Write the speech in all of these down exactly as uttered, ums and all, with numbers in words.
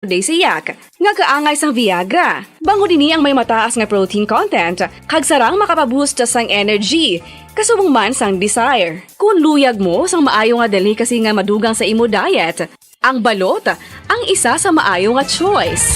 aphrodisiac nga kaangay sang Viagra. Bangod ini ang may mataas nga protein content, kag sarang makapaboost sang energy, kasubong man sang desire. Kon luyag mo sang maayo nga delicacy nga madugang sa imo diet, ang balot ang isa sa maayo nga choice.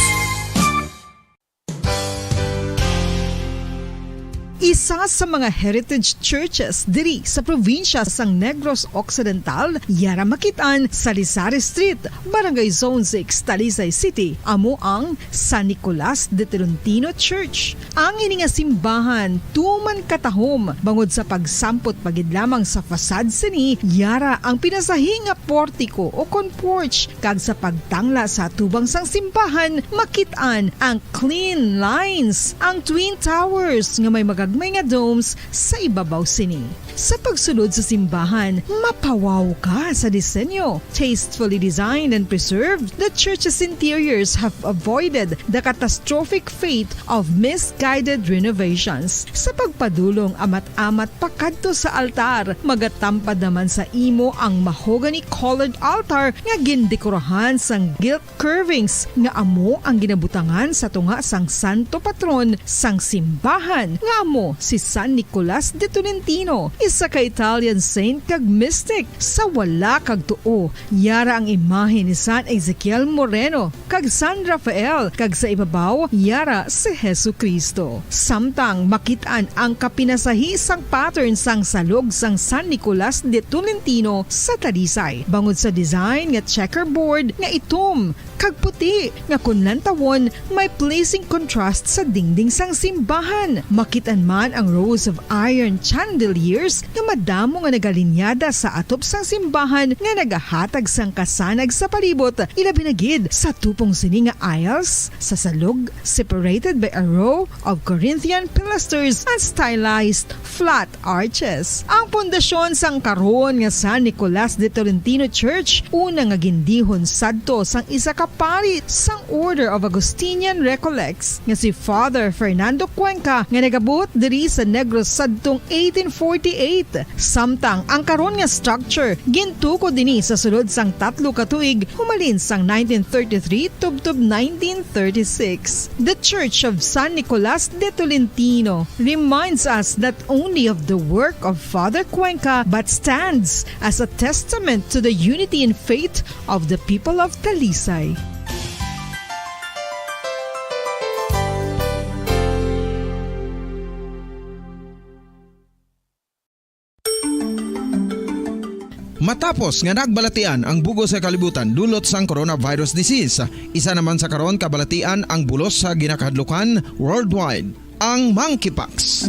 Isa sa mga heritage churches diri sa probinsya sang Negros Occidental, yara makit-an sa Lisari Street, Barangay Zone six, Talisay City, amo ang San Nicolas de Tolentino Church. Ang ini nga simbahan tuman katahom bangod sa pagsampot pa gid lamang sa facade sini, yara ang pinasahi nga portiko o kon porch, kag sa pagtangla sa atubang sang simbahan, makit-an ang clean lines, ang twin towers nga may magagmay nga domes sa ibabaw sini. Sa pagsulod sa simbahan, mapawaw ka sa disenyo. Tastefully designed and preserved, the church's interiors have avoided the catastrophic fate of misguided renovations. Sa pagpadulong amat-amat pakadto sa altar, magatampad naman sa imo ang mahogany-colored altar nga gindekorahan sang gilt curvings nga amo ang ginabutangan sa tunga sang santo patron sang simbahan, nga amo si San Nicolas de Tolentino, isa ka Italian saint kag mystic. Sa wala kag tuo, yara ang imahe ni San Ezekiel Moreno kag San Rafael, kag sa ibabaw, yara si Jesu-Cristo. Samtang makit-an ang kapinasahi sang pattern sang salog sang San Nicolas de Tolentino sa Talisay, bangod sa design nga checkerboard nga itom kag puti nga kon lantawon may pleasing contrast sa dingding sang simbahan. Makit-an man ang rows of iron chandeliers nga madamo nga nagalinyada sa atop sang simbahan nga nagahatag sang kasanag sa palibot, ilabi na gid sa tupong sini nga aisles sa salog, separated by a row of Corinthian pilasters and stylized flat arches. Ang pundasyon sang karon nga San Nicolas de Tolentino Church, una nga gindihon sadto sang isa ka pari sang Order of Augustinian Recollects nga si Father Fernando Cuenca, nga nagabuot diri sa Negros sadtong eighteen forty-eight. Samtang ang karon nga structure gintukod ini sa sulod sang tatlo ka tuig, humalin sang nineteen thirty-three tubtob nineteen thirty-six. The Church of San Nicolas de Tolentino reminds us not only of the work of Father Cuenca, but stands as a testament to the unity in faith of the people of Talisay. Matapos nga nagbalatian ang bug-os nga kalibutan dulot sang coronavirus disease, isa naman sa karon kabalatian ang bulos sa ginakahadlukan worldwide, ang monkeypox.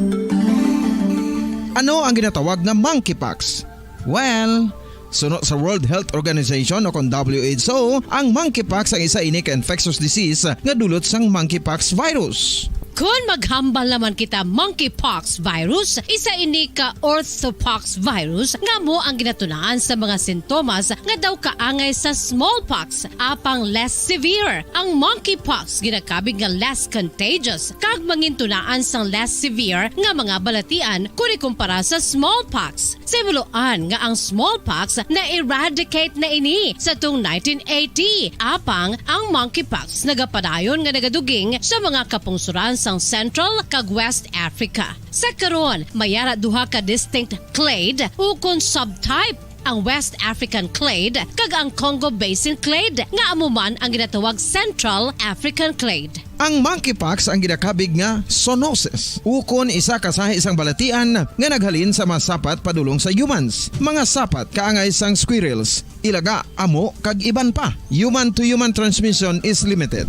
Ano ang ginatawag nga monkeypox? Well, suno sa World Health Organization o kon W H O, ang monkeypox ang isa ini ka infectious disease nga dulot sang monkeypox virus. Kon maghambal naman kita monkeypox virus, isa ini ka orthopox virus nga amo ang ginatunaan sa mga sintomas nga daw kaangay sa smallpox, apang less severe. Ang monkeypox ginakabig nga less contagious kag mangintunaan sang less severe nga mga balatian kon ikumpara sa smallpox. Sa himuloan nga ang smallpox na-eradicate na ini sa tung nineteen eighty, apang ang monkeypox nagapadayon nga nagaduging sa mga kapungsoran sang Central kag West Africa. Sa karon, may ara duha ka distinct clade ukon subtype, ang West African clade kag ang Congo Basin clade, nga amo man ang ginatawag Central African clade. Ang monkeypox ang ginakabig nga zoonosis, ukon isa ka sahi sang balatian nga naghalin sa mga sapat padulong sa humans. Mga sapat kaangay sang squirrels, ilaga, amo, kag iban pa. Human to human transmission is limited.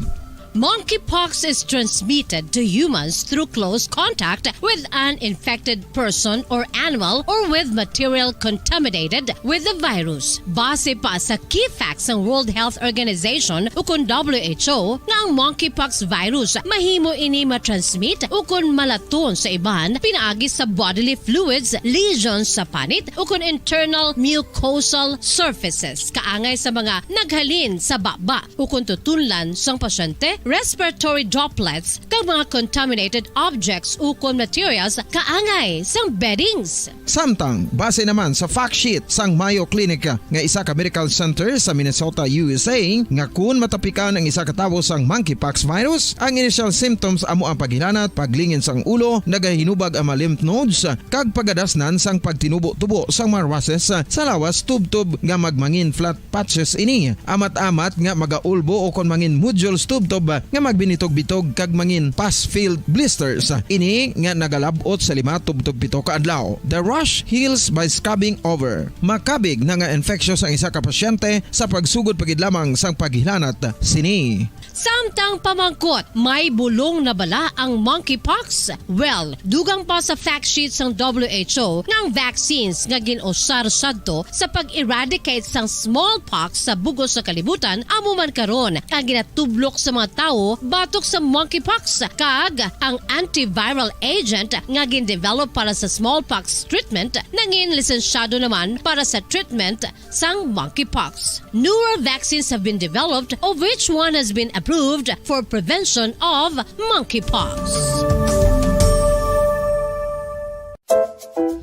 Monkeypox is transmitted to humans through close contact with an infected person or animal or with material contaminated with the virus. Base pa sa key facts sang World Health Organization ukon W H O nga ang monkeypox virus mahimo ini matransmit ukon malaton sa iban pinaagi sa bodily fluids, lesions sa panit ukon internal mucosal surfaces kaangay sa mga naghalin sa baba ukon tutunlan sang pasyente respiratory droplets, kag mga contaminated objects ukon materials kaangay sang beddings. Samtang, base naman sa fact sheet sang Mayo Clinic nga isa ka medical center sa Minnesota, U S A, nga kun matapikan ang isa ka tawo sang monkeypox virus, ang initial symptoms amo ang paghilanat, paglingin sang ulo, nagahinubag ang mga lymph nodes, kag pagadasnan sang pagtinubo-tubo sang mga rashes sa lawas tubtob nga magmangin flat patches ini. Amat-amat nga magaulbo o kon mangin nodules tubtob nga magbinitog-bitog kag mangin pus-filled blisters. Ini nga nagalab-ot sa lima tubtob pito ka adlaw. The rash heals by scabbing over. Makabig na nga infectious ang isa ka pasyente sa pagsugod pa gid lamang sang paghilanat sini. Samtang pamangkot, may bulong na bala ang monkeypox? Well, dugang pa sa fact sheet sang W H O nga ang vaccines nga gin-usar sadto sa pag-eradicate sang smallpox sa bug-os nga kalibutan amo man karon ang ginatublok sa mga tawo batok sa monkeypox, kag ang antiviral agent nga gin-develop para sa smallpox treatment nangin lisensyado naman para sa treatment sang monkeypox. Newer vaccines have been developed, of which one has been approved for prevention of monkeypox.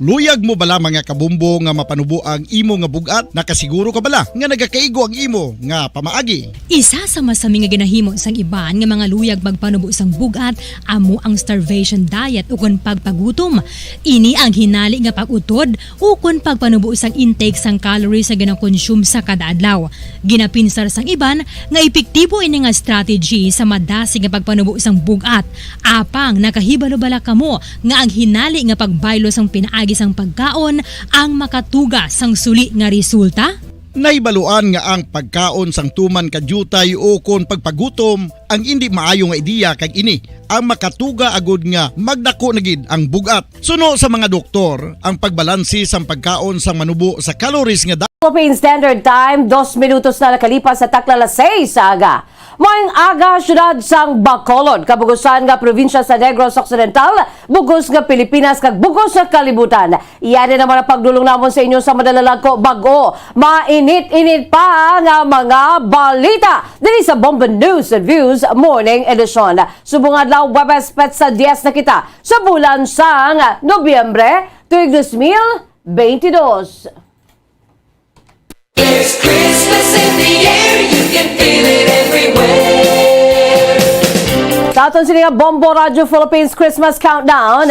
Luyag mo bala, mga kabombo, nga mapanubo ang imo nga bug-at? Nakasiguro ka bala nga nagakaigo ang imo nga pamaagi? Isa sa masami nga ginahimo sang iban nga mga luyag magpanubo sang bug-at amo ang starvation diet ukon pagpagutom. Ini ang hinali nga pag-utod ukon pagpanubo sang intake sang calories nga ginakonsume sa kada adlaw. Ginapinsar sang iban nga epektibo ini nga strategy sa madasig nga pagpanubo sang bug-at. Apang nakahibalo bala kamo nga ang hinali nga pagbaylo sang pinaagi sang pagkaon ang makatuga sang suli nga resulta? Nahibaluan nga ang pagkaon sang tuman ka diutay ukon pagpagutom ang indi maayo nga ideya, kag ini ang makatuga agud nga magdako na gid ang bug-at. Suno sa mga doktor, ang pagbalanse sang pagkaon sang manubo sa calories nga da- Philippine Standard Time, dos minutos na nakalipas sa takna alas seis sa aga. Maayong aga, siyudad sang Bacolod, kabugusan nga probinsya sa Negros Occidental, bugos nga Pilipinas, kag bugos nga kalibutan. Iya na naman ang pagdulong namon sa inyo sa madalalag ko bag-o mainit-init pa nga mga balita diri sa Bombo News and Views Morning Edition. Subong adlaw, Huwebes, petsa diyes na kita sa bulan sang Nobyembre, tuig dos mil beintidos. There's Christmas in the air, you can feel it everywhere. Sa aton sini nga Bombo Radyo Philippines Christmas Countdown,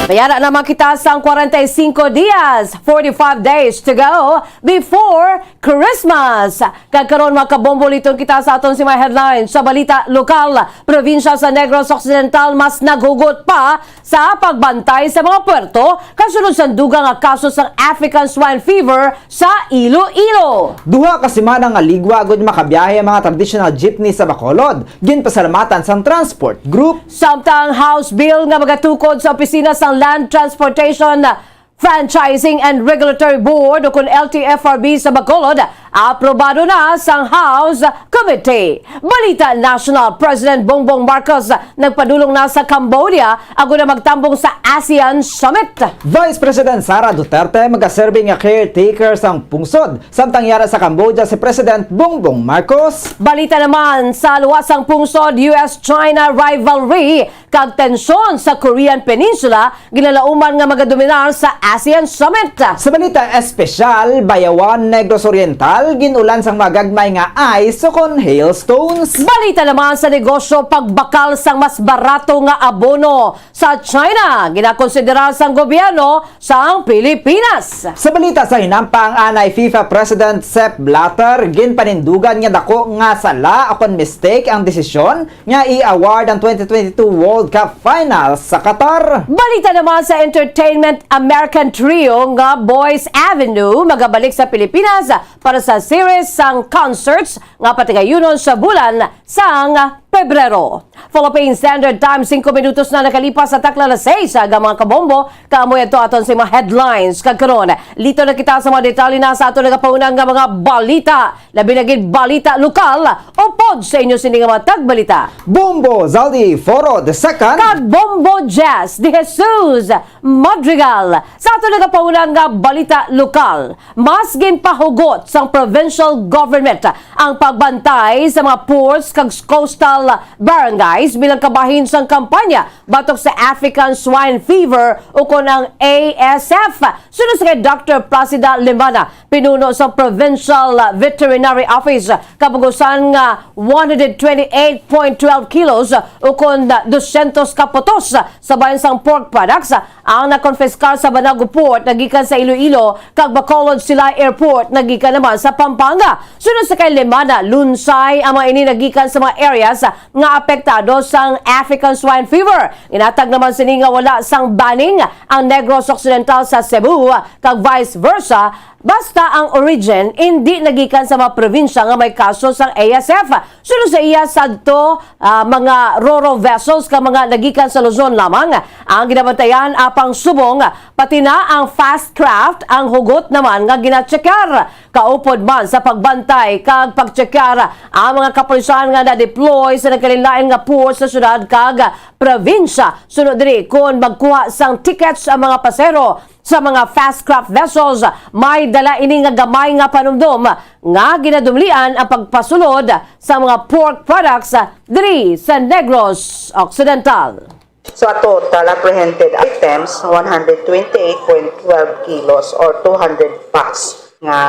mayara naman kita sang kwarenta y singko dias, forty-five days to go before Christmas. Kag karon, mga kabombo, liton kita sa aton sini nga mga headlines sa balita lokal. Probinsya sa Negros Occidental mas naghugot pa sa pagbantay sa mga puerto kasunod sa dugang nga kaso sang African Swine Fever sa Iloilo. Duha ka semana nga ligwa gud makabiyahe ang mga traditional jeepney sa Bacolod, ginpasalamatan sang transport group. Samtang House Bill nga magatukod sa opisina sang Land Transportation, Franchising and Regulatory Board, o kon L T F R B sa Bacolod, aprobado na sang House Committee. Balita National, President Bongbong Marcos nagpadulong na sa Cambodia agod na magtambong sa ASEAN Summit. Vice President Sara Duterte magaserbi nga caretaker sang pungsod, samtang yara sa Cambodia si President Bongbong Marcos. Balita naman, sa luwas sang pungsod, U S China rivalry kag tensyon sa Korean Peninsula ginalauman nga magadominar sa ASEAN Summit. Sa balita espesyal, Bayawan, Negros Oriental, gin-ulan sang mga gagmay nga ice ukon hailstones. Balita naman sa negosyo, pagbakal sang mas barato nga abono sa China ginakonsidera sang gobyerno sang Pilipinas. Sa balita sa hinampa, ang anay FIFA President Sepp Blatter ginpanindugan nga dako nga sala ukon mistake ang desisyon nga i-award ang twenty twenty-two World Cup Finals sa Qatar. Balita naman sa entertainment, American trio nga Boys Avenue magabalik sa Pilipinas para sa series sang concerts nga patigayunon sa bulan sang Pebrero. Philippine Standard Time, singko minutos na nakalipas sa takna alas seis sa aga, mga kabombo. Kamoy ato aton sa mga headlines. Kag karon, liton na kita sa mga detalye na sa aton nagapaunang nga mga balita. Labi na gid balita lokal, upod sa inyo sini nga mga tagbalita, Bombo Zaldi Foro the second kag Bombo Jazz de Jesus Madrigal. Sa aton nagapaunang nga balita lokal, mas ginpahugot sang provincial government ang pagbantay sa mga ports kag coastal barangays bilang kabahin sang kampanya batok sa African Swine Fever ukon ang A S F. Suno sa kay Doctor Placida Limana, pinuno sa Provincial Veterinary Office, kabugusan nga one hundred twenty-eight point twelve kilos ukon dosyentos ka putos sa bahin sang pork products ang nakonpiskar sa Banago Port nagikan sa Iloilo kag Bacolod Silay Airport nagikan naman sa Pampanga. Suno sa kay Limana, lunsay ang mga ini nagikan sa mga areas nga apektado sang African Swine Fever. Ginatag naman sini nga wala sang banning ang Negros Occidental sa Cebu kag vice versa, basta ang origin indi nagikan sa mga probinsya nga may kaso sang A S F. Suno sa iya, sadto, ah, mga ro-ro vessels ka mga nagikan sa Luzon lamang ang ginabantayan, apang subong pati na ang fast craft ang hugot naman nga ginatsekar. Kaupod man sa pagbantay kag pagtsekar ang mga kapulisan nga na-deploy sa nagkalain-lain nga port sa syudad kag probinsya. Suno diri, kon magkuha sang tickets ang mga pasero sa mga fast craft vessels, may dala ini nga gamay nga panumdom nga ginadumlian ang pagpasulod sa mga pork products diri sa Negros Occidental. So, a total apprehended items, one hundred twenty-eight point twelve kilos or two hundred packs nga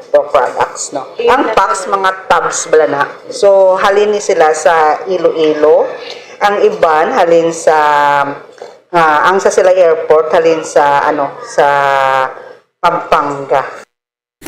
pork products, no? Ang packs, mga tubs bala na. So, halin ni sila sa Iloilo. Ang iban halin sa, ah, ang sa Silay Airport halin sa, ano, sa Pampanga.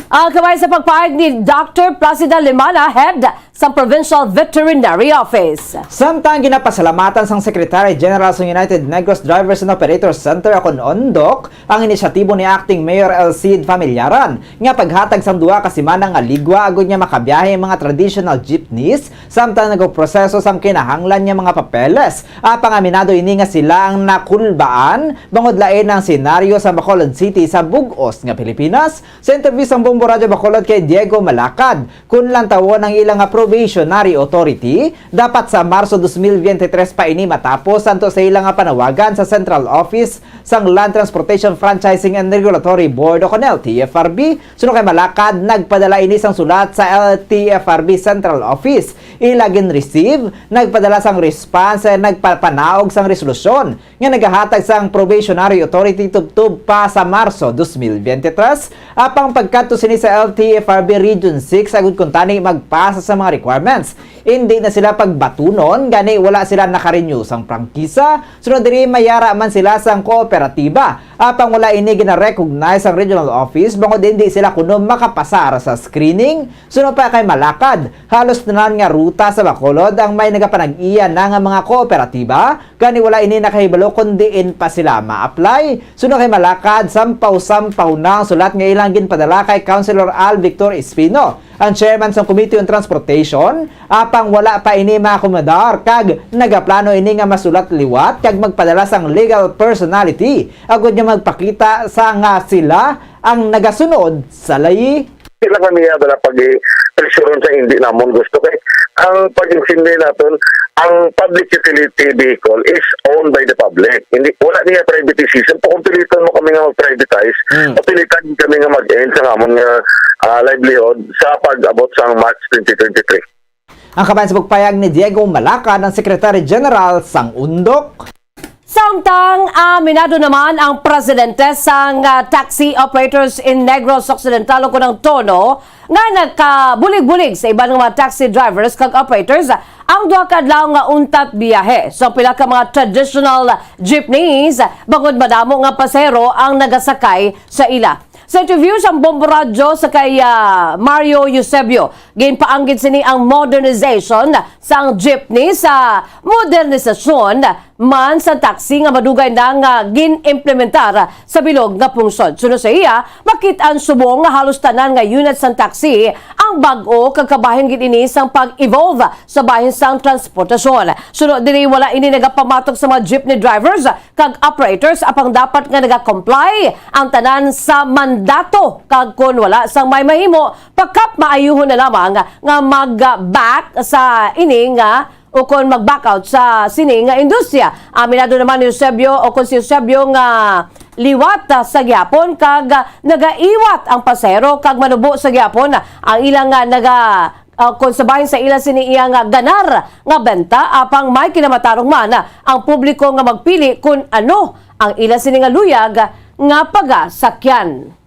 Ang kabay sa pagpahayag ni Doctor Placida Limana, head sa Provincial Veterinary Office. Samtang ginapasalamatan sang Secretary General sang United Negros Drivers and Operators Center, akon UNDOC, ang inisyatibo ni Acting Mayor El Cid Familiaran nga paghatag sang duha ka semana nga ligwa agud nga makabiyahe ang mga traditional jeepneys, samtang nagaproseso sang kinahanglan nga mga papeles. Apang aminado ini nga sila ang nakulbaan bangod lain ang senaryo sa Bacolod City sa bug-os nga Pilipinas. Sa interview sang Bombo Radyo Bacolod kay Diego Malacad, kun lantawon ang ila nga probationary authority, dapat sa Marso dos mil biyente tres pa ini matapos, santo sa ila nga panawagan sa Central Office sang Land Transportation Franchising and Regulatory Board o kon L T F R B. Suno kay Malacad, nagpadala ini sang sulat sa L T F R B Central Office. Ila gin-receive, nagpadala sang response, nagpapanaog sang resolusyon nga nagahatag sang probationary authority tubtob pa sa Marso dos mil biyente tres, apang pagkadto sini sa L T F R B Region six agud kuntani magpasa sa mga requirements. Indi na sila pagbatunon, gani wala sila naka-renew sang prangkisa. Sunod diri, mayara man sila sang kooperatiba, apang wala ini gina-recognize sang regional office bangod indi sila kuno makapasar sa screening. Sunod pa kay Malacad, halos tanan nga ruta sa Bacolod ang may nagapanag-iya na nga mga kooperatiba, gani wala ini nakahibalo kon diin pa sila ma-apply. Suno kay Malacad, sampaw-sampaw na ang sulat nga ilang ginpadala kay Councilor Al Victor Espino, ang chairman sang Committee on Transportation, apang wala pa ini maakomodar kag nagaplano ini nga masulat liwat kag magpadala sang legal personality agud nga magpakita sa nga sila ang nagasunod sa layi. Sila kami niya bala pag-pressure sa hindi namon gusto kay ang pag-intindi naton, ang public utility vehicle is owned by the public. Hindi, wala niya privatization. Kung piliton mo kami nga mag-privatize, Mm. pilitan kami nga mag-end sa amon nga, ah, livelihood sa pag-abot sa March twenty twenty-three. Ang kabayan sa pagpayag ni Diego Malacad, ang Secretary General sang UNDOC. Samtang aminado naman ang presidente sang, ah, Taxi Operators in Negros Occidental, o kunang TONO, nga nakabulig-bulig sa iban nga mga taxi drivers kag operators ang duha ka adlaw nga untat biyahe sa pila ka mga traditional jeepneys, bangod madamo nga pasahero ang nagasakay sa ila. Sa interview sang Bombo Radyo sa kay, ah, Mario Eusebio, ginpaanggid sini ang modernization sang jeepney sa modernisasyon man sa taxi nga madugay na nga gin-implementar sa bilog nga pungsod. Suno sa iya, makit-an subong nga halos tanan nga unit sang taxi ang bag-o kag kabahin gid ini sang pag-evolve sa bahin sang transportasyon. Suno diri, wala ini nagapamatok sa mga jeepney drivers kag operators, apang dapat nga nagakomply ang tanan sa mandato, kag kon wala sang may mahimo, pakap maayuhon na lamang nga mag-back sa ini nga o kon mag-back out sa sini nga industriya. Aminado naman ni Eusebio, o kon si Eusebio, nga liwat, ah, sa gihapon kag, ah, nagaiwat ang pasahero kag manubo sa gihapon ang ilang, ah, naga ah, kon sa bahin sa ila sini iya nga ganar nga benta, apang may kinamatarong man ang publiko nga magpili kon ano ang ila sini nga luyag nga pagasakyan.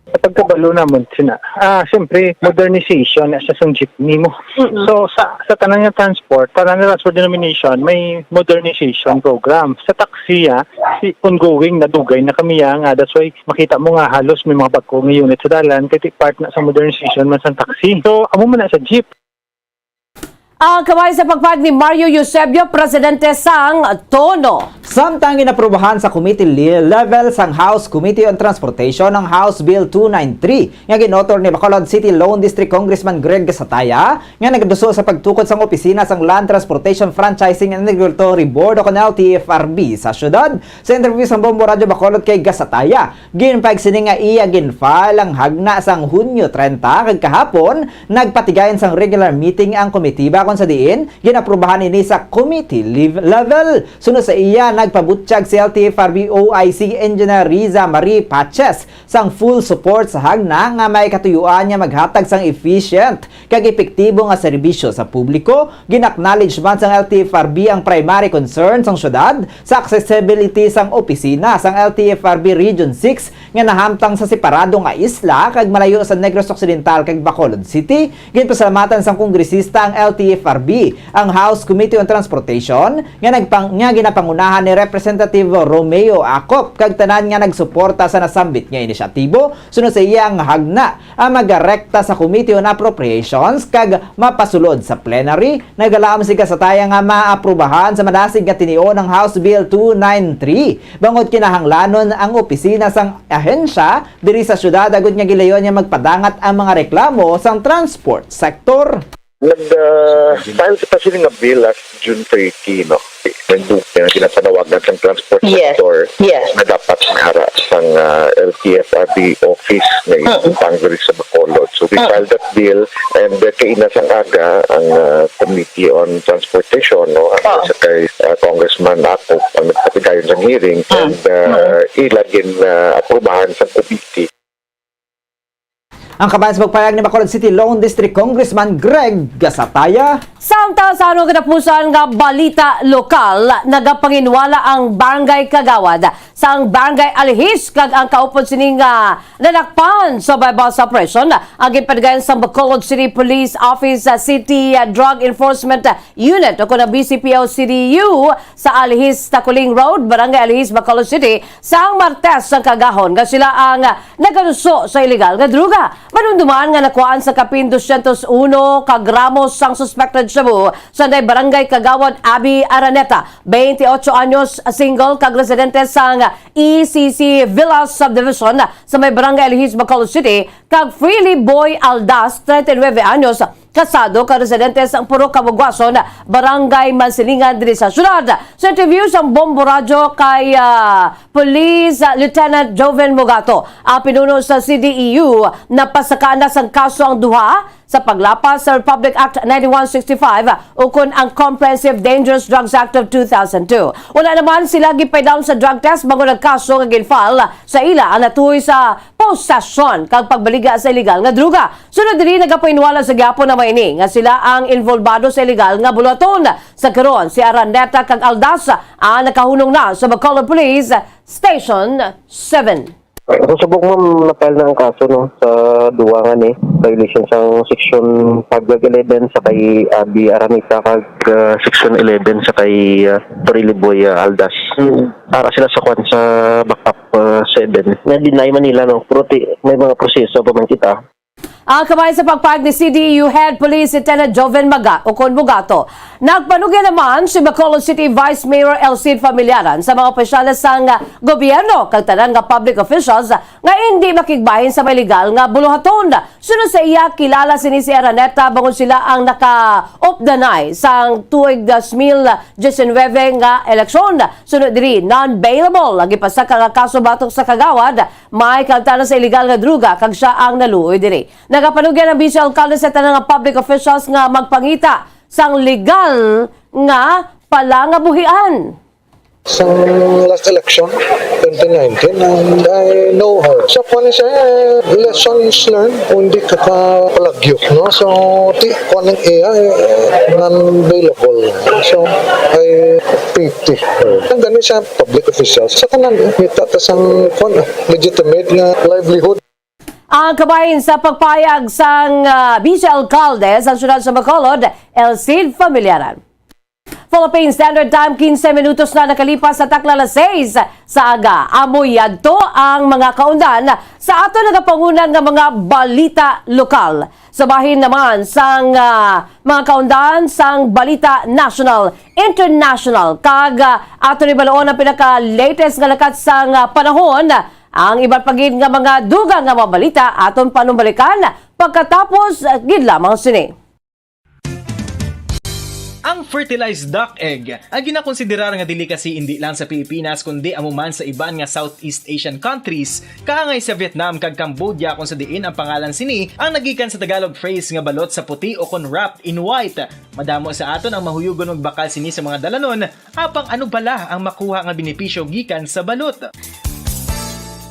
Sa pagkabalo namon sina, ah, siyempre, modernization na siya sang jeepney mo. So, sa sa tanan nga transport, tanan nga transport denomination, may modernization program. Sa taxi, ah, si ongoing na dugay na kami, ah, nga that's why makita mo nga halos may mga bag-o nga unit sa dalan, kay part na sa modernization man sang taxi. So, amo man na sa jeep. Ang kamay sa pagpahayag ni Mario Eusebio, presidente sang Tono. Samtang ginaprubahan sa committee le- level sang House Committee on Transportation ang House Bill two nine three nga gin-author ni Bacolod City Lone District Congressman Greg Gasataya nga nagaduso sa pagtukod sang opisina sang Land Transportation Franchising and Regulatory Board o kon L T F R B sa syudad. Sa interview sang Bombo Radyo Bacolod kay Gasataya, ginpahayag sini nga iya gin-file ang hagna sang Hunyo treinta kag kahapon nagpatigayon sang regular meeting ang komitiba kon sa diin ginaprubahan ini sa committee lev- level. Suno sa iya, nagpabutyag si L T F R B O I C Engineer Riza Marie Paches sang full support sa hagna nga may katuyuan nga maghatag sang efficient kag epektibo nga serbisyo sa publiko. Gin-acknowledge man sang L T F R B ang primary concern sang syudad sa accessibility sang opisina sang L T F R B Region six nga nahamtang sa separado nga isla kag malayo sa Negros Occidental kag Bacolod City. Ginpasalamatan sang kongresista ang L T F R B, ang House Committee on Transportation nga nagpang nga ginapangunahan ni Representative Romeo Acop kag tanan nga nagsuporta sa nasambit nga inisyatibo. Suno sa iya, ang hagna ang magarekta sa Committee on Appropriations kag mapasulod sa plenary. Nagalaom si Gasataya nga maaprubahan sa madasig nga tinion ang House Bill two nine three bangod kinahanglanon ang opisina sang ahensya diri sa syudad agud nga gilayon nga magpadangat ang mga reklamo sang transport sector. Nag-file sa sila nga bill last June thirty, no? Nagdugay nga ginapanawagan sang transport Yes. sector Yes. na dapat may ara sang ah, L T F R B office nga Mm. ibutang diri sa Bacolod. So we Mm. filed that bill and uh, kaina sang aga ang ah, Committee on Transportation, no? Ang Oh. sa kay ah, Congressman Acop ang nagpatigayon sang hearing Mm. and uh, ila gin ah, aprubahan sa committee. Ang kabayan sa pagpahayag ni Bacolod City Lone District Congressman Greg Gasataya. Samtang sa ano katapusan nga balita lokal, nagapanginwala ang Barangay Kagawad sang Barangay Alihis kag ang kaupod sini nga nadakpan sa buy-bust operation ang ginpatigayon sang Bacolod City Police Office sa City Drug Enforcement Unit o kon ang B C P O C D U sa Alihis Taculing Road, Barangay Alihis, Bacolod City, sang Martes sang kaagahon nga sila ang nagaluso sa iligal nga droga. Manumdoman nga nakuhaan sa kapin dosyentos uno ka gramo sang suspected shabu sa nay Barangay Kagawad Abby Araneta, twenty-eight anyos, single kag residente sang E C C Villas Subdivision sa may Barangay Alihis, Bacolod City, kag Freely Boy Aldas, treinta y nueve anyos, kasado ka residente sang Purok Kabugwason, Barangay Mansilingan diri sa syudad. Sa interview sang Bombo Radyo kay ah, Police ah, Lieutenant Joven Mugato, ang pinuno sa C D E U, napasaka na sang kaso ang duha sa paglapas sa Republic Act ninety-one sixty-five ukon ang Comprehensive Dangerous Drugs Act of two thousand two. Wala naman sila gipaidawon sa drug test bangod ang kaso nga gin-file sa ila ang natuhoy sa posesyon kag pagbaligya sa iligal nga droga. Sunod diri, nagapainwala sa gihapon naman ini nga sila ang involbado sa iligal nga buluhaton. Sa karon, si Araneta kag Aldas ang nakahunong na sa Bacolod Police Station seven. Sa subok, ma'am, na-file na ang kaso, no, sa duwa nga ni violation sang section five eleven sa kay Abi Araneta kag ah, section eleven sa kay ah, Toriliboy ah, Aldas. Para sila sa kwan sa backup ah, seven. Na-deny man nila, no, pero ti, may mga proseso pa man kita. Ang kamay sa pagpahayag ni C D E U Head Police Lieutenant Joven Maga o kon Mugato. Nagpanugya naman si Bacolod City Vice Mayor Elcid Familiaran sa mga opisyales sang gobyerno kag tanan nga public officials nga indi makigbahin sa may legal nga buluhaton. Suno sa iya, kilala sini si Araneta bangod sila ang nakaupdanay sang tuig dos mil diecinuebe nga eleksyon. Suno diri, non-bailable ang gipasaka nga kaso batok sa kagawad. May kaabtanan sa iligal nga droga kag sia ang naluoy diri. Nagapanugyan ang Vice Alkalde sa tanan nga public officials nga magpangita sang legal nga palangabuhian. Sa last election, Twenty nineteen, and I know her. So, kwan siya, eh, lessons learned, hindi ka kapalagyo, no? So, ti, kwan ang iya, eh, non-bailable. So, I pity her. Ang gani sa public officials, sa kanan, kita ta sang, kwan, legitimate nga livelihood. Ang kabahin sa pagpayag sang, ah, Vice Alkalde sa Siyudad sa Bacolod, Elcid Familiaran. Philippine Standard Time, quince minutos na nakalipas sa takna alas seis sa aga. Amo yadto ang mga kaundan sa ato nagapangunan nga mga balita lokal. Sa bahin naman sang, ah, mga kaundan sang balita national, international, kag, ah, ato ni baloon ang pinaka-latest nga lakat sang, ah, panahon. Ang iban pa gid nga mga dugang nga mga balita aton panumbalikan pagkatapos, ah, gid lamang sini. Ang fertilized duck egg, ang ginakonsiderar nga delicacy indi lang sa Pilipinas, kundi amo man sa iban nga Southeast Asian countries, kaangay sa Vietnam kag Cambodia, kung sa diin ang pangalan sini ang nagikan sa Tagalog phrase nga balot sa puti o kon wrapped in white. Madamo sa aton ang mahuyugon magbakal sini sa mga dalanon, apang ano bala ang makuha nga benepisyo gikan sa balot?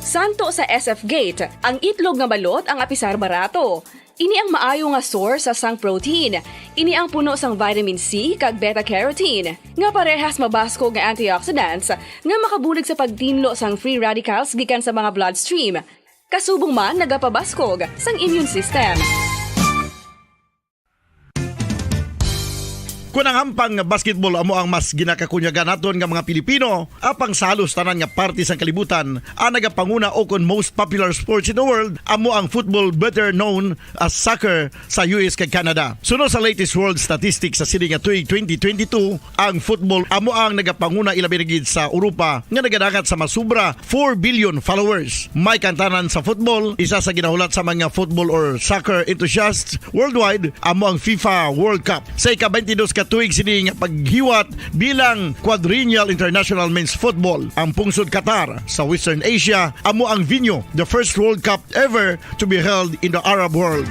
Santo sa S F Gate, ang itlog nga balot ang apisar barato. Ini ang maayo nga source sang protein. Ini ang puno sang vitamin C kag beta-carotene, nga parehas mabaskog nga antioxidants nga makabulig sa pagtinlo sang free radicals gikan sa mga bloodstream. Kasubong man nagapabaskog sang immune system. Kon ang hampang nga basketball amo ang mas ginakakunyagan naton nga mga Pilipino, apang sa halos tanan nga parte sang kalibutan, ang nagapanguna o kon most popular sports in the world amo ang football, better known as soccer, sa U S kag Canada. Suno sa latest world statistics sa sini nga tuig twenty twenty-two, ang football amo ang nagapanguna, ilabi na gid sa Europa, nga nagadangat sa masubra four billion followers. May kantanan sa football, isa sa ginahulat sa mga football or soccer enthusiasts worldwide amo ang FIFA World Cup. Sa ika-twenty-dos ka tuig sini nga paghiwat bilang Quadrennial International Men's Football, ang pungsod Qatar sa Western Asia amo ang venue, the first World Cup ever to be held in the Arab world.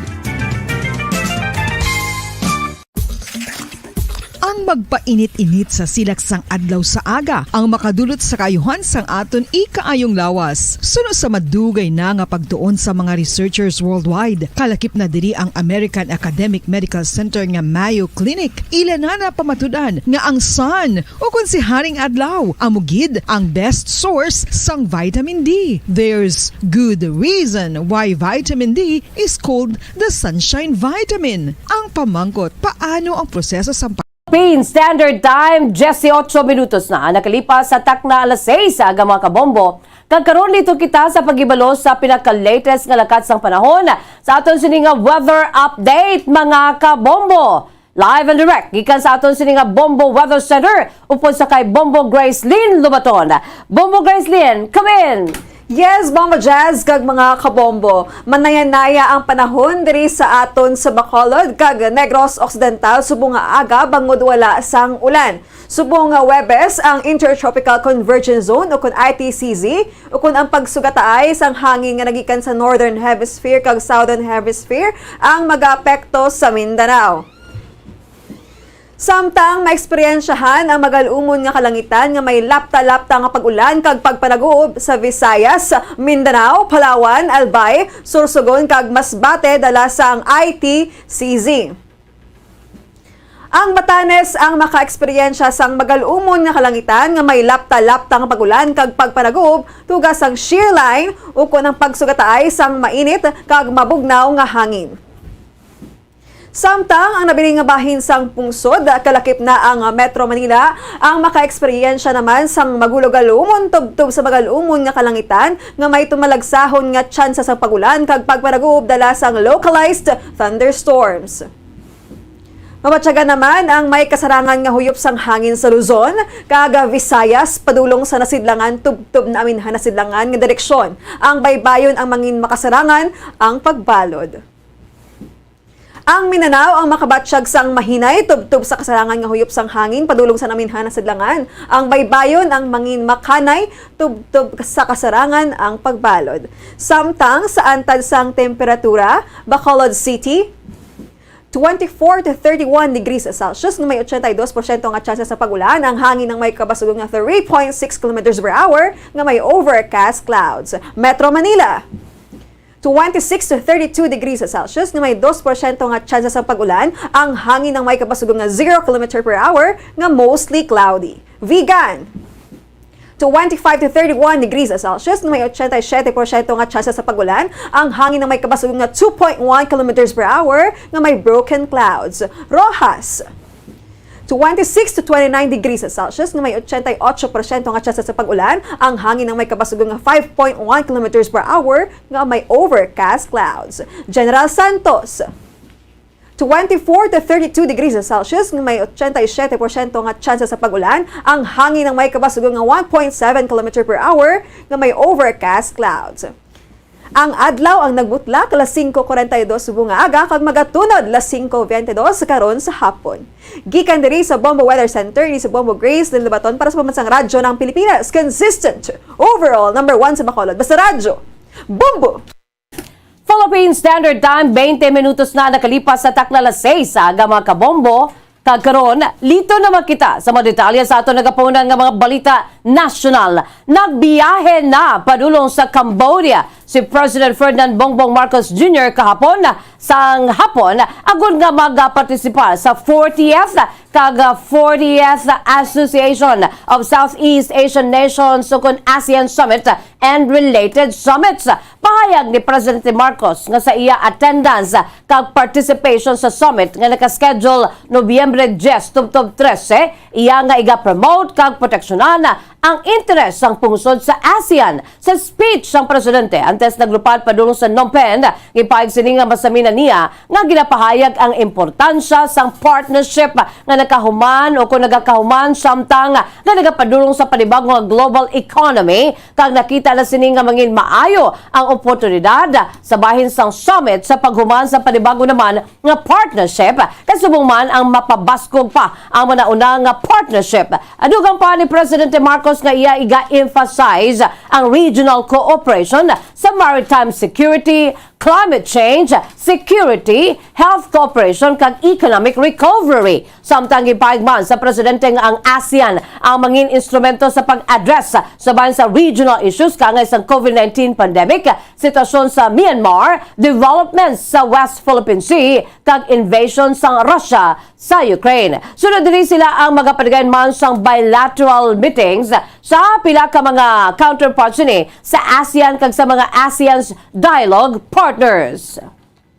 Ang magpainit-init sa silak sang adlaw sa aga ang makadulot sa kaayuhan sang aton ikaayong lawas. Suno sa madugay na nga pagtuon sa mga researchers worldwide, kalakip na diri ang American Academic Medical Center nga Mayo Clinic. Ila na napamatud-an nga ang sun, o kon si Haring Adlaw, amo gid ang best source sang vitamin D. There's good reason why vitamin D is called the sunshine vitamin. Ang pamangkot, paano ang proseso sa Philippine Standard Time, dieciocho minutos na ang nakalipas sa takna alas seis sa aga, mga kabombo. Kag karon, liton kita sa paghibalo sa pinaka-latest nga lakat sang panahon sa aton sini nga weather update, mga kabombo. Live and direct gikan sa aton sini nga Bombo Weather Center, upod sa kay Bombo Grace Lynn Lubaton. Bombo Grace Lynn, come in! Yes, Bombo Jazz kag mga kabombo. Manaya-naya ang panahon diri sa aton sa Bacolod kag Negros Occidental subong nga aga, bangod wala sang ulan. Subong nga Huwebes, ang Intertropical Convergence Zone o kon I T C Z, o kon ang pagsugataay sang hangin nga nagikan sa Northern Hemisphere kag Southern Hemisphere ang magaapekto sa Mindanao. Samtang maeksperiensyahan ang magalumon nga kalangitan nga may lapta-lapta nga pag-ulan kag pagpanaguob sa Visayas, Mindanao, Palawan, Albay, Sorsogon kag Masbate dala sang I T C Z. Ang Batanes ang makaeksperyensya sang magalumon nga kalangitan nga may lapta-lapta nga pag-ulan kag pagpanaguob tuga sang shear line ukon ang pagsugataay sang mainit kag mabugnaw nga hangin. Samtang ang nabilin nga bahin sang pungsod, kalakip na ang Metro Manila, ang makaeksperyensya naman sang magulogalumon tubtob sa magalumon nga kalangitan nga may tumalagsahon nga tsansa sang pag-ulan kag pagpanaguob dala sang localized thunderstorms. Mabatyagan naman ang may kasarangan nga huyop sang hangin sa Luzon kag Visayas, padulong sa nasidlangan tubtob na aminhan nasidlangan nga direksyon. Ang baybayon ang mangin makasarangan ang pagbalod. Ang Mindanao ang makabatyag sang mahinay tubtob sa kasarangan nga huyop sang hangin padulong sa naminhan nasidlangan. Ang baybayon ang mangin makanay tubtob sa kasarangan ang pagbalod. Samtang sa antad sang temperatura, Bacolod City, Twenty-four to thirty-one degrees Celsius nga may eighty-two percent nga tsansa sa pag-ulan, ang hangin nga may kabasugon nga three point six kilometers per hour nga may overcast clouds. Metro Manila, twenty-six to thirty-two degrees Celsius nga may two percent nga tsansa sa pag-ulan, ang hangin nga may kabasugon nga zero kilometer per hour nga mostly cloudy. Vigan, twenty-five to thirty-one degrees Celsius nga may eighty-seven percent nga tsansa sa pag-ulan, ang hangin nga may kabasugon nga two point one kilometers per hour nga may broken clouds. Roxas, twenty-six to twenty-nine degrees Celsius nga may eighty-eight percent nga tsansa sa pag-ulan, ang hangin nga may kabasugon nga five point one kilometers per hour nga may overcast clouds. General Santos, twenty-four to thirty-two degrees Celsius nga may eighty-seven percent nga tsansa sa pag-ulan, ang hangin nga may kabasugon nga one point seven kilometer per hour nga may overcast clouds. Ang adlaw ang nagbutlak alas singko kuwarenta y dos subong nga aga kag magatunod alas singko bente dos karon sa hapon. Gikan diri sa Bombo Weather Center, ini si Bombo Grace Lin Lubaton para sa Pambansang Radyo ng Pilipinas. Consistent, overall, number one sa Bacolod. Basta Radyo, Bombo! Philippine Standard Time, twenty minutos na nakalipas sa takna alas sais sa aga, mga kabombo. Kag karon, lito naman kita sa mga detalye sa aton nagapahunan nga mga balita nasyonal. Nagbiyahe na padulong sa Cambodia si President Ferdinand Bongbong Marcos Junior kahapon sang hapon, agud nga magapartisipar sa fortieth kag fortieth Association of Southeast Asian Nations, ukon ASEAN Summit and related summits. Pahayag ni Presidente Marcos nga sa iya attendance kag participation sa summit nga naka-schedule Nobyembre diyes tubtob trese, iya nga iga-promote kag proteksyonan ang interes sang pungsod sa ASEAN. Sa speech sang presidente antes naglupad padulong sa Phnom Penh, gipahayag sini nga masaminan niya nga ginapahayag ang importansya sang partnership nga nakahuman o kon nagakahuman samtang nga nagapadulong sa panibago nga global economy, kag nakita na sini nga mangin maayo ang oportunidad sa bahin sang summit sa paghuman sa panibago naman nga partnership, kay subong man ang mapabaskog pa ang mga una nga partnership. Dugang pa ni Presidente Marcos nga iya iga-emphasize ang regional cooperation sa maritime security, climate change, security, health cooperation, kag economic recovery. Samtang gipahayag man sa presidente nga ang ASEAN ang mangin instrumento sa pag-address sa bahin sa regional issues kaangay sang COVID nineteen pandemic, sitwasyon sa Myanmar, developments sa West Philippine Sea, kag invasion sang Russia sa Ukraine. Sunod diri sila ang magapadayon man sang bilateral meetings sa pila ka mga counterparts sini sa ASEAN kag sa mga ASEAN's dialogue partners.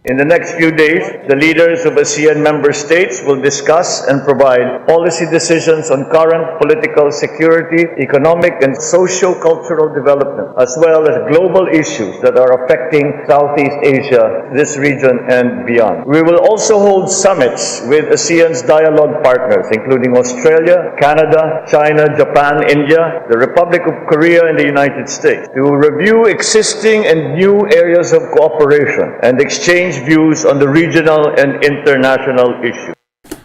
In the next few days, the leaders of ASEAN member states will discuss and provide policy decisions on current political, security, economic, and socio-cultural development, as well as global issues that are affecting Southeast Asia, this region, and beyond. We will also hold summits with ASEAN's dialogue partners, including Australia, Canada, China, Japan, India, the Republic of Korea, and the United States, to review existing and new areas of cooperation and exchange views on the regional and international issues.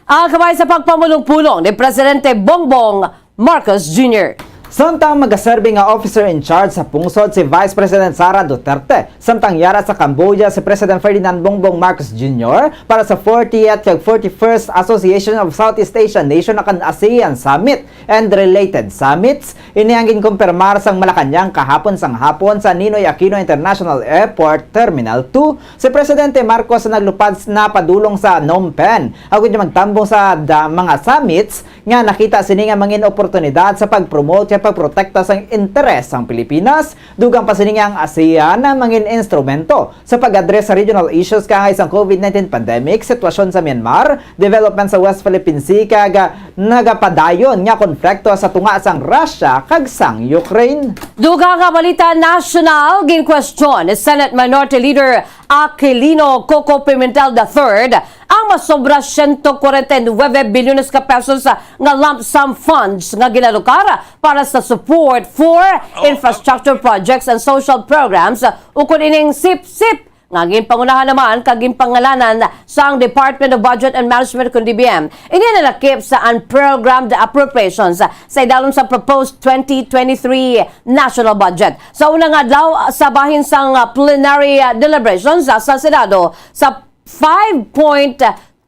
Ang kamay sa pagpamulong-pulong ni Presidente Bongbong Marcos Junior. Samtang magaserbi nga officer in charge sa pungsod si Vice President Sara Duterte, samtang yara sa Cambodia si President Ferdinand Bongbong Marcos Junior para sa fortieth kag forty-first Association of Southeast Asian Nation, ukon ASEAN Summit and related summits. Ini ang ginkumpirmar sang Malacañang kahapon sang hapon sa Ninoy Aquino International Airport Terminal two. Si Presidente Marcos naglupad na padulong sa Phnom Penh, agud niya magtambong sa da-, mga summits nga nakita sini nga mangin oportunidad sa pag-promote kag pagprotekta sang interes sang Pilipinas. Dugang pa sini nga ang ASEAN ang mangin instrumento sa pag-address sa regional issues kaangay sang COVID nineteen pandemic, sitwasyon sa Myanmar, development sa West Philippine Sea, kag, ah, nagapadayon nga konflikto sa tunga sang Russia kag sang Ukraine. Dugang nga balita nasyonal, ginkwestiyon ni Senate Minority Leader Aquilino Coco Pimentel the third ang masobra siyento kwarenta y nuebe bilyones ka pesos nga lump sum funds nga ginalokar para sa support for infrastructure projects and social programs, ukon ining sip-sip, nga ginpangunahan naman kag ginpangalanan sang Department of Budget and Management, kon D B M. Ini nalakip sa unprogrammed appropriations sa idalom sa proposed twenty twenty-three national budget. Sa unang adlaw sa bahin sang plenary deliberations sa Senado, sa five point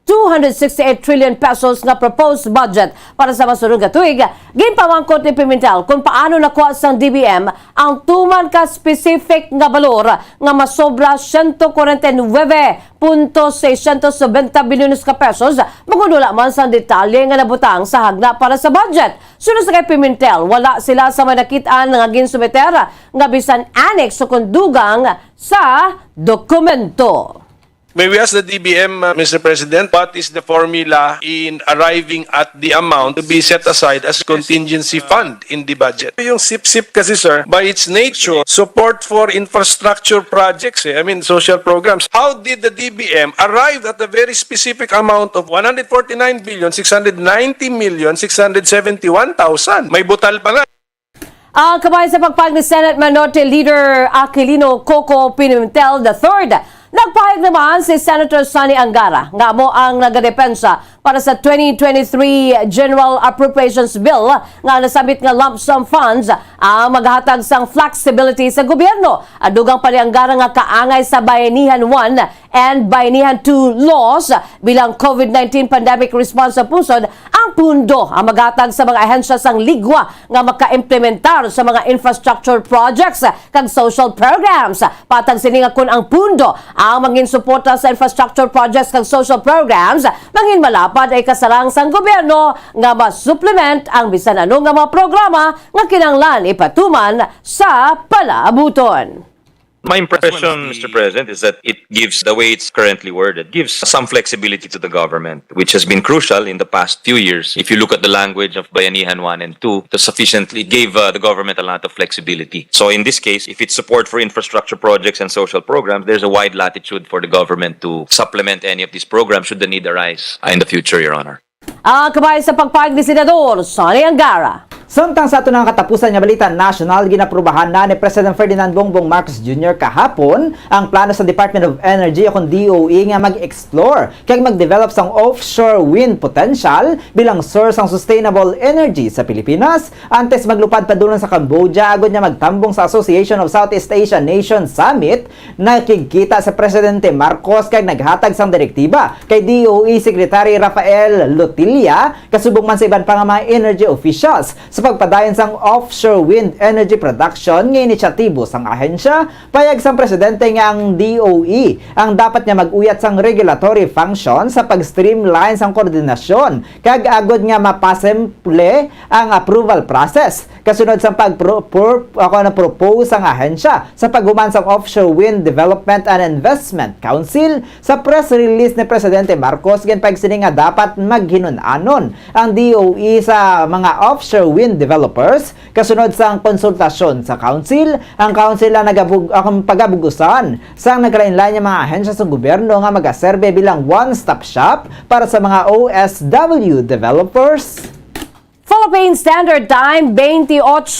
two hundred sixty-eight trillion pesos nga proposed budget para sa masunod nga tuig, ginpamangkot ni Pimentel kung paano nakuha sang D B M ang tuman ka specific nga balor nga masobra siyento kwarenta y nuebe punto seiscientos nobenta bilyones ka pesos, bangod wala man sang detalye nga nabutang sa hagna para sa budget. Suno sa kay Pimentel, wala sila sa may nakit-an nga ginsumiter nga bisan annex o kon dugang sa dokumento. May we ask the D B M, uh, Mister President, what is the formula in arriving at the amount to be set aside as contingency fund in the budget? Yung SIP-SIP kasi, sir, by its nature, support for infrastructure projects, eh, I mean, social programs. How did the D B M arrive at the very specific amount of one hundred forty-nine billion six hundred ninety million six hundred seventy-one thousand? May butal pa nga. Ang kamay sa pagpag ni Senate Minority Leader Aquilino Coco Pimentel the third, nagpahayag naman si Senator Sonny Angara nga amo ang nagadepensa para sa twenty twenty-three General Appropriations Bill nga nasabit nga lump sum funds ang maghatag sang flexibility sa gobyerno. Adugang pa ni Angara nga kaangay sa Bayanihan one and Bayanihan two laws bilang COVID nineteen pandemic response sa pusod, ang pundo ang maghatag sa mga ahensya sang ligwa nga makaimplementar sa mga infrastructure projects kag social programs. Patag sini nga kun ang pundo ang mangin suporta sa infrastructure projects kag social programs, mangin malapad ay kasarang sang gobyerno nga ma-supplement ang bisan ano nga mga programa nga kinahanglan ipatuman sa palaabuton. My impression, Mister President, is that it gives, the way it's currently worded, gives some flexibility to the government, which has been crucial in the past few years. If you look at the language of Bayanihan one and two, to sufficiently, it gave uh, the government a lot of flexibility. So in this case, if it's support for infrastructure projects and social programs, there's a wide latitude for the government to supplement any of these programs should the need arise uh, in the future, Your Honor. Ang kamay sa pagpahayag ni Senador Sonny Angara. Samtang sa ato nga katapusan nga balita nasyonal, ginaprubahan na ni President Ferdinand Bongbong Marcos Junior kahapon ang plano sa Department of Energy o kon D O E nga mag-explore kag mag-develop sang offshore wind potential bilang source sang sustainable energy sa Pilipinas antes maglupad padulong sa Cambodia agud nga magtambong sa Association of Southeast Asian Nations Summit. Nakigkita si Presidente Marcos kag naghatag sang direktiba kay D O E Secretary Rafael Lotilla, kasubong man sa iban pa nga mga energy officials, sa pagpadayon sang offshore wind energy production nga inisyatibo sang ahensya. Payag sang Presidente nga ang D O E ang dapat nga mag-uyat sang regulatory function sa pag-streamline sang koordinasyon kag agud nga mapasimple ang approval process. Kasunod sang pag-pro-, pro-, ako na propose sang ahensya sa paghuman sang Offshore Wind Development and Investment Council, sa press release ni Presidente Marcos, ginpahayag sini nga dapat maghinun-anon ang D O E sa mga offshore wind developers. Kasunod sang konsultasyon sa council, ang council ang nagabug-, ang pagabugusan sang nagkalainlain nga mga ahensya sa gobyerno nga magaserbe bilang one-stop shop para sa mga O S W developers. Philippine Standard Time, twenty-eight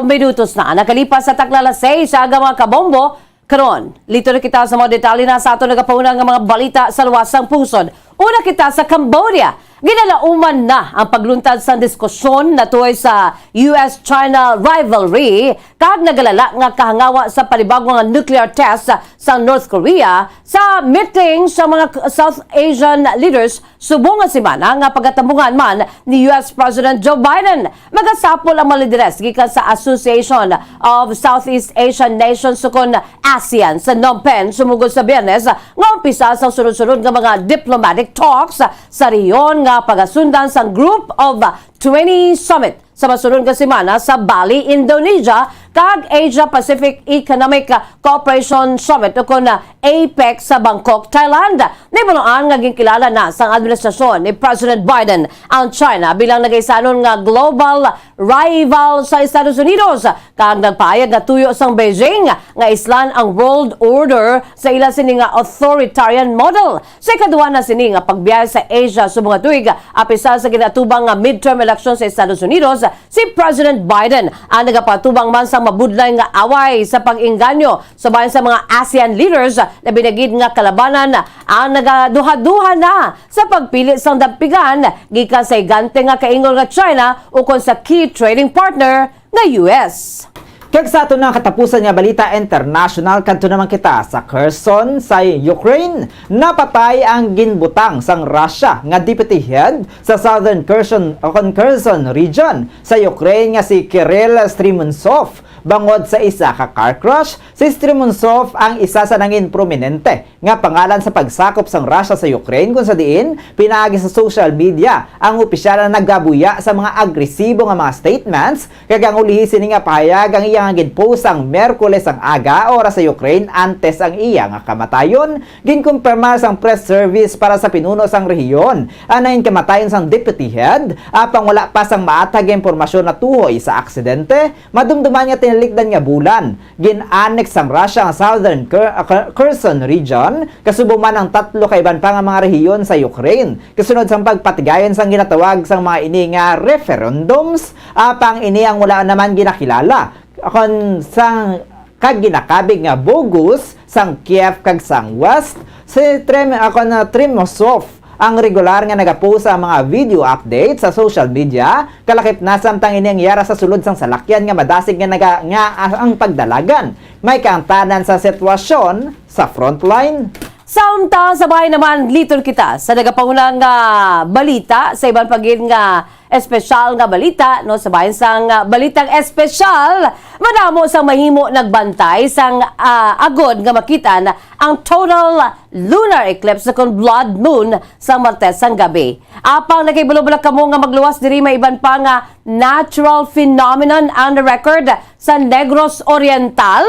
minutos na nakalipas sa takna alas sais sa aga, mga kabombo. Karon, listo na kita sa mga detalye na sa aton nagapauna nga mga balita sa luwas sang pusod. Una kita sa Cambodia. Ginalauman na ang pagluntad sang diskusyon natuoy sa U S China rivalry kag nagalala nga kahangawa sa panibago nga nuclear test sa North Korea sa meeting sa mga South Asian leaders subong nga semana nga pagatambungan man ni U S President Joe Biden. Magasapol ang mga lideres gikan sa Association of Southeast Asian Nations, sukon ASEAN, sa Phnom Penh sumugod sa Biyernes nga umpisa sang sunod-sunod nga mga diplomatic talks sa rehiyon nga pagasundan sang Group of twenty Summit sa masunod nga semana sa Bali, Indonesia, kag Asia-Pacific Economic Cooperation Summit, ukon APEC, sa Bangkok, Thailand. Nahibaluan nga ginkilala na sang administrasyon ni President Biden ang China bilang nagaisanon nga global rival sa Estados Unidos, kag nagpahayag nga tuyo sang Beijing nga islan ang world order sa ila sini nga authoritarian model. Sa ikaduha na sini nga pagbiyahe sa Asia subong nga tuig, apisar sa ginaatubang nga midterm election sa Estados Unidos, si President Biden ang nagapatubang man sang mabudlay nga away sa pag-inganyo sa bahin sa mga ASEAN leaders, labi na gid nga kalabanan ang nagaduhaduha na sa pagpili sang dampigan gikan sa higante nga kaingol nga China ukon sa key trading partner nga U S. Kag sa aton nga katapusan nga balita international, kadto naman kita sa Kherson sa Ukraine. Napatay ang ginbutang sang Russia nga deputy head sa Southern Kherson, o kon Kherson region sa Ukraine, nga si Kirill Strimunsov. Bangod sa isa ka car crash, si Strimunsov ang isa sa nangin prominente nga pangalan sa pagsakop sang Russia sa Ukraine, kung sa diin pinaagi sa social media ang opisyal na nagabuya sa mga agresibo nga mga statements, kag ang ulihi sini nga pahayag ang iya nga ginpost sang Miyerkules ang aga, oras sa Ukraine, antes ang iya nga kamatayon. Ginkumpirmar sang press service para sa pinuno sang rehiyon ang nangin kamatayon sang deputy head, apang wala pa sang maathag nga impormasyon natuhoy sa aksidente. Madumduman nga tinalikdan nga bulan, gin-annex sang Russia ang Southern Ker-, ah, Ker-, Kherson region, kasubo man ang tatlo ka iban pa nga mga rehiyon sa Ukraine, kasunod sang pagpatigayon sang ginatawag sang mga ini nga referendums, apang ini ang wala naman ginakilala kon sang kag ginakabig nga bogus sang Kiev kag sang West. Si Trem-, ah, kon, ah, Tremosov ang regular nga nagapost sa mga video update sa social media, kalakip na samtang ini ang yara sa sulod sang salakyan nga madasig nga naga-, nga, ah, ang pagdalagan. May kaangtanan sa sitwasyon sa frontline. Samtang sa bahin naman, liton kita sa nagapahunang nga balita sa iban pa gid nga espesyal nga balita, no, sa bahin sang, ah, balitang espesyal. Madamo sang mahimo nagbantay sang, ah, agod nga makit-an ang total lunar eclipse, kon blood moon, sa Martes sang gabi. Apang nagahibalo-balo kamo nga magluwas diri, may iban pa nga natural phenomenon ang record sa Negros Oriental.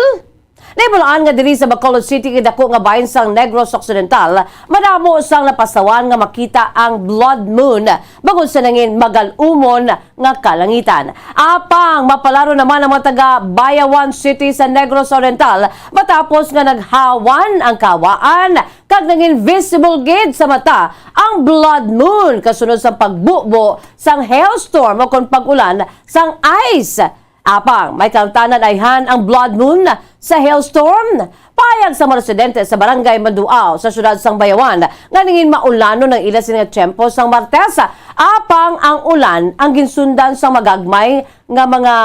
Nahibaluan nga diri sa Bacolod City, kay dako nga bahin sang Negros Occidental, madamo sang napasawan nga makita ang blood moon bangod sa nangin magal-umon nga kalangitan. Apang mapalaro naman ang mga taga Bayawan City sa Negros Oriental matapos nga naghawan ang kahawaan kag nangin visible gid sa mata ang blood moon kasunod sa pagbubo sang hailstorm o kon pag-ulan sang ice. Apang may kaangtanan ayhan ang blood moon sa hailstorm. Pahayag sa mga residente sa Barangay Manduao sa siyudad sang Bayawan nga nangin maulanon ang ila sini nga tiyempo sang Martes, apang ang ulan ang ginsundan sang magagmay nga mga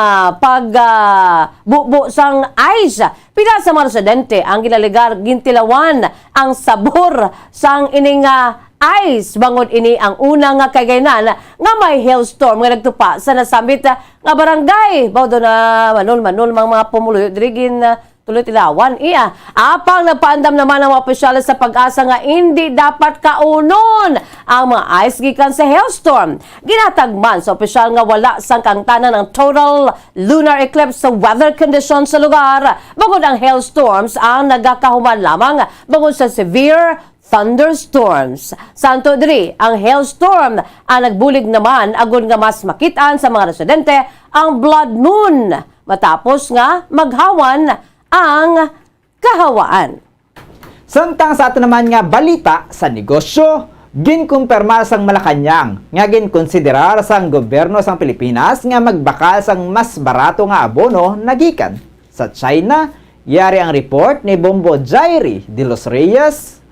pag, ah, bubo sang ice. Pila sa mga residente ang ginalegar gintilawan ang sabor sang ining, ah, ice, bangod ini ang una nga kagahinan nga may hailstorm nga nagtupa sa nasambit, ah, nga barangay. Baw do na manul-manul mga, mga pumuluyo diri gin, ah, tuloy tilawan. Iya, apang nagpaandam naman ang mga opisyales sa PAGASA nga indi dapat kaunon ang mga ice gikan sa hailstorm. Ginatag man sa opisyal nga wala sang kaangtanan ang total lunar eclipse sa weather condition sa lugar, bangod ang hailstorms ang nagakahuman lamang bangod sa severe thunderstorms. Sa anto diri, ang hailstorm ang nagbulig naman agod nga mas makit-an sa mga residente ang blood moon matapos nga maghawan ang kahawaan. Samtang sa ato naman nga balita sa negosyo, ginkumpirmar sang Malacañang nga ginkonsiderar sang gobyerno sang Pilipinas nga magbakal sang mas barato nga abono nagikan sa China. Yari ang report ni Bombo Jairi de los Reyes.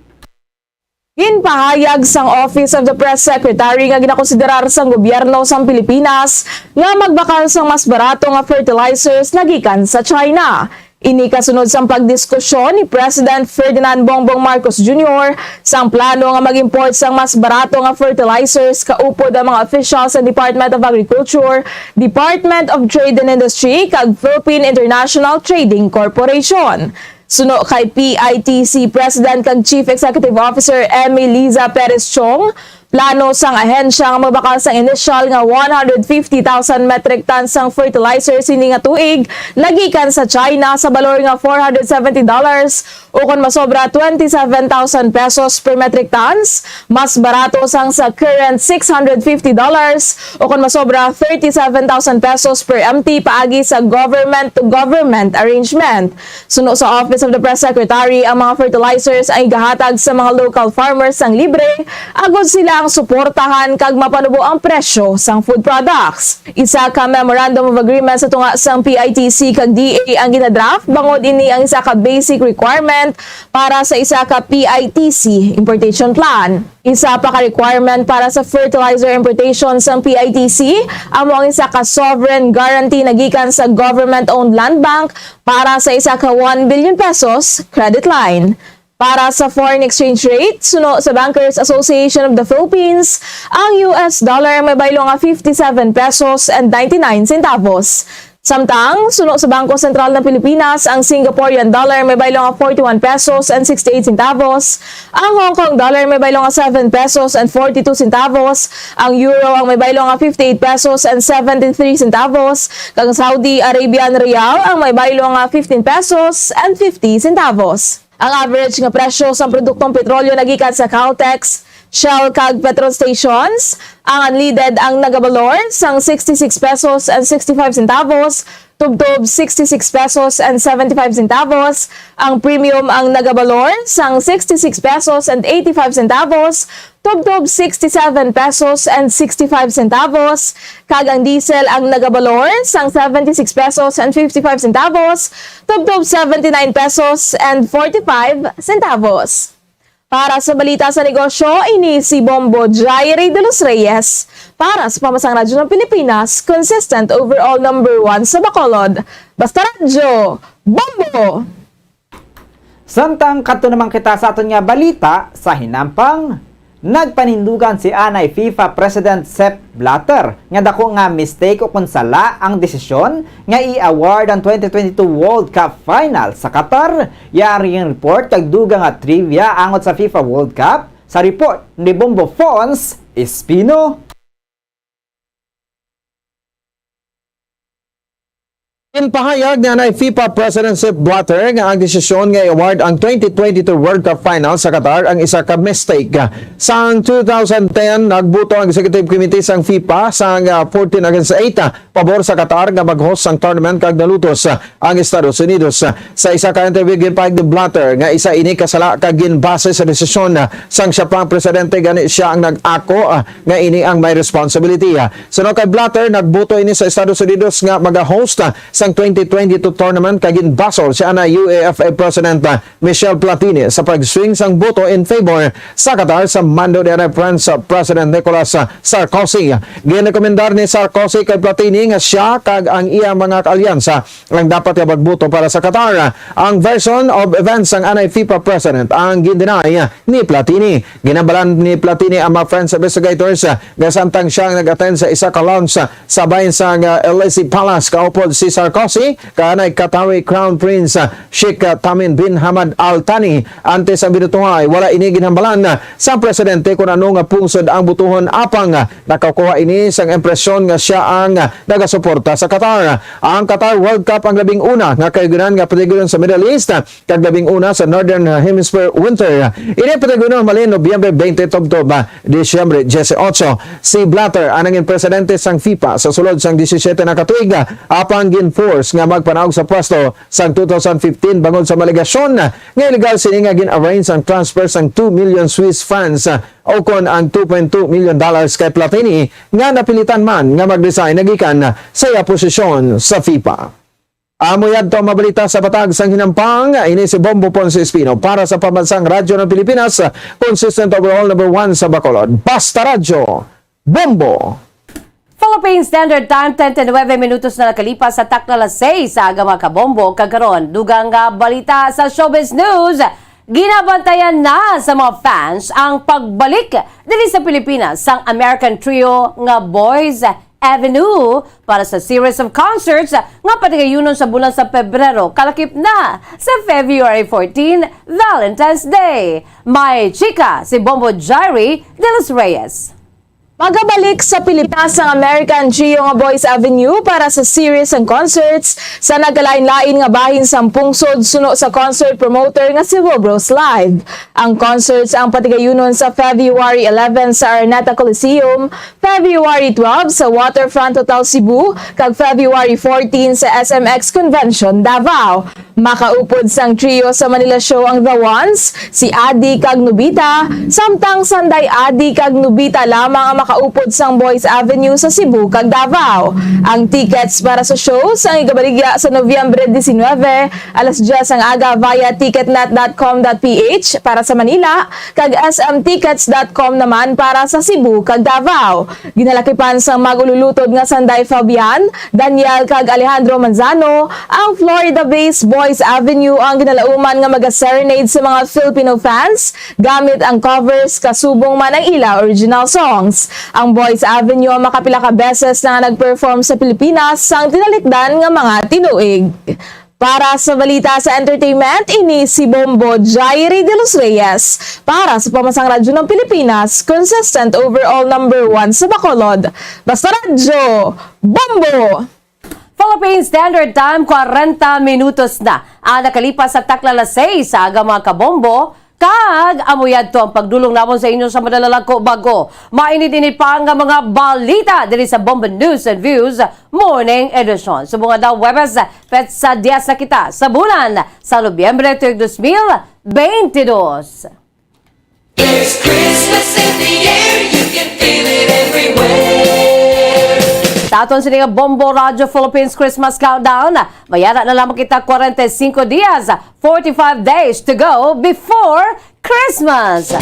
Ginpahayag sang Office of the Press Secretary nga ginakonsiderar sang gobyerno sang Pilipinas nga magbakal sang mas barato nga fertilizers nagikan sa China. Ini kasunod sang pagdiskusyon ni President Ferdinand Bongbong Marcos Junior sang plano nga mag-import sang mas barato nga fertilizers kaupod ang mga officials sa Department of Agriculture, Department of Trade and Industry, kag Philippine International Trading Corporation. Suno kay P I T C President kag Chief Executive Officer Emmy Liza Perez Chong, plano sang ahensya nga magbakal sang inisyal nga one hundred fifty thousand metric tons sang fertilizer sini nga tuig nagikan sa China sa balor nga four hundred seventy dollars, o kon masobra, twenty-seven thousand pesos per metric tons, mas barato sang sa current six hundred fifty dollars, o kon masobra, thirty-seven thousand pesos per M T paagi sa government-to-government arrangement. Suno sa Office of the Press Secretary, ang mga fertilizers ay gahatag sa mga local farmers sang libre, agod sila suportahan kag mapanubo ang presyo sang food products. Isa ka Memorandum of Agreement sa tunga sang P I T C kag D A ang ginadraft, bangod ini ang isa ka basic requirement para sa isa ka P I T C importation plan. Isa pa ka requirement para sa fertilizer importation sang P I T C amo ang isa ka sovereign guarantee na gikan sa government-owned land bank para sa isa ka one billion pesos credit line. Para sa foreign exchange rate, suno sa Bankers Association of the Philippines, ang U S dollar may baylo nga fifty-seven pesos and ninety-nine centavos. Samtang, suno sa Bangko Sentral ng Pilipinas, ang Singaporean dollar may baylo nga forty-one pesos and sixty-eight centavos, ang Hong Kong dollar may baylo nga seven pesos and forty-two centavos, ang euro ang may baylo nga fifty-eight pesos and seventy-three centavos, kag ang Saudi Arabian riyal ang may baylo nga fifteen pesos and fifty centavos. Ang average nga presyo sang produktong petrolyo nagikan sa Caltex, Shell kag petrol stations, ang unleaded ang nagabalor sang sixty-six pesos and sixty-five centavos, tubtob sixty-six pesos and seventy-five centavos, ang premium ang nagabalor sang sixty-six pesos and eighty-five centavos, tubtob sixty-seven pesos and sixty-five centavos, kag ang diesel ang nagabalor sang seventy-six pesos and fifty-five centavos, tubtob seventy-nine pesos and forty-five centavos. Para sa balita sa negosyo, ini si Bombo Jairi de los Reyes para sa Pamahalang Radyo ng Pilipinas, consistent overall number one sa Bacolod. Basta Radyo, Bombo! Samtang kadto naman kita sa aton nga balita sa hinampang, nagpanindugan si anay FIFA President Sepp Blatter nga dako nga mistake o kon sala ang desisyon nga i-award ang twenty twenty-two World Cup final sa Qatar. Yari ang report kag dugang nga trivia angot sa FIFA World Cup sa report ni Bombo Fons Espino. Ginpahayag ni anay FIFA President Sepp Blatter nga ang desisyon nga i-award ang twenty twenty-two World Cup Final sa Qatar ang isa ka mistake. Sang two thousand ten, nagbuto ang Executive Committee sang FIFA sang, ah, fourteen against eight, ah, pabor sa Qatar nga mag-host sang tournament kag nalutos, ah, ang Estados Unidos. Sa isa ka interview, ginpahayag ni Blatter nga isa ini ka sala kag ginbase sa desisyon, ah, sang siya pang presidente, gani siya ang nag-ako, ah, nga ini ang may responsibility, ah. Suno kay Blatter, nagbuto ini sa Estados Unidos nga maga-host, ah, sang twenty twenty-two tournament kag ginbasol siya na U A F A President, ah, Michel Platini sa pag-swing sang boto in favor sa Qatar sa mando ni anay French President Nicolas Sarkozy. Ginrekomendar ni Sarkozy kay Platini nga siya kag ang iya mga kaalyansa ang dapat nga magboto para sa Qatar. Ang version of events sang anay FIFA President ang gin-deny ni Platini. Ginhambalan ni Platini ang mga French investigators nga samtang siya ang nag-attend sa isa ka lounge sa bahin sang, ah, Elysee Palace, kaupod si Sarkozy kag anay Qatari Crown Prince, ah, Sheikh, ah, Tamim bin Hamad Al Thani. Antes ang binutuhay, wala ini ginhambalan, ah, sa presidente kon ano nga pungsod ang butuhon, apang, ah, nakakuha ini sang impresyon nga siya ang, ah, nagasuporta sa Qatar. Ang Qatar World Cup ang labing una nga kahigayunan nga patigulon sa Middle East, ah, kag labing una sa Northern Hemisphere winter. Ini patigulon halin Nobyembre twenty tubtob, ah, Disyembre dieciocho. Si Blatter ang nangin presidente sang FIFA sa sulod sang disisyete na ka tuig, ah, apang gin-force nga magpanaog sa pwesto sang two thousand fifteen bangod sa malegasyon nga illegal sini nga gin-arrange ang transfer sang two million Swiss francs, ah, o kon ang two point two million dollars kay Platini nga napilitan man nga mag-resign na gikan sa iya posisyon sa FIFA. Amo yadto ang mabalita sa patag sang hinampang. Ini si Bombo Ponce Espino para sa Pambansang Radyo ng Pilipinas, consistent overall number one sa Bacolod. Basta Radyo, Bombo! Philippine Standard Time, treinta y nueve minutos na nakalipas sa takna alas seis sa aga, mga kabombo. Kag karon, dugang nga balita sa showbiz news. Ginabantayan na sa mga fans ang pagbalik diri sa Pilipinas sang American trio nga Boys Avenue para sa series of concerts nga patigayunon sa bulan sa Pebrero, kalakip na sa February fourteen, Valentine's Day. May chika si Bombo Jairi de los Reyes. Magabalik sa Pilipinas ang American trio nga Boys Avenue para sa series sang concerts sa nagkalain-lain nga bahin sang pungsod, suno sa concert promoter nga si Wilbros Live. Ang concerts ang patigayunon sa February eleven sa Araneta Coliseum, February twelve sa Waterfront Hotel Cebu, kag February fourteen sa S M X Convention Davao. Makaupod sang trio sa Manila Show ang The Ones, si Adi kag Nobita, samtang sanday Adi kag Nobita lamang ang makaupod sang Boys Avenue sa Cebu kag Davao. Ang tickets para sa shows ang igabaligya sa Nobyembre diecinuebe, alas diyes ang aga via ticketnet dot com dot ph para sa Manila, kag S M tickets dot com naman para sa Cebu kag Davao. Ginalakipan sang mag-ululutod nga sanday Fabian, Daniel kag Alejandro Manzano, ang Florida-based Boys Avenue ang ginalauman nga maga-serenade sa mga Filipino fans gamit ang covers kasubong man ang ila original songs. Ang Boys Avenue ang makapila ka beses na nga nag-perform sa Pilipinas sang tinalikdan nga mga tinuig. Para sa balita sa entertainment, ini si Bombo Jairi de los Reyes para sa Pamansang Radyo ng Pilipinas, consistent overall number one sa Bacolod. Basta Radyo, Bombo! Philippine Standard Time, kwarenta minutos na ang nakalipas sa takna alas sais sa aga, mga kabombo. Kag amo yadto ang pagdulong namon sa inyo sa madala lang ko bago mainit-init pa nga mga balita diri sa Bombo News and Views Morning Edition. Subong nga daw Huwebes, petsa diyes na kita sa bulan sa Nobyembre tuig dos mil beintidos. There's Christmas in the air, you can feel it everywhere. Sa aton sini nga Bombo Radyo Philippines Christmas Countdown, mayara na lamang kita, kwarenta y cinco dias, forty-five days to go before Christmas.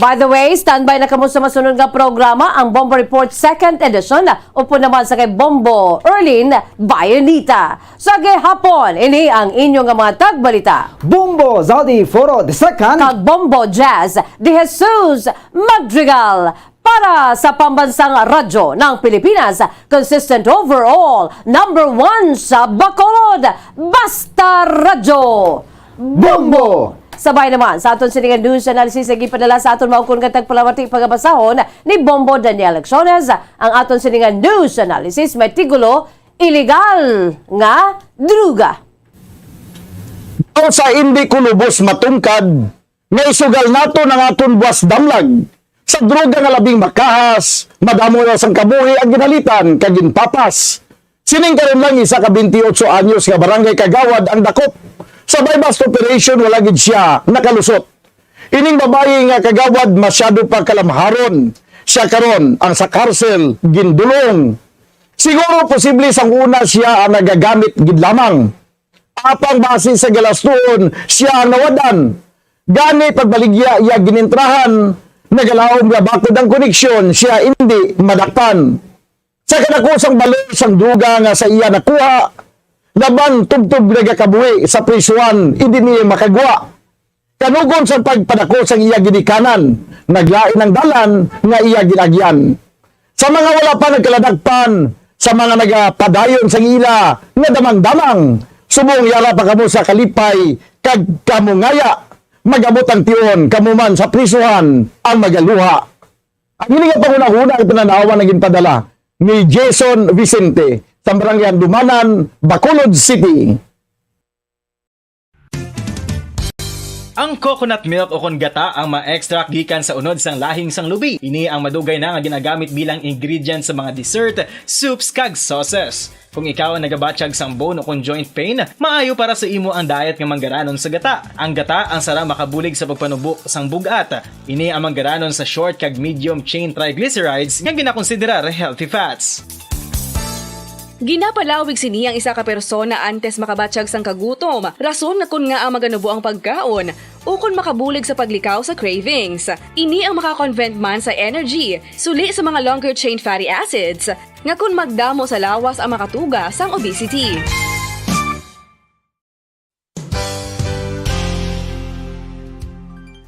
By the way, standby na kamo sa masunod nga programa, ang Bombo Report Second Edition, upod naman sa kay Bombo Erlin Bayonita. Sa gihapon, ini ang inyo nga mga tagbalita, Bombo Zaldi Foro the Second kag Bombo Jazz de Jesus Madrigal. Para sa Pambansang Radyo ng Pilipinas, consistent overall, number one sa Bacolod, Basta Radyo, Bombo! Sabay naman sa aton sini nga news analysis nga gipadala sa aton maukon nga tagpalamati, pagabasahon ni Bombo Daniel Lecciones. Ang aton sini nga news analysis may titulo, Iligal nga Druga. Daw sa hindi ko lubos matungkad, nga isugal naton ang aton buwas damlag sa droga nga labing makahas, madamo na sang kabuhi ang ginhalitan kag ginpapas. Sining karon lang, isa ka twenty-eight anyos nga barangay kagawad ang dakop. Sa buy-bust operation, wala gid siya nakalusot. Ining babayi nga kagawad masyado pa kalamharon. Siya karon ang sa karsel gindulong. Siguro posible sang una siya ang nagagamit gid lamang. Apang basi sa galastuhon, siya ang nawad-an. Gani pagbaligya iya ginintrahan, nagalaom nga bakod ang koneksyon, siya indi madakpan. Sa kadako sang balor sang duga nga sa iya nakuha, laban tubtob nagakabuhi sa prisuhan, indi niya makagwa. Kanugon sang pagpadako sang iya ginikanan, naglain ang dalan nga iya ginagyan. Sa mga wala pa nagkaladakpan, sa mga nagapadayon sang ila nga damang-damang, subong yara pa kamo sa kalipay kag kamungaya, mag-abot ang tion, kamo man sa prisuhan ang magaluha. Ang ini nga panghunahuna ang pinanawan nga ginpadala ni Jason Vicente sa Barangay Handumanan, Bacolod City. Ang coconut milk o kon gata ang ma-extract gikan sa unod sang lahing sang lubi. Ini ang madugay na nga ginagamit bilang ingredient sa mga dessert, soups, kag sauces. Kung ikaw ang nagabatyag sang bone o kon joint pain, maayo para sa imo ang diet nga manggaranon sa gata. Ang gata ang sarang makabulig sa pagpanubo sang bug-at. Ini ang manggaranon sa short kag medium chain triglycerides nga ginakonsiderar healthy fats. Ginapalawig sini ang isa ka persona antes makabatyag sang kagutom, rason nga kon ngaa maganubo ang pagkaon, ukon makabulig sa paglikaw sa cravings. Ini ang makakonvert man sa energy, suli sa mga longer chain fatty acids, nga kon magdamo sa lawas ang makatuga sang obesity.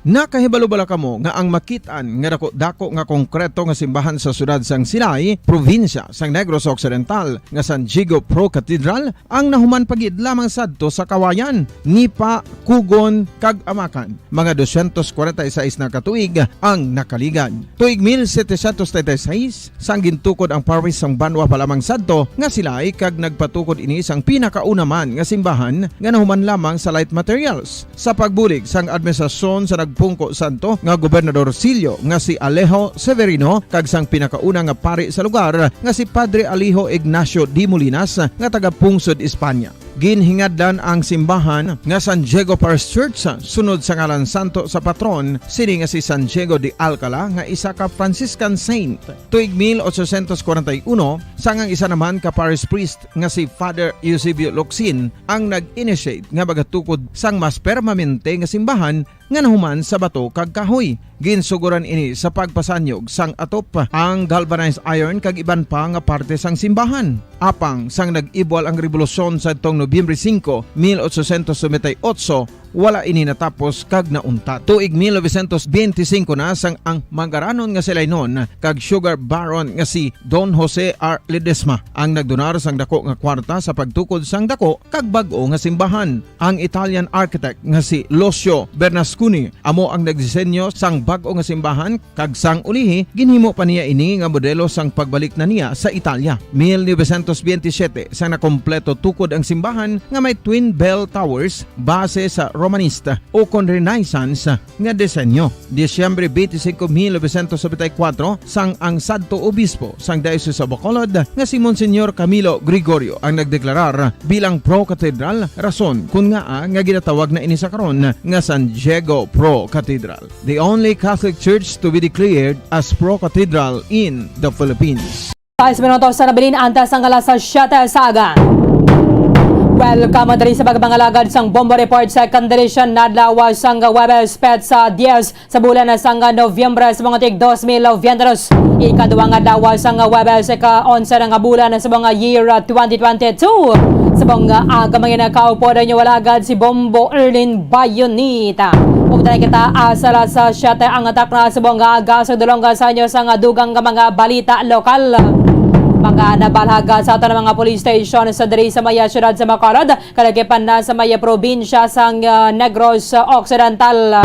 Nakahibalo bala kamo nga ang makit-an nga dako-dako nga konkreto nga simbahan sa siyudad sang Silay, probinsya sang Negros Occidental, nga San Diego Pro Cathedral, ang nahuman pa gid lamang sadto sa Kawayan, ni pa Kugon kag Amakan? Mga dosyentos kwarenta y seis na ka tuig ang nakaligad. Tuig mil setecientos treinta y seis, sang gintukod ang parish sang banwa pa lamang sadto nga Silay, kag nagpatukod ini sang pinakauna man nga simbahan nga nahuman lamang sa light materials. Sa pagbulig sang administrasyon sa nagpungko sadto nga Gobernador Silio nga si Alejo Severino kag sang pinakauna nga pari sa lugar nga si Padre Alejo Ignacio de Molinas nga taga Pungsod, Espanya. Ginhingadlan ang simbahan nga San Diego Parish Church sunod sa ngalan santo sa patron sini nga si San Diego de Alcala nga isa ka Franciscan saint. Tuig mil ochocientos kwarenta y uno, sang ang isa naman ka parish priest nga si Father Eusebio Locsin ang nag-initiate nga magatukod sang mas permanente nga simbahan nga nahuman sa bato kag kahoy. Ginsuguran ini sa pagpasanyog sang atop, ang galvanized iron kag iban pa nga parte sang simbahan. Apang sang nag-ibwal ang rebolusyon sadtong Nobyembre singko, mil ochocientos noventa y ocho, wala ini natapos kag nauntat. Tuig mil novecientos benti singko na sang ang mangaranon nga si Lainon kag sugar baron nga si Don Jose R. Ledesma ang nagdonar sang dako nga kwarta sa pagtukod sang dako kag bag-o nga simbahan. Ang Italian architect nga si Lucio Bernasconi amo ang nagdisenyo sang bag-o nga simbahan, kag sang ulihi ginhimo pa niya ini nga modelo sang pagbalik na niya sa Italia. Mil novecientos benti siyete, sang nakompleto tukod ang simbahan nga may twin bell towers base sa Romanista o kon Renaissance nga disenyo. Disyembre benti singko, mil novecientos nobenta y kuwatro, sang ang sadto obispo sang Diocese of Bacolod nga si Monsignor Camilo Gregorio ang nagdeklarar bilang pro-cathedral, rason kon ngaa nga ginatawag na ini sa karon nga San Diego Pro Cathedral, the only Catholic church to be declared as pro-cathedral in the Philippines. Sais minutos sa nabilin antes ang alas siyete sa aga. Welcome diri sa pagpangalagad sang Bombo Report Second Edition, nadlaw sang Huwebes, petsa diyes sa bulan sang Nobyembre sa mga tig dos mil veintitrés. Ikaduha nga adlaw sang Huwebes, ika-onse na nga bulan sa mga year twenty twenty-two. Sa mga aga, mga nakaupo na inyo alagad si Bombo Erlin Bayonita. Ug dali kita asa alas siyete ang takna sa mga aga sa dulong sa inyo sa nga dugang nga mga balita lokal. Mga nabalhaga sa aton mga police station sa diri sa maya siyudad sa Bacolod, kalagipan na sa may probinsya sang, ah, Negros Occidental.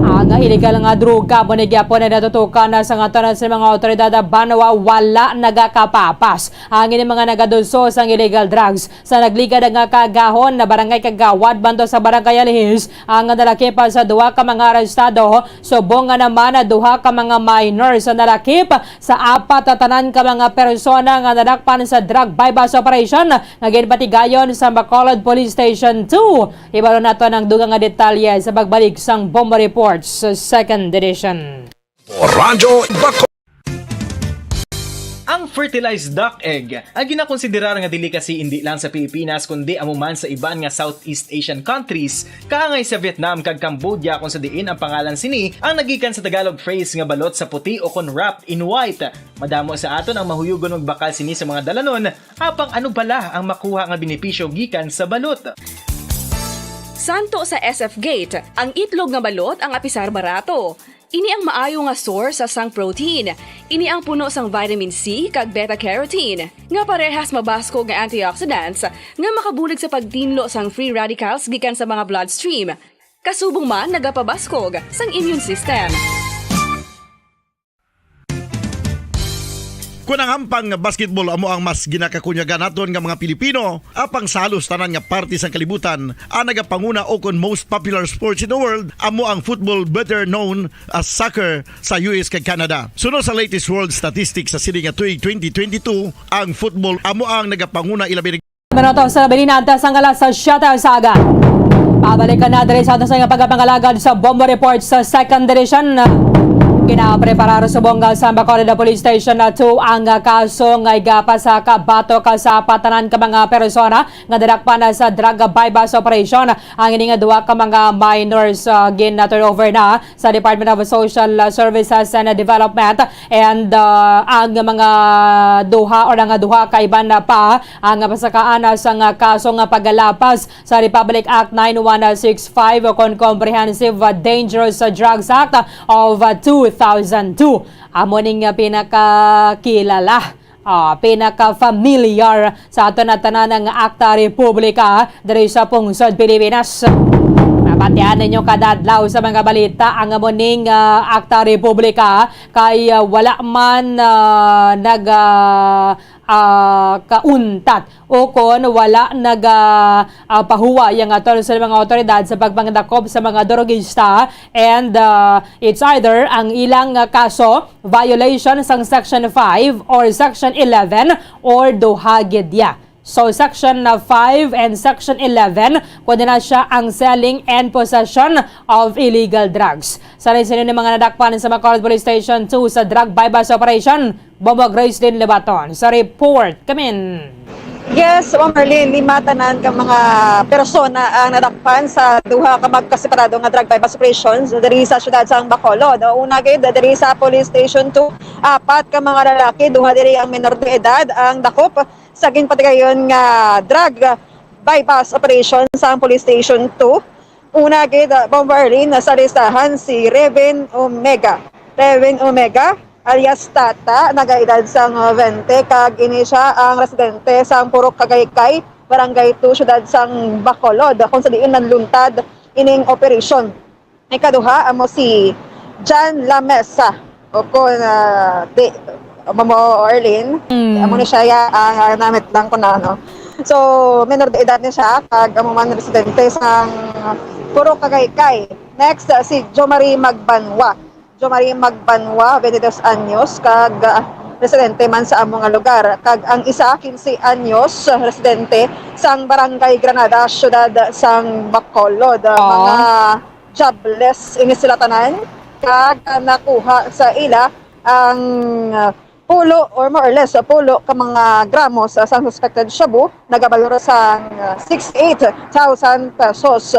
Ang illegal nga droga mo ni gyapon ay natutukan na sa ngatanan sa mga otoridad, banwa wala nagakapapas ang ini mga nagaduso sang illegal drugs. Sa nagligad nga kaagahon na barangay kagawad banto sa barangay Alihis ang nalakip sa duha ka mga arestado, subong nga naman duha ka mga minors ang nalakip sa apat na tanan ka mga persona nga nadakpan sa drug buy-bust operation nga ginpatigayon sa Bacolod Police Station two. Ibalo nato ang dugang nga detalye sa pagbalik sang Bombo Reports Second Edition. Radyo Bacolod. Ang fertilized duck egg, ang ginakonsiderar nga delicacy indi lang sa Pilipinas kundi amo man sa iban nga Southeast Asian countries, kaangay sa Vietnam kag Cambodia, kung sa diin ang pangalan sini ang nagikan sa Tagalog phrase nga balot sa puti o kon wrapped in white. Madamo sa aton ang mahuyugon magbakal sini sa mga dalanon, apang ano bala ang makuha nga benepisyo gikan sa balot? Santo sa S F Gate, ang itlog nga balot ang apisar barato. Ini ang maayo nga source sang protein. Ini ang puno sang vitamin C kag beta carotene, nga parehas mabaskog nga antioxidants nga makabulig sa pagtinlo sang free radicals gikan sa mga bloodstream. Kasubong man, nagapabaskog sang immune system. Kon ang hampang nga basketball amo ang mas ginakakunyagan naton nga mga Pilipino, apang sa halos tanan nga parte sang kalibutan, ang nagapanguna o kon most popular sports in the world amo ang football, better known as soccer, sa U S kag Canada. Suno sa latest world statistics sa sini nga tuig twenty twenty-two, ang football amo ang nagapanguna, ilabi na Minuto sa nabilin antes ang alas siyete sa aga. Pabalikan na diri sa aton sa pagpangalagad sa Bombo Report sa Second Edition. Ginapreparar subong sa Bacolod Police Station na two ang kaso nga igapa sa kabatok sa apat tanan ka mga persona nga nadakpan sa drug buy-bust operation. Ang ini nga duha ka mga minors, ah, gin-turnover na sa Department of Social Services and Development, and, ah, ang mga duha or ang duha ka iban na pa ang pasakaan sa nga kaso nga paglapas sa Republic Act nine one six five o kon Comprehensive Dangerous Drugs Act of two thousand two. Amo ning pinakakilala, ah, pinaka-familiar sa aton na tanan nga Akta Republika diri sa pungsod Pilipinas. Mabatian ninyo kada adlaw sa mga balita ang amo ning, ah, Akta Republika, kay, ah, wala man, ah, nag, ah, ah, kauntat o kon wala naga, ah, pahuway ang aton sa mga awtoridad sa pagpangdakop sa mga drogista, and, ah, it's either ang ilang, ah, kaso violation sang Section five or Section eleven or duha gid ya. So, Section na five and Section eleven, pwede na siya ang selling and possession of illegal drugs. Sa rin sino ni mga nadakpan sa Bacolod Police Station two sa drug buy-bust operation, Bombo Grace Lynn Lebaton sa report. Kamin. Yes, Ma'am Marlene, lima tanan ka mga persona ang nadakpan sa duha ka magkaseparado nga drug buy-bust operations diri sa siyudad sang Bacolod. Una gid, diri sa Police Station two, apat ka mga lalaki, duha diri ang menor de edad, ang dakop sa ginpatigayon nga drug buy-bust operation sa Police Station two. Una gid, ah, Bombo Arlene, sa listahan si Reven Omega. Reven Omega, alias Tata, nagaedad sang twenty, kag ini siya ang residente sang Purok Kagaykay, Barangay two, siyudad sang Bacolod, kung sa diin nanluntad ining operasyon. Ikaduha, amo si Jan Lamesa. O kon, ah, di, amo mo, Arlene. Mm. Amo ni siya, ya, ah, namit lang ko na, ano. So, menor de edad ni siya, kag amo man residente sang Purok Kagaykay. Next, ah, si Jomari Magbanwa. Jomari Magbanwa, twenty-dos anyos, kag, ah, residente man sa amo nga lugar. Kag ang isa, quince anyos, residente sang Barangay Granada, siyudad sang Bacolod. Ah, mga jobless ini sila tanan, kag nakuha sa ila ang, ah, pulo or more or less, ah, pulo ka mga gramos, ah, sang suspected shabu, nagabalor sang, ah, sixty-eight thousand pesos.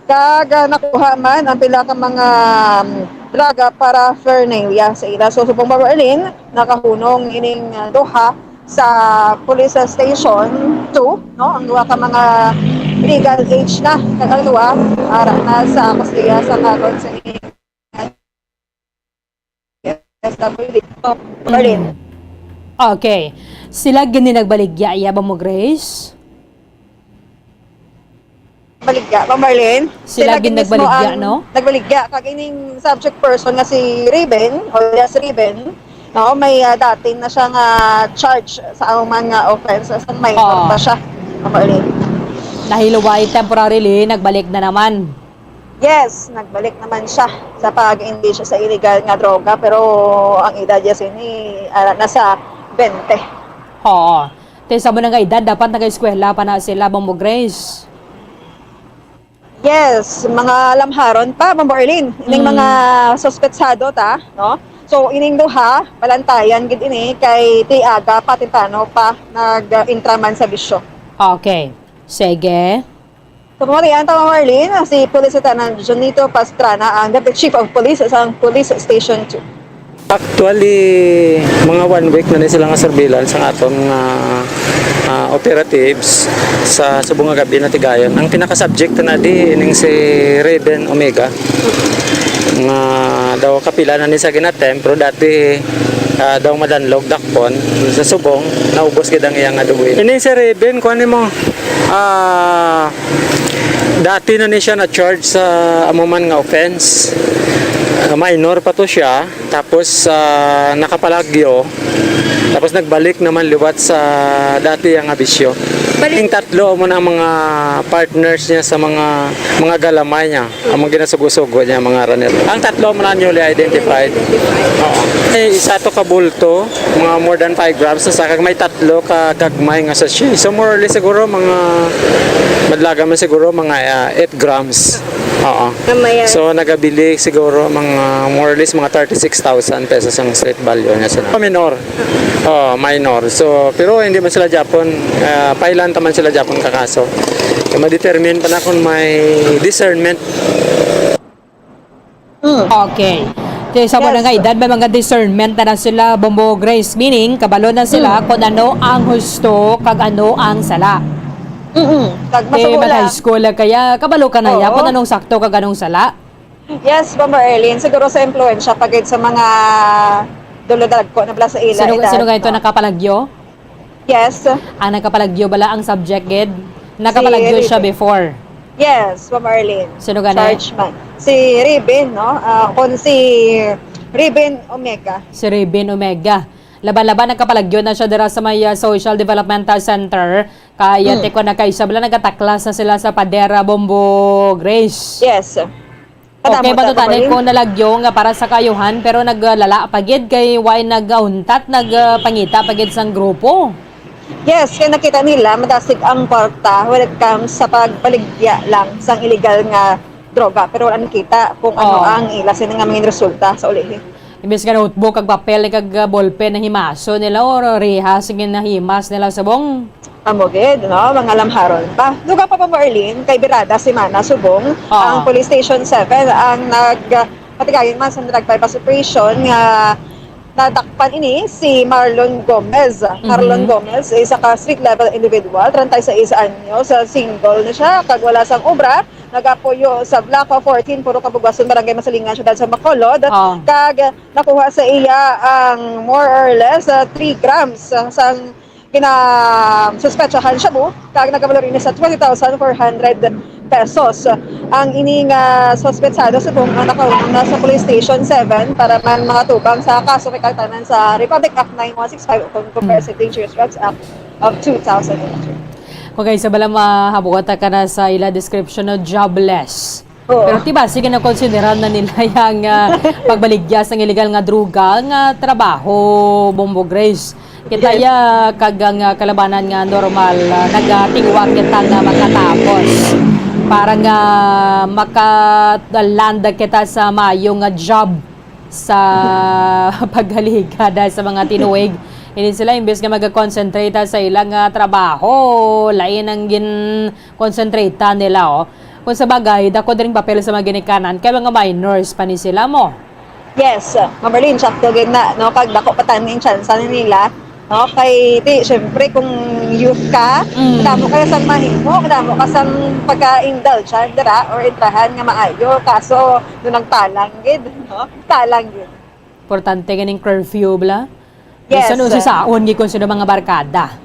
Kag, ah, nakuha man ang pila ka mga, um, drug, ah, paraphernalia sa ila. So, subong Marlene, nakahunong ining, ah, duha sa police station two, no? Ang duha ka mga legal age na, kag ang duha, ara na sa kustodiya sa karon sa S W D. Oh, Berlin. Mm. Okay. Sila gani nagbaligya, iya ba mo, Grace? Baligya, Ma'am Marlene. Sila Sila gid gid mismo nagbaligya, ang no? nagbaligya. Kag ining subject person nga si Raven, alias Raven, no, may, ah, dati na siya nga charge sa amo man nga offense. Sa minor Oo. pa siya, Ma'am Marlene. Nahiluway temporarily, nagbalik na naman. Yes, nagbalik naman siya sa pag-engage sa illegal nga droga, pero ang edad niya sini, ah, nasa twenty. Oo. Te, sa mo nga edad, dapat nag-eskwela pa na sila, Bombo Grace. Yes, mga lamharon pa, Bombo Arlene. Ining Mm. mga suspetsado ta, no? So, ining duha, balantayan gid ini kay ti aga pa, temprano pa nag-intra man sa bisyo. Okay. Sige. So, pamatian ta, Ma'am Arlene, si Police Lieutenant Junito Pastrana, ang Deputy Chief of Police sa Police Station two. Actually, mga one week na ni sila nga surveillance ang aton nga, ah, operatives sa subong nga gab-i natigayon. Ang pinaka-subject na di ining si Raven Omega, nga daw kapila na ni sa ginatem, pero dati, ah, daw madanlog dakpon sa subong, naubos gid ang iya nga duwin. Ining si Raven, kuan nimo, ah, dati na ni siya na-charge sa amo man nga offense. Ah, minor pa to siya. Tapos, ah, nakapalagyo. Tapos nagbalik naman liwat sa dati ang abisyo. Balik- Ang tatlo mo na ang mga partners niya sa mga, mga galamay niya. Ang mga ginasugo-sugo niya, mga runner. Ang tatlo mo na newly identified. Oo. Eh, isa to ka bulto, mga more than five grams. Sa kag may tatlo ka gagmay nga sachet. So, more or less siguro, mga madlaga man siguro, mga, ah, eight grams. Oo. Kamaya. So, nagabili siguro mga more or less mga thirty-six thousand pesos ang street value niya sa minor. Oh, minor. So, pero hindi man sila Japon, ah, pailan taman sila Japon ka kaso. Kaya ma-determine pa na kung may discernment. Mm. Okay. Kaya sa mga Yes. nga edad, may mga discernment na, na sila, Bombo Grace, meaning, kabalo na sila Mm. kung ano ang husto kag ano ang sala. Mm-mm. Kag Eh, masubo mag-high lang. school lang kaya, kabalo ka na ya Oo. kung anong sakto kag anong sala. Yes, Bombo Erlin. Siguro sa impluwensya pa gid sa mga dulodagko na bala sa ila Sino, edad, sino nga ito no? nakapalagyo? Yes. Ang nakapalagyo bala ang subject gid? Nakapalagyo Si siya Riven. before? Yes, Bombo Erlin. Sino gani? Charge man. Si Riven, no? Ah, kung si Riven Omega. Si Raven Omega. Laban-laban, nakapalagyo na siya dira sa may, ah, Social Developmental Center. Kaya, Hmm. tiko, nakaisa bala, nagataklas na sila sa padera, Bombo Grace. Yes. Okay, Kadamo ta, patutanay Bombo ko Erlin. nalagyo nga para sa kaayuhan, pero naglala pa gid kay way nagahuntat, nagpangita pa gid sang grupo. Yes, kay nakita nila madasig ang kwarta when it comes sa pagbaligya lang sang illegal nga droga, pero wala nakita kung ano Oh. ang ila sini nga mga resulta sa ulihi. Imbes nga notebook kag papel kag, ah, ballpen na himaso nila or rehas nga nahimas nila subong. Amo gid, no? Mga lamharon pa. Dugang pa, Bombo Arlene, kay birada semana subong Oo. ang Police Station seven ang nag, ah, patigayon man sa drug buy-bust operation nga nadakpan ini si Marlon Gomez. Mhm. Marlon Gomez, isa ka street level individual, treinta y seis anyos, ah, single na siya, kag wala sang obra, nagapuyo sa Block fourteen, Purok Kabugwason, Barangay Masalingan, Siyudad sa Bacolod, Oh. kag nakuha sa iya ang more or less, ah, three grams, ah, sang ginasuspetsahan shabu, kag nagabalor ini sa twenty thousand four hundred pesos. Ang ini nga suspetsado subong ang nakauna na sa Police Station seven para man makatubang sa kaso kay kaltanan sa Republic Act nine one six five o kon Converse Dangerous Drugs Act of two thousand and three. Kung kay sa bala mahabuot ka na sa ila description na jobless. Oo. Pero ti ba, sige na konsiderar na nila yang, ah, pagbaligya sang illegal nga droga nga trabaho, Bombo Grace. Kita Yes. ya kag ang, ah, kalabanan nga normal, ah, nagatingwa kita nga makatapos para nga maka-land kita sa maayo nga job sa paghaligad sa mga tinuig. Ini sila, imbes nga mag-concentrate sa ilang, ah, trabaho, lain ang gin-concentrate nila, oh. Kung sa bagay, dako diri ang papel sa mga ginikanan, kay mga minors pa ni sila mo. Yes, Ma'am Marlene, sakto gid na, no? Kag dako pa tani ang tsansa ni nila, no? Kay, di, syempre, kung youth ka, Mm. madamo ka sang mahimo, madamo ka sang pagka-indulge dira or entrahan nga maayo. Kaso, doon nagtalang gid, no? Talang gid. Importante ganing curfew, bla? Yes. Bisan usisaon gid kung sino mga barkada.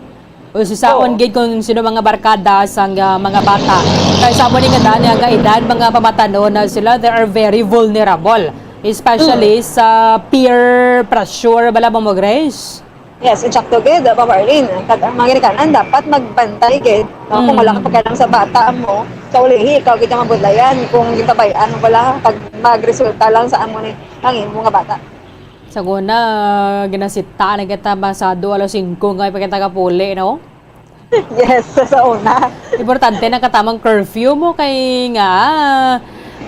Usisaon Oo. gid kung sino mga barkada sang, ah, mga bata. Kay sa mo ni nga daan nga edad, mga pamatanon na sila, they are very vulnerable. Especially Mm. sa peer pressure, bala mo, Grace? Yes, insakto gid, Ma'am Arlene. Kag ang mga ginikanan dapat magbantay gid, no? Kung wala ka Mm. pakialam sa bata mo, sa ulihi, ikaw gid ang mabudlayan kung gintabayan mo bala, kag magresulta lang sa amo ni ang imo nga bata. Sa una, ginasita na kita masado alas singko nga ipakita ka puli, no? Yes, sa una. Importante na katamang curfew mo kay nga,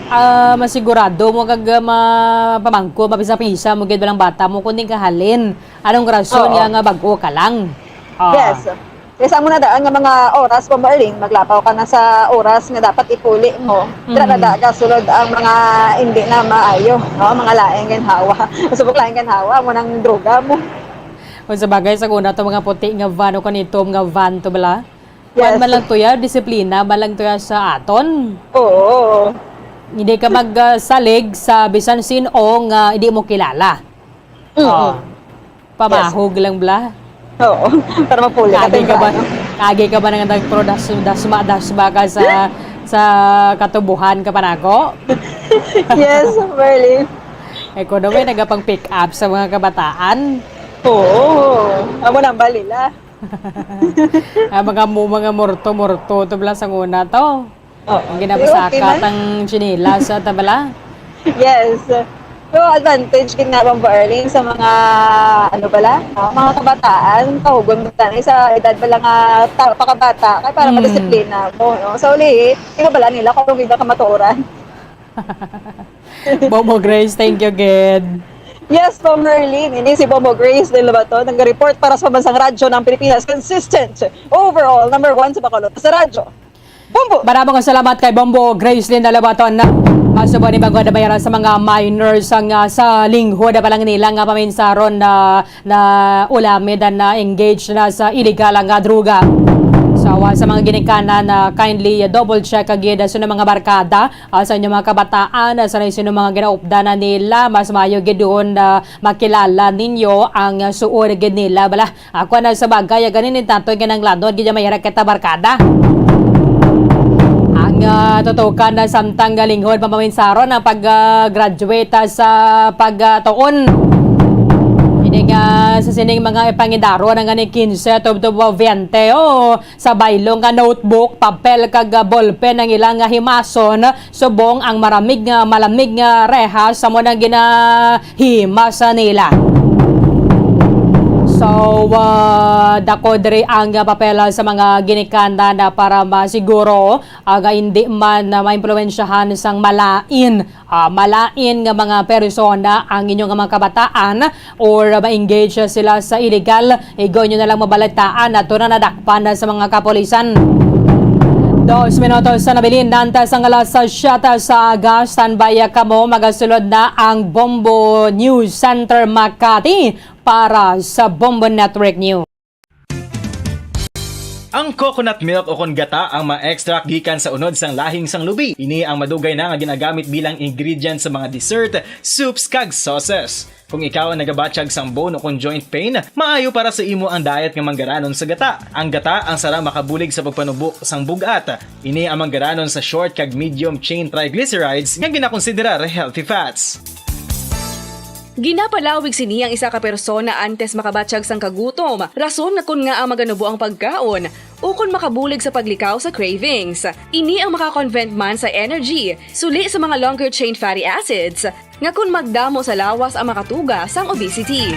ah, masigurado mo kag, ah, mapamangko, mapisa-pisa mo gid balang bata mo kundi kahalin. Anong rason Oo. nga, nga bag-o ka lang? Ah. Yes. Kay sa amo na daan nga mga oras, Ma'am Arlene, maglapaw ka na sa oras nga dapat ipuli mo. Dira na Mhm. da gasulod ang mga hindi na maayo, no? Mga laing ginhawa. Subok laing ginhawa mo nang droga mo. Kung sa bagay, sa una to mga puti nga van o kanitom nga van to bala. Kuwan Yes. man lang to ya, disiplina man lang to ya sa aton. Oo. Hindi ka mag, ah, salig sa bisan sin-o nga hindi mo kilala. Mm-mm. Oh. Pamahog lang bala. Oo. Para mapuli ka Kagi ka ba, temprano. Kagi ka ba nang nagpro das-, dasma, dasma ka sa, sa katubuhan ka pa nako? Yes, Merlin. Ekonomi, nagapang pick up sa mga kabataan. Oo. Amo nang balila. Ah, mga mu-, mga morto-morto to bala sa una to. Oo. Ang ginapasaka Pero okay man. tang tsinelas sa tabala. Yes. Pero advantage gid na bang, Arlene, sa mga, ano bala, no? Mga kabataan, kahugon mo tani sa edad pa lang nga ta-, pakabata, kay para Mm. madisiplina mo, no? Sa uli, ikaw bala nila kung hindi ka matuoran. Bombo Grace, thank you gid. Yes, Bombo Arlene. Ini si Bombo Grace del Lobato, nag-report para sa Pambansang Radyo ng Pilipinas. Consistent, overall, number one sa Bacolod sa radyo. Bombo! Maraming salamat kay Bombo Grace Linda Lobaton. Asubo ni Bangod na mayroon sa mga minors ang, ah, sa linghod na palang nila nga paminsaron na na ulamid na engage na sa illegal nga droga. So, ah, sa mga ginikanan, ah, kindly, ah, double check agad sa inyong mga barkada, ah, sa inyong mga kabataan, ah, sa sino mga ginaupdan na nila, mas maayo gid doon na makilala ninyo ang, ah, suod gid nila. Bala, ako na sa bagay, ah, ganin ni Tatoy nga nang landon gid may kita barkada. Ang, ah, tutukan na samtang galinghod pamaminsaron ang pag, ah, graduate, ah, sa pagtuon. Ini nga sa sining mga ipangidaro na nga ni quince tubtob twenty, oh, sa baylong nga notebook, papel kag, ah, ballpen ang ilang nga himason, subong ang maramig nga, malamig nga rehas sa mo nang ginahimas nila. So, ah, dako diri ang papel sa mga ginikanan na para masiguro, ah, nga hindi man, ah, maimpluwensyahan sang malain, ah, malain nga mga persona ang inyo nga mga kabataan or ma-engage sila sa illegal. Igo nyo na lang mabalitaan, ato na nadakpan na sa mga kapulisan. Dos minutos sa nabilin, nanta sang alas siyete sa aga, standby kamo, magasulod na ang Bombo News Center Makati para sa Bombo Network News. Ang coconut milk o kon gata ang ma-extract gikan sa unod sang lahing sang lubi. Ini ang madugay na nga ginagamit bilang ingredient sa mga dessert, soups, kag sauces. Kung ikaw ang nagabatyag sang bone o kon joint pain, maayo para sa imo ang diet nga manggaranon sa gata. Ang gata ang sara makabulig sa pagpanubo sang bug-at. Ini ang manggaranon sa short kag medium chain triglycerides nga ginakonsiderar healthy fats. Ginapalawig sini ang isa ka persona antes makabatyag sang kagutom, rason nga kon ngaa maganubo ang pagkaon, ukon makabulig sa paglikaw sa cravings. Ini ang maka-convert man sa energy, suli sa mga longer chain fatty acids, nga kon magdamo sa lawas ang makatuga sang obesity.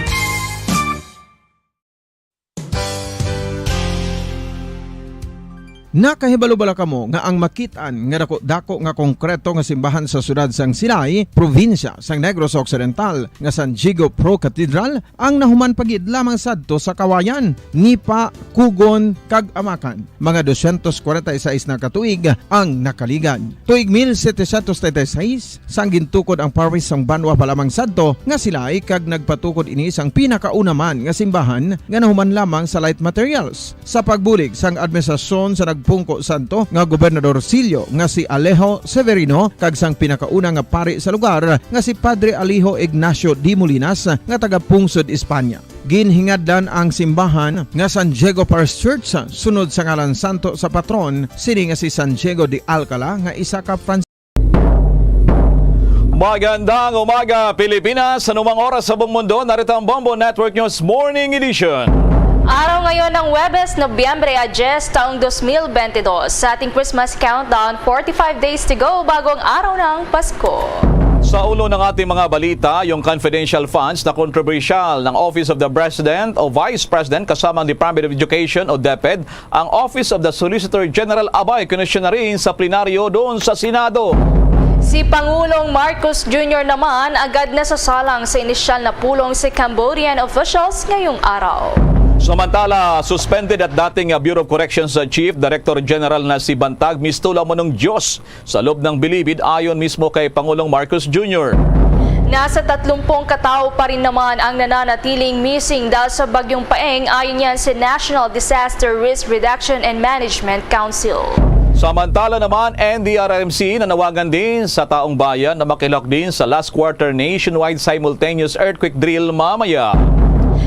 Nakahibalo bala kamo nga ang makit-an nga dako-dako nga konkreto nga simbahan sa siyudad sang Silay, probinsya sang Negros Occidental, nga San Diego Pro Cathedral, ang nahuman pa gid lamang sadto sa kawayan, nipa, kugon, kag amakan? Mga dosyentos kwarenta y seis na ka tuig ang nakaligad. Tuig mil setecientos treinta y seis, sang gintukod ang parish sang banwa pa lamang sadto nga Silay, kag nagpatukod ini sang pinakauna man nga simbahan nga nahuman lamang sa light materials. Sa pagbulig sang administrasyon sa nagpungko sadto nga Gobernador Silio nga si Alejo Severino kag sang pinakauna nga pari sa lugar nga si Padre Alejo Ignacio de Molinas nga taga Pungsod, Espanya, ginhingadlan ang simbahan nga San Diego Parish Church sunod sa ngalan santo sa patron sini nga si San Diego de Alcala nga isa ka Fran- Magandang umaga, Pilipinas. Anumang oras sa buong mundo, narito ang Bombo Network News Morning Edition. Araw ngayon ng Huwebes, Nobyembre a diyes, taong dos mil bentidós. Sa ating Christmas countdown, forty-five days to go bago ang araw ng Pasko. Sa ulo ng ating mga balita, yung confidential funds na kontrobersyal ng Office of the President o Vice President kasama ang Department of Education o DepEd, ang Office of the Solicitor General, abay, kinuestiyon na rin sa plenaryo doon sa Senado. Si Pangulong Marcos Junior naman agad nasasalang sa inisyal na pulong sa Cambodian officials ngayong araw. Samantala, suspended at dating, ah, Bureau of Corrections, ah, Chief Director General na si Bantag Mistula Monong Dios sa loob ng bilibid, ayon mismo kay Pangulong Marcos Junior. Nasa tatlumpung katao pa rin naman ang nananatiling missing dahil sa Bagyong Paeng, ayon yan sa National Disaster Risk Reduction and Management Council. Samantala naman, N D R R M C nanawagan din sa taong bayan na makilahok din sa last quarter nationwide simultaneous earthquake drill mamaya.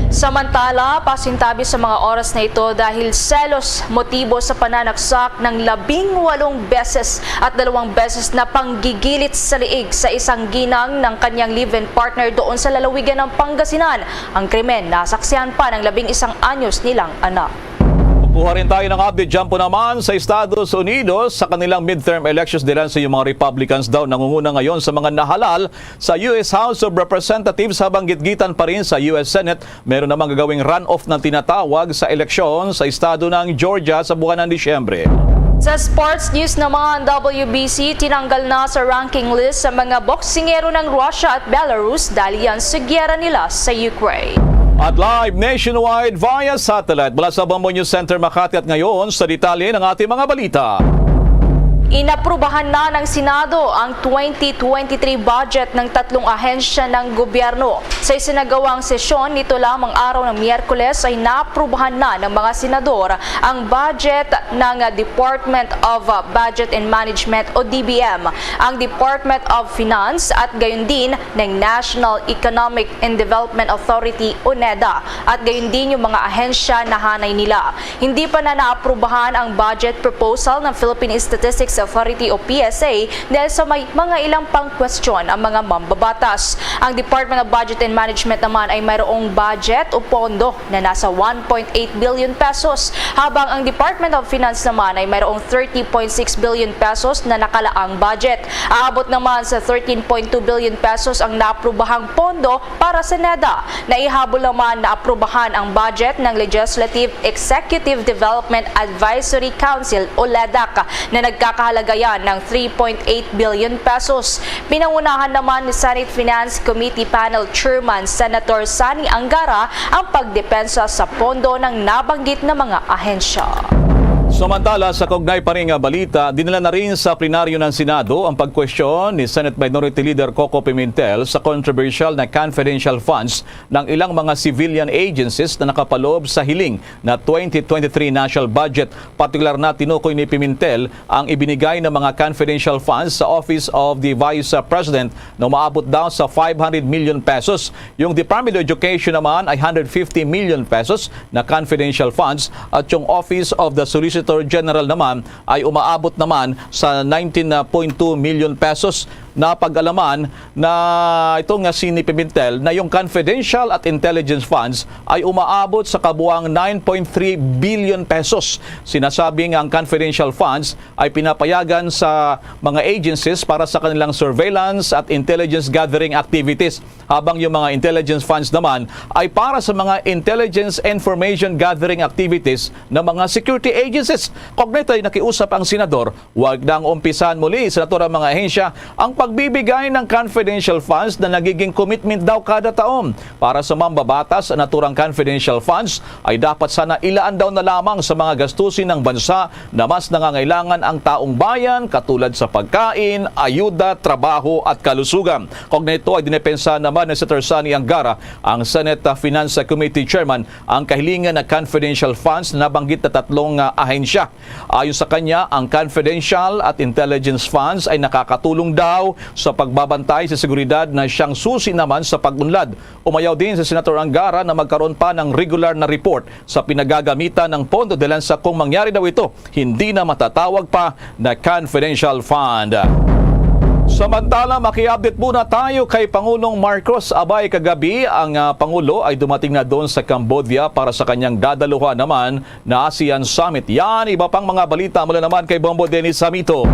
Samantala, pasintabi sa mga oras na ito dahil selos motibo sa pananaksak ng labing walong beses at dalawang beses na panggigilit sa liig sa isang ginang ng kanyang live-in partner doon sa lalawigan ng Pangasinan. Ang krimen nasaksihan pa ng labing isang anyos nilang anak. Kuha rin tayo ng update dyan po naman sa Estados Unidos. Sa kanilang midterm elections, dilan sa yung mga Republicans daw nangunguna ngayon sa mga nahalal sa U S House of Representatives, habang gitgitan pa rin sa U S Senate, meron namang gagawing runoff na tinatawag sa eleksyon sa estado ng Georgia sa buwan ng Disyembre. Sa sports news naman, W B C tinanggal na sa ranking list sa mga boksingero ng Russia at Belarus dahil yan sa giyera nila sa Ukraine. At live nationwide via satellite mula sa Bombo News Center Makati, at ngayon sa detalye ng ating mga balita. Inaprubahan na ng Senado ang twenty twenty-three budget ng tatlong ahensya ng gobyerno. Sa isinagawang sesyon nito lamang araw ng Miyerkules ay naaprubahan na ng mga senador ang budget ng Department of Budget and Management o D B M, ang Department of Finance at gayon din ng National Economic and Development Authority o NEDA, at gayon din yung mga ahensya na hanay nila. Hindi pa na naaprubahan ang budget proposal ng Philippine Statistics Authority o P S A dahil sa may mga ilang pang-question ang mga mambabatas. Ang Department of Budget and Management naman ay mayroong budget o pondo na nasa one point eight billion pesos, habang ang Department of Finance naman ay mayroong thirty point six billion pesos na nakalaang budget. Aabot naman sa thirteen point two billion pesos ang naaprobahang pondo para sa neda. Naihabol naman na aprubahan ang budget ng Legislative Executive Development Advisory Council o ledac na nagkakahalaga yan ng three point eight billion pesos. Pinangunahan naman ni Senate Finance Committee Panel Chairman Senator Sonny Angara ang pagdepensa sa pondo ng nabanggit na mga ahensya. Samantala, sa kaugnay pa rin nga balita, dinala na rin sa plenaryo ng Senado ang pagkwestiyon ni Senate Minority Leader Coco Pimentel sa controversial na confidential funds ng ilang mga civilian agencies na nakapaloob sa hiling na twenty twenty-three national budget. Partikular na, tinukoy ni Pimentel ang ibinigay ng mga confidential funds sa Office of the Vice President na umaabot daw sa five hundred million pesos. Yung Department of Education naman ay hundred fifty million pesos na confidential funds, at yung Office of the Solicitor General naman ay umaabot naman sa nineteen point two million pesos. Napag-alaman na ito nga si ni Pimentel na yung confidential at intelligence funds ay umaabot sa kabuang nine point three billion pesos. Sinasabi nga ang confidential funds ay pinapayagan sa mga agencies para sa kanilang surveillance at intelligence gathering activities, habang yung mga intelligence funds naman ay para sa mga intelligence information gathering activities ng mga security agencies. Kaugnay, nakiusap ang senador, wag nang umpisan muli sa naturang mga ahensya ang pagbibigay ng confidential funds na nagiging commitment daw kada taon. Para sa mambabatas, ang naturang confidential funds ay dapat sana ilaan daw na lamang sa mga gastusin ng bansa na mas nangangailangan ang taong bayan, katulad sa pagkain, ayuda, trabaho at kalusugan. Kaugnay nito ay dinepensa naman ni Senator Sonny Angara, ang Senate Finance Committee Chairman, ang kahilingan na confidential funds na nabanggit na tatlong, ah, ahensya. Ayon sa kanya, ang confidential at intelligence funds ay nakakatulong daw sa pagbabantay sa seguridad na siyang susi naman sa pag-unlad. Umayaw din si Senator Angara na magkaroon pa ng regular na report sa pinagagamitan ng pondo, dahilan sa kung mangyari daw ito, hindi na matatawag pa na confidential fund. Samantala, maki-update muna tayo kay Pangulong Marcos. Abay, kagabi, ang, ah, Pangulo ay dumating na doon sa Cambodia para sa kanyang dadaluhan naman na ASEAN Summit. Yan, iba pang mga balita mula naman kay Bombo Dennis Hamito.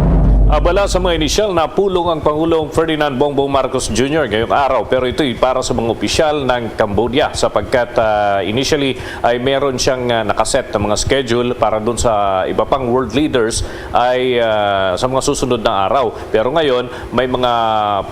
Abala, sa mga inisyal, napulong ang Pangulong Ferdinand Bongbong Marcos Junior ngayong araw, pero ito'y para sa mga opisyal ng Cambodia sapagkat, ah, initially ay meron siyang, ah, nakaset na mga schedule para dun sa iba pang world leaders ay, ah, sa mga susunod na araw. Pero ngayon, may mga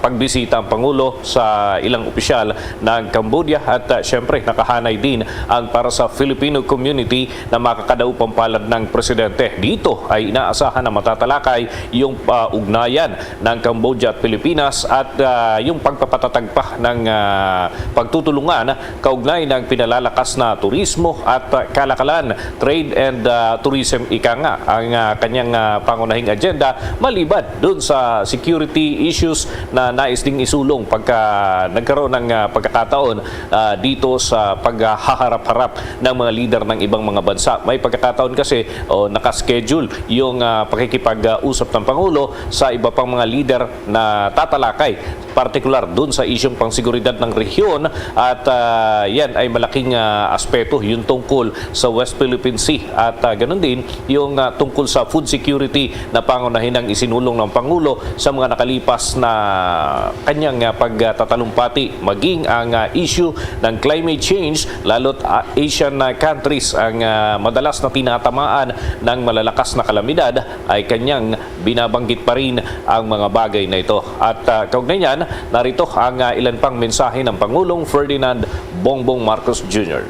pagbisita ang Pangulo sa ilang opisyal ng Cambodia at, ah, syempre, nakahanay din ang para sa Filipino community na makakadaup ang palad ng presidente. Dito ay inaasahan na matatalakay yung, ah, ugnayan ng Cambodia at Pilipinas at, ah, yung pagpapatatag pa ng, ah, pagtutulungan kaugnay ng pinalalakas na turismo at, ah, kalakalan, trade and, ah, tourism, ika nga, ang, ah, kanyang, ah, pangunahing agenda maliban dun sa security issues na nais ding isulong pagka nagkaroon ng, ah, pagkakataon, ah, dito sa paghaharap-harap ng mga lider ng ibang mga bansa. May pagkakataon kasi, o, nakaschedule yung, ah, pakikipag-usap ng Pangulo sa iba pang mga lider na tatalakay, partikular dun sa isyung pangseguridad ng rehiyon at, ah, yan ay malaking, ah, aspeto, yung tungkol sa West Philippine Sea at, ah, ganun din yung, ah, tungkol sa food security na pangunahin ang isinulong ng Pangulo sa mga nakalipas na kanyang, ah, pagtatalumpati, maging ang, ah, issue ng climate change, lalo't, ah, Asian, ah, countries ang, ah, madalas na tinatamaan ng malalakas na kalamidad, ay kanyang binabanggit pa rin ang mga bagay na ito. At, ah, kaugnay niyan, narito ang, ah, ilan pang mensahe ng Pangulong Ferdinand Bongbong Marcos Junior.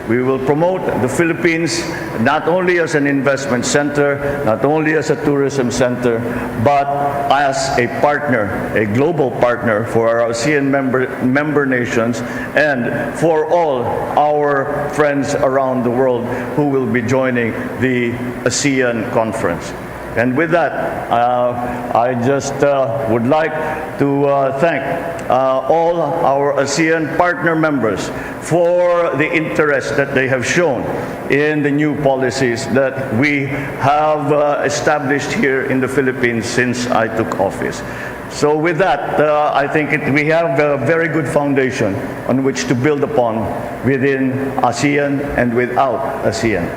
We will promote the Philippines not only as an investment center, not only as a tourism center, but as a partner, a global partner for our ASEAN member, member nations and for all our friends around the world who will be joining the ASEAN conference. And with that, uh, I just uh, would like to uh, thank uh, all our ASEAN partner members for the interest that they have shown in the new policies that we have uh, established here in the Philippines since I took office. So with that, uh, I think it, we have a very good foundation on which to build upon within ASEAN and without ASEAN.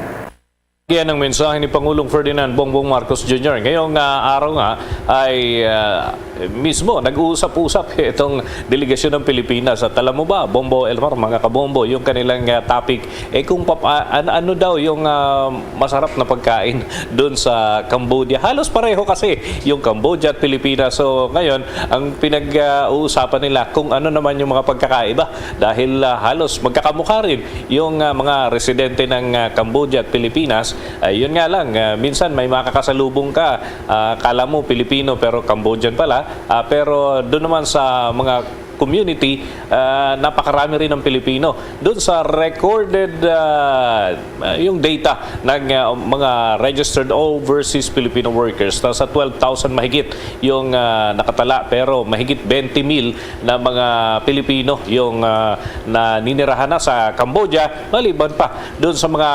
Yan ang mensahe ni Pangulong Ferdinand Bongbong Marcos Junior Ngayong ah, araw nga ay ah, mismo nag-uusap-usap itong delegasyon ng Pilipinas. At alam mo ba, Bombo Elmar, mga kabombo, yung kanilang ah, topic, eh kung pap- ah, an- ano daw yung ah, masarap na pagkain doon sa Cambodia. Halos pareho kasi yung Cambodia at Pilipinas. So ngayon, ang pinag-uusapan nila kung ano naman yung mga pagkakaiba dahil ah, halos magkakamukha rin yung ah, mga residente ng ah, Cambodia at Pilipinas. Ay, yun nga lang, ah, minsan may makakasalubong ka, ah, kala mo Pilipino pero Cambodian pala. Ah, pero doon naman sa mga community, ah, napakarami rin ng Pilipino. Doon sa recorded, ah, yung data ng ah, mga registered overseas Filipino workers, nasa twelve thousand mahigit yung ah, nakatala, pero mahigit twenty mil na mga Pilipino yung ah, naninirahan na sa Cambodia, maliban pa doon sa mga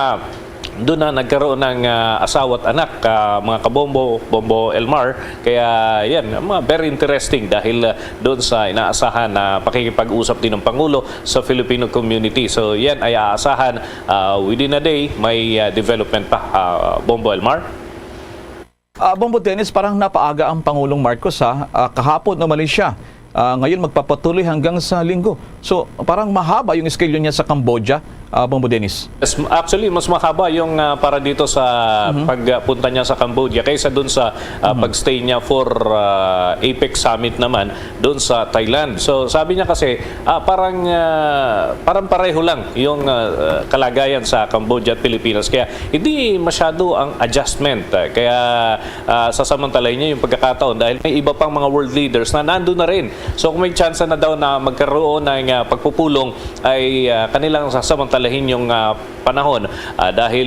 doon na nagkaroon ng ah, asawa at anak, ah, mga kabombo, Bombo Elmar. Kaya yan, mga very interesting dahil ah, doon sa inaasahan na pakikipag-usap din ng Pangulo sa Filipino community. So yan ay aasahan ah, within a day, may ah, development pa, ah, Bombo Elmar. Ah, Bombo Dennis, parang napaaga ang Pangulong Marcos ha. Ah, kahapon umalis siya. Ah, ngayon magpapatuloy hanggang sa linggo. So, parang mahaba yung schedule niya sa Cambodia, ah, Bombo Dennis. Yes, actually, mas mahaba yung ah, para dito sa pagpunta niya sa Cambodia kaysa dun sa ah, pag-stay niya for ah, APEC Summit naman doon sa Thailand. So sabi niya kasi ah, parang ah, parang pareho lang yung ah, kalagayan sa Cambodia at Pilipinas. Kaya hindi masyado ang adjustment. Ah, Kaya ah, sasamantalahin niya yung pagkakataon dahil may iba pang mga world leaders na nandun na rin. So kung may tsansa na daw na magkaroon ng ah, pagpupulong ay ah, kanilang sasamantalahin yung ah, panahon ah, dahil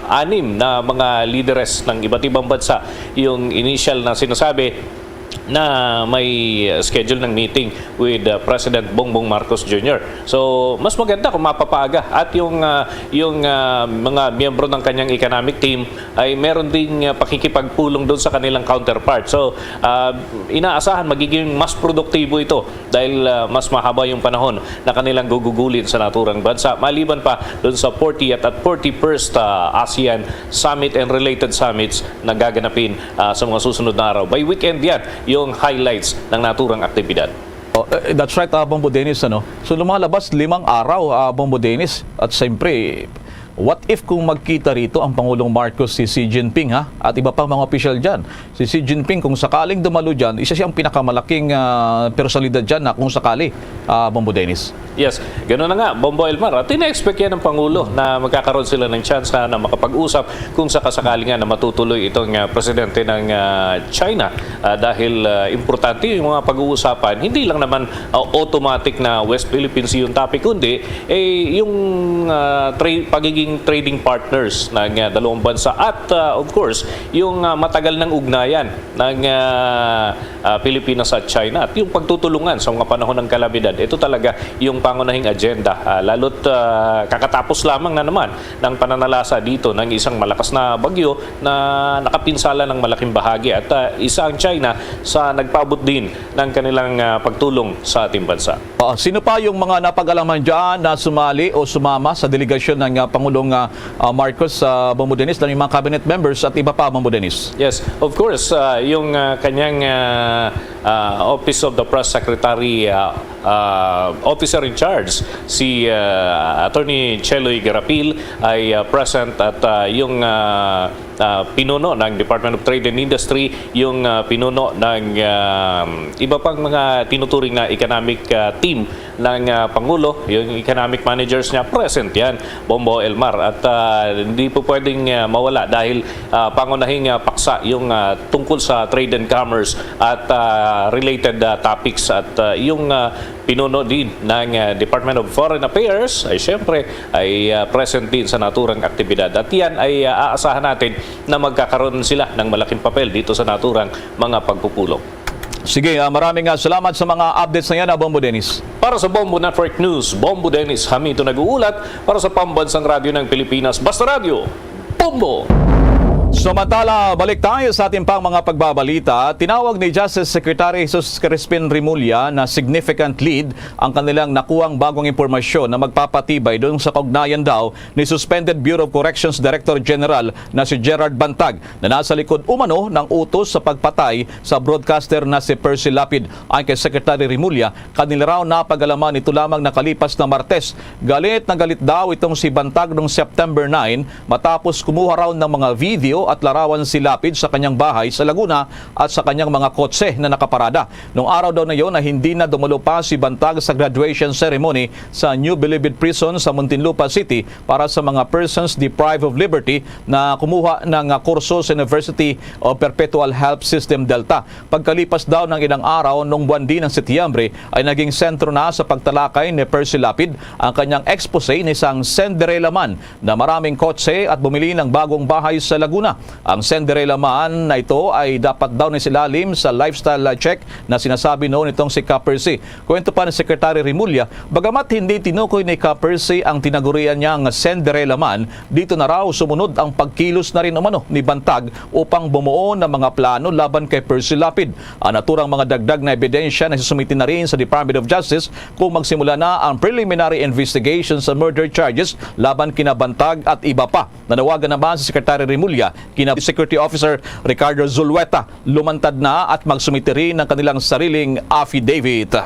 anim na mga lideres ng iba't ibang bansa yung initial na sinasabi na may schedule ng meeting with uh, President Bongbong Marcos Junior. So, mas maganda kung mapapaaga at yung uh, yung uh, mga miyembro ng kanyang economic team ay meron ding uh, pakikipagpulong doon sa kanilang counterpart. So, uh, inaasahan magiging mas produktibo ito dahil uh, mas mahaba yung panahon na kanilang gugugulin sa naturang bansa maliban pa doon sa fortieth at forty-first uh, ASEAN Summit and related summits na gaganapin ah, sa mga susunod na araw. By weekend yan, yung highlights ng naturang aktibidad. Oh, eh, that's right, ah, Bombo Dennis. Ano? So lumalabas limang araw, ah, Bombo Dennis. At siyempre, what if kung magkita rito ang Pangulong Marcos, si Xi Jinping ha? At iba pang mga opisyal dyan. Si Xi Jinping kung sakaling dumalo dyan, isa siyang pinakamalaking ah, personalidad dyan na kung sakali, ah, Bombo Dennis. Yes, gano'n na nga, Bombo Elmar. At ina-expect yan ng Pangulo na magkakaroon sila ng tsansa na makapag-usap kung sakasakali nga na matutuloy itong ah, presidente ng ah, China. Ah, dahil ah, importante yung mga pag-uusapan, hindi lang naman ah, automatic na West Philippine Sea yung topic, kundi eh, yung ah, tra- pagiging trading partners ng ah, dalawang bansa at ah, of course, yung ah, matagal ng ugnayan ng ah, ah, Pilipinas at China at yung pagtutulungan sa mga panahon ng kalamidad. Ito talaga yung pangunahing agenda. Ah, lalo't ah, kakatapos lamang na naman ng pananalasa dito ng isang malakas na bagyo na nakapinsala ng malaking bahagi at ah, isa ang China sa nagpaabot din ng kanilang ah, pagtulong sa ating bansa. Ah, sino pa yung mga napag-alaman dyan na sumali o sumama sa delegasyon ng ah, Pangulong ah, ah, Marcos, ah, Bombo Dennis, ng mga cabinet members at iba pa, Bombo Dennis? Yes, of course, ah, yung ah, kanyang ah, ah, Office of the Press Secretary ah, ah, Officer in Charge, si ah, Attorney Cheloy Garapil ay ah, present at ah, yung ah, ah, pinuno ng Department of Trade and Industry, yung ah, pinuno ng ah, iba pang mga tinuturing na economic ah, team ng, ah, Pangulo, yung economic managers niya, present yan, Bombo Elmar. At, ah, hindi po pwedeng, ah, mawala dahil, ah, pangunahing, ah, paksa yung, ah, tungkol sa trade and commerce at, ah, related, ah, topics. At, ah, yung, ah, pinuno din ng, ah, Department of Foreign Affairs ay siyempre ay, ah, present din sa naturang aktibidad. At yan ay, ah, aasahan natin na magkakaroon sila ng malaking papel dito sa naturang mga pagpupulong. Sige, ah, maraming, ah, salamat sa mga updates na yan, ah, Bombo Dennis. Para sa Bombo Network News, Bombo Dennis Hamito nag-uulat para sa Pambansang Radyo ng Pilipinas, Basta Radyo, Bombo! Samantala, balik tayo sa ating pang mga pagbabalita. Tinawag ni Justice Secretary Jesus Crispin Remulla na significant lead ang kanilang nakuhang bagong impormasyon na magpapatibay doon sa kaugnayan daw ni suspended Bureau of Corrections Director General na si Gerard Bantag, na nasa likod umano ng utos sa pagpatay sa broadcaster na si Percy Lapid. Ayon kay Secretary Remulla, kanila raw napag-alaman ito lamang nakalipas na Martes. Galit na galit daw itong si Bantag noong September nine matapos kumuha raw ng mga video at larawan si Lapid sa kanyang bahay sa Laguna at sa kanyang mga kotse na nakaparada. Noong araw daw na yon ay hindi na dumalo pa si Bantag sa graduation ceremony sa New Bilibid Prison sa Muntinlupa City para sa mga persons deprived of liberty na kumuha ng, ah, kurso sa University of Perpetual Help System Delta. Pagkalipas daw ng ilang araw, noong buwan din ng Setyembre, ay naging sentro na sa pagtalakay ni Percy Lapid ang kanyang expose ni isang Cinderella man na maraming kotse at bumili ng bagong bahay sa Laguna. Ang Cinderella man na ito ay dapat daw na silalim sa lifestyle check na sinasabi noon itong si Ka Percy. Kwento pa ni Secretary Remulla, bagamat hindi tinukoy ni Ka Percy ang tinagurian niyang Cinderella man, dito na raw sumunod ang pagkilos na rin umano ni Bantag upang bumuo ng mga plano laban kay Percy Lapid. Ang naturang mga dagdag na ebidensya na susumiti na rin sa Department of Justice kung magsimula na ang preliminary investigation sa murder charges laban kina Bantag at iba pa. Nanawagan naman si Secretary Remulla kina Security Officer Ricardo Zulueta. Lumantad na at magsumiti rin ng kanilang sariling affidavit.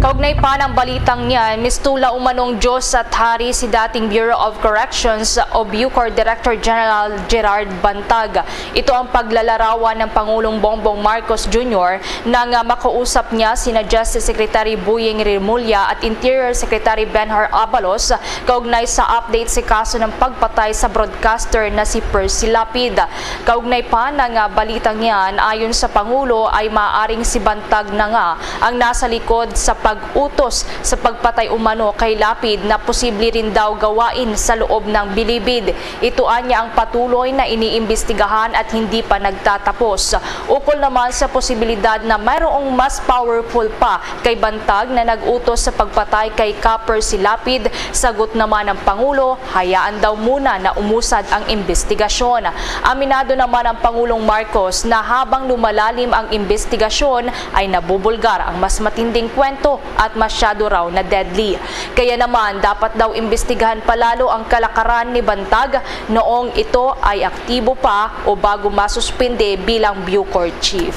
Kaugnay pa ng balitang yan, mistula umanong Diyos at Hari si dating Bureau of Corrections o BuCor Director General Gerard Bantag. Ito ang paglalarawan ng Pangulong Bongbong Marcos Junior nang, ah, makausap niya sina Justice Secretary Boying Remulla at Interior Secretary Benhur Abalos kaugnay sa update sa kaso ng pagpatay sa broadcaster na si Percy Lapid. Kaugnay pa ng, ah, balitang yan, ayon sa Pangulo ay maaring si Bantag na nga ang nasa likod sa pag-utos sa pagpatay umano kay Lapid na posible rin daw gawain sa loob ng bilibid. Ito anya ang patuloy na iniimbestigahan at hindi pa nagtatapos. Ukol naman sa posibilidad na mayroong mas powerful pa kay Bantag na nag-utos sa pagpatay kay Ka Percy Lapid, sagot naman ng Pangulo, hayaan daw muna na umusad ang imbestigasyon. Aminado naman ang Pangulong Marcos na habang lumalalim ang imbestigasyon ay nabubulgar ang mas matinding kwento at masyado raw na deadly. Kaya naman, dapat daw imbestigahan palalo ang kalakaran ni Bantag noong ito ay aktibo pa o bago masuspindi bilang BuCor Chief.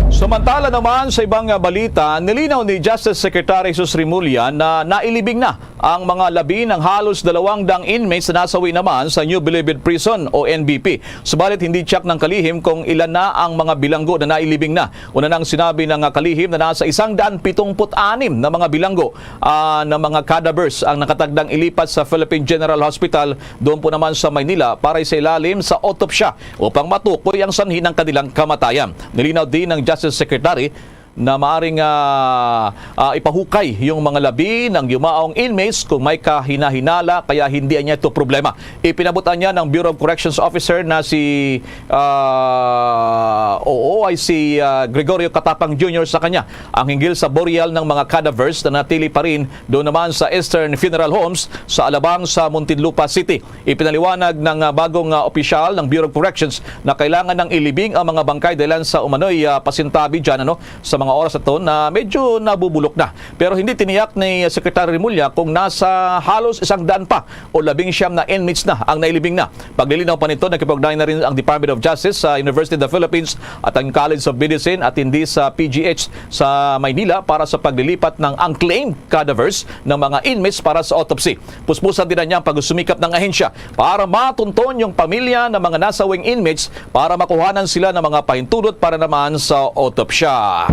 Samantala naman, sa ibang, ah, balita, nilinaw ni Justice Secretary Jesus Remulla na nailibing na ang mga labi ng halos dalawang daang inmates na nasawi naman sa New Bilibid Prison o N B P. Subalit, hindi tiyak ng kalihim kung ilan na ang mga bilanggo na nailibing na. Una nang sinabi ng, ah, kalihim na nasa isang daan pitungput anim na mga bilanggo, ah, na mga cadavers ang nakatagdang ilipat sa Philippine General Hospital. Doon po naman sa Maynila para sa ilalim sa autopsya upang matukoy ang sanhi ng kanilang kamatayan. Nilinaw din ng Justice Secretary na maaring, ah, ah, ipahukay yung mga labi ng yumaong inmates kung may kahinahinala, kaya hindi niya ito problema. Ipinabutan niya ng Bureau of Corrections Officer na si, ah, oo, ay si, ah, Gregorio Catapang Junior sa kanya ang hinggil sa burial ng mga cadavers na natili pa rin doon naman sa Eastern Funeral Homes sa Alabang sa Muntinlupa City. Ipinaliwanag ng, ah, bagong, ah, opisyal ng Bureau of Corrections na kailangan nang ilibing ang mga bangkay dahilan sa umano'y, ah, pasintabi dyan, ano, sa mga oras na to na medyo nabubulok na. Pero hindi tiniyak ni Secretary Remulla kung nasa halos isang daan pa o labing siyam na inmates na ang nailibing na. Paglilinaw pa nito, nakipag-ugnayan na rin ang Department of Justice sa University of the Philippines at ang College of Medicine at hindi sa P G H sa Maynila para sa paglilipat ng unclaimed cadavers ng mga inmates para sa autopsy. Puspusan din niya ang pagsumikap ng ahensya para matunton yung pamilya ng mga nasawing inmates para makuhanan sila ng mga pahintulot para naman sa autopsya.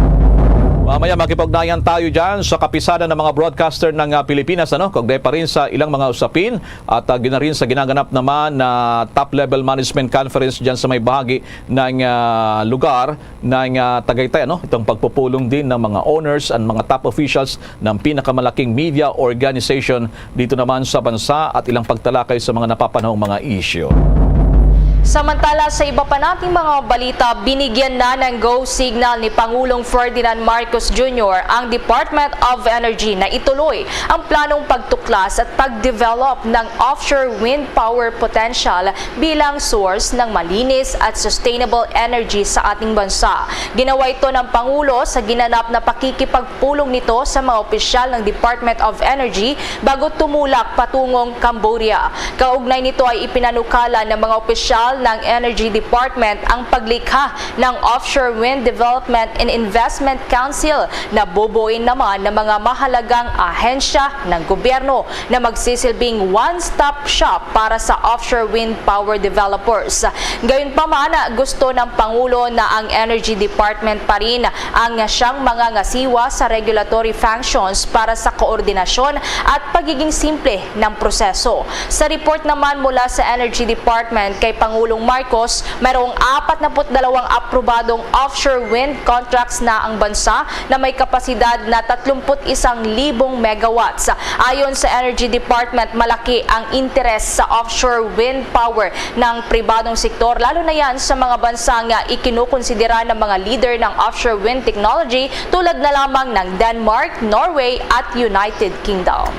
Mamaya makipag-ugnayan tayo dyan sa kapisanan ng mga broadcaster ng ah, Pilipinas, ano, kaugnay pa rin sa ilang mga usapin at ah, gina rin sa ginaganap naman na top-level management conference dyan sa may bahagi ng ah, lugar ng ah, Tagaytay, ano, itong pagpupulong din ng mga owners and mga top officials ng pinakamalaking media organization dito naman sa bansa at ilang pagtalakay sa mga napapanahong mga isyu. Samantala, sa iba pa nating mga balita, binigyan na ng go signal ni Pangulong Ferdinand Marcos Junior ang Department of Energy na ituloy ang planong pagtuklas at pag-develop ng offshore wind power potential bilang source ng malinis at sustainable energy sa ating bansa. Ginawa ito ng Pangulo sa ginanap na pakikipagpulong nito sa mga opisyal ng Department of Energy bago tumulak patungong Cambodia. Kaugnay nito ay ipinanukala ng mga opisyal ng Energy Department ang paglikha ng Offshore Wind Development and Investment Council na bubuin naman ng mga mahalagang ahensya ng gobyerno na magsisilbing one-stop shop para sa offshore wind power developers. Gayunpaman, gusto ng Pangulo na ang Energy Department pa rin ang siyang mga ngasiwa sa regulatory functions para sa koordinasyon at pagiging simple ng proseso. Sa report naman mula sa Energy Department kay Pangulong Marcos, mayroong apat na put dalawang aprobadong offshore wind contracts na ang bansa na may kapasidad na tatlumpu't isang libong megawatts. Ayon sa Energy Department, malaki ang interes sa offshore wind power ng pribadong sektor, lalo na yan sa mga bansa nga ikinukonsidera ng mga leader ng offshore wind technology tulad na lamang ng Denmark, Norway at United Kingdom.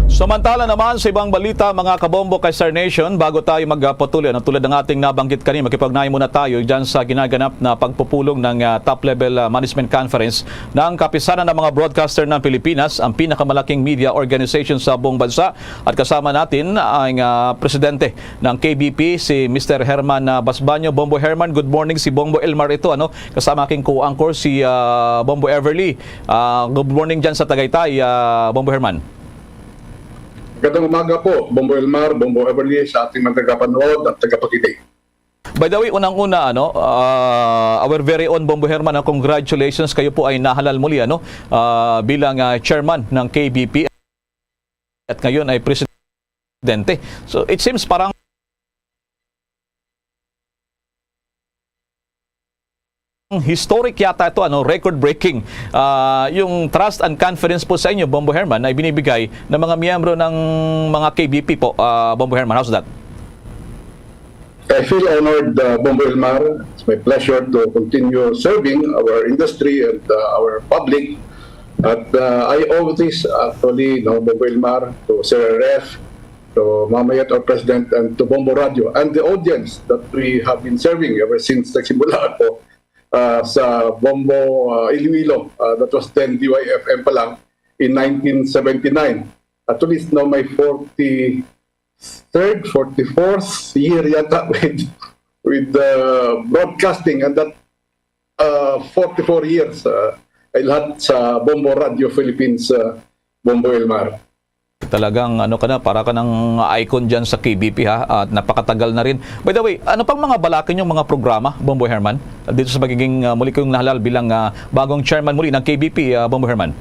Samantala naman sa ibang balita, mga kabombo kay Star Nation, bago tayo magpatuloy, ano, tulad ng ating nabanggit kanina, makipag-ugnayan muna tayo dyan sa ginaganap na pagpupulong ng ah, top-level ah, management conference ng Kapisanan ng mga Broadcaster ng Pilipinas, ang pinakamalaking media organization sa buong bansa. At kasama natin ang ah, presidente ng K B P, si Mister Herman ah, Basbaño. Bombo Herman, good morning. Si Bombo Elmar ito, ano? Kasama aking co-anchor, si ah, Bombo Everly. Ah, good morning dyan sa Tagaytay, ah, Bombo Herman. Magandang umaga po, Bombo Elmar, Bombo Everly, sa ating mga tagapanood at tagapakinig. By the way, unang-una, ano, ah, our very own Bombo Herman, ah, congratulations, kayo po ay nahalal muli, ano, ah, bilang ah, chairman ng K B P at ngayon ay presidente. So, it seems parang historic yata ito, ano, record-breaking. Ah, yung trust and confidence po sa inyo, Bombo Herman, ay binibigay ng mga miyembro ng mga K B P po, ah, Bombo Herman. How's that? I feel honored, uh, Bombo Elmar. It's my pleasure to continue serving our industry and uh, our public. At uh, I owe this actually, no, Bombo Elmar, to Sir R F, to Mamayat, our president, and to Bombo Radio, and the audience that we have been serving ever since nagsimula ako uh, sa Bombo uh, Iloilo. Uh, that was then D Y F M pa lang in nineteen seventy-nine. Actually, it's now my forty-third, forty-fourth year yata with with uh, broadcasting, and that uh, forty-four years uh, ay lahat sa Bombo Radio Philippines, uh, Bombo Elmar. Talagang ano ka na, para ka ng icon dyan sa K B P, ha, at napakatagal na rin. By the way, ano pang mga balak ninyong mga programa, Bombo Herman, dito sa magiging uh, muli kayong nahalal bilang uh, bagong chairman muli ng K B P, uh, Bombo Herman?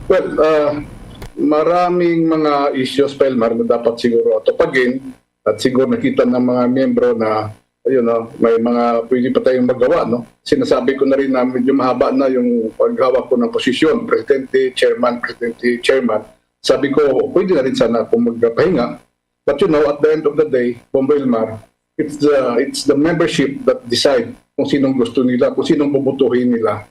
Well, uh, maraming mga issues pa, Elmar, na dapat siguro tupagin at siguro nakita ng mga miyembro na, ayun, no, may mga pwede pa tayong magawa, no? Sinasabi ko na rin na medyo mahaba na yung paghawak ko ng posisyon, presidente, chairman, presidente, chairman. Sabi ko, pwede na rin sana akong magpahinga. But you know, at the end of the day, Bombo Elmar, it's the, it's the membership that decide kung sinong gusto nila, kung sinong bubutuhin nila.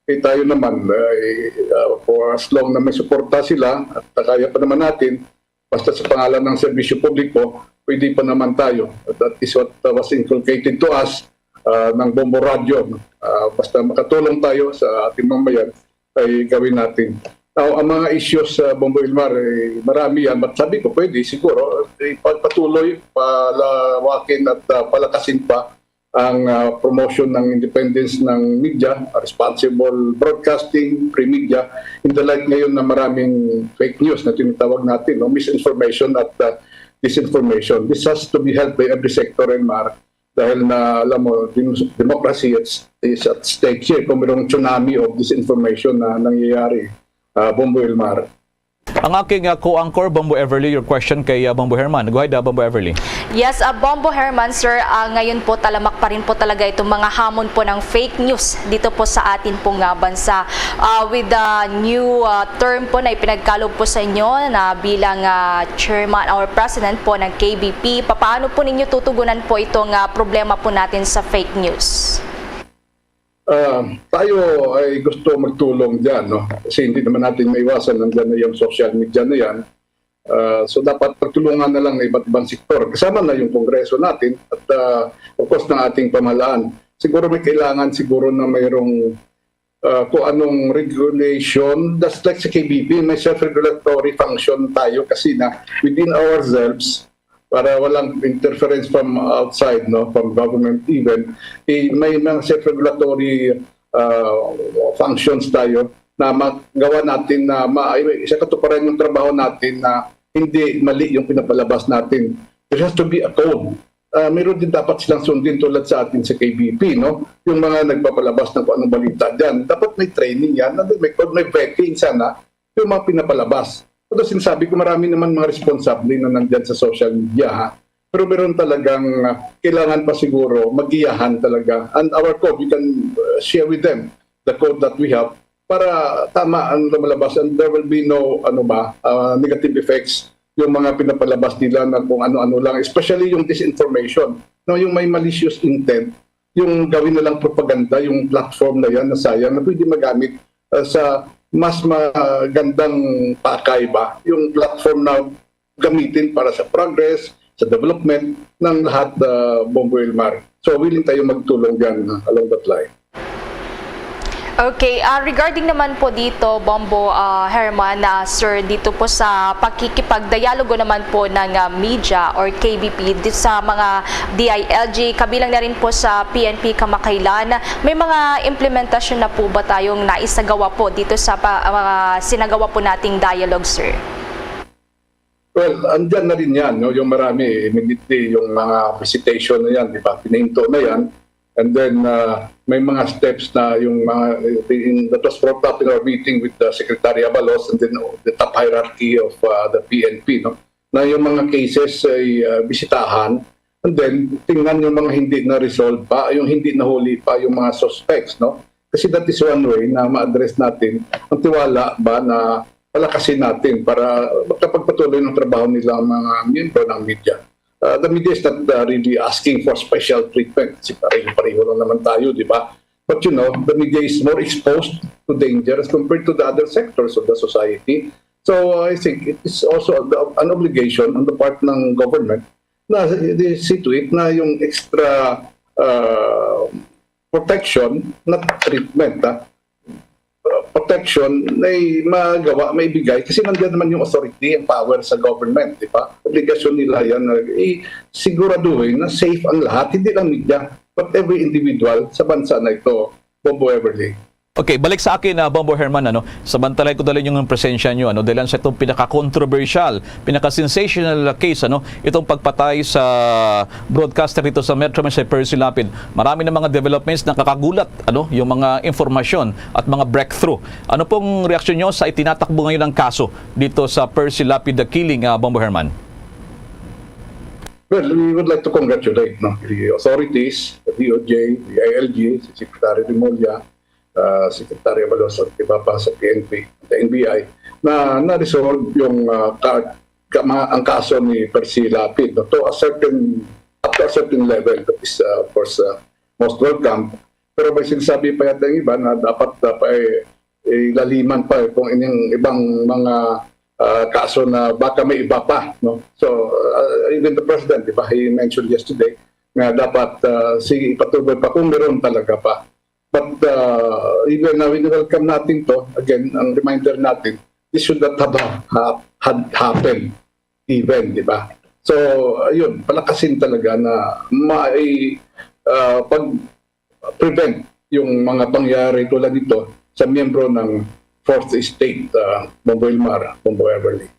Eh, tayo naman, eh, uh, for as long na may suporta sila at kaya pa naman natin, basta sa pangalan ng serbisyo publiko, pwede pa naman tayo. That is what uh, was inculcated to us uh, ng Bombo Radyo. Uh, basta makatulong tayo sa ating mamayan, ay gawin natin. Now, ang mga issues sa Bombo Ilmar, eh, marami yan. But sabi ko, pwede siguro, ipagpatuloy, palawakin at uh, palakasin pa ang uh, promotion ng independence ng media, responsible broadcasting, free media, in the light ngayon na maraming fake news na tinatawag natin, no? Misinformation at uh, disinformation. This has to be held by every sector, Elmar. Dahil na, alam mo, dem-, democracy at, is at stake here kung mayroong tsunami of disinformation na nangyayari, ah, Bombo Elmar. Ang aking, ah, co-anchor, Bombo Everly, your question kay, ah, Bombo Herman. Go ahead, ah, Bombo Everly. Yes, ah, Bombo Herman, sir, ah, ngayon po talamak pa rin po talaga itong mga hamon po ng fake news dito po sa atin pong, ah, bansa. Ah, with the new, ah, term po na ipinagkaloob po sa inyo na bilang, ah, chairman or president po ng K B P, papaano po ninyo tutugunan po itong, ah, problema po natin sa fake news? Ah, tayo ay gusto magtulong diyan, no? Kasi hindi naman natin maiwasan, nandiyan na yung social media na yan. Ah, so dapat pagtulungan na lang ng iba't ibang sektor. Kasama na yung Kongreso natin at, ah, of course, ng ating pamahalaan. Siguro may kailangan siguro na mayroong, ah, kung anong regulation, just like sa K B P, may self-regulatory function tayo kasi na within ourselves, para walang interference from outside, no, from government even, eh, may mga self-regulatory, ah, functions tayo na magawa natin na ma-, sa katuparan yung trabaho natin na hindi mali yung pinapalabas natin. There has to be a code. Ah, meron din dapat silang sundin tulad sa atin sa K B P, no? Yung mga nagpapalabas ng kung anong balita dyan, dapat may training yan, and then may code, may vetting sana yung mga pinapalabas. Although sinasabi ko, marami naman mga responsable na nandyan sa social media, ha? Pero meron talagang, ah, kailangan pa siguro magiyahan talaga. And our code, we can, uh, share with them the code that we have para tama ang lumalabas and there will be no, ano ba, ah, negative effects yung mga pinapalabas nila na kung ano-ano lang, especially yung disinformation, no, yung may malicious intent, yung gawin na lang propaganda, yung platform na yan na sayang na pwede magamit, ah, sa mas magandang pakay ba, yung platform na gamitin para sa progress, sa development ng lahat, ah, Bombo Elmar. So, willing tayo magtulong dyan, ah, along that line. Okay, ah, regarding naman po dito, Bombo, ah, Herman, ah, sir, dito po sa pakikipagdialogo naman po ng, ah, media or K B P dito sa mga D I L G, kabilang na rin po sa P N P kamakailan, may mga implementasyon na po ba tayong naisagawa po dito sa pa-, mga sinagawa po nating dialogue, sir? Well, andyan na rin yan, no? Yung marami, immediately, yung mga visitation na yan, di ba? Pinahinto na yan. And then, uh, may mga steps na yung mga, in, that was brought up in our meeting with the Secretary Abalos and then the top hierarchy of, uh, the P N P, no? Na yung mga cases ay, uh, bisitahan and then tingnan yung mga hindi na-resolve pa, yung hindi nahuli pa yung mga suspects, no? Kasi that is one way na ma-address natin ang tiwala ba na palakasin natin para makapagpatuloy ng trabaho nila ang mga miyembro ng media. Uh, the media is not, uh, really asking for special treatment kasi pareho-pareho lang naman tayo, di ba? But, you know, the media is more exposed to danger as compared to the other sectors of the society. So, uh, I think it is also an obligation on the part ng government na see to it na yung extra, uh, protection, not treatment, ah, uh, protection ay magawa, maibigay kasi nandiyan naman yung authority, ang power sa government, di ba? Obligasyon nila yan na i-, siguraduhin na safe ang lahat, hindi lang media, but every individual sa bansa na ito, Bombo Everly. Okay, balik sa akin, ah, Bombo Herman, ano, samantalahin ko dali yung presensya nyo, ano, dahil sa itong pinaka-controversial, pinaka-sensational case, ano, itong pagpatay sa broadcaster dito sa Metro, si Percy Lapid. Marami na mga developments, nakakagulat, ano, yung mga informasyon at mga breakthrough. Ano pong reaksyon nyo sa itinatakbo ngayon ng kaso dito sa Percy Lapid killing, ah, Bombo Herman? Well, we would like to congratulate, no, the authorities, the D O J, the I L G, si Secretary Remulla, uh, Secretary Abalos at iba pa sa P N P, the N B I, na na-resolve yung, uh, ka-, kama-, ang kaso ni Percy Lapid, no, to a certain, up to a certain level, that is, uh, of course, uh, most welcome. Pero may sinasabi pa yata yung iba na dapat, dapat, eh, ilaliman pa, eh, kung ining ibang mga, uh, kaso na baka may iba pa, no? So, uh, even the president, di ba, he mentioned yesterday na dapat, uh, sige, ipatuloy pa kung meron talaga pa. But, uh, even na wini-welcome natin to, again, ang reminder natin, this should not have ha-, had happened even, di ba? So, ayun, palakasin talaga na mai-, uh, pag-prevent yung mga pangyayari tulad nito sa miyembro ng Fourth Estate, uh, Bombo Elmar, Bombo Everly.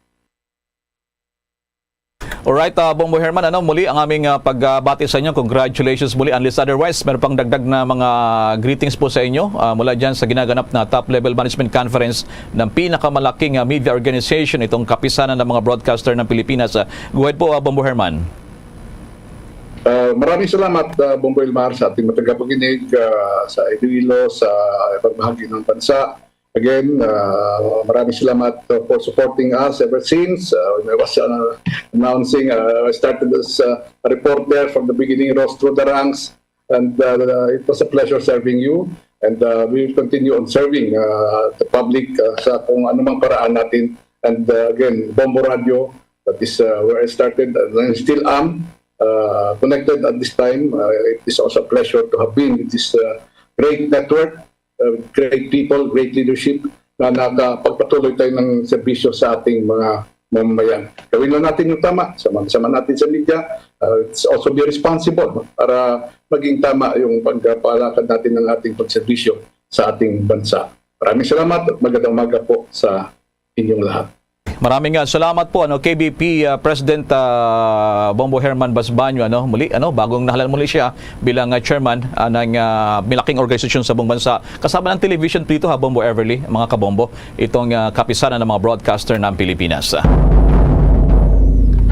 Alright, ah, Bombo Herman, ano, muli ang aming, ah, pagbati sa inyo. Congratulations muli. Unless otherwise, meron pang dagdag na mga greetings po sa inyo, ah, mula dyan sa ginaganap na top-level management conference ng pinakamalaking, ah, media organization, itong Kapisanan ng mga Broadcaster ng Pilipinas. Ah, go ahead po, ah, Bombo Herman. Uh, maraming salamat, uh, Bombo Elmar, sa ating matagapakinig, uh, sa Iloilo, sa ibang bahagi ng bansa. Again, uh, maraming salamat, uh, for supporting us ever since, uh, when I was, uh, announcing, uh, I started as, uh, a reporter from the beginning, rose through the ranks, and, uh, it was a pleasure serving you. And, uh, we will continue on serving, uh, the public, uh, sa kung anumang paraan natin. And, uh, again, Bombo Radio, that is, uh, where I started and I still am, uh, connected at this time. Uh, it is also a pleasure to have been with this, uh, great network, uh, great people, great leadership na nakapagpatuloy tayo ng serbisyo sa ating mga mamamayan. Gawin lang natin yung tama, sama-sama natin sa media. Uh, it's also be responsible, no, para maging tama yung pagpalakad natin ng ating pagserbisyo sa ating bansa. Maraming salamat at magandang umaga po sa inyong lahat. Maraming, ah, salamat po, ano, K B P, ah, President, ah, Bombo Herman Basbaño, ano, muli, ano, bagong nahalal muli siya bilang, ah, chairman, ah, ng, ah, malaking organisasyon sa buong bansa. Kasama ng television dito, ha, Bombo Everly, mga kabombo, itong, ah, Kapisanan ng mga Broadcaster ng Pilipinas.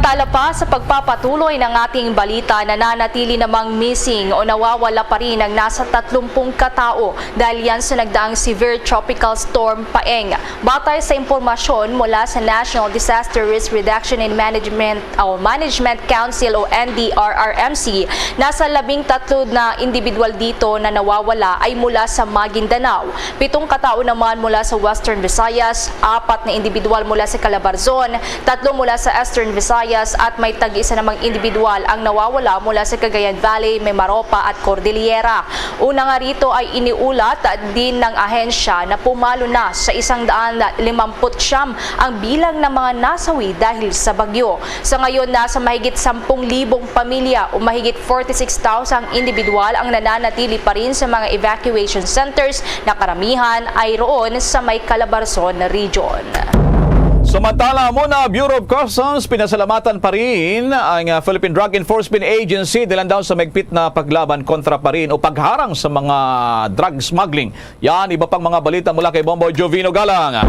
Tala pa sa pagpapatuloy ng ating balita, nananatili namang missing o nawawala pa rin ang nasa tatlumpung katao dahil yan sa nagdaang severe tropical storm Paeng. Batay sa impormasyon mula sa National Disaster Risk Reduction and Management o Management Council o N D R R M C, nasa labing tatlo na individual dito na nawawala ay mula sa Maguindanao. Pitong katao naman mula sa Western Visayas, apat na individual mula sa Calabarzon, tatlo mula sa Eastern Visayas at may tag-isa namang individual ang nawawala mula sa Cagayan Valley, Mimaropa at Cordillera. Una nga rito ay iniulat din ng ahensya na pumalo na sa isang daan limampu't siyam ang bilang ng mga nasawi dahil sa bagyo. Sa ngayon, nasa mahigit sampung libong pamilya o mahigit forty-six thousand individual ang nananatili pa rin sa mga evacuation centers na karamihan ay roon sa may Calabarzon region. Samantala, muna, Bureau of Customs, pinasalamatan pa rin ang, ah, Philippine Drug Enforcement Agency dahil daw sa mahigpit na paglaban kontra pa rin o pagharang sa mga drug smuggling. Yan, iba pang mga balita mula kay Bombo Jovino Galang.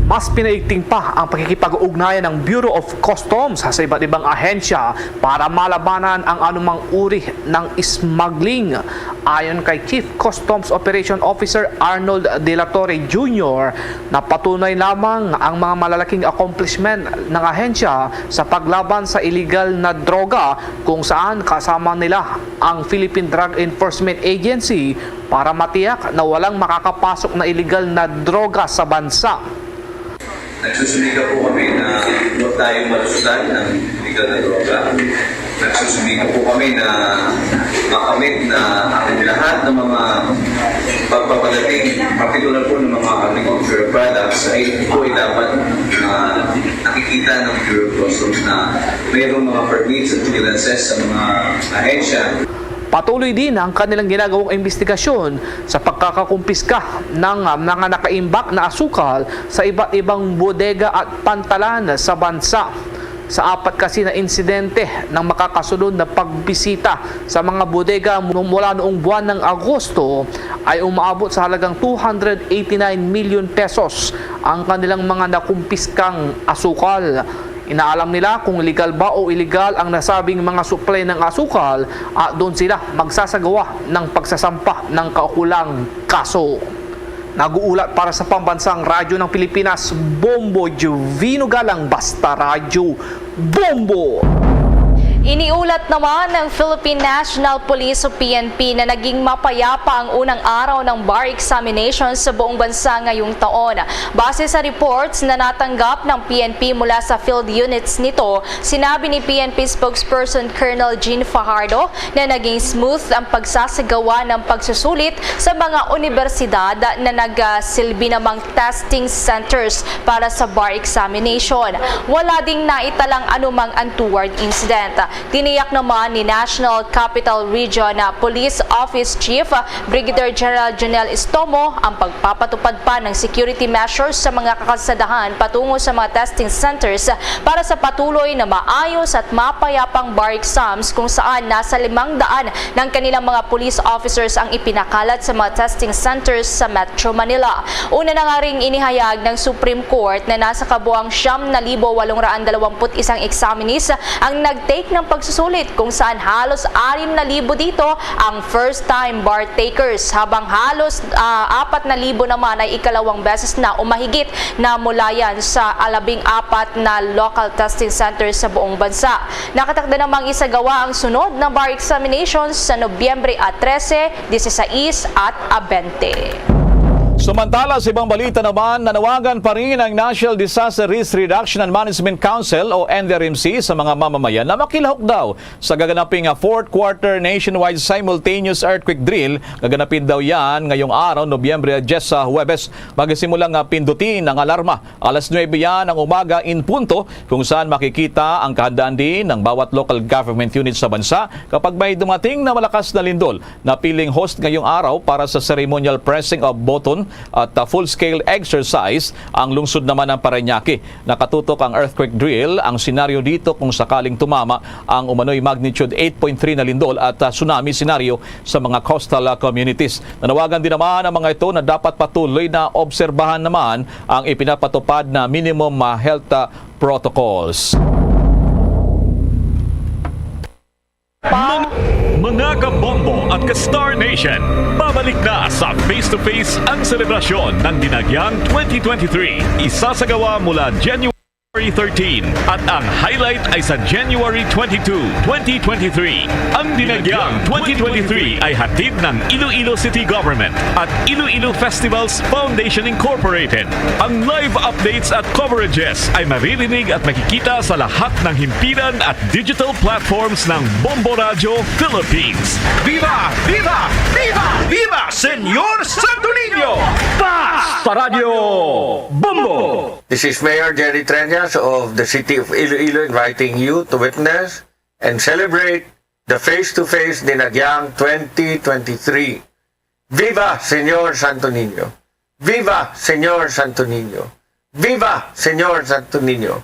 Mas pinaigting pa ang pakikipag-ugnayan ng Bureau of Customs sa iba't ibang ahensya para malabanan ang anumang uri ng smuggling. Ayon kay Chief Customs Operation Officer Arnold De La Torre Junior, napatunay lamang ang mga malalaking accomplishment ng ahensya sa paglaban sa iligal na droga, kung saan kasama nila ang Philippine Drug Enforcement Agency para matiyak na walang makakapasok na iligal na droga sa bansa. Nagsusumikap po kami na huwag tayong malusutan ng illegal na droga. Nagsusumikap po kami na makamit na ang lahat ng mga pagpapadating, partikular po ng mga agricultural products, ay ito ay dapat, ah, nakikita ng Bureau of Customs na mayroong mga permits at clearances sa mga ahensya. Patuloy din ang kanilang ginagawang imbestigasyon sa pagkakakumpiska ng, ah, mga nakaimbak na asukal sa iba't ibang bodega at pantalan sa bansa. Sa apat kasi na insidente ng makakasunod na pagbisita sa mga bodega mu-, mula noong buwan ng Agosto, ay umaabot sa halagang two hundred eighty-nine million pesos ang kanilang mga nakumpiskang asukal. Inaalam nila kung legal ba o illegal ang nasabing mga supply ng asukal at doon sila magsasagawa ng pagsasampa ng kaukulang kaso. Nag-uulat para sa Pambansang Radyo ng Pilipinas, Bombo Jovino Galang, Basta Radyo, Bombo! Iniulat naman ng Philippine National Police o P N P na naging mapayapa ang unang araw ng bar examination sa buong bansa ngayong taon. Base sa reports na natanggap ng P N P mula sa field units nito, sinabi ni P N P spokesperson Colonel Jean Fajardo na naging smooth ang pagsasagawa ng pagsusulit sa mga unibersidad na nagsilbi namang testing centers para sa bar examination. Wala ding naitalang anumang untoward incident. Tiniyak naman ni National Capital Region na Police Office Chief Brigadier General Jonel Estomo ang pagpapatupad pa ng security measures sa mga kakalsadahan patungo sa mga testing centers para sa patuloy na maayos at mapayapang bar exams, kung saan nasa limang daan ng kanilang mga police officers ang ipinakalat sa mga testing centers sa Metro Manila. Una na nga ring inihayag ng Supreme Court na nasa kabuang siyam na libo walong raan dalawampu't isang examinees ang nag-take ng pagsusulit, kung saan halos anim na libo dito ang first-time bar takers, habang halos, ah, apat na libo naman ay ikalawang beses na o mahigit na mulayan sa labing apat na local testing centers sa buong bansa. Nakatakda namang isagawa ang sunod na bar examinations sa Nobyembre a trese, disisais at a bente. Samantala, sa ibang balita naman, nanawagan pa rin ang National Disaster Risk Reduction and Management Council o N D R M C sa mga mamamayan na makilahok daw sa gaganaping, ah, fourth quarter nationwide simultaneous earthquake drill. Gaganapin daw yan ngayong araw, Nobyembre diyes, sa Huwebes. Magsimula nga pindutin ang alarma. Alas nuwebe yan ang umaga in punto, kung saan makikita ang kahandaan din ng bawat local government unit sa bansa kapag may dumating na malakas na lindol. Napiling host ngayong araw para sa ceremonial pressing of button at, ah, full-scale exercise ang lungsod naman ng Parañaque. Nakatutok ang earthquake drill, ang senaryo dito kung sakaling tumama ang umano'y magnitude eight point three na lindol at, ah, tsunami senaryo sa mga coastal, ah, communities. Nanawagan din naman ang mga ito na dapat patuloy na obserbahan naman ang ipinapatupad na minimum, ah, health, ah, protocols. Mga, mga kabombo at ka-Star Nation, babalik na sa Face to Face ang selebrasyon ng Dinagyang twenty twenty-three. Isasagawa mula January thirteen at ang highlight ay sa January twenty-two, twenty twenty-three. Ang Dinagyang twenty twenty-three ay hatid ng Iloilo City Government at Iloilo Festivals Foundation Incorporated. Ang live updates at coverages ay maririnig at makikita sa lahat ng himpilan at digital platforms ng Bombo Radyo Philippines. Viva! Viva! Viva! Viva Señor Santo Niño! Basta Radyo Bombo! This is Mayor Jerry Treñas of the City of Iloilo inviting you to witness and celebrate the Face to Face Dinagyang twenty twenty-three. Viva Señor Santo Niño! Viva Señor Santo Niño! Viva Señor Santo Niño!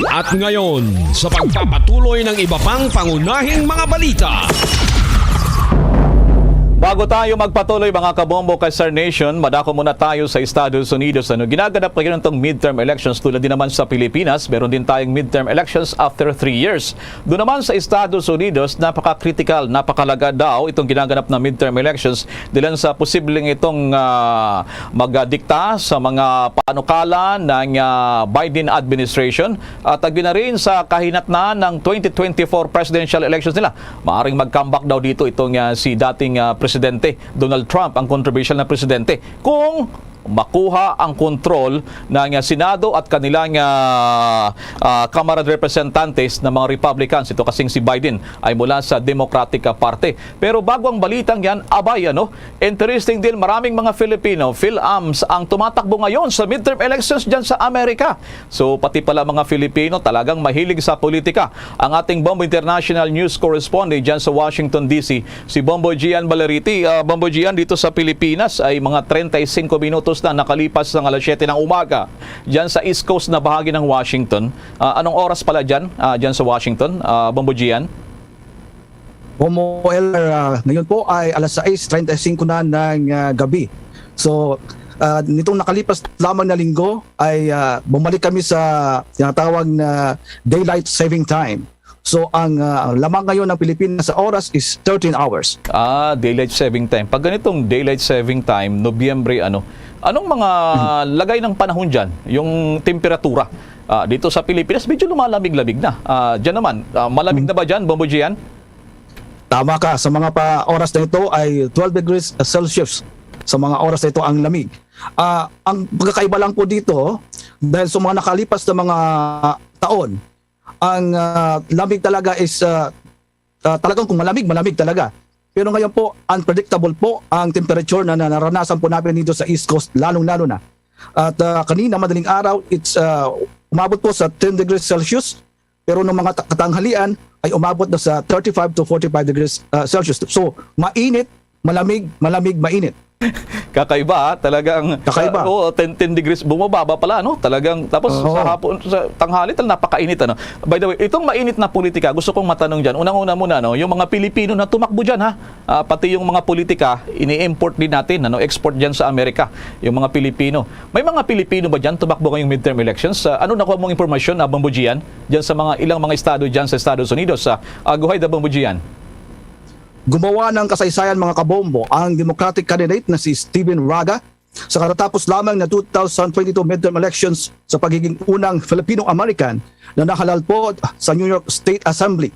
At ngayon, sa pagpapatuloy ng iba pang pangunahing mga balita. Bago tayo magpatuloy, mga kabombo, ka-Star Nation, madako muna tayo sa Estados Unidos. Ano, ginaganap ngayon itong midterm elections, tulad din naman sa Pilipinas, meron din tayong midterm elections after three years. Doon naman sa Estados Unidos, napaka-critical, napakalaga daw itong ginaganap na midterm elections dilan sa posibleng itong, ah, magdikta sa mga panukala ng, ah, Biden administration at agyo na rin sa kahinatnan ng twenty twenty-four presidential elections nila. Maaring mag-comeback daw dito itong, ah, si dating, ah, Presidente Donald Trump, ang kontrobersyal na presidente, kung makuha ang kontrol ng, ah, Senado at kanilang, ah, ah, Kamara de Representantes ng mga Republicans. Ito kasing si Biden ay mula sa Democratic, ah, Party. Pero bago ang balitang yan, abay, ano, interesting din, maraming mga Filipino, Fil-Ams, ang tumatakbo ngayon sa midterm elections dyan sa Amerika. So, pati pala mga Filipino talagang mahilig sa politika. Ang ating Bombo International News Correspondent dyan sa Washington, D C, si Bombo Gian Baleriti. Ah, Bombo Gian, dito sa Pilipinas ay mga treinta y cinco minutos na nakalipas ng alas siyete ng umaga. Dyan sa East Coast na bahagi ng Washington. Ah, anong oras pala dyan, ah, dyan sa Washington, ah, Bombo Gian? Bombo L R, ah, ngayon po ay alas sais treinta y cinco na ng, ah, gabi. So, ah, nitong nakalipas lamang na linggo ay, ah, bumalik kami sa tinatawag na daylight saving time. So, ang, ah, lamang ngayon ng Pilipinas sa oras is thirteen hours. Ah, daylight saving time. Pag ganitong daylight saving time, Nobyembre, ano, anong mga Mhm. lagay ng panahon dyan? Yung temperatura, ah, dito sa Pilipinas, medyo lumalamig-lamig na. Ah, dyan naman, ah, malamig Mhm. na ba dyan, Bombo Gian? Tama ka, sa mga pa oras na ito ay twelve degrees Celsius sa mga oras na ito ang lamig. Ah, ang pagkakaiba lang po dito, dahil sa mga nakalipas na mga taon, ang, ah, lamig talaga is, ah, ah, talagang kung malamig, malamig talaga. Pero ngayon po, unpredictable po ang temperature na, na naranasan po namin dito sa East Coast, lalong-lalo na. At, ah, kanina, madaling araw, it's, ah, umabot po sa ten degrees Celsius. pero nung mga ta-, katanghalian ay umabot na sa thirty-five to forty-five degrees, ah, Celsius. So, mainit, malamig, malamig, mainit. Kakaiba, ah. Talagang, Kakaiba. ah, oo, ten, ten degrees, bumababa pala, no? Talagang, tapos Oo. sa hapon, sa tanghali, tal-, napakainit, ano? By the way, itong mainit na politika, gusto kong matanong dyan. Unang-una muna, no? Yung mga Pilipino na tumakbo dyan, ha? Ah, pati yung mga politika, ini-import din natin, ano? Export dyan sa Amerika, yung mga Pilipino. May mga Pilipino ba dyan tumakbo ngayong midterm elections? Ah, ano nakuha mong impormasyon, ah, Bombo Gian, dyan sa mga ilang mga estado dyan sa Estados Unidos? Ah, ah, go ahead, ah, Bombo Gian. Gumawa ng kasaysayan, mga kabombo, ang Democratic candidate na si Steven Raga sa katatapos lamang na two thousand twenty-two midterm elections sa pagiging unang Filipino-American na nahalal po sa New York State Assembly.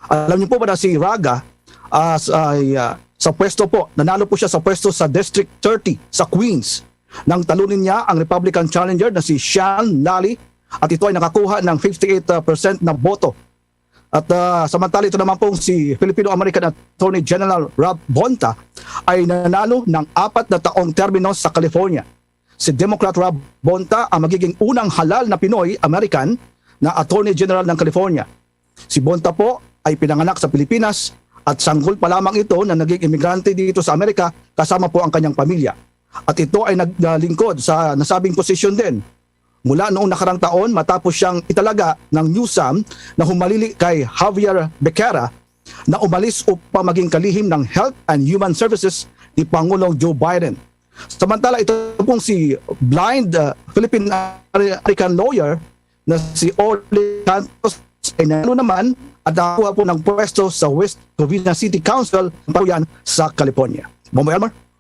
Alam niyo po ba na si Raga, ah, s-, ay, ah, sa pwesto po, nanalo po siya sa pwesto sa District thirty sa Queens nang talunin niya ang Republican challenger na si Sean Lally, at ito ay nakakuha ng fifty-eight percent na boto. At, ah, samantala, ito naman pong si Filipino-American Attorney General Rob Bonta ay nanalo ng apat na taong termino sa California. Si Democrat Rob Bonta ang magiging unang halal na Pinoy-American na Attorney General ng California. Si Bonta po ay pinanganak sa Pilipinas at sanggol pa lamang ito na naging imigrante dito sa Amerika kasama po ang kanyang pamilya. At ito ay naglingkod sa nasabing posisyon din mula noong nakarang taon matapos siyang italaga ng NEWSAM na humalili kay Javier Becerra na umalis upang maging kalihim ng Health and Human Services ni Pangulong Joe Biden. Samantala, ito pong si blind, uh, Philippine American lawyer na si Orly Santos ay nanalo naman at nakakuha po ng pwesto sa West Covina City Council ng Paluyan sa California. Bombo Elmer?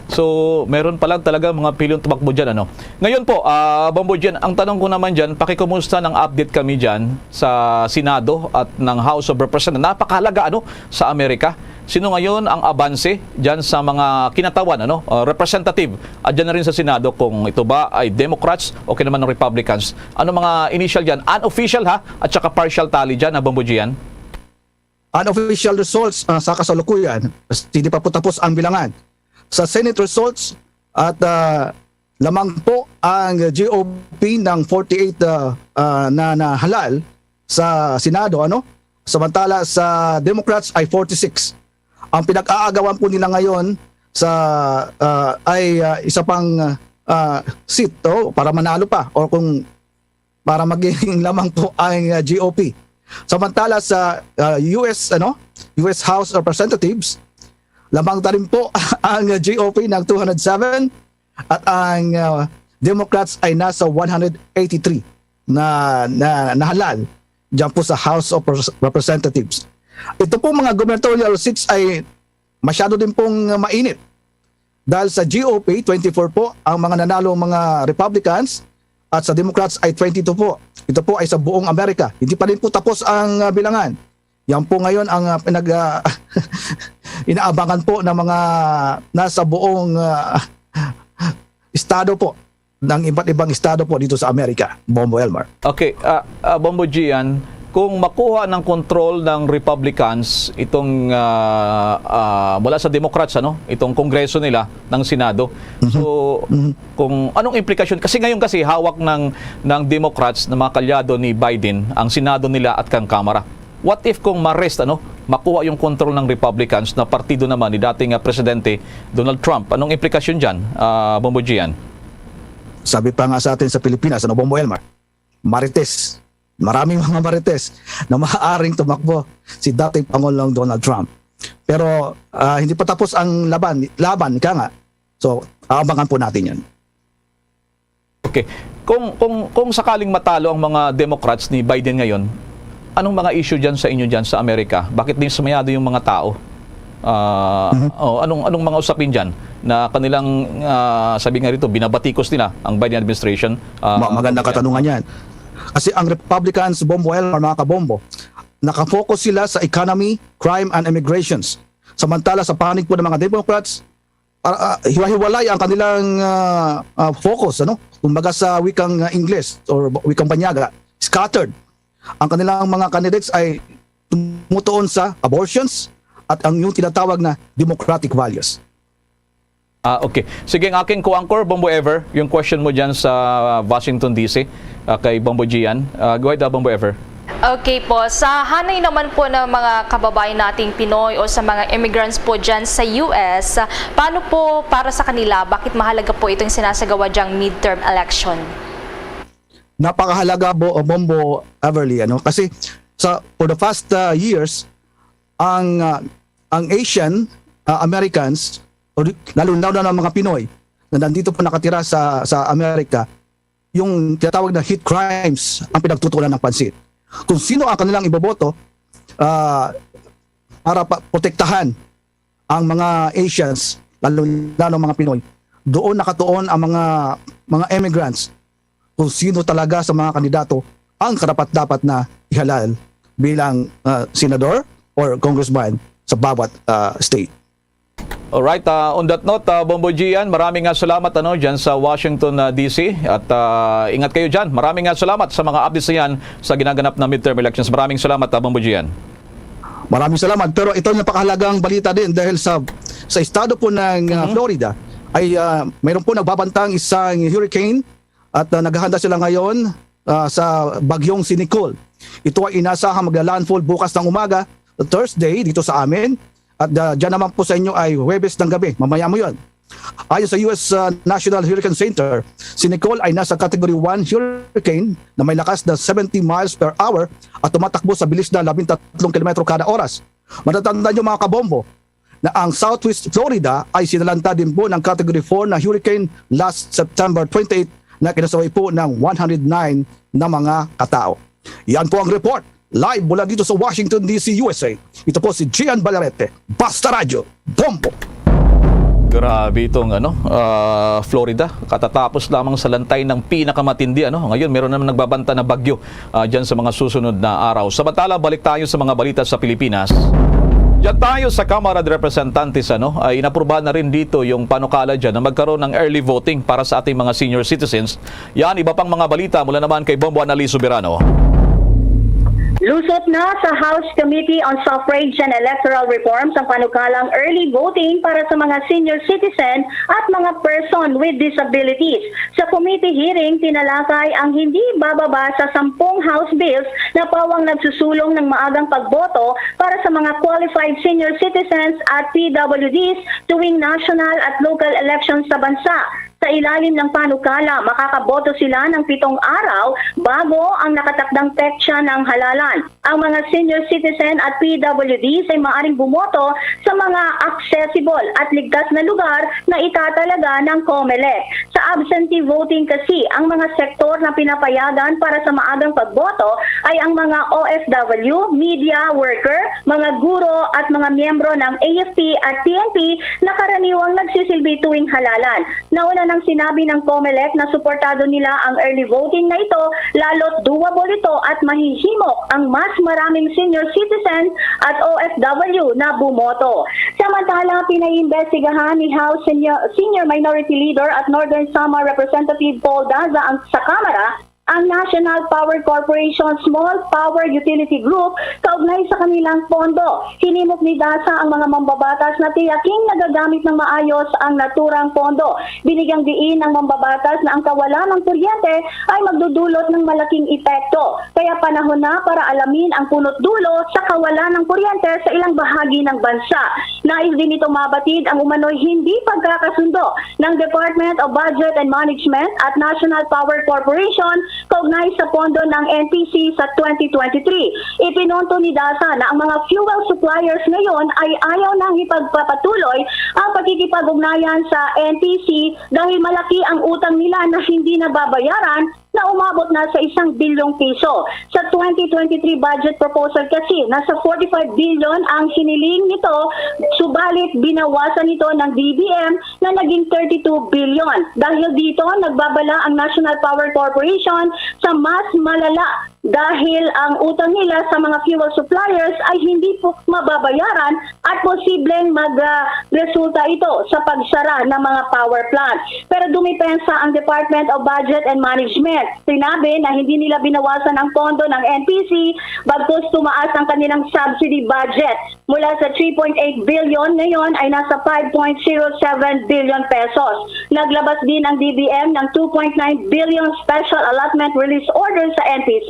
So, meron pa lang talaga mga pilong tumakbo dyan, ano? Ngayon po, ah, Bombo Gian, ang tanong ko naman dyan, pakikumusta ng update kami dyan sa Senado at ng House of Representatives. Napakahalaga, ano, sa Amerika. Sino ngayon ang abanse dyan sa mga kinatawan, ano, ah, representative at dyan na rin sa Senado, kung ito ba ay Democrats o kaya naman ng Republicans? Ano mga initial dyan? Unofficial, ha? At saka partial tally dyan, ha, Bombo Gian? Unofficial results, ah, sa kasalukuyan, hindi pa po tapos ang bilangan. Sa Senate results, at, ah, lamang po ang G O P ng forty-eight, ah, ah, na, na halal sa Senado, ano? Samantala sa Democrats ay forty-six. Ang pinag-aagawan po nila ngayon sa, ah, ay, ah, isa pang, ah, seat, oh, para manalo pa or kung para maging lamang po ang, ah, G O P. Samantala sa, ah, U S, ano, U S House of Representatives, lamang ta rin po ang G O P ng two hundred seven at ang, ah, Democrats ay nasa one hundred eighty-three na, na, na halal diyan po sa House of Repres-, Representatives. Ito pong mga gubernatorial seats ay masyado din pong mainit. Dahil sa G O P, twenty-four po ang mga nanalo, mga Republicans, at sa Democrats ay twenty-two po. Ito po ay sa buong Amerika. Hindi pa rin po tapos ang, ah, bilangan. Yan po ngayon ang, ah, pinag, ah, inaabangan po ng mga nasa buong, ah, estado po, ng iba't ibang estado po dito sa Amerika, Bombo Elmar. Okay, ah, ah, Bombo Gian, kung makuha ng control ng Republicans itong, ah, ah, mula sa Democrats, ano, itong Kongreso nila ng Senado. Mhm. So, Mhm. kung anong implikasyon, kasi ngayon kasi hawak ng, ng Democrats na mga kalyado ni Biden ang Senado nila at kang Kamara. What if kung ma-wrest, ano, makuha yung control ng Republicans na partido naman ni dating, ah, Presidente Donald Trump? Anong implikasyon dyan, ah, Bombo Gian? Sabi pa nga sa atin sa Pilipinas, ano, Bombo Elmar, marites. Maraming mga marites na maaaring tumakbo si dating Pangulong Donald Trump. Pero, ah, hindi pa tapos ang laban, laban, ika nga. So, aabangan po natin 'yan. Okay. Kung, kung, kung sakaling matalo ang mga Democrats ni Biden ngayon, anong mga issue diyan sa inyo diyan sa Amerika? Bakit dismayado yung mga tao? Ah, Mhm. oh, anong, anong mga usapin diyan na kanilang, ah, sabi nga rito, binabatikos nila ang Biden administration? Ah, Ma-, magandang katanungan 'yan. Kasi ang Republicans, Bombo Elmar, mga kabombo, nakafocus sila sa economy, crime, and immigrations. Samantala, sa panig po ng mga Democrats, ah, ah, hiwa-hiwalay ang kanilang, ah, ah, focus, ano? Kumbaga sa wikang, ah, Ingles or wikang Banyaga, scattered. Ang kanilang mga candidates ay tumutuon sa abortions at ang yung tinatawag na democratic values. Ah, okay. Sige, ang aking co-anchor, Bombo Ever, yung question mo dyan sa Washington, D C, ah, kay Bombo Gian. Ah, go ahead, ah, Bombo Ever. Okay po, sa hanay naman po ng mga kababayan nating Pinoy o sa mga immigrants po dyan sa U S, paano po para sa kanila? Bakit mahalaga po itong sinasagawa diyang midterm election? Napakahalaga, Bo, Bombo, Everly, ano? Kasi sa, for the past uh, years, ang uh, ang Asian uh, Americans, lalo na ng mga Pinoy na nandito po nakatira sa sa Amerika, yung tinatawag na hate crimes ang pinagtutuunan ng pansin. Kung sino ang kanilang iboboto uh, para pa, protektahan ang mga Asians, lalo na ng mga Pinoy, doon nakatuon ang mga mga immigrants kung sino talaga sa mga kandidato ang karapat-dapat na ihalal bilang uh, senador or congressman sa bawat uh, state. Alright, uh, on that note, uh, Bombo Gian, maraming nga salamat ano diyan sa Washington uh, D C at uh, ingat kayo diyan. Maraming nga salamat sa mga updates niyan sa ginaganap na midterm elections. Maraming salamat, uh, Bombo Gian. Maraming salamat. Pero ito ang napakahalagang balita din dahil sa sa estado po ng uh, Florida ay uh, mayroon po nagbabantang isang hurricane at uh, naghahanda sila ngayon uh, sa bagyong si Nicole. Ito ay inasahang magla-landfall bukas ng umaga, Thursday, dito sa amin. At uh, dyan naman po sa inyo ay Huwebes ng gabi. Mamaya mo yon. Ayon sa U S uh, National Hurricane Center, si Nicole ay nasa Category one hurricane na may lakas na seventy miles per hour at tumatakbo sa bilis na labing tatlong kilometro kada oras. Matatandaan nyo mga kabombo na ang Southwest Florida ay sinalanta din po ng Category four na hurricane last September twenty-eight na kinasabay po ng one hundred nine na mga katao. Yan po ang report. Live mula dito sa Washington D C, U S A. Ito po si Gian Balarete. Basta Radyo, Bombo! Grabe itong ano, ah, Florida. Katatapos lamang sa lantay ng pinakamatindi. Ano? Ngayon, meron naman nagbabanta na bagyo ah, dyan sa mga susunod na araw. Samantala, balik tayo sa mga balita sa Pilipinas. Diyan tayo sa Kamara de Representantes, ano, ay inaprubahan na rin dito yung panukala dyan na magkaroon ng early voting para sa ating mga senior citizens. Yan, iba pang mga balita mula naman kay Bombo Annalise Soberano. Lusot na sa House Committee on Suffrage and Electoral Reforms ang panukalang early voting para sa mga senior citizen at mga person with disabilities. Sa committee hearing, tinalakay ang hindi bababa sa sampung House bills na pawang nagsusulong ng maagang pagboto para sa mga qualified senior citizens at P W Ds tuwing national at local elections sa bansa. Sa ilalim ng panukala, makakaboto sila ng pitong araw bago ang nakatakdang petsa ng halalan. Ang mga senior citizen at P W Ds ay maaring bumoto sa mga accessible at ligtas na lugar na itatalaga ng COMELEC. Sa absentee voting kasi, ang mga sektor na pinapayagan para sa maagang pagboto ay ang mga O F W, media worker, mga guro at mga miyembro ng A F P at P N P na karaniwang nagsisilbi tuwing halalan. Nauna nang sinabi ng COMELEC na suportado nila ang early voting na ito, lalo't doable ito at mahihimok ang mas maraming senior citizen at O F W na bumoto. Samantala, pinaimbestigahan ni House Senior, Senior Minority Leader at Northern Samar Representative Paul Daza ang sa Kamara ang National Power Corporation Small Power Utility Group kaugnay sa kanilang pondo. Hinimok ni Daza ang mga mambabatas na tiyaking nagagamit ng maayos ang naturang pondo. Binigyang diin ang mambabatas na ang kawalan ng kuryente ay magdudulot ng malaking epekto. Kaya panahon na para alamin ang punot dulo sa kawalan ng kuryente sa ilang bahagi ng bansa. Nais din nito mabatid ang umano'y hindi pagkakasundo ng Department of Budget and Management at National Power Corporation kaugnay sa pondo ng N P C sa twenty twenty-three. Ipinunto ni Daza na ang mga fuel suppliers ngayon ay ayaw nang ipagpapatuloy ang pakikipag-ugnayan sa N P C dahil malaki ang utang nila na hindi nababayaran na umabot na sa isang bilyong piso. Sa twenty twenty-three budget proposal kasi, nasa forty-five billion ang hiniling nito, subalit binawasan ito ng D B M na naging thirty-two billion. Dahil dito, nagbabala ang National Power Corporation sa mas malala dahil ang utang nila sa mga fuel suppliers ay hindi po mababayaran at posibleng magresulta ito sa pagsara ng mga power plants. Pero dumipensa ang Department of Budget and Management. Sinabi na hindi nila binawasan ang pondo ng N P C bagkus tumaas ang kanilang subsidy budget. Mula sa three point eight billion, ngayon ay nasa five point zero seven billion pesos. Naglabas din ang D B M ng two point nine billion special allotment release order sa N P C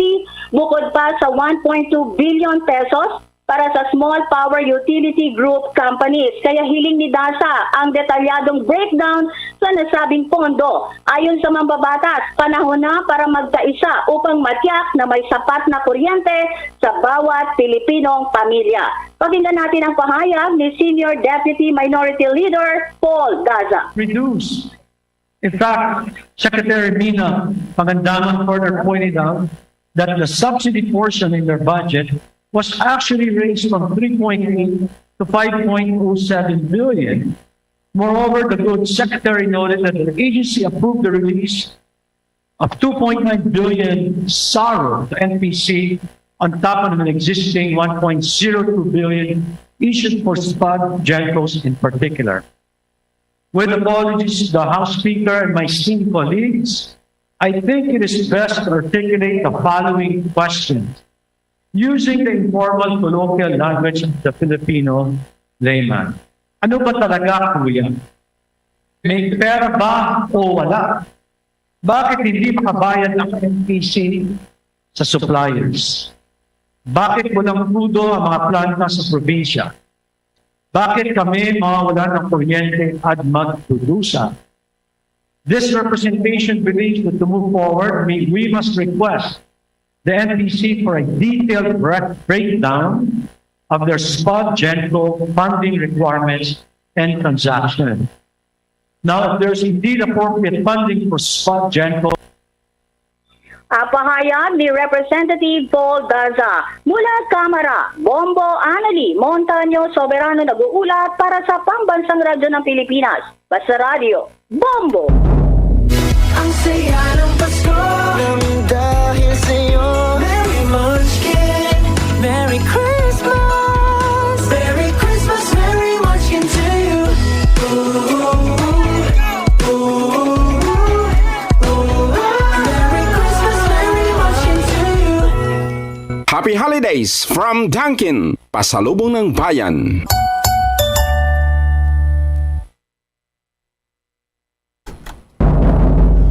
bukod pa sa one point two billion pesos para sa small power utility group companies. Kaya hiling ni Daza ang detalyadong breakdown sa nasabing pondo. Ayon sa mambabatas, panahon na para magkaisa upang matiyak na may sapat na kuryente sa bawat Pilipinong pamilya. Pakinggan natin ang pahayag ni Senior Deputy Minority Leader Paul Daza. Reduce. In fact, Secretary Mina Pangandaman further pointed out that the subsidy portion in their budget was actually raised from three point eight to five point oh seven billion. Moreover, the goods secretary noted that the agency approved the release of two point nine billion SARO to N P C on top of an existing one point zero two billion issued for SPOD GenCos in particular. With apologies to the House Speaker and my esteemed colleagues, I think it is best to articulate the following questions using the informal colloquial language of the Filipino layman. Ano ba talaga, kuya? May pera ba o wala? Bakit hindi makabayad ang N P C sa suppliers? Bakit walang pudo ang mga planta sa probinsya? Bakit kami mawawalan ng kuryente at magdudusa? This representation believes that to move forward, we, we must request the N P C for a detailed bre- breakdown of their SPOD GenCo funding requirements and transaction. Now, if there's indeed appropriate funding for SPOD GenCo, Ang pahayag ni Representative Paul Daza. Mula Kamara, Bombo Anali Montaño Soberano nag-uulat para sa Pambansang Radyo ng Pilipinas. Basta Radyo, Bombo! Ang saya ng Pasko nang dahil sa'yo. Merry Munchkin, Merry Christmas. Merry Christmas, Merry Munchkin to you. Ooh, ooh, ooh, ooh. Merry Christmas, Merry Munchkin to you. Happy Holidays from Dunkin, Pasalubong ng Bayan.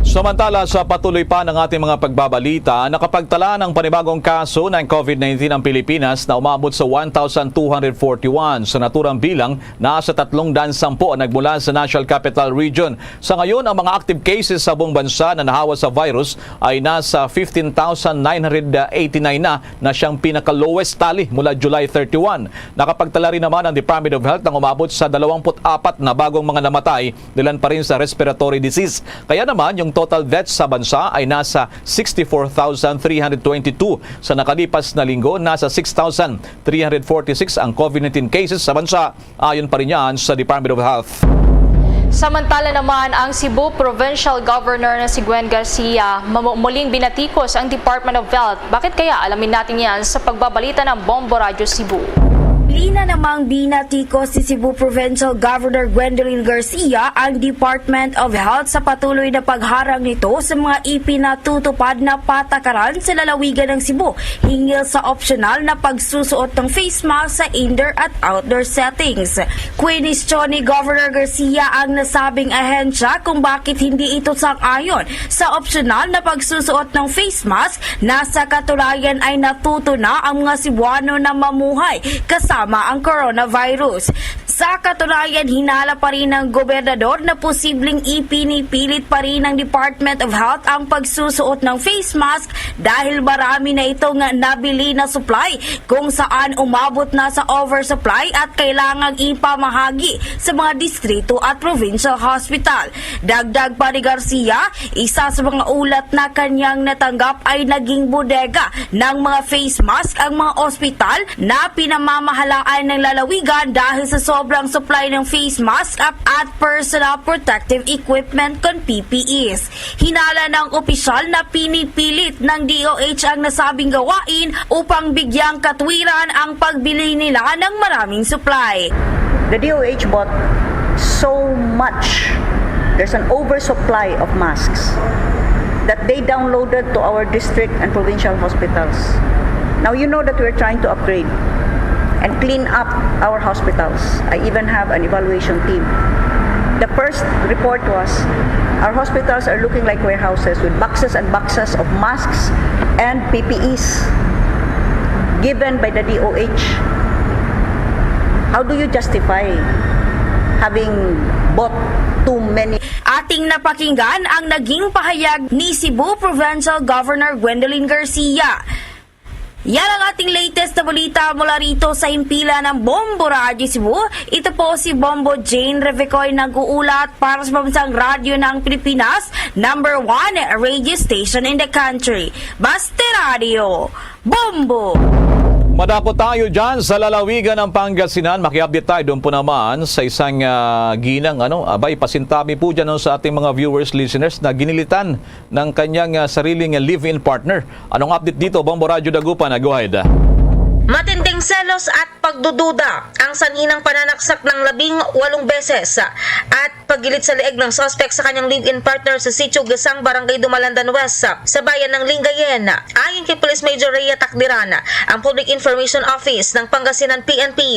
Samantala, sa patuloy pa ng ating mga pagbabalita, nakapagtala ng panibagong kaso ng COVID nineteen ang Pilipinas na umabot sa one thousand two hundred forty-one. Sa naturang bilang, nasa tatlong daan sampu ang nagmula sa National Capital Region. Sa ngayon, ang mga active cases sa buong bansa na nahawa sa virus ay nasa fifteen thousand nine hundred eighty-nine na, na siyang pinaka-lowest tally mula July thirty-one. Nakapagtala rin naman ang Department of Health ng umabot sa dalawampu't apat na bagong mga namatay dahilan pa rin sa respiratory disease. Kaya naman, yung total deaths sa bansa ay nasa sixty-four thousand three hundred twenty-two. Sa nakalipas na linggo, nasa six thousand three hundred forty-six ang COVID nineteen cases sa bansa, ayon pa rin yan sa Department of Health. Samantala naman, ang Cebu Provincial Governor na si Gwen Garcia mamu- muling binatikos ang Department of Health. Bakit kaya? Alamin natin yan sa pagbabalita ng Bombo Radyo Cebu. Muli na namang binatikos ni Cebu Provincial Governor Gwendolyn Garcia ang Department of Health sa patuloy na pagharang nito sa mga ipinatutupad na patakaran sa lalawigan ng Cebu hinggil sa opsyonal na pagsusuot ng face mask sa indoor at outdoor settings. Kwinistyon ni Governor Garcia ang nasabing ahensya kung bakit hindi ito sang-ayon sa opsyonal na pagsusuot ng face mask na sa katunayan ay natuto na ang mga Cebuano na mamuhay kasama ang coronavirus. Sa katunayan, hinala pa rin ng gobernador na posibleng ipinipilit pa rin ng Department of Health ang pagsusuot ng face mask dahil marami na itong nabili na supply kung saan umabot na sa oversupply at kailangang ipamahagi sa mga distrito at provincial hospital. Dagdag pa ni Garcia, isa sa mga ulat na kanyang natanggap ay naging bodega ng mga face mask ang mga ospital na pinamamahalaan ng lalawigan dahil sa sobrang supply ng face mask at, at personal protective equipment kon P P Es. Hinala ng opisyal na pinipilit ng D O H ang nasabing gawain upang bigyang katwiran ang pagbili nila ng maraming supply. The D O H bought so much. There's an oversupply of masks that they downloaded to our district and provincial hospitals. Now you know that we're trying to upgrade and clean up our hospitals. I even have an evaluation team The first report was, "Our hospitals are looking like warehouses with boxes and boxes of masks and P P Es given by the D O H." How do you justify having bought too many? Ating napakinggan ang naging pahayag ni Cebu Provincial Governor Gwendolyn Garcia. Yan ang ating latest na balita mula rito sa himpilan ng Bombo Radyo Cebu. Ito po si Bombo Jane Revecoy nag-uulat para sa Pambansang Radyo ng Pilipinas, number one radio station in the country. Baste Radio, Bombo! Madako tayo dyan sa lalawigan ng Pangasinan. Maki-update tayo doon po naman sa isang ah, ginang, ano, abay, pasintabi po dyan, no, sa ating mga viewers, listeners na ginilitan ng kanyang ah, sariling live-in partner. Anong update dito, Bombo Radyo Dagupan? Ah, go ahead. Matinding selos at pagdududa ang sanhi ng pananaksak ng labing walong beses at paggilit sa leeg ng suspect sa kanyang live-in partner sa Sitio Gesang, Barangay Dumalandan West, sa bayan ng Lingayen. Ayon kay Police Major Rhea Takdiran, ang Public Information Office ng Pangasinan, P N P,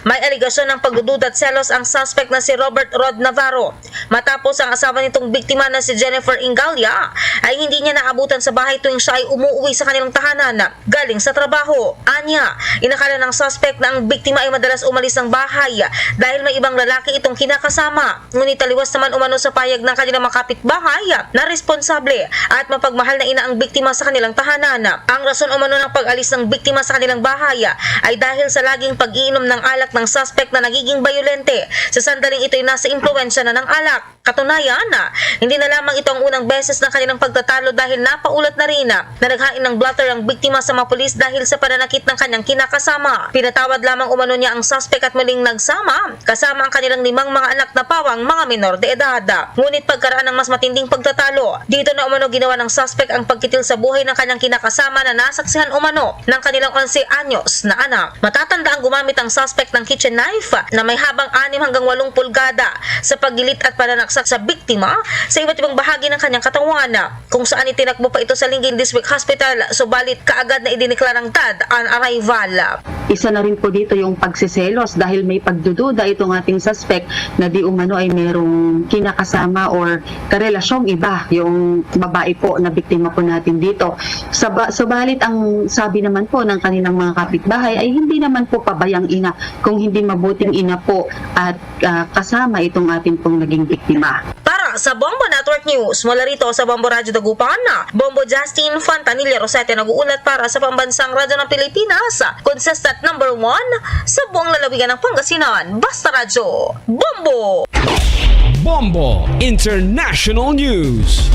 may alegasyon ng pagdududa at selos ang suspect na si Robert Rod Navarro, matapos ang asawa nitong biktima na si Jennifer Ingalia ay hindi niya naabutan sa bahay tuwing siya ay umuwi sa kanilang tahanan galing sa trabaho. Anya, inakala ng suspect na ang biktima ay madalas umalis ng bahay dahil may ibang lalaki itong kinakasama. Ngunit taliwas naman umano sa payag ng kanilang mga kapitbahay na responsable at mapagmahal na ina ang biktima sa kanilang tahanan. Ang rason umano ng pag-alis ng biktima sa kanilang bahay ay dahil sa laging pag-iinom ng alak ng suspect na nagiging bayolente sa sandaling ito'y nasa impluwensya na ng alak. Katunayan, hindi na lamang ito ang unang beses ng kanilang pagtatalo dahil napaulat na rin na naghain ng blotter ang biktima sa mga pulis dahil sa pananakit ng kanyang kinakasama. Pinatawad lamang umano niya ang suspect at muling nagsama kasama ang kanilang limang mga anak na pawang mga menor de edad. Ngunit pagkaraan ng mas matinding pagtatalo, dito na umano ginawa ng suspect ang pagkitil sa buhay ng kanyang kinakasama na nasaksihan umano ng kanilang onse anyos na anak. Matatanda ang gumamit ang suspect ng kitchen knife na may habang anim hanggang walong pulgada sa paggilit at pananaksak sa biktima sa iba't ibang bahagi ng kanyang katawan, kung saan itinakbo pa ito sa Lingayen District Hospital, subalit kaagad na idineklarang dead on arrival. Isa na rin po dito yung pagsiselos dahil may pagdududa itong ating suspect na di umano ay merong kinakasama or karelasyong iba yung babae po na biktima po natin dito. Saba-, subalit ang sabi naman po ng kanilang mga kapitbahay ay hindi naman po pabayang ina kung hindi mabuting ina po at ah, kasama itong ating pong naging biktima. Para sa Bombo Network News, mula rito sa Bombo Radyo Dagupan, Bombo Justin Fontanilla Rosete nag-uulat para sa Pambansang Radyo ng Pilipinas, consistent number one sa buong lalawigan ng Pangasinan. Basta Radyo, Bombo! Bombo International News.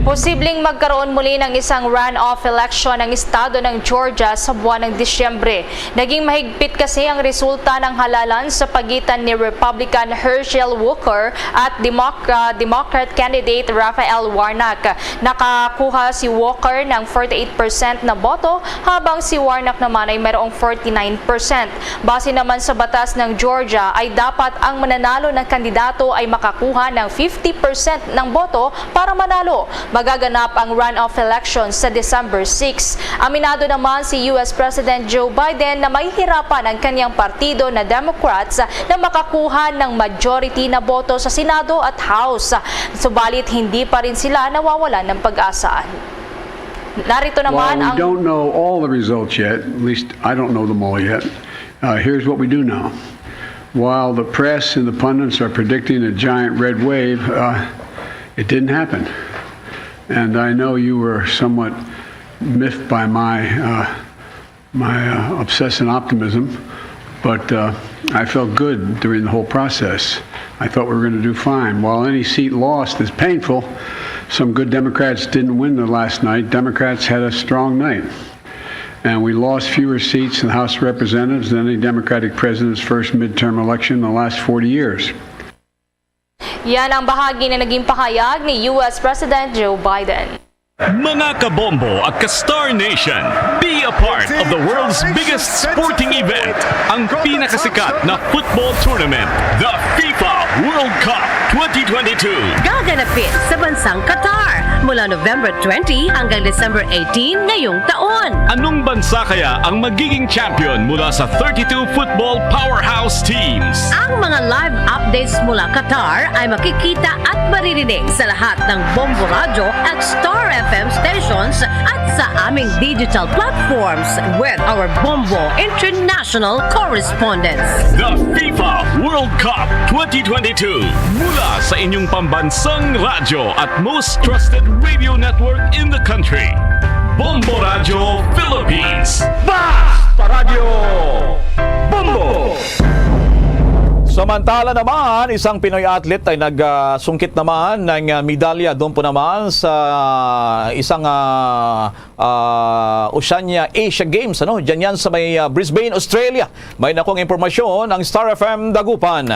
Posibleng magkaroon muli ng isang runoff election ang estado ng Georgia sa buwan ng Disyembre. Naging mahigpit kasi ang resulta ng halalan sa pagitan ni Republican Herschel Walker at Democ-, ah, Democrat candidate Raphael Warnock. Nakakuha si Walker ng forty-eight percent na boto, habang si Warnock naman ay mayroong forty-nine percent. Base naman sa batas ng Georgia, ay dapat ang mananalo na kandidato ay makakuha ng fifty percent ng boto para manalo. Magaganap ang runoff election sa December six. Aminado naman si U S President Joe Biden na mahihirapan ang kanyang partido na Democrats na makakuha ng majority na boto sa Senado at House. Subalit, hindi pa rin sila nawawalan ng pag-asa. Narito naman While we ang don't know all the results yet, at least I don't know them all yet, uh, here's what we do know. While the press and the pundits are predicting a giant red wave, uh, it didn't happen. And I know you were somewhat miffed by my, uh, my uh, obsessive optimism, but uh, I felt good during the whole process. I thought we were going to do fine. While any seat lost is painful, some good Democrats didn't win the last night. Democrats had a strong night. And we lost fewer seats in the House of Representatives than any Democratic president's first midterm election in the last forty years. Yan ang bahagi na naging pahayag ni U S President Joe Biden. Mga kabombo at ka-Star Nation, be a part of the world's biggest sporting event, ang pinakasikat na football tournament, the FIFA World Cup twenty twenty-two. Gaganapin sa bansang Qatar mula November twenty hanggang December eighteen ngayong taon. Anong bansa kaya ang magiging champion mula sa thirty-two football powerhouse teams? Ang mga live updates mula Qatar ay makikita at maririnig sa lahat ng Bombo Radyo at Star F M stations at sa aming digital platforms with our Bombo International correspondents. The FIFA World Cup twenty twenty-two. Mula sa inyong pambansang radyo at most trusted radio network in the country. Bombo Radyo Philippines. Basta Radyo Bombo! Samantala naman, isang Pinoy athlete ay nagsungkit naman ng ah, medalya doon po naman sa isang ah, ah, Oceania Asia Games, ano? Diyan yan sa may ah, Brisbane, Australia. May nakong impormasyon ang Star F M Dagupan.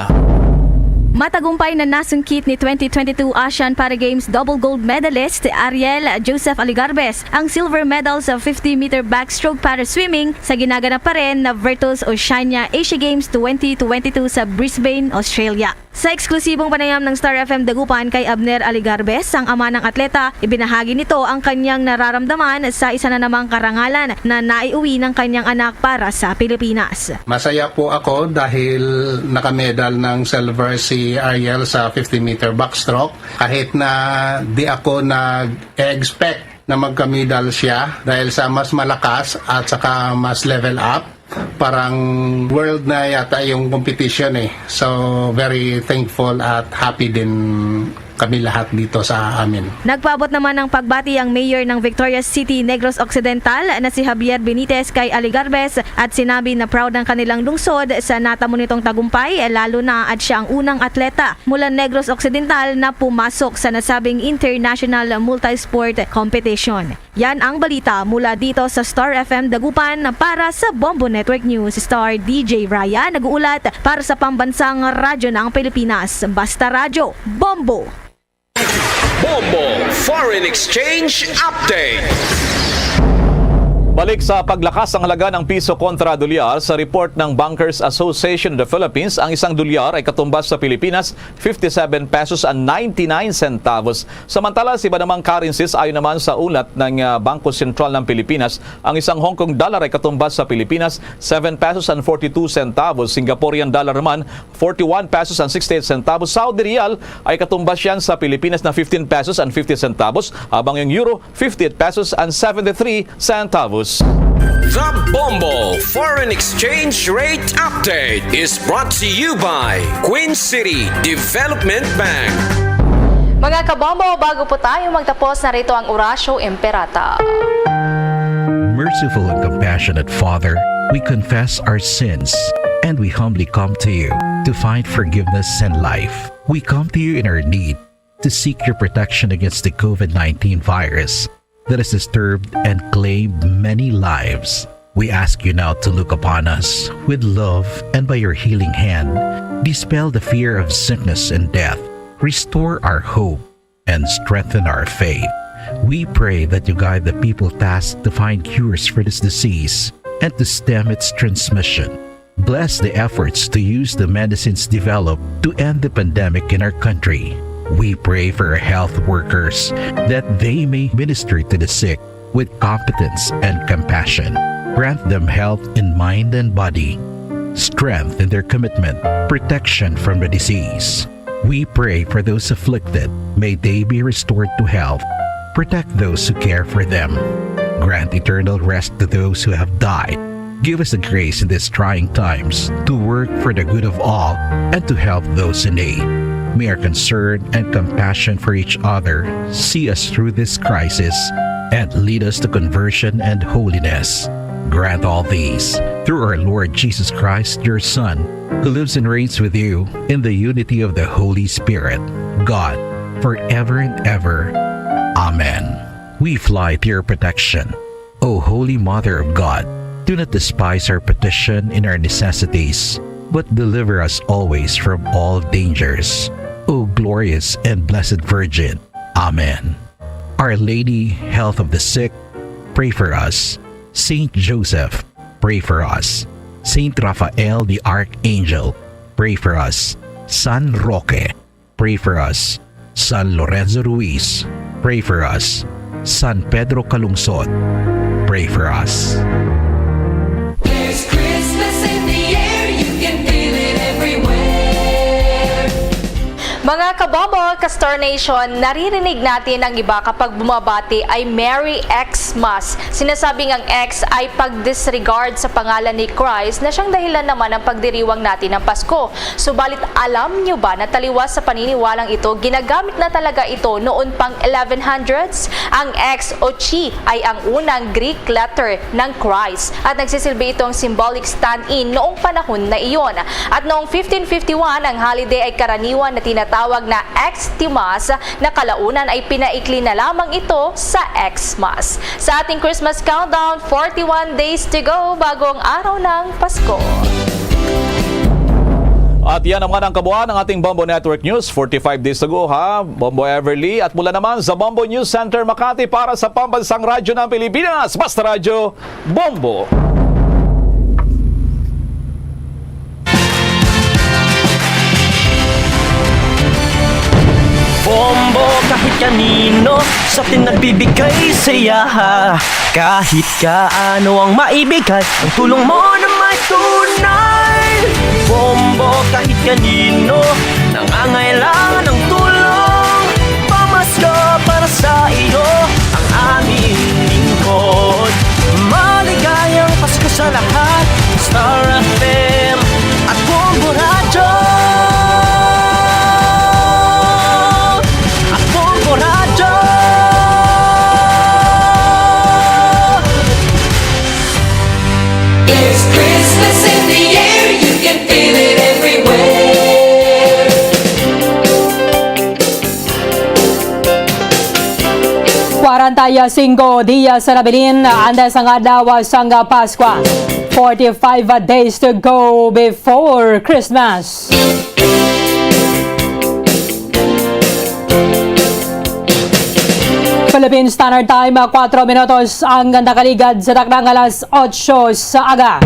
Matagumpay na nasungkit ni twenty twenty-two Asian Para Games double gold medalist Ariel Joseph Aligarbes ang silver medal sa fifty meter backstroke para swimming sa ginaganap pa rin na Virtus Oceania Asia Games twenty twenty-two sa Brisbane, Australia. Sa eksklusibong panayam ng Star F M Dagupan kay Abner Aligarbes, ang ama ng atleta, ibinahagi nito ang kanyang nararamdaman sa isa na namang karangalan na naiuwi ng kanyang anak para sa Pilipinas. Masaya po ako dahil nakamedal ng silver si Ariel sa fifty meter backstroke. Kahit na di ako nag-expect na magkamedal siya dahil sa mas malakas at saka mas level up. Parang world na yata yung competition eh. So, very thankful at happy din kami lahat dito sa amin. Nagpaabot naman ng pagbati ang mayor ng Victorias City, Negros Occidental na si Javier Benitez kay Aligarbes at sinabi na proud ang kanilang lungsod sa natamo nitong tagumpay, lalo na at siya ang unang atleta mula Negros Occidental na pumasok sa nasabing international multi-sport competition. Yan ang balita mula dito sa Star F M Dagupan. Para sa Bombo Network News, Star D J Raya nag-uulat para sa Pambansang Radyo ng Pilipinas. Basta Radyo, Bombo! Bombo Foreign Exchange Update. Balik sa paglakas ang halaga ng piso kontra dolyar, sa report ng Bankers Association of the Philippines, ang isang dolyar ay katumbas sa Pilipinas fifty-seven pesos and ninety-nine centavos. Samantala, sa iba namang currencies, ayon naman sa ulat ng ah, Bangko Sentral ng Pilipinas, ang isang Hong Kong dollar ay katumbas sa Pilipinas seven pesos and forty-two centavos, Singaporean dollar naman forty-one pesos and sixty-eight centavos, Saudi riyal ay katumbas yan sa Pilipinas na fifteen pesos and fifty centavos, habang yung euro fifty-eight pesos and seventy-three centavos. The Bombo Foreign Exchange Rate Update is brought to you by Queen City Development Bank. Mga kabombo, bago po tayo magtapos, narito ang Oratio Imperata. Merciful and compassionate Father, we confess our sins and we humbly come to you to find forgiveness and life. We come to you in our need to seek your protection against the COVID nineteen virus that has disturbed and claimed many lives. We ask you now to look upon us with love and by your healing hand, dispel the fear of sickness and death, restore our hope, and strengthen our faith. We pray that you guide the people tasked to find cures for this disease and to stem its transmission. Bless the efforts to use the medicines developed to end the pandemic in our country. We pray for our health workers that they may minister to the sick with competence and compassion. Grant them health in mind and body, strength in their commitment, protection from the disease. We pray for those afflicted. May they be restored to health. Protect those who care for them. Grant eternal rest to those who have died. Give us the grace in these trying times to work for the good of all and to help those in need. May our concern and compassion for each other see us through this crisis and lead us to conversion and holiness. Grant all these through our Lord Jesus Christ, your Son, who lives and reigns with you in the unity of the Holy Spirit, God, forever and ever. Amen. We fly to your protection, O Holy Mother of God. Do not despise our petition in our necessities, but deliver us always from all dangers, O glorious and blessed Virgin. Amen. Our Lady, Health of the Sick, pray for us. Saint Joseph, pray for us. Saint Raphael the Archangel, pray for us. San Roque, pray for us. San Lorenzo Ruiz, pray for us. San Pedro Calungsod, pray for us. There's Christmas in the air, you can feel it everywhere. Mga kabombo, ka-Star Nation, naririnig natin ang iba kapag bumabati ay Merry Xmas. Sinasabing ang X ay pag-disregard sa pangalan ni Christ na siyang dahilan naman ng pagdiriwang natin ng Pasko. Subalit, alam nyo ba na taliwas sa paniniwalang ito, ginagamit na talaga ito noon pang eleven hundreds? Ang X o Chi ay ang unang Greek letter ng Christ at nagsisilbi itong symbolic stand-in noong panahon na iyon. At noong fifteen fifty-one, ang holiday ay karaniwan na tinatawag na Xmas, na kalaunan ay pinaikli na lamang ito sa Xmas. Sa ating Christmas countdown, forty-one days to go bago ang araw ng Pasko. At yan naman ang kabuuan ng ating Bombo Network News, forty-five days to go, ha, Bombo Everly. At mula naman sa Bombo News Center Makati para sa Pambansang Radyo ng Pilipinas, Basta Radyo, Bombo. Bombo kahit kanino sa atin nagbibigay saya. Kahit kaano ang maibigay, ang tulong mo na may tunay. Bombo kahit kanino nangangailangan ng tulong. Pamasko para sa iyo ang aming lingkod. Maligayang Pasko sa lahat. Star F M at Bombo Radyo. At Bombo Radyo. There's Christmas in the air, you can feel it everywhere. Kwarenta y singko dias na nabilin antes ang adlaw sang Paskwa. Forty-five days to go before Christmas. Philippine Standard Time, kwatro minutos ang nakaligad sa takna nga alas otso sa aga.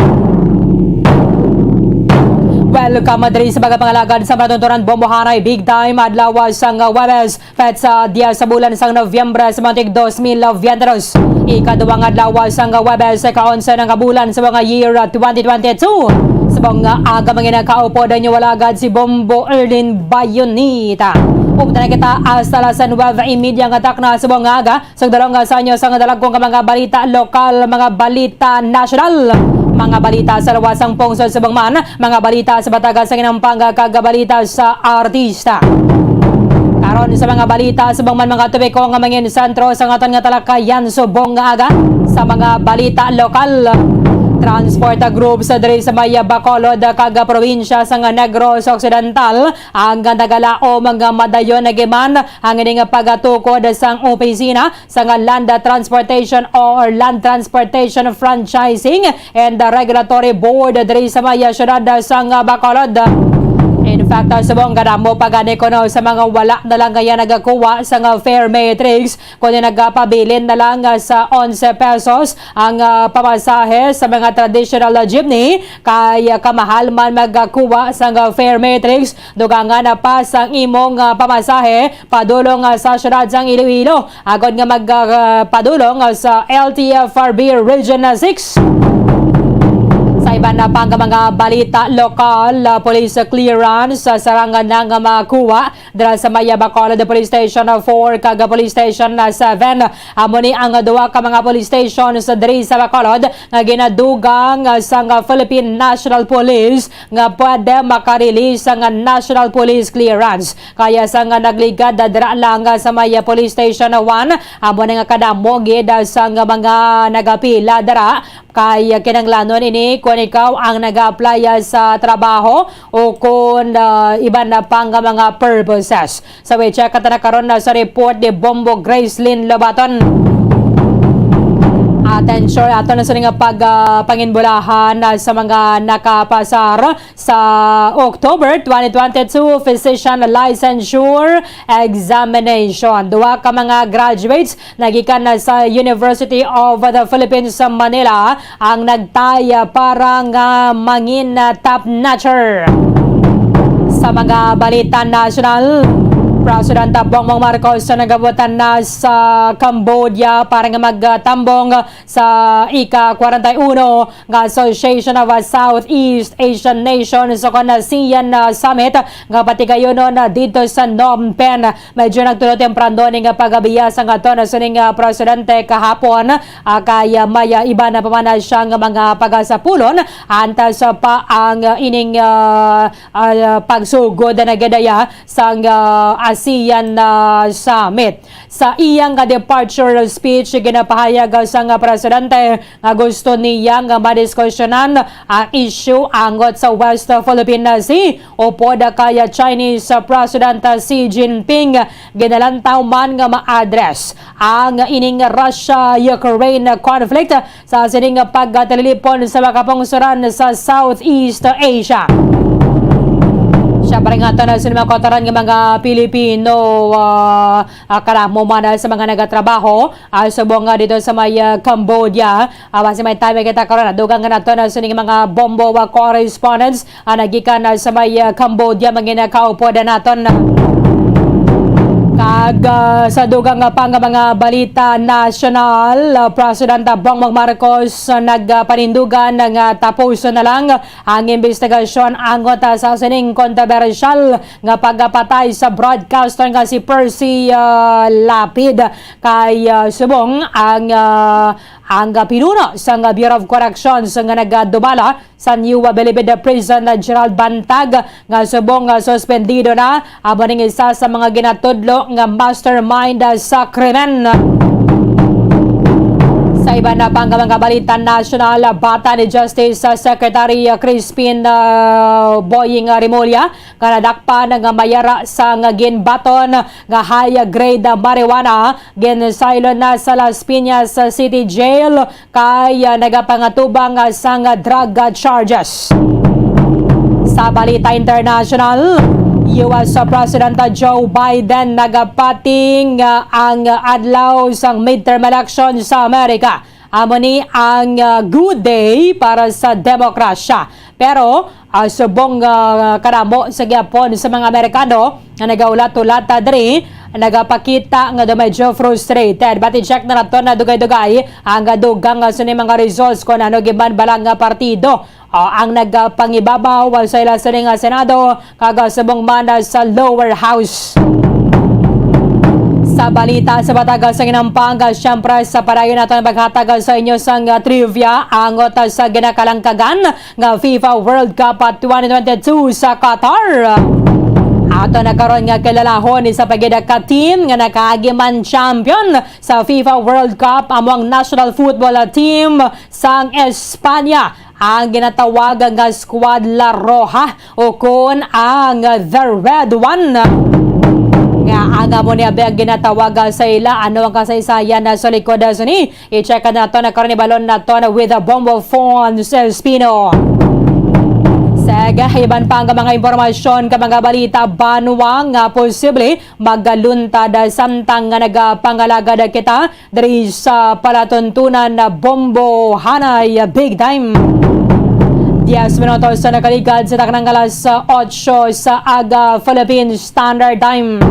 Welcome diri sa mga pangalagad sa matuntunan bombohanay big time adlaw sang Huwebes, petsa diyes sa bulan sang Nobyembre sa mga tig dos mil veintidos. Ikaduha nga adlaw sang Huwebes, ika-onse na nga bulan sa mga year twenty twenty-two. Sa mga aga, mga nakaupod ang inyong alagad si Bombo Erlin Bayonita. Umta na kita hasta las nuebe y media nga takna sa mga aga. Sa dalong sa inyo sa dalagkong nga mga balita lokal, mga balita nasyonal, mga balita sa luwas sang pungsod subong man, mga balita sa batagan sa Inampanga kag balita sa artista. Karon sa mga balita subong man, mga topiko nga mangin sentro sa aton nga talakayan subong nga aga sa mga balita lokal. Transport groups diri sa may Bacolod kag probinsya sang Negros Occidental ang nagalaom nga madayon na giman ang ining pagatukod sang opisina sang Land Transportation or Land Transportation Franchising and Regulatory Board diri sa may siyudad sang Bacolod. In fact, subong kadamo pa gani kuno sa mga wala na lang kaya nagakuha sang fare matrix, kundi nagapabilin na lang sa onse pesos ang, ah, pamasahe sa mga traditional jeepney, kay, ah, kamahal man magkuha sang fare matrix, dugangan na pa sang imong, ah, pamasahe padulong, ah, sa siyudad sang Iloilo, agod nga mag, ah, padulong, ah, sa L T F R B Region six. Sa iban na pang mga balita lokal, ah, police clearance, ah, sarangan na nga makuha dira sa may Bacolod Police Station four kag Police Station seven. Amo ni ang duha ka mga police stations diri sa Bacolod nga ginadugang sang Philippine National Police nga pwede makarelease sang National Police Clearance. Kaya sang nagligad dira lang sa may Police Station one, amo na nga kadamo gid sang mga nagapila dira. Kay kinahanglanon ini kon ikaw ang nag-a-apply sa trabaho o kon, ah, iban na pang mga purposes. So, i-check ta na karon na sa report ni Bombo Gracelyn Lobaton. Atensyon, ato na sa nga pag, ah, panginbulahan, ah, sa mga nakapasar sa October twenty twenty-two Physician Licensure Examination. Duha ka mga graduates nagikan na sa University of the Philippines sa Manila ang nagtaya para nga mangin, ah, top notcher. Sa mga balita nasyonal, Presidente Bongbong Marcos nagabutan na sa Cambodia para nga magtambong sa ika-kwarenta y uno nga Association of Southeast Asian Nations o kon ASEAN, ah, Summit nga patigayunon, ah, dito sa Phnom Penh. Medyo nagtulo temprano ni nga pagabiya sang aton sining, ah, presidente kahapon, ah, kay, ah, may, ah, iba na pa man siya nga mga pagasapulon, antas, ah, pa ang, ah, ining, ah, ah, pagsugod na gidaya sang, ah, ASEAN, ah, Summit. Sa iyang departure speech, ginapahayag sang presidente nga gusto niya nga madiskusyonan ang issue angot sa West Philippine Sea upod kay Chinese President Xi Jinping. Ginalantaw man nga ma-address ang ining Russia-Ukraine conflict sa sining pagkatalilipon sa mga kapungsoran sa Southeast Asia. Siya pa rin nga to na sa mga kautoran nga mga Pilipino, ah, ah, karamo man, ah, sa mga nagatrabaho, ah, subong nga dito sa may, ah, Cambodia. Ah, basi may time kita karon, ah, dugang nga nato na sining mga bombo, ah, correspondents, ah, nagikan, ah, sa may, ah, Cambodia, mga nakaupo na naton. Kag, ah, sa dugang nga pa nga mga balita nasyonal, ah, President Bongbong Marcos, ah, nagpanindugan nga tapos na lang ang investigasyon angot, ah, sa sining kontrobersyal nga pagpatay sa broadcaster nga si Percy, ah, Lapid. Kay, ah, subong ang, ah, ang pinuno sang Bureau of Corrections nga nagadumala sa New Bilibid Prison, ah, Gerald Bantag, nga subong nga suspendido na, amo ning isa sa mga ginatudlo nga mastermind, ah, sa krimen. Sa iban na pang mga balita nasyonal, bata ni Justice, ah, Secretary, ah, Crispin, ah, Boying, ah, Remulla, nga nadakpan nga may ara sang ginbaton nga high-grade marijuana, ginsaylon na sa Las Piñas City Jail kay, ah, nagapangatubang, ah, sang drug, ah, charges. Sa balita international, U S President Joe Biden nagapati nga ang adlaw sang midterm election sa Amerika amo ni ang, ah, good day para sa demokrasya. Pero, ah, subong, ah, karamo sa gihapon sa mga Amerikano nga nagaulat-ulat, ah, diri, nagapakita nga daw medyo frustrated. But i-check na nato na dugay-dugay ang dugang, ah, sini mga results kung ano giman bala nga partido, ah, ang nagpangibabaw sa ila sini nga Senado kag, ah, subong man, ah, sa lower house. Sa balita sa Batagas sa Ginampang, ah, siyempre sa padayon naton maghatag, ah, sa inyo sang, ah, trivia angot, ah, sa ginakalangkagan nga FIFA World Cup, ah, twenty twenty-two sa Qatar. Ato na karon nga kilalahon isa pa gid ka team nga nakaagi man champion sa FIFA World Cup, amo ang national football, ah, team sang Espanya, ang ginatawag nga Squad La Roja o kon ang The Red One. Nga ang amo ni abi ang ginatawag sa ila, ano ang kasaysayan na sa likod, ah, sini? I-check nato na karon, ibalon nato na with a Bombo Fons Espino. Sa iban pa nga mga impormasyon ka mga balita, banwa nga posible magaluntad samtang nga nagapangalagad kita diri sa palatuntunan na Bombo Hanay Big Time. Diez minutos sa nakaligad sa taknang alas otso sa aga Philippine Standard Time.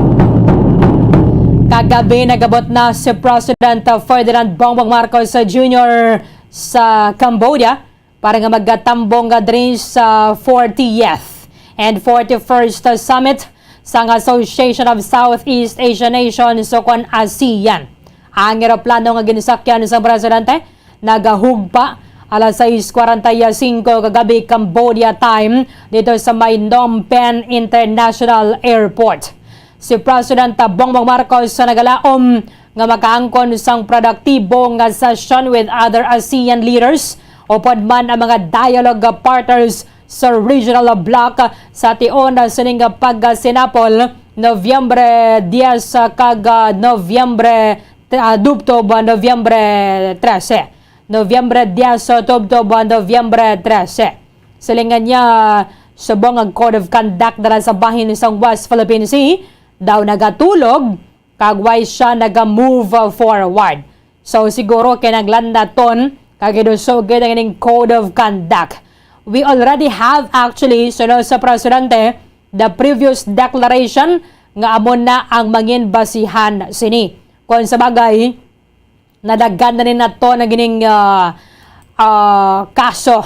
Kagabi, nagabot na si President Ferdinand Bongbong Marcos Junior sa Cambodia para nga magkatambong nga diri sa fortieth and forty-first Summit sang Association of Southeast Asian Nations o kon ASEAN. Ang eroplano nga ginsakyan sa presidente nagahugpa alas sais kwarenta y singko kagabi Cambodia time dito sa may Phnom Penh International Airport. Si President Bongbong Marcos sa nagalaom nga makaangkon sang produktibo nga session with other ASEAN leaders, upod man ang mga dialogue partners sa regional bloc sa tion sining pagsinapol, Nobyembre diez kag, ah, Nobyembre, ah, tubtob, ah, Nobyembre trese. Nobyembre diez tubtob, ah, Nobyembre trese. Silingan niya, subong ang Code of Conduct dira sa bahin sang West Philippine Sea daw nagatulog, kag why siya naga-move forward. So, siguro kinahanglan naton kag idusugid ang ining code of conduct. We already have, actually, sunod sa presidente, the previous declaration nga amo na ang mangin basihan sini. Kung sa bagay, nadaghan na ni nato na gining, ah, ah, kaso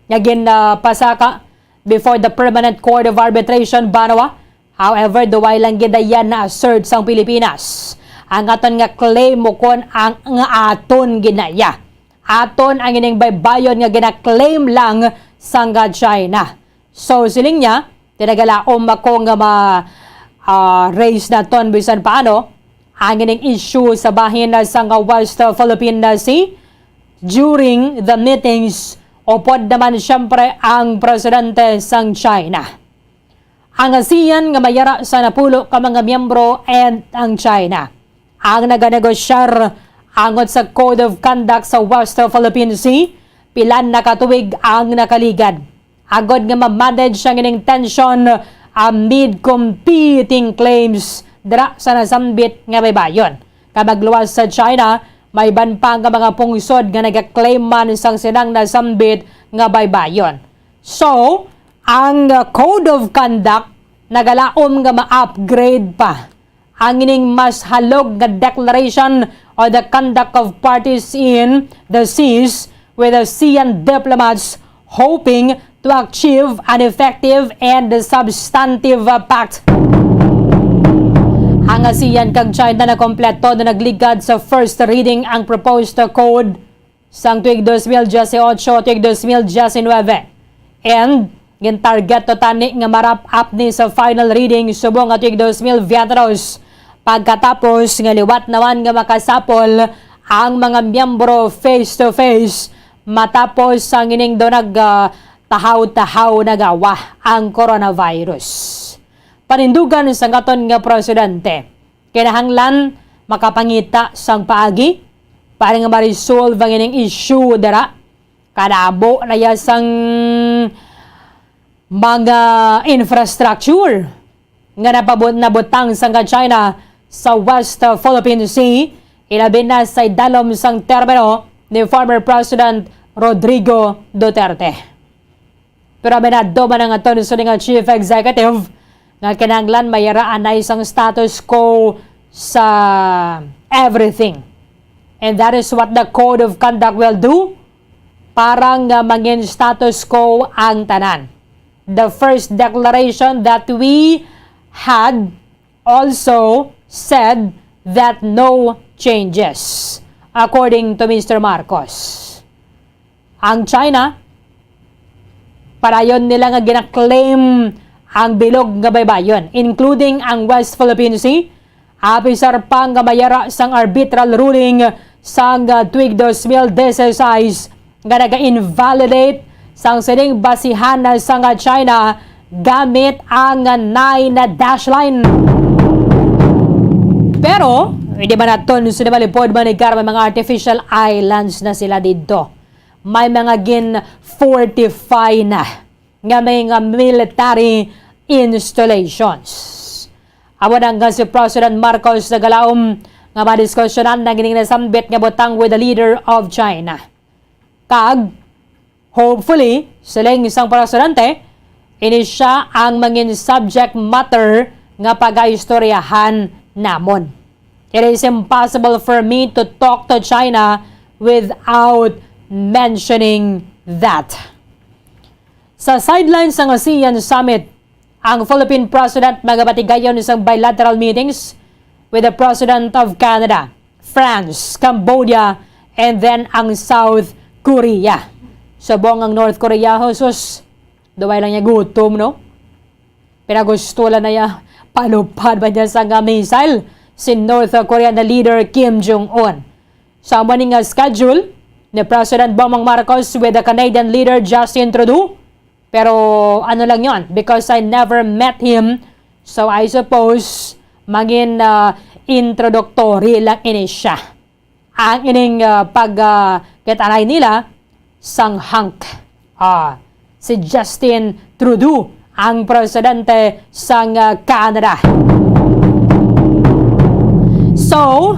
nga gin, ah, pasaka before the Permanent Court of Arbitration, Banwa. However, duway lang gid yan na-assert sang Pilipinas ang aton nga claim, ukon ang nga aton ginaya. Aton ang ining baybayon nga gina-claim lang sang China. So, siling niya, tinagalaom ako nga ma, ah, raise naton bisan paano ang ining issue sa bahin sang West Philippine Sea during the meetings, upod naman siyempre ang presidente sang China. Ang ASEAN nga may ara sa napulo ka mga miyembro and ang China ang naganegosyar angot sa Code of Conduct sa West Philippine Sea pila na ka tuig ang nakaligad, agod nga ma-manage ang ining tension amid competing claims dira sa nasambit nga baybayon. Kay magluwas sa China, may iban pa nga mga pungsod nga nagaklaim man sang silang nasambit nga baybayon. So, ang, uh, Code of Conduct nagalaom nga ma-upgrade pa ang ining mas halog nga declaration on the conduct of parties in the seas, with the ASEAN diplomats hoping to achieve an effective and substantive, uh, pact. Ang ASEAN kag China nakompleto na nagligad sa first reading ang proposed code sang tuig dos mil dieciocho, tuig dos mil diecinuebe. And gintarget to tani nga ma-wrap up ni sa final reading subong nga tuig dos mil veintidos, pagkatapos nga liwat naman nga makasapol ang mga miyembro face to face matapos sang ining do nag, ah, tahaw-tahaw nagawa ang coronavirus. Panindugan sang aton nga presidente, kinahanglan makapangita sang paagi para nga ma-resolve ang ining issue dira. Kadamo na ya sang mga infrastructure nga napabut-, nabutang sang China sa West Philippine Sea, ilabi na sa idalom sang termino ni former President Rodrigo Duterte. Pero aminado man ang aton sini nga Chief Executive nga kinahanglan may ara anay sang status quo sa everything. And that is what the Code of Conduct will do para nga mangin status quo ang tanan. The first declaration that we had also said that no changes, according to Mister Marcos. Ang China, padayon nila nga gina-claim ang bilog nga baybayon, including ang West Philippine Sea, apisar pa nga may ara sang arbitral ruling sang, ah, tuig dos mil dieciséis nga naga-invalidate sang sining basihan sang China gamit ang nine dash line. Pero, hindi man naton sila malipod manigar, may mga artificial islands na sila didto. May mga gin-fortify na nga may nga military installations. Amo na nga si President Marcos nagalaom nga madiskusyonan ang ining nasambit nga butang with the leader of China. Kag, hopefully, siling sang presidente, ini sia ang mangin subject matter nga pagaistoryahan namon. It is impossible for me to talk to China without mentioning that. Sa sideline sang ASEAN Summit, ang Philippine President magabatigayon sang bilateral meetings with the President of Canada, France, Cambodia, and then ang South Korea. Subong ang North Korea, Jesus, duway lang niya gutom, no? Pinagusto lang na niya, palupad ba niya sa nga missile si North Korean leader Kim Jong-un. Sa amo ni nga schedule ni President Bongbong Marcos with the Canadian leader Justin Trudeau. Pero ano lang yon, because I never met him, so I suppose mangin, ah, introductory lang ini siya. Ang ining, ah, pag, ah, kitanay nila sang hunk. Ah, si Justin Trudeau ang presidente sang, ah, Canada. So,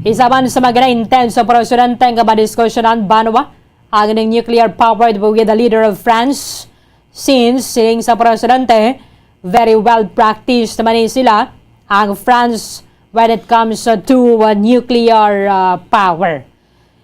isa man sa mga intense sa presidente nga madiskusyonan, Banwa, ang ining nuclear powered with the leader of France, since siling sa presidente, very well practiced naman ni sila ang France when it comes, uh, to, uh, nuclear, uh, power.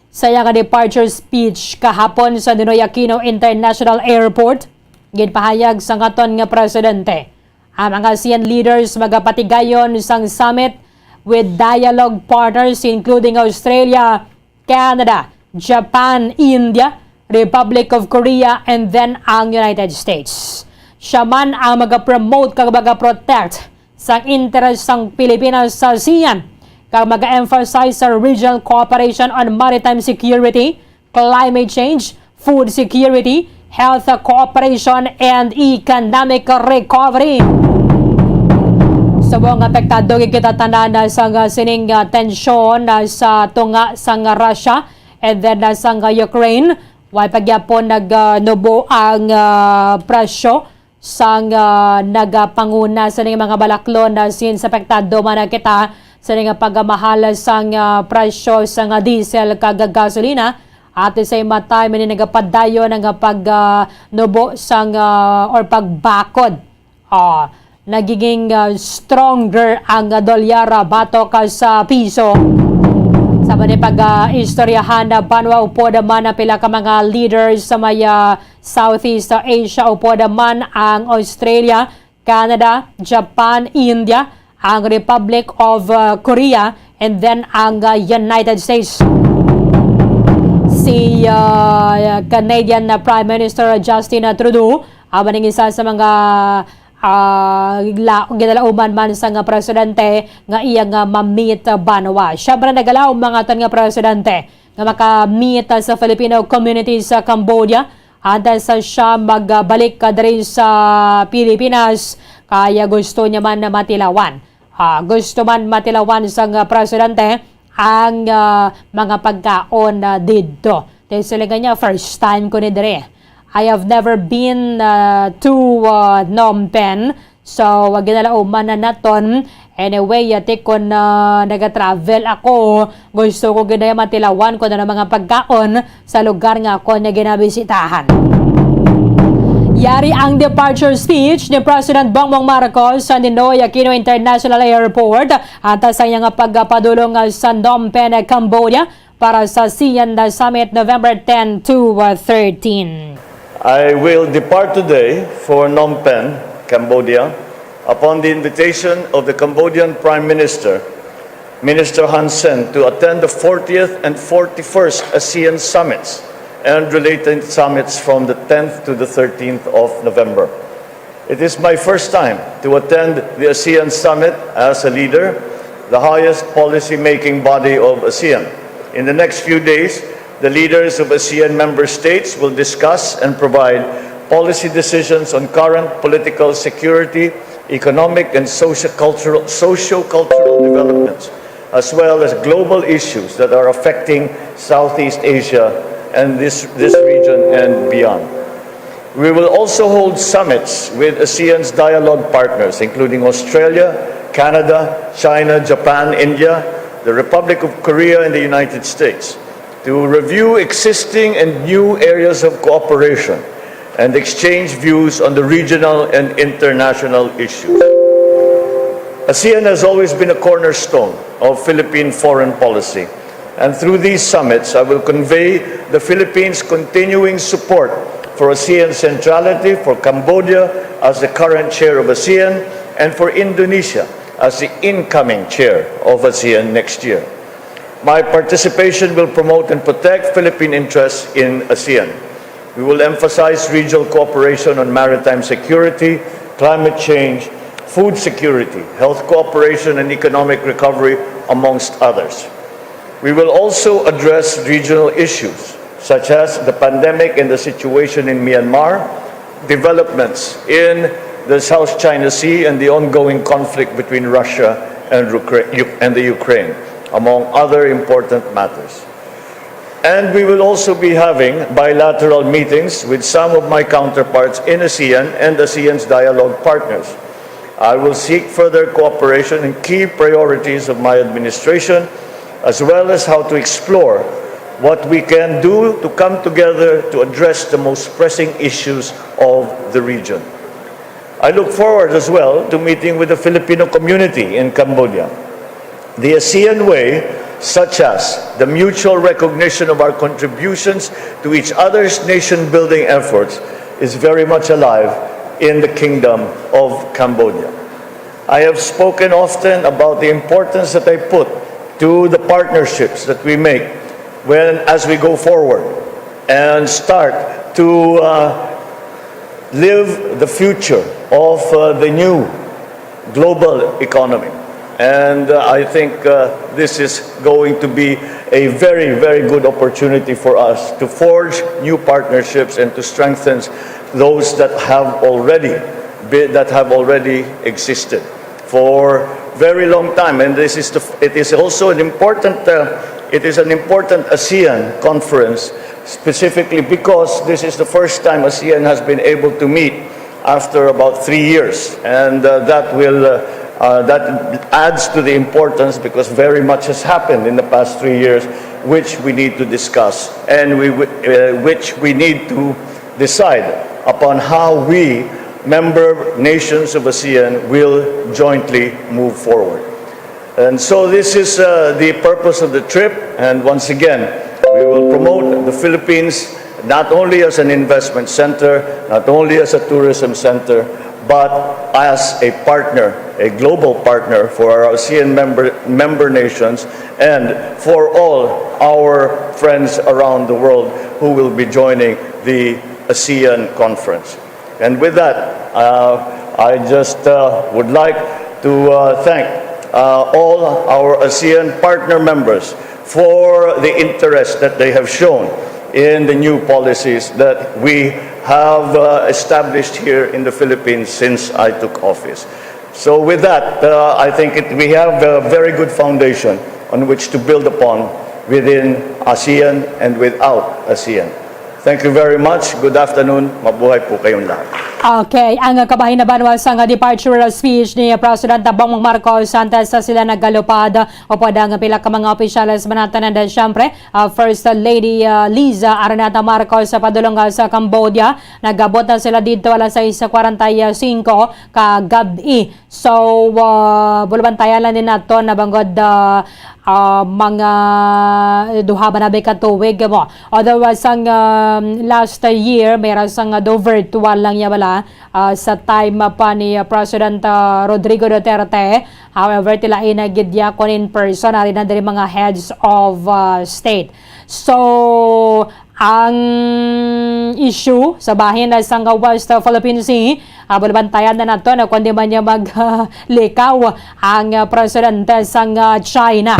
Sa iya nga departure speech kahapon sa Ninoy Aquino International Airport, ginpahayag sang aton nga presidente, ang mga ASEAN leaders magapatigayon sang summit with dialogue partners including Australia, Canada, Japan, India, Republic of Korea, and then ang United States. Siya man ang magapromote kag magaprotect sang interes sang Pilipinas sa ASEAN, kag mag-emphasize sa regional cooperation on maritime security, climate change, food security, health cooperation, and economic recovery. Subong apektado gid kita tanan, ah, sang, ah, sining, ah, tensyon, ah, sa tunga sang Russia and then, ah, sang, ah, Ukraine. Way pa gyapon nag, ah, nubo ang, ah, presyo sang, ah, nagapanguna sa ning mga balaklon, ah, since apektado man na kita sa ning pagkamahal sang, ah, presyo sang, ah, diesel kag gasolina. At the same time, ini nagapadayon ang pag, ah, nubo sang, ah, or pagbakod. Ah, nagiging, ah, stronger ang, ah, dolyar, ah, batok, ah, sa piso. Sa man pag, ah, istoryahan na banwa upod man ang pila ka mga leaders sa may, ah, Southeast Asia, upod man ang Australia, Canada, Japan, India, ang Republic of, uh, Korea, and then ang, uh, United States. Si, uh, Canadian na Prime Minister Justin Trudeau, amo ning isa sa mga, uh, la-, ginalauman man sang presidente nga iya nga ma-meet, uh, banwa. Siya man nagalaom ang aton nga presidente nga maka-meet, uh, sa Filipino community sa Cambodia. Antes sa siya magbalik ka diri sa Pilipinas, kaya gusto niya man na matilawan. Ah, gusto man matilawan sang, ah, presidente ang, ah, mga pagkaon, ah, didto. Kay silingan niya, "First time ko ni diri. I have never been, ah, to, ah, Phnom Penh." So, wag na lang uman na naton. Anyway, yati kon, ah, naga-travel ako, gusto ko gid na matilawan kon ano mga pagkaon sa lugar nga ako na ginabisitahan. Yari ang departure speech ni President Bongbong Marcos sa Ninoy Aquino International Airport, antes sa iyang pagpadulong sa Phnom Penh, Cambodia, para sa ASEAN Summit November ten to, uh, thirteen. I will depart today for Phnom Penh, Cambodia, upon the invitation of the Cambodian Prime Minister, Minister Hun Sen, to attend the fortieth and forty-first ASEAN Summits and related summits from the tenth to the thirteenth of November. It is my first time to attend the ASEAN Summit as a leader, the highest policy-making body of ASEAN. In the next few days, the leaders of ASEAN member states will discuss and provide policy decisions on current political, security, economic, and socio-cultural, socio-cultural developments, as well as global issues that are affecting Southeast Asia and this, this region and beyond. We will also hold summits with ASEAN's dialogue partners, including Australia, Canada, China, Japan, India, the Republic of Korea, and the United States, to review existing and new areas of cooperation and exchange views on the regional and international issues. ASEAN has always been a cornerstone of Philippine foreign policy, and through these summits, I will convey the Philippines' continuing support for ASEAN centrality, for Cambodia as the current chair of ASEAN, and for Indonesia as the incoming chair of ASEAN next year. My participation will promote and protect Philippine interests in ASEAN. We will emphasize regional cooperation on maritime security, climate change, food security, health cooperation, and economic recovery, amongst others. We will also address regional issues such as the pandemic and the situation in Myanmar, developments in the South China Sea, and the ongoing conflict between Russia and Ukra-, and the Ukraine, among other important matters. And we will also be having bilateral meetings with some of my counterparts in ASEAN and ASEAN's dialogue partners. I will seek further cooperation in key priorities of my administration, as well as how to explore what we can do to come together to address the most pressing issues of the region. I look forward as well to meeting with the Filipino community in Cambodia. The ASEAN way, such as the mutual recognition of our contributions to each other's nation-building efforts, is very much alive in the Kingdom of Cambodia. I have spoken often about the importance that I put to the partnerships that we make when, as we go forward and start to, uh, live the future of, uh, the new global economy. And, uh, I think, uh, this is going to be a very, very good opportunity for us to forge new partnerships and to strengthen those that have already be-, that have already existed for very long time. And this is the, it is also an important, uh, it is an important ASEAN conference, specifically because this is the first time ASEAN has been able to meet after about three years. And, uh, that will, uh, uh, that adds to the importance, because very much has happened in the past three years, which we need to discuss and we, w- uh, which we need to decide upon how we, member nations of ASEAN, will jointly move forward. And so this is, uh, the purpose of the trip. And once again, we will promote the Philippines not only as an investment center, not only as a tourism center, but as a partner, a global partner for our ASEAN member, member nations and for all our friends around the world who will be joining the ASEAN conference. And with that, uh, I just, uh, would like to, uh, thank, uh, all our ASEAN partner members for the interest that they have shown in the new policies that we have, uh, established here in the Philippines since I took office. So with that, uh, I think it, we have a very good foundation on which to build upon within ASEAN and without ASEAN. Thank you very much. Good afternoon. Mabuhay po kayong lahat. Okay, ang kabahin na banwa sang departure speech ni President Bongbong Marcos antes sa sila nagalupad upod ang pila ka mga opisyales manatanan, siyempre, ah, First Lady, ah, Liza Araneta Marcos sa padulong, ah, sa Cambodia. Nagabot na sila dito alas sais cuarenta y cinco kagab-i. So, ah, bulabantayan lang din nato na bangod, ah, ah, mga duha ba na ba ka tuig mo. Otherwise, ang, um, last year, may ra sang, ah, do virtual lang niya bala, ah, sa time pa ni, ah, President, ah, Rodrigo Duterte. However, tila ina gid ya kon in person, ari na diri mga heads of, ah, state. So, ang issue sa bahin na sang West Philippine Sea, ah, bulabantayan na nato na kundi man niya mag, ah, likaw ang, ah, presidente sang, ah, China.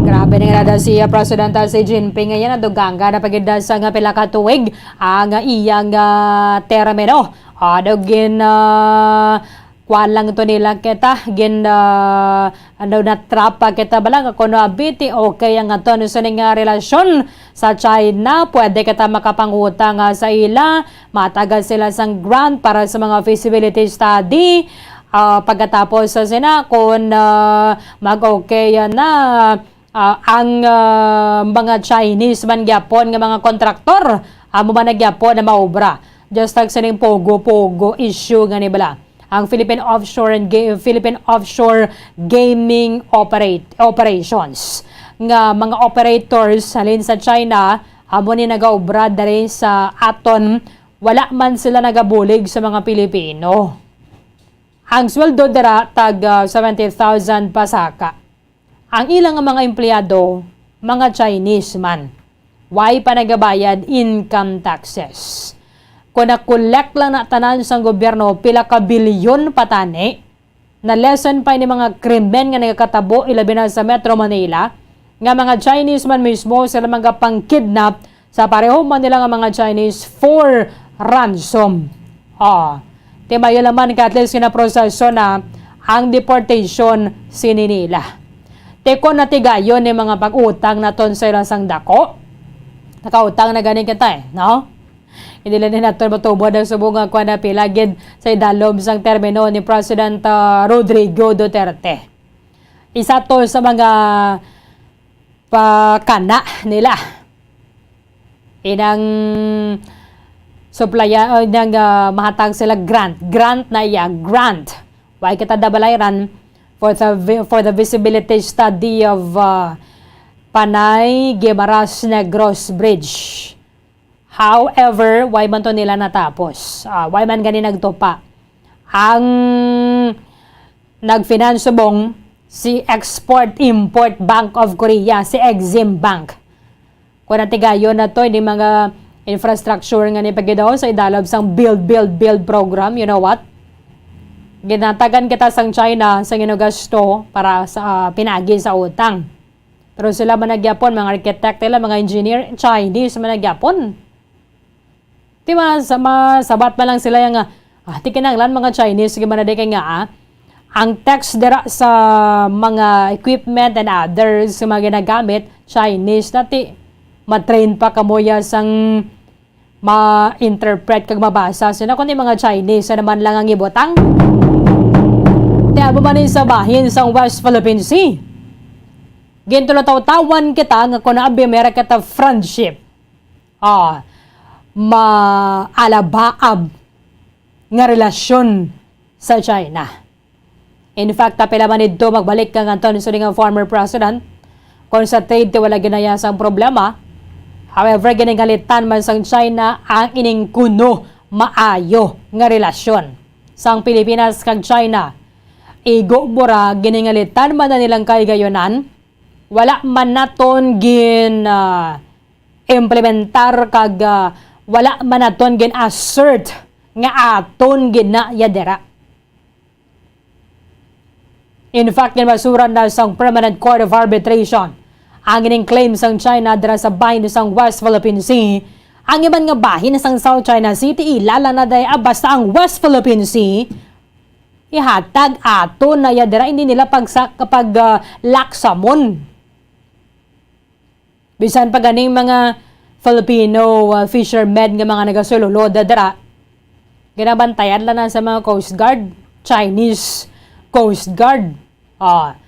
Grabe na nga na si, ah, Presidente Xi Jinping. Ngayon, naduganga na pagid na sang, ah, pila ka tuig ang, ah, iyang, ah, termino. Ano gin, ah, kuan lang to nila kita, gin, ah, ano, na-trap pa kita bala nga kuno abiti, okay ang aton sining, ah, relasyon sa China, pwede kita makapangutang, ah, sa ila, matagan sila sang grant para sa mga feasibility study. Ah, pagkatapos sa sina, kung, ah, mag-okay na, ah, ang, ah, mga Chinese man gyapon nga mga kontraktor, amo man na gyapon na maobra. Just like sining Pogo-Pogo issue nga ni bala. Ang Philippine Offshore and Ga-, Philippine Offshore Gaming Operate, Operations nga mga operators halin sa China amo ni nagaobra diri sa aton, wala man sila nagabulig sa mga Pilipino. Ang sweldo dira tag, ah, seventy thousand pa saka. Ang ila nga mga empleyado, mga Chinese man. Way pa nagabayad income taxes. Kung na-collect lang na tanan sang gobyerno, pila ka bilyon pa tani, na-lessen pa ini mga krimen nga nagakatabo, ilabi na sa Metro Manila, nga mga Chinese man mismo sila magapang-kidnap sa pareho man nila nga mga Chinese for ransom. Ah, timayo naman ka at least ginaproseso na ang deportation sini nila. Te kon natigayon ni mga pag-utang naton sa ilang sang dako, nakautang na gani kita eh, no? Hindi lang din naton matubod ang subong nga kuwan na pila gid sa idalom sang termino ni President, ah, Rodrigo Duterte. Isa to sa mga pakana nila. Inang suplaya, uh, nang, uh, mahatag sila grant. Grant na iya, grant. Why kita dabalayran for the vi-, for the visibility study of, uh, Panay Guimaras Negros Bridge. However, why man to nila natapos? Ah, why man gani nagtupa? Ang nagfinance subong si Export-Import Bank of Korea, si Exim Bank. Kung natigayon na to, ini mga infrastructure nga ni pagidaw sa idalom sang Build, Build, Build program, you know what? Ginatagan kita sang China sa ginugasto para sa, ah, pinagi sa utang. Pero sila man nagyapon, mga architect nila, mga engineer, Chinese man nagyapon. Di ba, sa, masabat man lang sila yang, ah, ah, di kinahanglan mga Chinese, sige man na di kay nga, ah, ang text dira sa mga equipment and others nga mga ginagamit, Chinese na ti, matrain pa kamo ya sang ma-interpret kag mabasa sila, kundi mga Chinese na naman lang ang ibutang. Ti amo man ni sa bahin sang West Philippine Sea. Gintulotawtawan kita nga kung abi meron kita friendship, ah, maalabaab nga relasyon sa China. In fact, apila man didto magbalik kang Anton Suling nga former president, kung sa trade ti wala ginayas ang problema. However, giningalitan man sang China ang ining kuno maayo nga relasyon sang Pilipinas kag China. Igo bura, giningalitan man na nilang kahigayonan, wala man naton gin, ah, implementar kag, ah, wala man naton gin-assert nga aton gid na ya dira. In fact, ginbasura na sang Permanent Court of Arbitration ang ining claim sang China dira sa bahin sang West Philippine Sea. Ang iban nga bahin sang South China Sea, ti ila lang na day, ah, basta ang West Philippine Sea, ihatag aton na ya dira, hindi nila pagsa-, pag, ah, laksamon. Bisan pa ganing mga Filipino, uh, fishermen nga mga nagasululod dira, ginabantayan lang na sa mga Coast Guard, Chinese Coast Guard. Ah,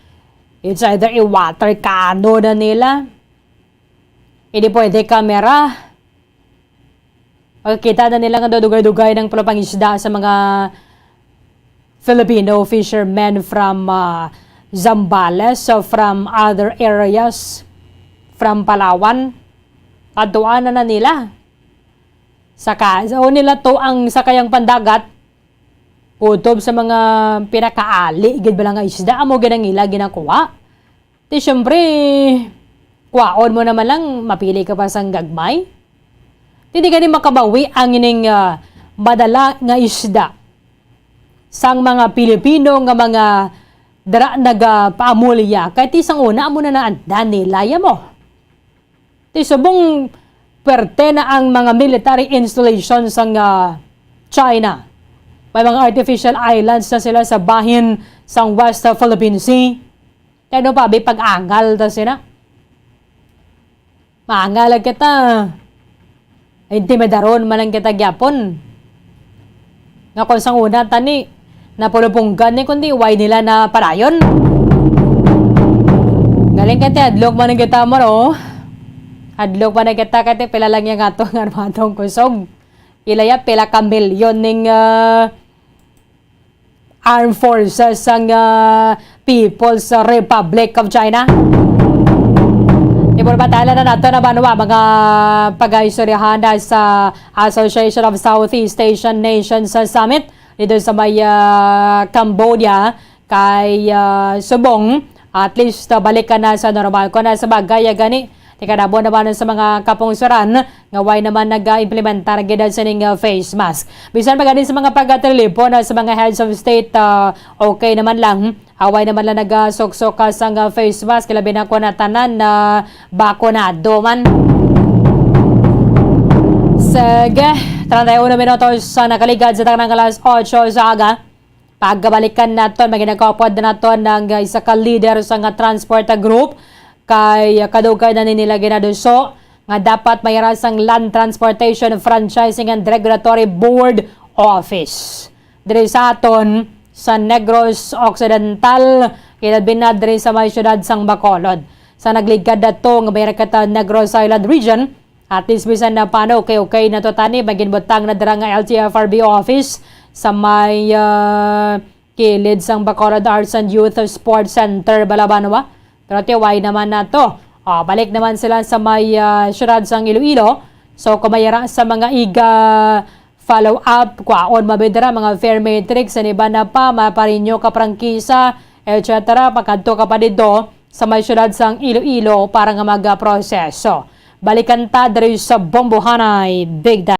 it's either i-water cannon na nila, hindi pwede kamera. Makikita na nila nga dugay-dugay ng pala pangisda sa mga Filipino fishermen from, ah, Zambales, so from other areas, from Palawan. Adtuan na, na nila. Saka, so nila to ang sakayang pandagat, kutob sa mga pinakaali, gid bala nga isda, amo gid ang ila ginakuha. Ti, siyempre, kwaon mo naman lang, mapili ka pa sang gagmay. Ti, di gani makabawi ang ining, ah, madala nga isda sang mga Pilipino nga mga dira nagapaamulya. Kay ti sang una, amo na naandan nila, ya mo. Ti subong perte na ang mga military installations sang, ah, China. May mga artificial islands na sila sa bahin sang West Philippine Sea. Kaya ano pa, bi, pag-angal ta sina? Maangal lang kita. Intimidaron man lang kita gyapon. Nga kung sang una tani, napulupunggan ni kundi way nila na padayon. Galing ka ti, hadlok man lang kita mo, no? Hadlok man lang kita, kaya ti pila lang yung ato nga armadong kusog. Ilaya, pila ka milyon ning, ah, armed forces sang, ah, People's Republic of China. Ibon batala na nato na banwa, mga pag-istoryahan na sa Association of Southeast Asian Nations sa Summit dito sa may, ah, Cambodia kay, ah, subong, at least, ah, balikan na sa normal. Kung na sa bagay, ah, gani, Ti kadamo naman sa mga kapungsoran nga way naman nag-implementar gid sining, ah, face mask. Bisan pa gani sa mga pagatelepon, ah, sa mga heads of state, ah, okay naman lang. Ah, way naman lang nagasuksok ka sang, ah, face mask, labi na kung na tanan na bakunado man. Sige, treinta y uno minutos sa nakaligad sa tanang alas otso sa aga. Pagkabalikan naton, may ginakapod na naton ang isa ka leader sa nga transport group kay kadugay na ni nila ginaduso nga dapat may rasang Land Transportation Franchising and Regulatory Board Office diri sa aton sa Negros Occidental, ilabi na diri sa may siyudad sang Bacolod. Sa nagligad nato nga may Rakatan Negros Island Region, At least bisan na paano, okay, okay na to tani, may ginbutang na dira nga L T F R B office sa may, ah, kilid sang Bacolod Arts and Youth Sports Center, Balabanwa. Pero tiway naman na to. Ah, balik naman sila sa may, ah, siyudad sang Iloilo. So, kung may ara sa mga iga follow up, kwaon mabidra mga fare matrix, sa iba na pa, maparinyo ka prangkisa, et cetera. Pagkadto ka pa dito sa may siyudad sang Iloilo para nga magaproseso. Balikan ta diri sa Bombohanay, Big Dan.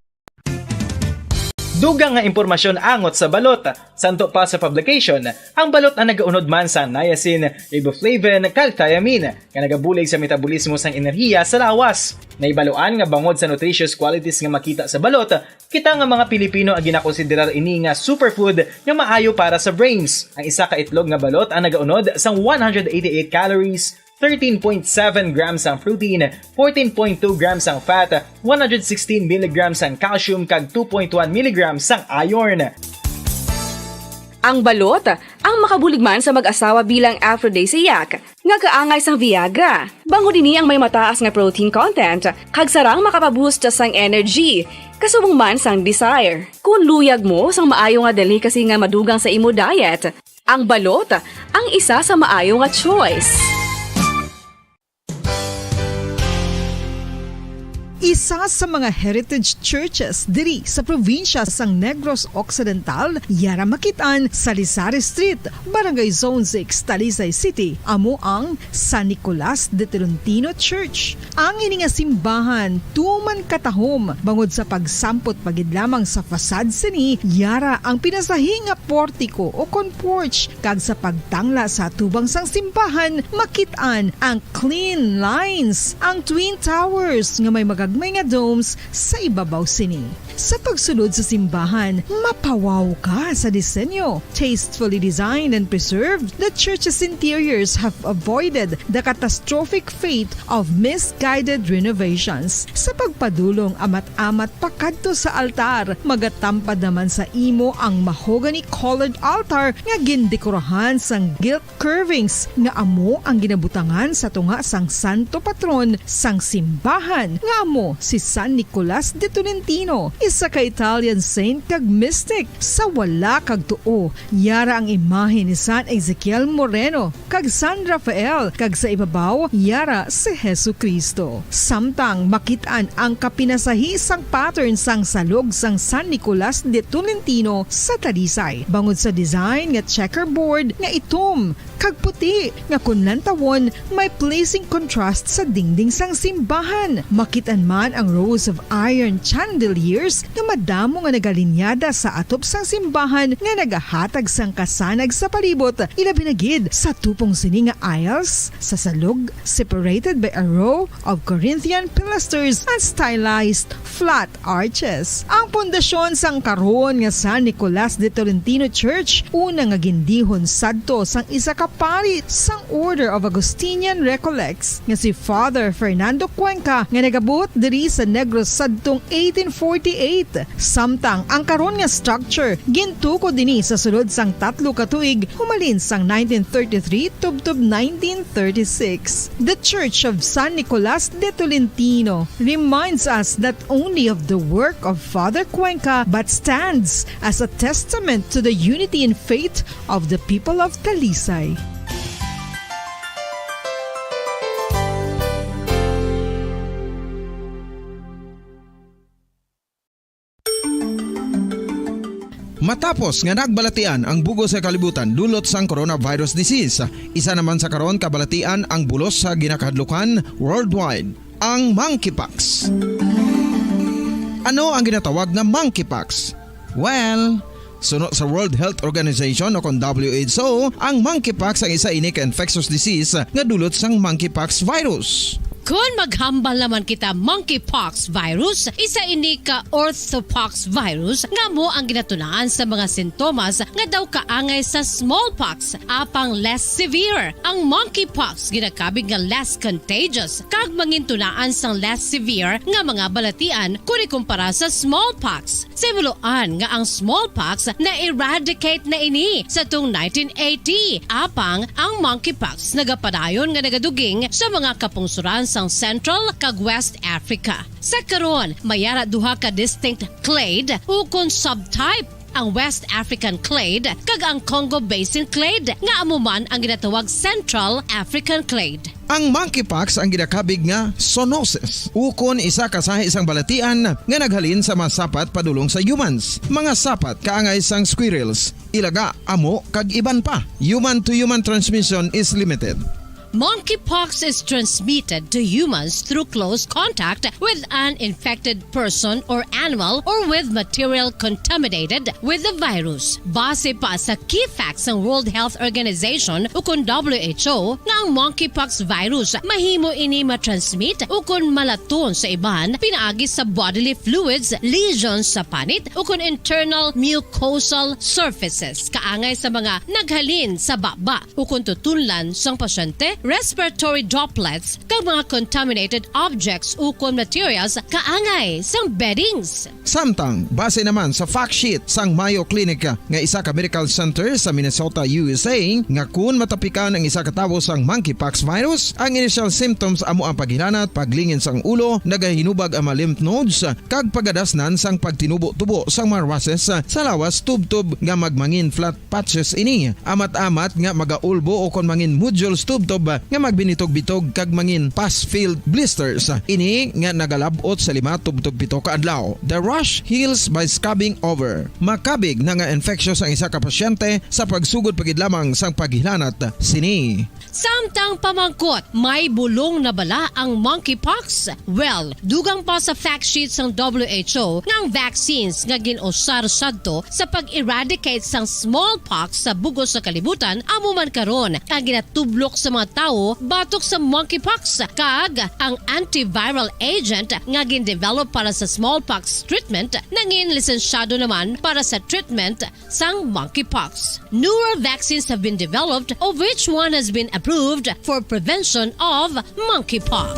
Dugang nga impormasyon angot sa balot. Santo pa sa publication, ang balot ang nagaunod man sang niacin, riboflavin, kag thiamine, nga nagabulig sa metabolismo sang enerhiya sa lawas. Naibaluan nga bangod sa nutritious qualities nga makita sa balot, kita nga mga Pilipino ang ginakonsiderar ini nga superfood nga maayo para sa brains. Ang isa ka itlog nga balot ang nagaunod sang one hundred eighty-eight calories, thirteen point seven grams ang protein, fourteen point two grams ang fat, one hundred sixteen milligrams ang calcium, kag two point one milligrams ang iron. Ang balot ang makabulig man sa mag-asawa bilang aphrodisiac nga kaangay sang Viagra. Bangod ini ang may mataas nga protein content kag sarang makapaboost sang energy, kasubong man sang desire. Kon luyag mo sang maayo nga delicacy nga madugang sa imo diet, ang balot ang isa sa maayo nga choice. Isa sa mga heritage churches diri sa probinsya sang Negros Occidental, yara makit-an sa Lisari Street, Barangay Zone six, Talisay City, amo ang San Nicolas de Tolentino Church. Ang ini nga simbahan tuman katahom bangod sa pagsampot pa gid lamang sa facade sini, yara ang pinasahi nga portiko o kon porch, kag sa pagtangla sa atubang sang simbahan makit-an ang clean lines, ang twin towers nga may magagmay nga domes sa ibabaw sini. Sa pagsulod sa simbahan, mapawaw ka sa disenyo. Tastefully designed and preserved, the church's interiors have avoided the catastrophic fate of misguided renovations. Sa pagpadulong amat-amat pakadto sa altar, magatampad naman sa imo ang mahogany-colored altar nga gindekorahan sang gilt curvings nga amo ang ginabutangan sa tunga sang santo patron sang simbahan, nga amo si San Nicolas de Tolentino, isa ka Italian saint kag mystic. Sa wala kag tuo, yara ang imahe ni San Ezekiel Moreno kag San Rafael, kag sa ibabaw yara si Jesu-Cristo. Samtang makit-an ang kapinasahi sang pattern sang salog sang San Nicolas de Tolentino sa Talisay, bangod sa design nga checkerboard nga itom kag puti nga kon lantawon may pleasing contrast sa dingding sang simbahan. Makit-an man ang rows of iron chandeliers nga madamo nga nagalinyada sa atop sang simbahan nga nagahatag sang kasanag sa palibot, ilabi na gid sa tupong sini nga aisles sa salog, separated by a row of Corinthian pilasters and stylized flat arches. Ang pundasyon sang karon nga San Nicolas de Tolentino Church, una nga gindihon sadto sang isa ka pari sang Order of Augustinian Recollects nga si Father Fernando Cuenca, nga nagabuot diri sa Negros sadtong eighteen forty-eight. Samtang ang karon nga structure gintukod ini sa sulod sang tatlo ka tuig, humalin sang nineteen thirty-three tubtob nineteen thirty-six. The Church of San Nicolas de Tolentino reminds us not only of the work of Father Cuenca but stands as a testament to the unity in faith of the people of Talisay. Matapos nga nagbalatian ang bug-os nga kalibutan dulot sang coronavirus disease, isa naman sa karon kabalatian ang bulos sa ginakahadlukan worldwide, ang monkeypox. Ano ang ginatawag nga monkeypox? Well, suno sa World Health Organization o kon W H O, ang monkeypox ang isa ini ka infectious disease nga dulot sang monkeypox virus. Kon maghambal naman kita monkeypox virus, isa ini ka orthopox virus nga amo ang ginatunaan sa mga sintomas nga daw kaangay sa smallpox, apang less severe. Ang monkeypox ginakabig nga less contagious kag mangintunaan sang less severe nga mga balatian kon ikumpara sa smallpox. Sa himuloan nga ang smallpox na-eradicate na ini sa tung nineteen eighty, apang ang monkeypox nagapadayon nga nagaduging sa mga kapungsoran sang Central kag West Africa. Sa karon, may ara duha ka distinct clade ukon subtype, ang West African clade kag ang Congo Basin clade, nga amo man ang ginatawag Central African clade. Ang monkeypox ang ginakabig nga zoonosis, ukon isa ka sahi sang balatian nga naghalin sa mga sapat padulong sa humans, mga sapat kaangay sang squirrels, ilaga, amo, kag iban pa. Human-to-human transmission is limited. Monkeypox is transmitted to humans through close contact with an infected person or animal or with material contaminated with the virus. Base pa sa key facts sang World Health Organization ukon W H O, nga ang monkeypox virus mahimo ini matransmit ukon malaton sa iban pinaagi sa bodily fluids, lesions sa panit, ukon internal mucosal surfaces, kaangay sa mga naghalin sa baba ukon tutunlan sang pasyente, respiratory droplets, kag mga contaminated objects ukon materials kaangay sang beddings. Samtang, base naman sa fact sheet sang Mayo Clinic nga isa ka medical center sa Minnesota, U S A, nga kun matapikan ang isa ka tawo sang monkeypox virus, ang initial symptoms amo ang paghilanat, paglingin sang ulo, nagahinubag ang mga lymph nodes, kag pagadasnan sang pagtinubo-tubo sang mga rushes sa lawas tubtob nga magmangin flat patches ini. Amat-amat nga magaulbo ukon mangin nodules tubtob nga magbinitog-bitog kag mangin pus-filled blisters. Ini nga nagalab-ot sa lima tubtob pito ka adlaw. The rash heals by scabbing over. Makabig na nga infectious ang isa ka pasyente sa pagsugod pa gid lamang sang paghilanat sini. Samtang pamangkot, may bulong na bala ang monkeypox? Well, dugang pa sa fact sheet sang W H O nga ang vaccines nga gin-usar sadto sa pag-eradicate sang smallpox sa bug-os nga kalibutan amo man karon ang ginatublok sa mga tawo batok sa monkeypox, kag ang antiviral agent nga gin-develop para sa smallpox treatment nangin lisensyado naman para sa treatment sang monkeypox. Newer vaccines have been developed, of which one has been approved for prevention of monkeypox.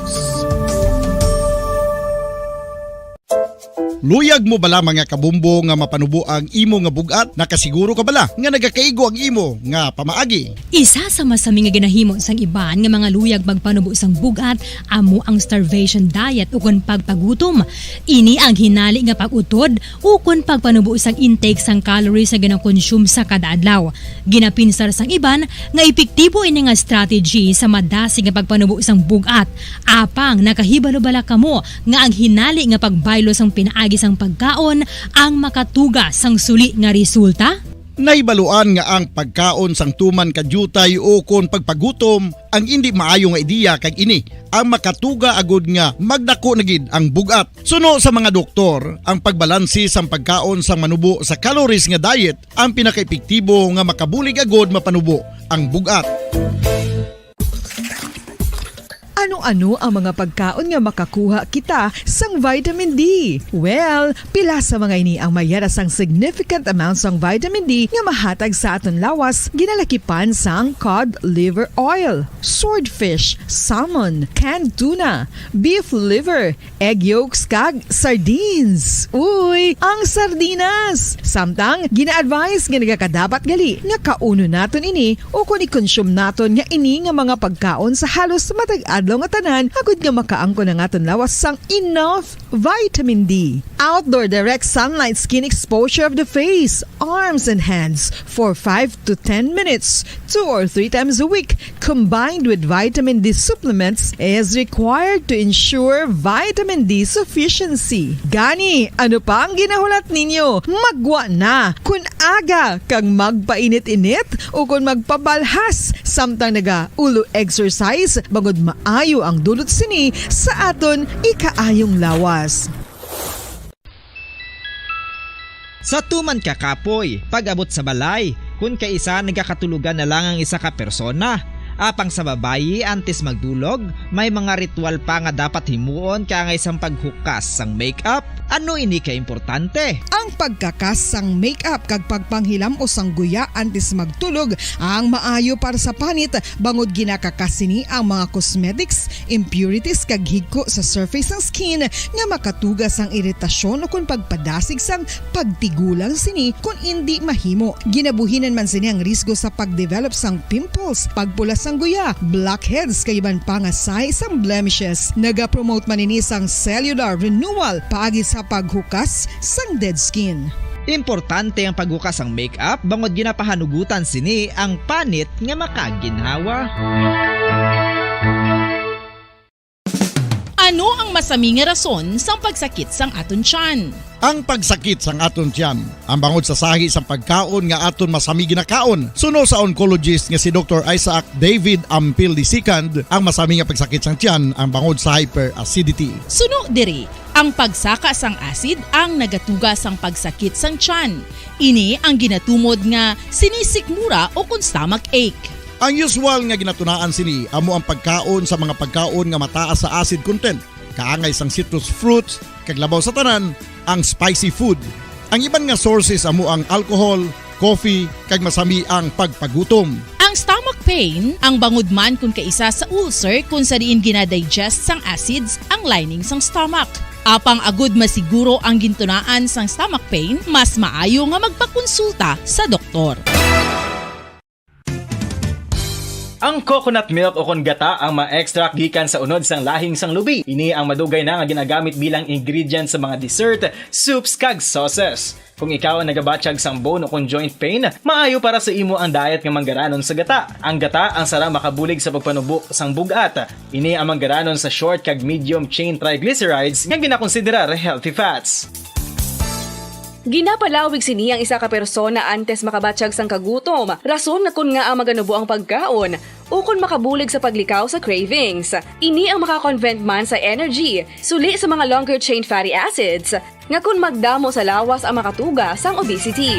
Luyag mo bala, mga kabumbo, nga mapanubo ang imo nga bug-at? Nakasiguro ka bala nga nagakaigo ang imo nga pamaagi? Isa sa masami nga ginahimo sang iban nga mga luyag magpanubo sang bug-at amo ang starvation diet ukon pagpagutom. Ini ang hinali nga pag-utod ukon pagpanubo sang intake sang calories nga ginakonsume sa kada adlaw. Ginapinsar sang iban nga epektibo ini nga strategy sa madasig nga pagpanubo sang bug-at. Apang nakahibalo bala kamo nga ang hinali nga pagbaylo sang pinaagi sang pagkaon ang makatuga sang suli nga resulta? Nahibaluan nga ang pagkaon sang tuman ka diutay ukon pagpagutom ang indi maayo nga ideya, kag ini ang makatuga agud nga magdako na gid ang bug-at. Suno sa mga doktor, ang pagbalanse sang pagkaon sang manubo sa calories nga diet ang pinakaepektibo nga makabulig agud mapanubo ang bug-at. Ano-ano ang mga pagkaon nga makakuha kita sang vitamin D? Well, pila sa mga ini ang may ara sang significant amount sang vitamin D nga mahatag sa aton lawas, ginalakipan sang cod liver oil, swordfish, salmon, canned tuna, beef liver, egg yolks, kag sardines. Uy, ang sardinas! Samtang, gina-advise nga nagakadapat gali nga kaunon naton ini ukon i-consume naton nga ini nga mga pagkaon sa halos matag adlaw nga tanan, agud nga makaangkon ang aton lawas sang enough vitamin D. Outdoor direct sunlight skin exposure of the face, arms, and hands for five to ten minutes, two or three times a week, combined with vitamin D supplements, is required to ensure vitamin D sufficiency. Gani, ano pa ang ginahulat ninyo? Maggwa na! Kun aga kag magpainit-init ukon magpabalhas samtang naga-ulo exercise, bangod maayo ang dulot sini sa aton ikaayong lawas. Sa tuman ka kapoy, pag-abot sa balay, kun kaisa nagakatulogan na lang ang isa ka persona. Apang sa babayi, antes magdulog, may mga ritual pa nga dapat himuon, kaangay sang paghukas sang makeup, Ano ini kaimportante? Ang pagkakas sang makeup kag pagpanghilam-os sang guya antes magtulog ang maayo para sa panit, bangod ginakakas sini ang mga cosmetics, impurities kag higko sa surface sang skin nga makatuga sang iritasyon ukon pagpadasig sang pagtigulang sini kon indi mahimo. Ginabuhinan man sini ang risgo sa pagdevelop sang pimples, pagpula sang guya, blackheads, kag iban pa nga sign sang blemishes. Nagapromote man ini sang cellular renewal paagi sa paghukas sang dead skin. Importante ang paghukas sang makeup bangod ginapahanugutan sini ang panit nga makaginhawa. Ano ang masami nga rason sang pagsakit sang aton tiyan? Ang pagsakit sang aton tiyan, ang bangod sa sahi sang pagkaon nga aton masami ginakaon. Suno sa oncologist nga si Doktor Isaac David Ampil the second, ang masami nga pagsakit sang tiyan ang bangod sa hyperacidity. Suno diri, ang pagsaka sang acid ang nagatuga sang pagsakit sang tiyan. Ini ang ginatumod nga sinisikmura o kon stomach ache. Ang usual nga ginatunaan sini amo ang pagkaon sa mga pagkaon nga mataas sa acid content, kaangay sang citrus fruits, kag labaw sa tanan, ang spicy food. Ang iban nga sources amo ang alcohol, coffee, kag masami ang pagpagutom. Ang stomach pain, ang bangod man kon kaisa sa ulcer kon sa diin ginadigest sang acids ang lining sang stomach. Apang agud masiguro ang gintunaan sang stomach pain, mas maayo nga magpakonsulta sa doktor. Ang coconut milk o kon gata ang ma-extract gikan sa unod sang lahing sang lubi. Ini ang madugay na nga ginagamit bilang ingredient sa mga dessert, soups, kag sauces. Kung ikaw ang nagabatyag sang bone o kon joint pain, maayo para sa imo ang diet nga manggaranon sa gata. Ang gata ang sara makabulig sa pagpanubo sang bug-at. Ini ang manggaranon sa short kag medium chain triglycerides nga ginakonsiderar healthy fats. Ginapalawig sini ang isa ka persona antes makabatyag sang kagutom, rason nga kon ngaa maganubo ang pagkaon, ukon makabulig sa paglikaw sa cravings. Ini ang makakonvert man sa energy, suli sa mga longer chain fatty acids, nga kon magdamo sa lawas ang makatuga sang obesity.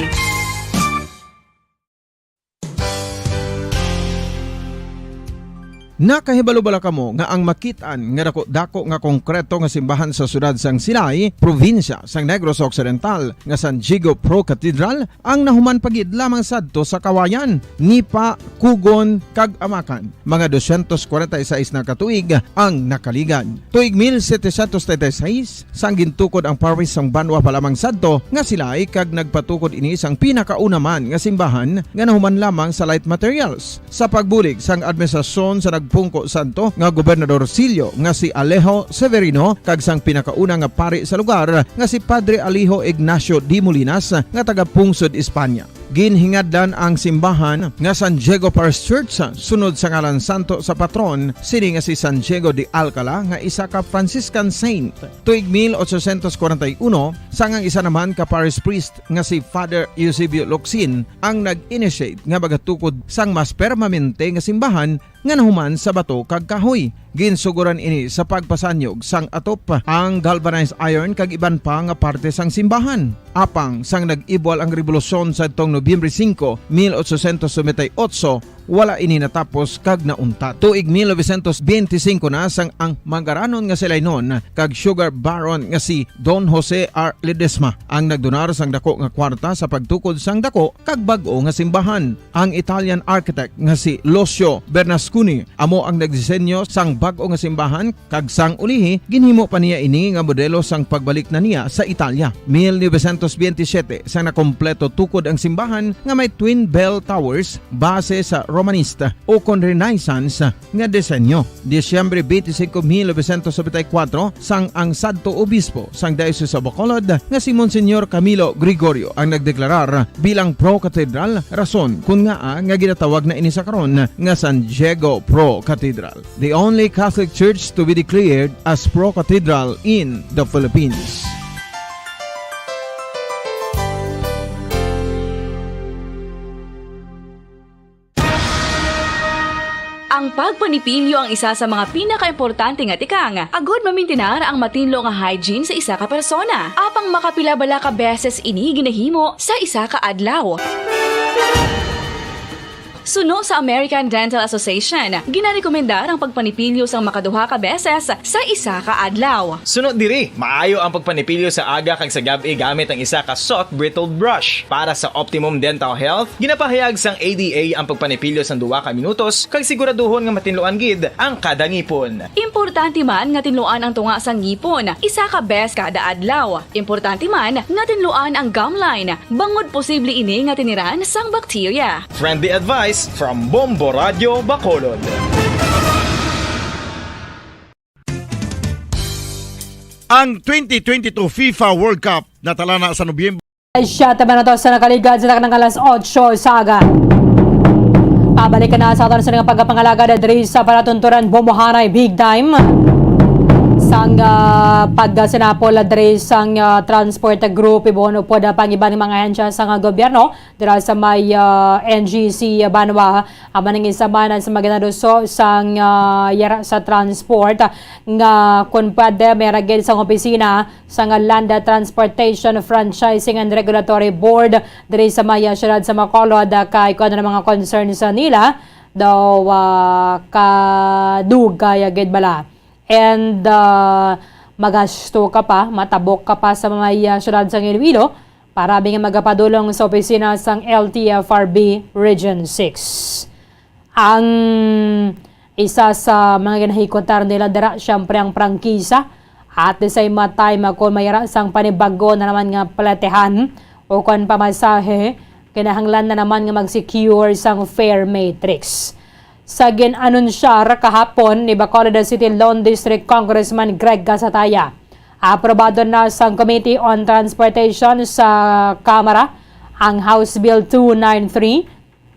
Nakahibalo bala kamo nga ang makit-an nga dako-dako nga konkreto nga simbahan sa siyudad sang Silay, probinsya sang Negros Occidental, nga San Diego Pro Cathedral ang nahuman pa gid lamang sadto sa Kawayan, Nipa, Cogon, kag Amacan? Mga dosyentos kwarenta y seis na ka tuig ang nakaligad. Tuig mil setecientos treinta y seis, sang gintukod ang parish sang Banwa pa lamang sadto nga Silay, kag nagpatukod ini sang pinakauna man nga simbahan nga nahuman lamang sa light materials. Sa pagbulig sang administrasyon sa nagpungko sadto nga Gobernador Silyo nga si Alejo Severino kag sang pinakauna nga pari sa lugar nga si Padre Alejo Ignacio de Molinas nga taga-pungsod Espanya. Ginhingadlan ang simbahan nga San Diego Parish Church sunod sa ngalan santo sa patron sini nga si San Diego de Alcala nga isa ka Franciscan saint. Tuig mil ochocientos kwarenta y uno, sang ang isa naman ka parish priest nga si Father Eusebio Locsin ang nag-initiate nga magatukod sang mas permanente nga simbahan nga nahuman sa bato kag kahoy. Ginsuguran ini sa pagpasanyog sang atop, ang galvanized iron kag iban pa nga parte sang simbahan. Apang sang nag-ibwal ang rebolusyon sadtong Nobyembre singko, mil ochocientos noventa y ocho, wala ini natapos kag nauntat. Tuig mil novecientos benti singko na sang ang manggaranon nga Silaynon kag sugar baron nga si Don Jose R. Ledesma ang nagdonar sang dako nga kwarta sa pagtukod sang dako kag bag-o nga simbahan. Ang Italian architect nga si Lucio Bernasconi amo ang nagdisenyo sang bag-o nga simbahan, kag sang ulihi, ginhimo pa niya ini nga modelo sang pagbalik na niya sa Italia. Mil novecientos benti siyete, sang nakompleto tukod ang simbahan nga may twin bell towers base sa Romanista o kon Renaissance nga disenyo. Disyembre benti singko, mil novecientos nobenta y kuwatro, sang ang sadto obispo sang Diocese of Bacolod nga si Monsignor Camilo Gregorio ang nagdeklarar bilang pro-cathedral, rason kon ngaa nga ginatawag na ini sa karon nga San Diego Pro Cathedral, the only Catholic church to be declared as pro-cathedral in the Philippines. Ang pagpanipilyo ang isa sa mga pinakaimportante nga tikang agud mamintinar ang matinlo nga hygiene sa isa ka persona. Apang makapila bala ka beses ini ginahimo sa isa ka adlaw? Suno sa American Dental Association, ginarekomendar ang pagpanipilyo sang makaduha ka beses sa isa ka adlaw. Suno diri, maayo ang pagpanipilyo sa aga kag sa gab-i gamit ang isa ka soft bristled brush. Para sa optimum dental health, ginapahayag sang A D A ang pagpanipilyo sang duha ka minutos kag siguraduhon nga matinluan gid ang kada ngipon. Importante man nga tinluan ang tunga sang ngipon isa ka bes kada adlaw. Importante man nga tinluan ang gum line, bangod posible ini nga tiniran sang bakterya. Friendly advice from Bombo Radyo Bacolod. Ang twenty twenty-two FIFA World Cup natala na sa Nobyembre. Siyete minutos na nakaligad sa taknang alas otso sa aga. Pabalik na sa aton sa nga pagpangalagad diri sa palatunturan, bumuhanay big time sang, ah, pagsinapol diri sang, ah, transport group, ibuon upod ang iban nga mga ahensya sang gobyerno dira sa may, ah, N G C Banwa. Amo ning isa man sa mga ginaduso sang, ah, yara sa transport nga kun pwede may ragid sang opisina sang Land Transportation Franchising and Regulatory Board diri sa may, ah, siyudad sa Bacolod, ah, kay kung ano ang mga concerns, ah, nila daw, ah, kadugay, ah, gid bala. And, ah, magasto ka pa, matabok ka pa sa may, ah, siyudad sa Iloilo para abi nga magapadulong sa opisina sang L T F R B Region six. Ang isa sa mga ginahikutan nila dira, siyempre, ang prangkisa. At the same time, kung may ara sang panibago na naman nga platihan o kon pamasahe, kinahanglan na naman nga mag-secure sang fare matrix. Sa gin-anunsyar kahapon ni Bacolod City Lone District Congressman Greg Gasataya, aprobado na sang Committee on Transportation sa Kamara ang House Bill two nine three,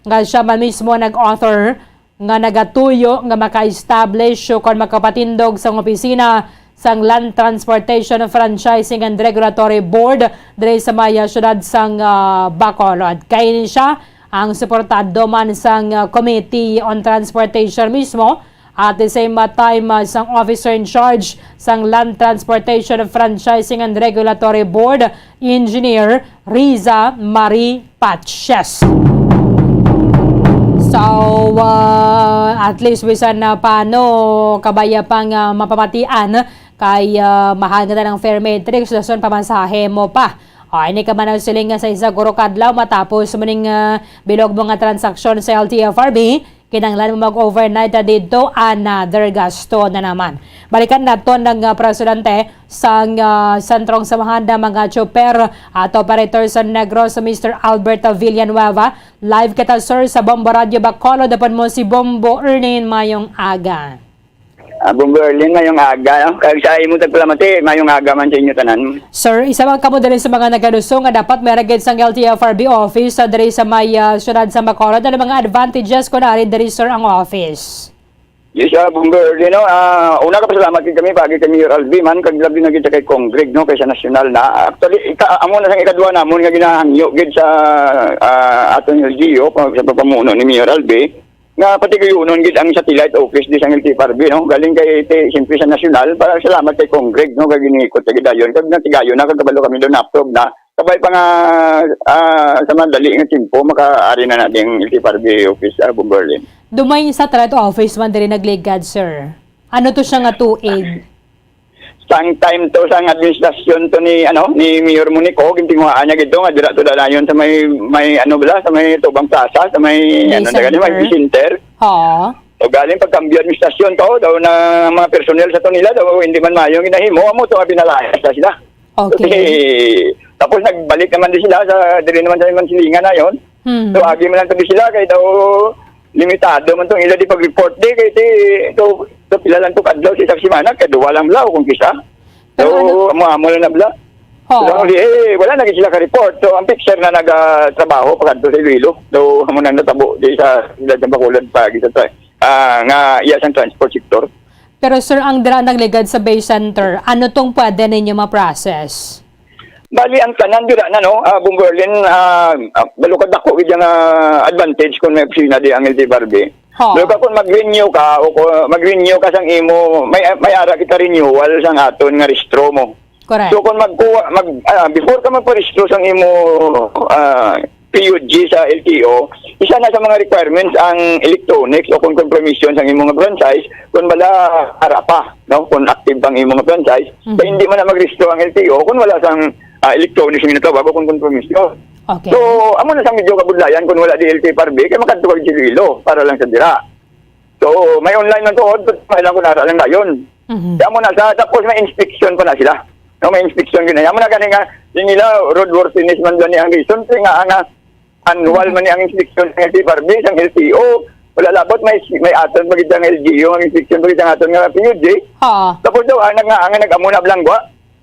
nga siya man mismo nag-author, nga nagatuyo nga maka-establish o kon makapatindog sang opisina sang Land Transportation Franchising and Regulatory Board diri sa may, ah, siyudad sang, ah, Bacolod. Kay ini siya ang suportado man sang, ah, Committee on Transportation mismo, at the same time, ah, sang officer in charge sang Land Transportation Franchising and Regulatory Board, Engineer Riza Marie Patches. So, ah, at least bisan na paano, kabay pa nga mapamatian kay, ah, mahal nga ang fare matrix, dason pamasahe mo pa. O, ini ka man ang siling nga sa isa guro kadlaw matapos mo ning, ah, bilog mo nga transaksyon sa L T F R B, kinahanglan mo mag-overnight na didto, another gasto na naman. Balikan naton ang, ah, presidente sang, ah, Sentrong Samahanda mga Tsoper at Operator sa Negros, Mister Albert Villanueva. Live kita, sir, sa Bombo Radyo Bacolod. Upod mo si Bombo Ernie, mayong aga. Ah, Bombo Ernie, mayong aga, no? Kag sa imo tagpalamati, mayong aga man sa inyo tanan. Sir, isa man kamo diri sa mga nagaduso nga dapat may ragid sang L T F R B office, ah, diri sa may, ah, siyudad sa Bacolod. Ano mga advantages kun ari diri, sir, ang office? Yes, ah, Bombo Ernie, no? Ah, una ka pasalamat gid kami, paagi kay Mayor Albi man, kag labi na gid sa kay Congreg, no, kay sa nasyonal na. Actually, ika, amo na sang ikaduha namon nga ginahangyo gid sa, ah, aton L G U, pa, sa papamuno ni Mayor Albi, nga patigayunon gid ang satellite office di sang L T F R B, no? Galing kay, ti, siyempre sa nasyonal, para salamat kay Congreg, no, kag ginikot sa gidayon, kag natigayon na, kag kabalo kami daw na-approve na. Kabay pa nga, ah, sa madali nga tiyempo, makaari na natin ang L T F R B office, ah, Bombo Ernie. Dumay sa satellite office man diri nagligad, sir. Ano to siya nga tuig? Sang time to, sang administrasyon to ni, ano, ni Mayor Monico, gintinguhaan niya gid to nga dira to dalayon sa may, may, ano bala, sa may Tubang Plaza, sa may, ano, Bison taga ni, may Center. Bison Center. Oo. O galing pagkambyo administrasyon to, daw na mga personnel sa to nila, daw hindi man mayo ang ginahimo, amo to nga pinalayas na sila. Okay. Kasi, tapos nagbalik naman din sila sa, diri naman sa ilang silingan na yon. Hmm. So, agi man lang to di sila, kay daw limitado man tong ila di pag-report di, kay ti, to, to pila lang to kadlaw sa isang semana, kay duwa lang bala, kung kisa. Pero so, ano? Amo-amo lang na bala. Oo. So, di, eh, wala na gid sila ka-report. So, ang fixer na nagatrabaho pagkadto sa Iloilo. So, amo na natabo di sa sila sa Bacolod pa, gid sa, ah, nga iya sang transport sector. Pero, sir, ang dira nagligad sa Bay Center, ano tong pwede ninyo ma-process? Bali, ang tanan dira na, no, ah, Bombo Ernie, ah, ah, balo ka dako gid nga advantage kung may opisina di ang L T F R B. Ha. Balo ka kung mag-renew ka o kung mag-renew ka sang imo, may, may ara kita renewal sang aton nga rehistro mo. Correct. So, kung magkuha, mag, ah, before ka magparehistro sang imo, ah, P U G sa L T O, isa na sa mga requirements ang electronics o kung confirmation sang imong franchise, kung wala ara pa, no? Kung active pang imong franchise, Mhm. kay hindi man na magrehistro ang L T O kung wala sang, ah, electronics nga ginatawag o kung confirmation. Okay. So, amo na sang medyo kabudlayan kung wala di L T F R B, kay makadto ka Iloilo para lang sa dira. So, may online man to, may lang kung ara lang dayon. Mhm. Kaya mo na sa, tapos may inspection pa na sila. No, may inspection gina. Amo na gani nga, yung nila, roadworthiness man gani ang reason, kaya nga, nga, annual man ni ang inspection ng L T F R B, ng L T O. Wala labot, may, may aton pagkita ng L G U, ang inspection pagkita ng aton nga P U G. Oo. Tapos daw, ang nga, ang nag-amo na blangwa,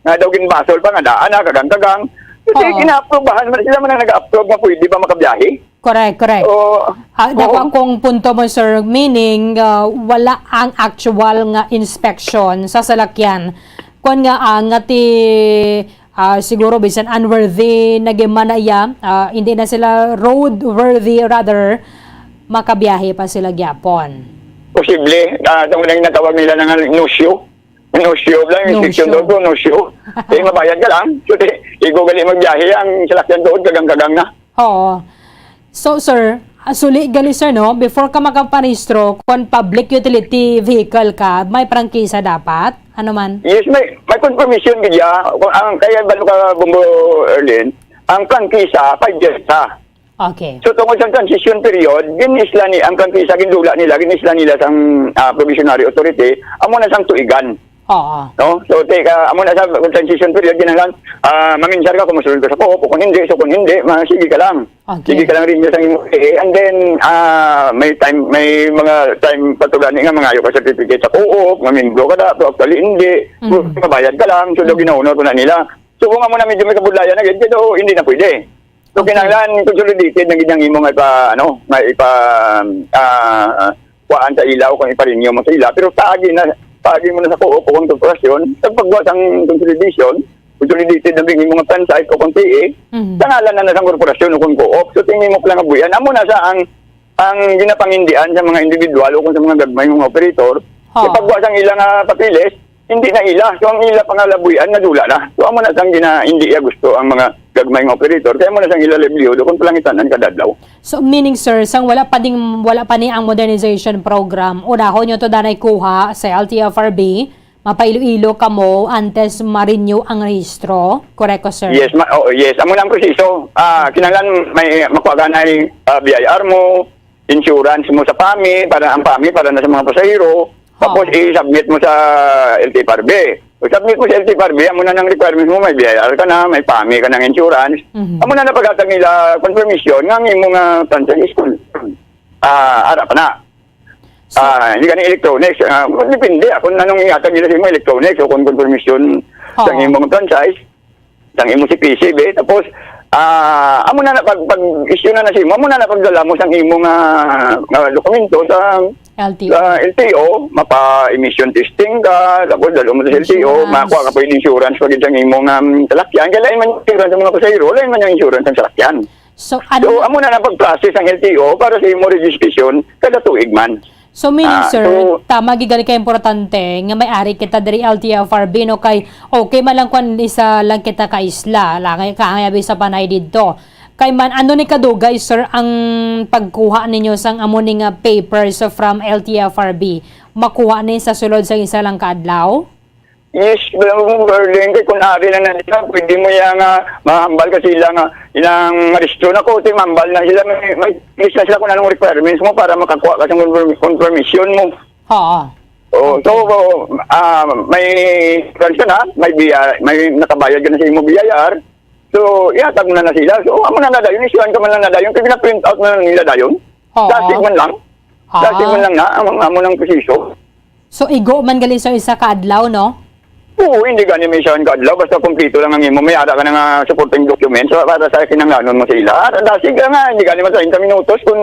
nga daw ginbasol pa nga daan na, kagang-kagang. Kasi Oo. Gina-approbahan man, sila man ang nag-approve nga pwede ba makabiyahe? Correct, correct. Oo. Ah, dako Oo. akong punto mo, sir, meaning, ah, wala ang actual nga inspection sa salakyan. Kung nga, ah, nga ti, ah, siguro bisan unworthy na gimana iya, ah, hindi na sila roadworthy, rather, makabiyahe pa sila gyapon. Posible. Ah, itong nang natawag nila na nga no show. No show lang, No inspection show. doon ko, no show. Eh, mabayad ka lang. So, di, ikaw gali magbiyahe, ang salakyan doon, kagang-kagang na. Oo. So, sir, ah, suli gali, sir, no? Before ka makaparehistro, kung public utility vehicle ka, may prangkisa dapat? Ano man? Yes, may, may confirmation gid ya. Kung ang kaya ba ka, Bombo Erlin, ang prangkisa, five years sa. Okay. So, tungod sa transition period, ginisla ni, ang prangkisa, gindula nila, ginisla nila sang, ah, probationary authority, amo na sang tuigan. Oo. No? So, teka, amo na sa transition period, kinahanglan, ah, maminsar ka kung mosulod ka sa co-op, o kung hindi, so kung hindi, ma-, sige ka lang. Okay. Sige ka lang rin sa imo, eh, and then, ah, may time, may mga time pa to gani nga mangayo ka certificate sa co-op, nga membro ka na, pero actually hindi. Mm. Mabayad ka lang, so daw Mm. ginahunol ko na nila. So, kung amo na medyo may kabudlayan na gid, pero hindi na pwede. So, Okay. kinahanglan consolidated na gid ang imo nga ipa, ano, nga ipa, ah, kuhaan sa ila o kung ipa-renew mo sa ila. Pero paagi na, paagi mo na sa co-op o kung korporasyon, sa pagbuhat ang consolidation, consolidated na gid ang imo nga franchise o kung T A, Mhm. sa ngalan na na sa korporasyon o kung co-op. So, tingin mo pala nga buyan. Amo na sa ang, ang ginapangindian sa mga individual o kung sa mga gagmay nga operator, Oo. sa pagbuhat ang ila nga papeles, hindi na ila. So, ang ila pangalabuyan, nadula na. So, amo na sang gina-, hindi iya gusto ang mga gagmay nga operator. Kaya mo na sang ila livelihood, kung palangitan-an kada adlaw. So, meaning, sir, sang wala pa ding, wala pa ni ang modernization program, unahon nyo to danay kuha sa L T F R B, mapa-Iloilo kamo antes ma-renew ang rehistro. Correct ko, sir? Yes, ma-, oh, yes. Amo na ang proseso. Ah, kinahanglan may makuha ka na, ah, B I R mo, insurance mo sa PAMI, para ang PAMI para na sa mga pasahero. Oo. Tapos i-submit mo sa L T F R B. Pag-submit mo sa L T F R B, amo na nang requirements mo, may B I R ka na, may PAMI ka ng insurance. Mhm. Amo na napaghatag nila confirmation nga ang imo nga franchise is con-, ah, ara pa na. So Ah, hindi ka ni electronics. Ah, depende, ah, kung anong ihatag nila sa imo, electronics o kung confirmation Oo. sa imong franchise. Sang imo C P C, be. Tapos, ah, amo na na pag, pag-issue na na sa imo, amo na na pagdala mo sang imo nga, nga dokumento sa, L T O. sa L T O, mapa-emission testing ka, tapos dalo mo sa L T O, Insurance. makakuha ka pa yung insurance pag sang imo nga, mm, salakyan. Kaya lain man yung insurance sa mga pasahero, lain man yung insurance ng salakyan. So, ano So, na amo na na pag-process ang L T O para sa imo registration kada tuig man. So, meaning, Ah, sir, so tama gid gali ka importante nga may ari kita diri L T F R B, no, kay okay man lang kung isa lang kita ka isla, langay ka ang abi sa panay didto. Kay man, ano ni kadugay, sir, ang pagkuha ninyo sang amo ni nga papers from L T F R B? Makuha ni sa sulod sa isa lang ka adlaw? Yes, pero kung Berlin, kay kung ari lang na sila, pwede mo yan nga mahambal ka sila nga ilang rehistro na ko, ti mahambal na sila, may, may list na sila kung anong requirements mo para makakuha ka sa confirm-, confirmation mo. Oo. Oh, so, Okay. ah, may insurance ka na, may B I R, may nakabayad ka na sa imo B I R. So, ihatag mo na na sila. So, amo na na dayon, isuhan ka man lang na dayon, kaya pina-print out na lang nila dayon. Oo. Plastic man lang. Ah. Plastic man lang na, ang, amo ng proseso. So, igo man gali sa isa ka adlaw, no? Oo, hindi gani may isa ka adlaw, basta kompleto lang ang imo, may ara ka na nga supporting documents para sa kinanglanon mo sa ila. At ang dasig ka nga, hindi gani man treinta minutos kung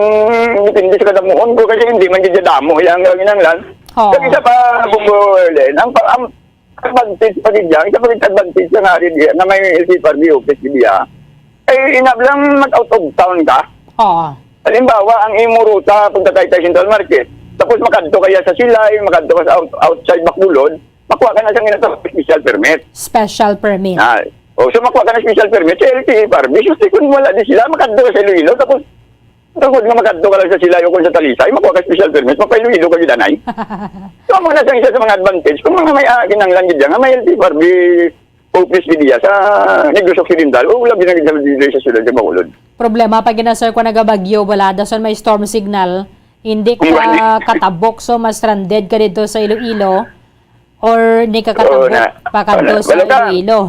depende sa kadamuon ko kasi hindi man gid damo yang kinanglan. Oo. Kag isa pa, Bumbo Erlen, ang pa-, ang advantage pa gid yan, isa pa gid advantage nga ari diya, nga may L T F R B office diya. Ay, inab lang mag-out of town ka. Oo. Halimbawa, ang imo ruta, punta tayo tayo Central Market. Tapos makadto kaya sa Silay, makadto ka sa out-, outside Bacolod, makuha ka na sa ginatawag special permit. Special permit. Ah, oh, so makuha ka na special permit sa L T F R B. So, kung wala di sila, makadto ka sa Iloilo. Tapos, Tungod nga makadto ka lang sa Silay o kung sa Talisay, makuha ka special permit, mapa-Iloilo ka gid anay. So, amo na sang isa sa mga advantage kung mga may, ah, kinahanglan gid nga may L T F R B office gid iya sa Negros Occidental o labi na gid sa, dito sa siyudad sa Bacolod. Problema pa gina, sir, kung nagabagyo, wala dason may storm signal, hindi Kung ka gani. katabok, so ma-stranded ka dito sa Iloilo or hindi ka Oo, katabok na, pa kadto na, sa wala ka. Iloilo.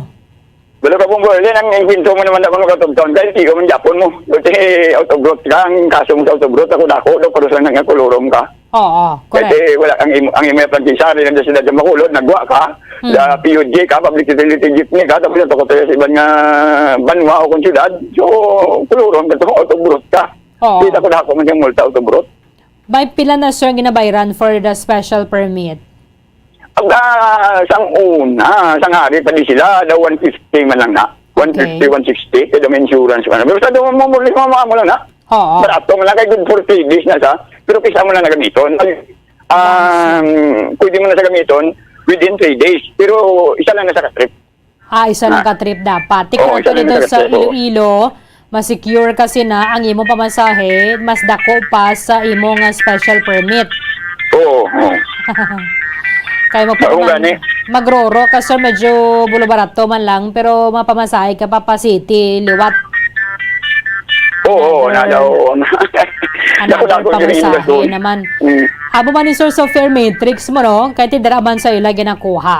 Wala ka, Bong Berlin, ang kwento mo naman na mga katugtaon, kay ikaw man gyapon mo. Kasi out of route ka, ang kaso mo sa out of route, ako dako, do, pero sa nga kolorom ka. Oo, correct. Kasi wala, ang imo, ang imo yung pagkisari ng siyudad sa Bacolod, nagwa ka, Hmm. sa P U G ka, public utility jeepney ka, tapos yung takot sa iban nga banwa o kung siyudad, so, kolorom ka, out of route ka. Oo. Kita ko dako man yung multa, out of route. May pila na, sir, ang ginabayran for the special permit? Ang, ah, sang una, sang hari pa di sila, daw one fifty man lang na. Okay. One fifty, one sixty, kaya may insurance man. Pero sa doon mo, mo, mo, mo lang na. Oo. Barato man lang, kay good for three days na sa. Pero kisa mo na na gamiton. Pag, um, pwede mo na sa gamiton within three days. Pero isa lang na sa trip. Ah, isa lang Na. ka trip dapat. Tikon Oo, ato isa lang dito ka sa trip, oo. Iloilo, mas secure kasi na ang imong pamasahe, mas dako pa sa imo nga special permit. Oo, oo. Kaya mo pa Oo, naman gani. magroro ka, sir, medyo bulo-barato man lang, pero mapamasahe ka pa pa city, liwat. Oo, oo, Another, na daw. Another Dako-dako yung pamasahe gasto. naman. Mm. Amo man ni, sir, sa fare matrix mo, no? Kaya ti dira man sa ila ginakuha.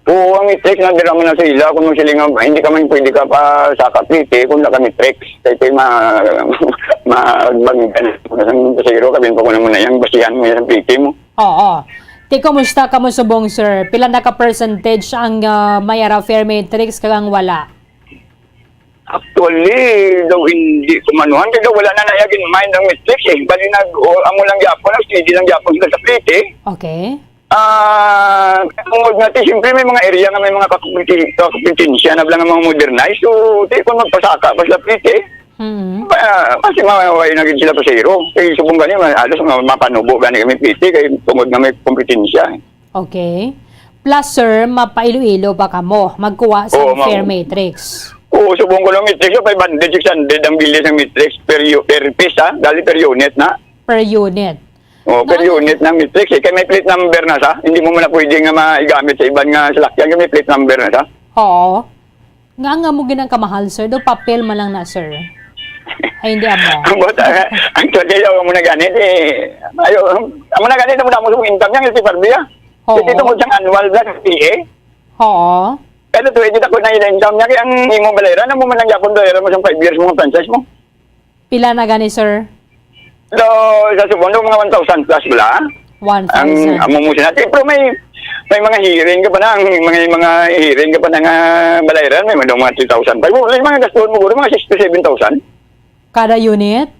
Oo, ang matrix na dira man na sa ila. Kung sila nga, hindi ka man pwede ka pa sa Cavite kung naka matrix. Kaya ti ma-, ma-, banggan. Kung saan pasahero ka, bin pa ko na muna yung basihan mo yung Cavite mo. Oo. Ti, kumusta ka mo subong, sir? Pila na ka percentage ang, ah, may ara fare matrix kag ang wala? Actually, daw hindi ko manuhan. Kaya daw wala na naya gin-mind ang matrix eh. Bali nag, o, amo lang gyapon, nag-steady lang gyapon sila sa Cavite. Okay. Ah, tungod nga, ti, siyempre may mga area nga may mga kakumpeti-, kakumpetensya na lang nga mga modernized. So, ti, kung magpasaka pa sila Cavite, Mm. pa, kasi mawaway na gid sila pasahero. Kay subong gani, ma-, halos ma-, mapanubo gani kami Cavite, kay tungod nga may kompetensya. Okay. Plus, sir, mapa-Iloilo pa kamo magkuha sa Oo, ma'am. fare matrix. Oo, subong ko lang matrix, five hundred, six hundred ang bilis ng matrix per u-, per piece, ha? Dali per unit na. Per unit. Oh, per Na- unit ng matrix, eh. Kaya may plate number na sa. Hindi mo man na pwede nga maigamit sa iban nga salakyan, kaya may plate number na sa. Oo. Nga, nga mo ginang kamahal, sir? Do papel man lang na, sir. Ay, hindi amo. Ang bata, ang twenty daw mo na ganit, eh. Ayo, amo na ganit, amo na mo sa income niya, si Barbie, ah. Oo. Kasi tungod sa annual black, P A. Oo. Pero twenty ako na yung income niya, kaya ang imo balera, na mo man lang yapon balera mo sa five years mo nga franchise mo. Pila na gani, sir? So, sa subong, mga one thousand plus bala. One thousand. Ang amo mo sila. Pero may, may mga hearing ka pa na, ang mga, mga hearing ka pa na nga balayran, may mga, mga three thousand five. May mga gastuhan mo, guro, mga six to seven thousand. Kada unit?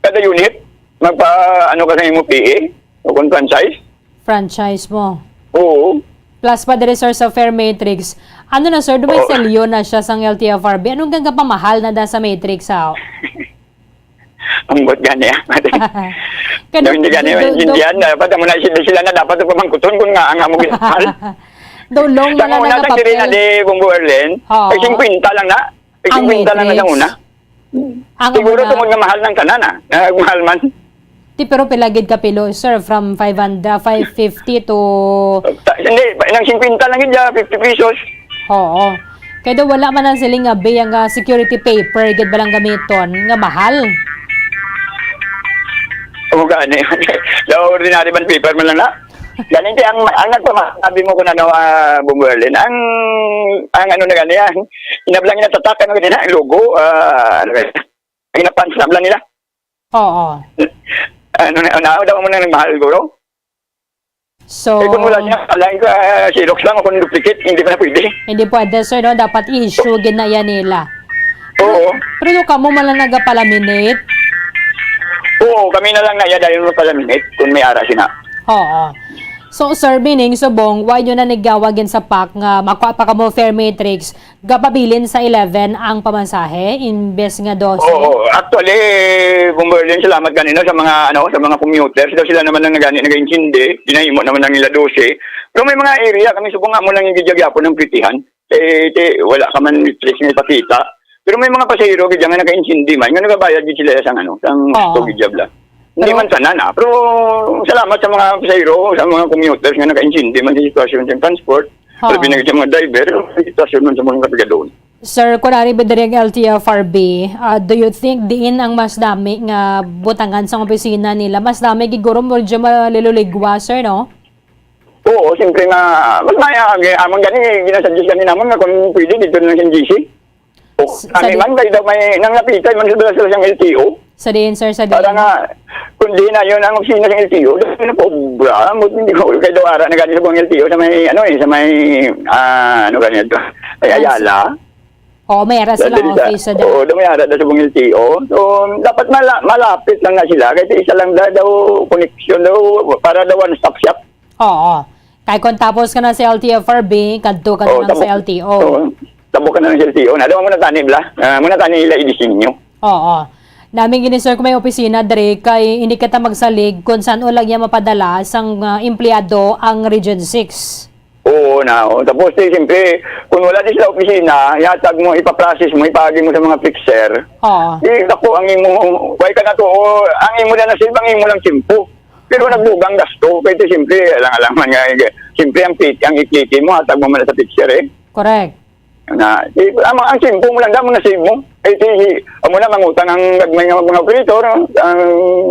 Kada unit. Magpa, ano ka sa imo P A? O kung franchise? Franchise mo. Oo. Plus pa diri, sir, sa fare matrix. Ano na, sir? Dumay Oo. selyo na siya sang L T F R B. Anong gagapamahal na da sa matrix, ha? Ang buot gani, ah. Kano, Hindi gani, do, do, maintindihan. Dapat amo na sila, sila na dapat ang pamangkuton kung nga ang amo ginahal. Do long Sa man lang una, nga sa Kirina papel. De Bombo Erlen, Oo. Ay, singkwenta lang na. Ay, Ang singkwenta lang na sa matrix. una. Ang Siguro amo na tungod nga mahal ng tanan, ah. Nagmahal man. Ti, pero pila gid ka pilo, sir? From five hundred, five fifty to Ta-, hindi, nang singkwenta lang gid, ah, fifty pesos. Oo. Kaya daw wala man ang siling nga bay, ang, ah, security paper, gid ba lang gamiton, nga mahal? Oo, gani. Daw ordinary bond paper man lang na. Gani, ti, ang, ang nagpamasabi mo kung ano, ah, Bong Merlin, ang, ang ano na gani, ah, inablang nila tatak, ano gani na, ang logo, ah, ano gani, ang inapan, inablang nila. Oo. Ano na, ano daw mo na nagmahal, guro? So, Eh, kung wala niya, wala yung, ah, Xerox lang o kung duplicate, hindi pa na pwede. Hindi pwede, sir, no? Dapat i-issue gid na yan nila. Oo. Pero yung kamo man lang nagapalaminate? Oo, kami na lang na iya dahil mo palaminate kung may ara sina. Oo. So, sir, meaning, subong, why nyo na nagawag yun sa pack nga makuha pa kamo fare matrix, gapabilin sa eleven ang pamasahe, imbes nga dose? Oo, actually, Bong Merlin, salamat kanina sa mga, ano, sa mga commuters. Daw sila naman ang nagani, nag-intindi. Ginahimo naman ang nila dose. Pero may mga area, kami subong nga mo lang yung gigyagyapo ng pitihan. Eh, ti, wala ka man matrix nga ipakita. Pero may mga pasahero gid nga nakaintindi man, nga nagabayad gid sila sang, ano, sang Oo. Stock gid bala. Hindi Pero man tanan, ah. Pero salamat sa mga pasahero, sa mga commuters nga nakaintindi man sa sitwasyon sa transport. Oo. Labi na gid sa mga driver, sa sitwasyon man sa mga kargador. Sir, kung ari ba diri ang L T F R B, ah, do you think diin ang mas dami nga butangan sa opisina nila? Mas dami gid guro mo dyan maliluligwa, sir, no? Oo, siyempre nga, mas maya, agi, amang gani, ginasuggest gani namon nga kung pwede, dito na lang sa G C. O, S-, sa kami di- man, kay daw may, nang napitan man sila, sila sang L T O. Sa diin, sir, sa Para diin? nga, kung di na yun ang opisina sa L T O, daw na po, bra, mo, hindi ko, kay daw ara na gani sa buong L T O, sa may, ano eh, sa may, ah, ano gani ito? May Ah, Ayala. Oo, may ara Sa sila dili sa, office sa da- oo, daw may ara daw sa buong L T O. So, dapat mala-, malapit lang na sila, kahit isa lang da-, daw connection daw, para daw one-stop shop. Oo. Kay kung tapos ka na sa L T F R B, kadto ka na Oo, lang sa tabo-, L T O. Oo, tabo ka na lang sa L T O. Na, daw mo na tani, bla? Ah, mo na tani ila idisenyo. Oo. Nami gini, sir, kung may opisina diri, kay hindi kita magsalig kung saan o lang niya mapadala sang, ah, empleyado ang Region six. Oo, na, oh. Tapos, eh, siyempre, kung wala di sila opisina, ihatag mo, ipaprocess mo, ipaagi mo sa mga fixer. Oo. Eh, naku, ang imo, why ka na to? O, ang imo na nasave, ang imo lang tiyempo. Pero nagdugang gasto, kay ito, siyempre, alang-alang man nga, eh, siyempre, ang pit-, ang ikiki mo, hatag mo man sa fixer, eh. Correct. Na, eh, ang, ang tiyempo mo lang, damo na save mo. Eh, ito, eh, amo na, mangutang ang gagmay nga mga operator, ang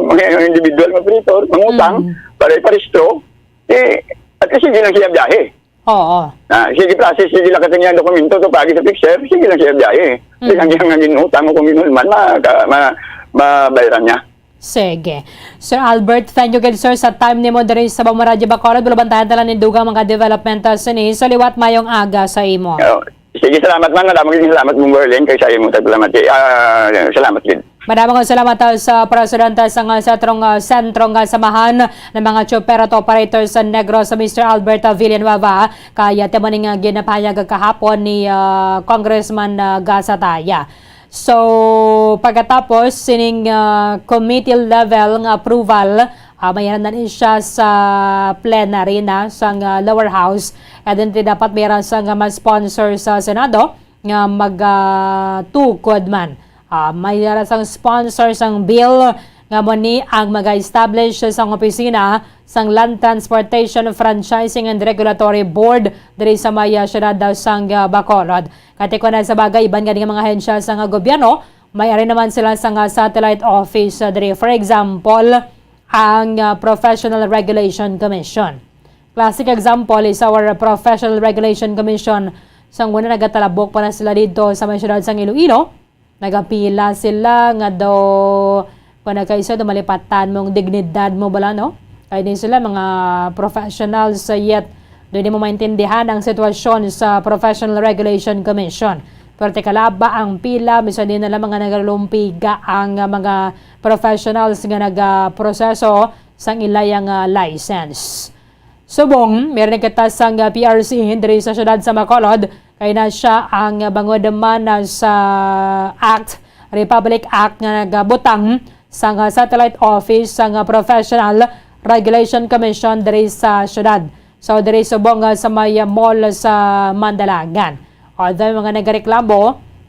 mga individual nga operator, mangutang, Mm. para iparehistro, eh, at least, hindi lang siya biyahe. Oo. Ah, sige, process, sige lang kasi niya dokumento to, pagi sa fixer, sige lang siya biyahe. Mm. Sige lang siya nga ginutang mo kung ginulman, ma-, ka-, ma-, mabayaran niya. Sige. Sir Albert, thank you gid, sir, sa time nimo diri sa Bamon Radyo Bacolod. Bulabantayan tala ni dugang mga development, ah, sini. So, liwat mayong aga sa imo. Oh, sige, salamat man. Madamo gid salamat, Ma'am Berlin, kay sa imo. Salamat, eh. Ah, salamat gid. Madamo nga salamat, ah, sa presidente sa nga sentrong, ah, sentrong, ah, samahan ng mga chopper at operators sa Negros, sa Mister Albert, ah, Villanueva. Kaya timo ni nga ginapahayag kahapon ni, ah, Congressman, ah, Gasataya. So, pagkatapos sining, ah, committee level nga approval, ah, may na ni siya sa plenary na sang, ah, lower house. And then, dapat may ra sang, ah, mas sponsor sa Senado nga mag, ah, tukod man. Ah, may ra sang sponsor sang bill nga mo ni ang mag-establish sang opisina sang Land Transportation Franchising and Regulatory Board diri sa may, ah, siyudad daw sang, ah, Bacolod. Kay kon sa bagay, iban gani nga mga ahensya sang gobyerno, may ari naman sila sang satellite office, ah, diri. For example, ang, ah, Professional Regulation Commission. Classic example is our Professional Regulation Commission. Sang una, nagatalabok pa na sila dito sa may siyudad sang Iloilo. Nagapila sila nga daw, kung nagkaisa, daw malipatan mong dignidad mo bala, no? Kaya din sila mga professionals, uh, yet doon di mo maintindihan ang sitwasyon sa Professional Regulation Commission. Pero kalaba ang pila, minsan din na lang mga nagalumpiga ang, uh, mga professionals nga nagaproseso sang ilayang, uh, license. Subong, meron kita sang, uh, P R C diri sa siyudad sa Bacolod, kay na siya ang, uh, bangod man, uh, sa Act, Republic Act nga nagabutang sang, uh, satellite office sang, uh, Professional Regulation Commission diri sa siyudad. So, diri subong, uh, sa may, uh, mall sa Mandalagan. Although, mga nagareklamo,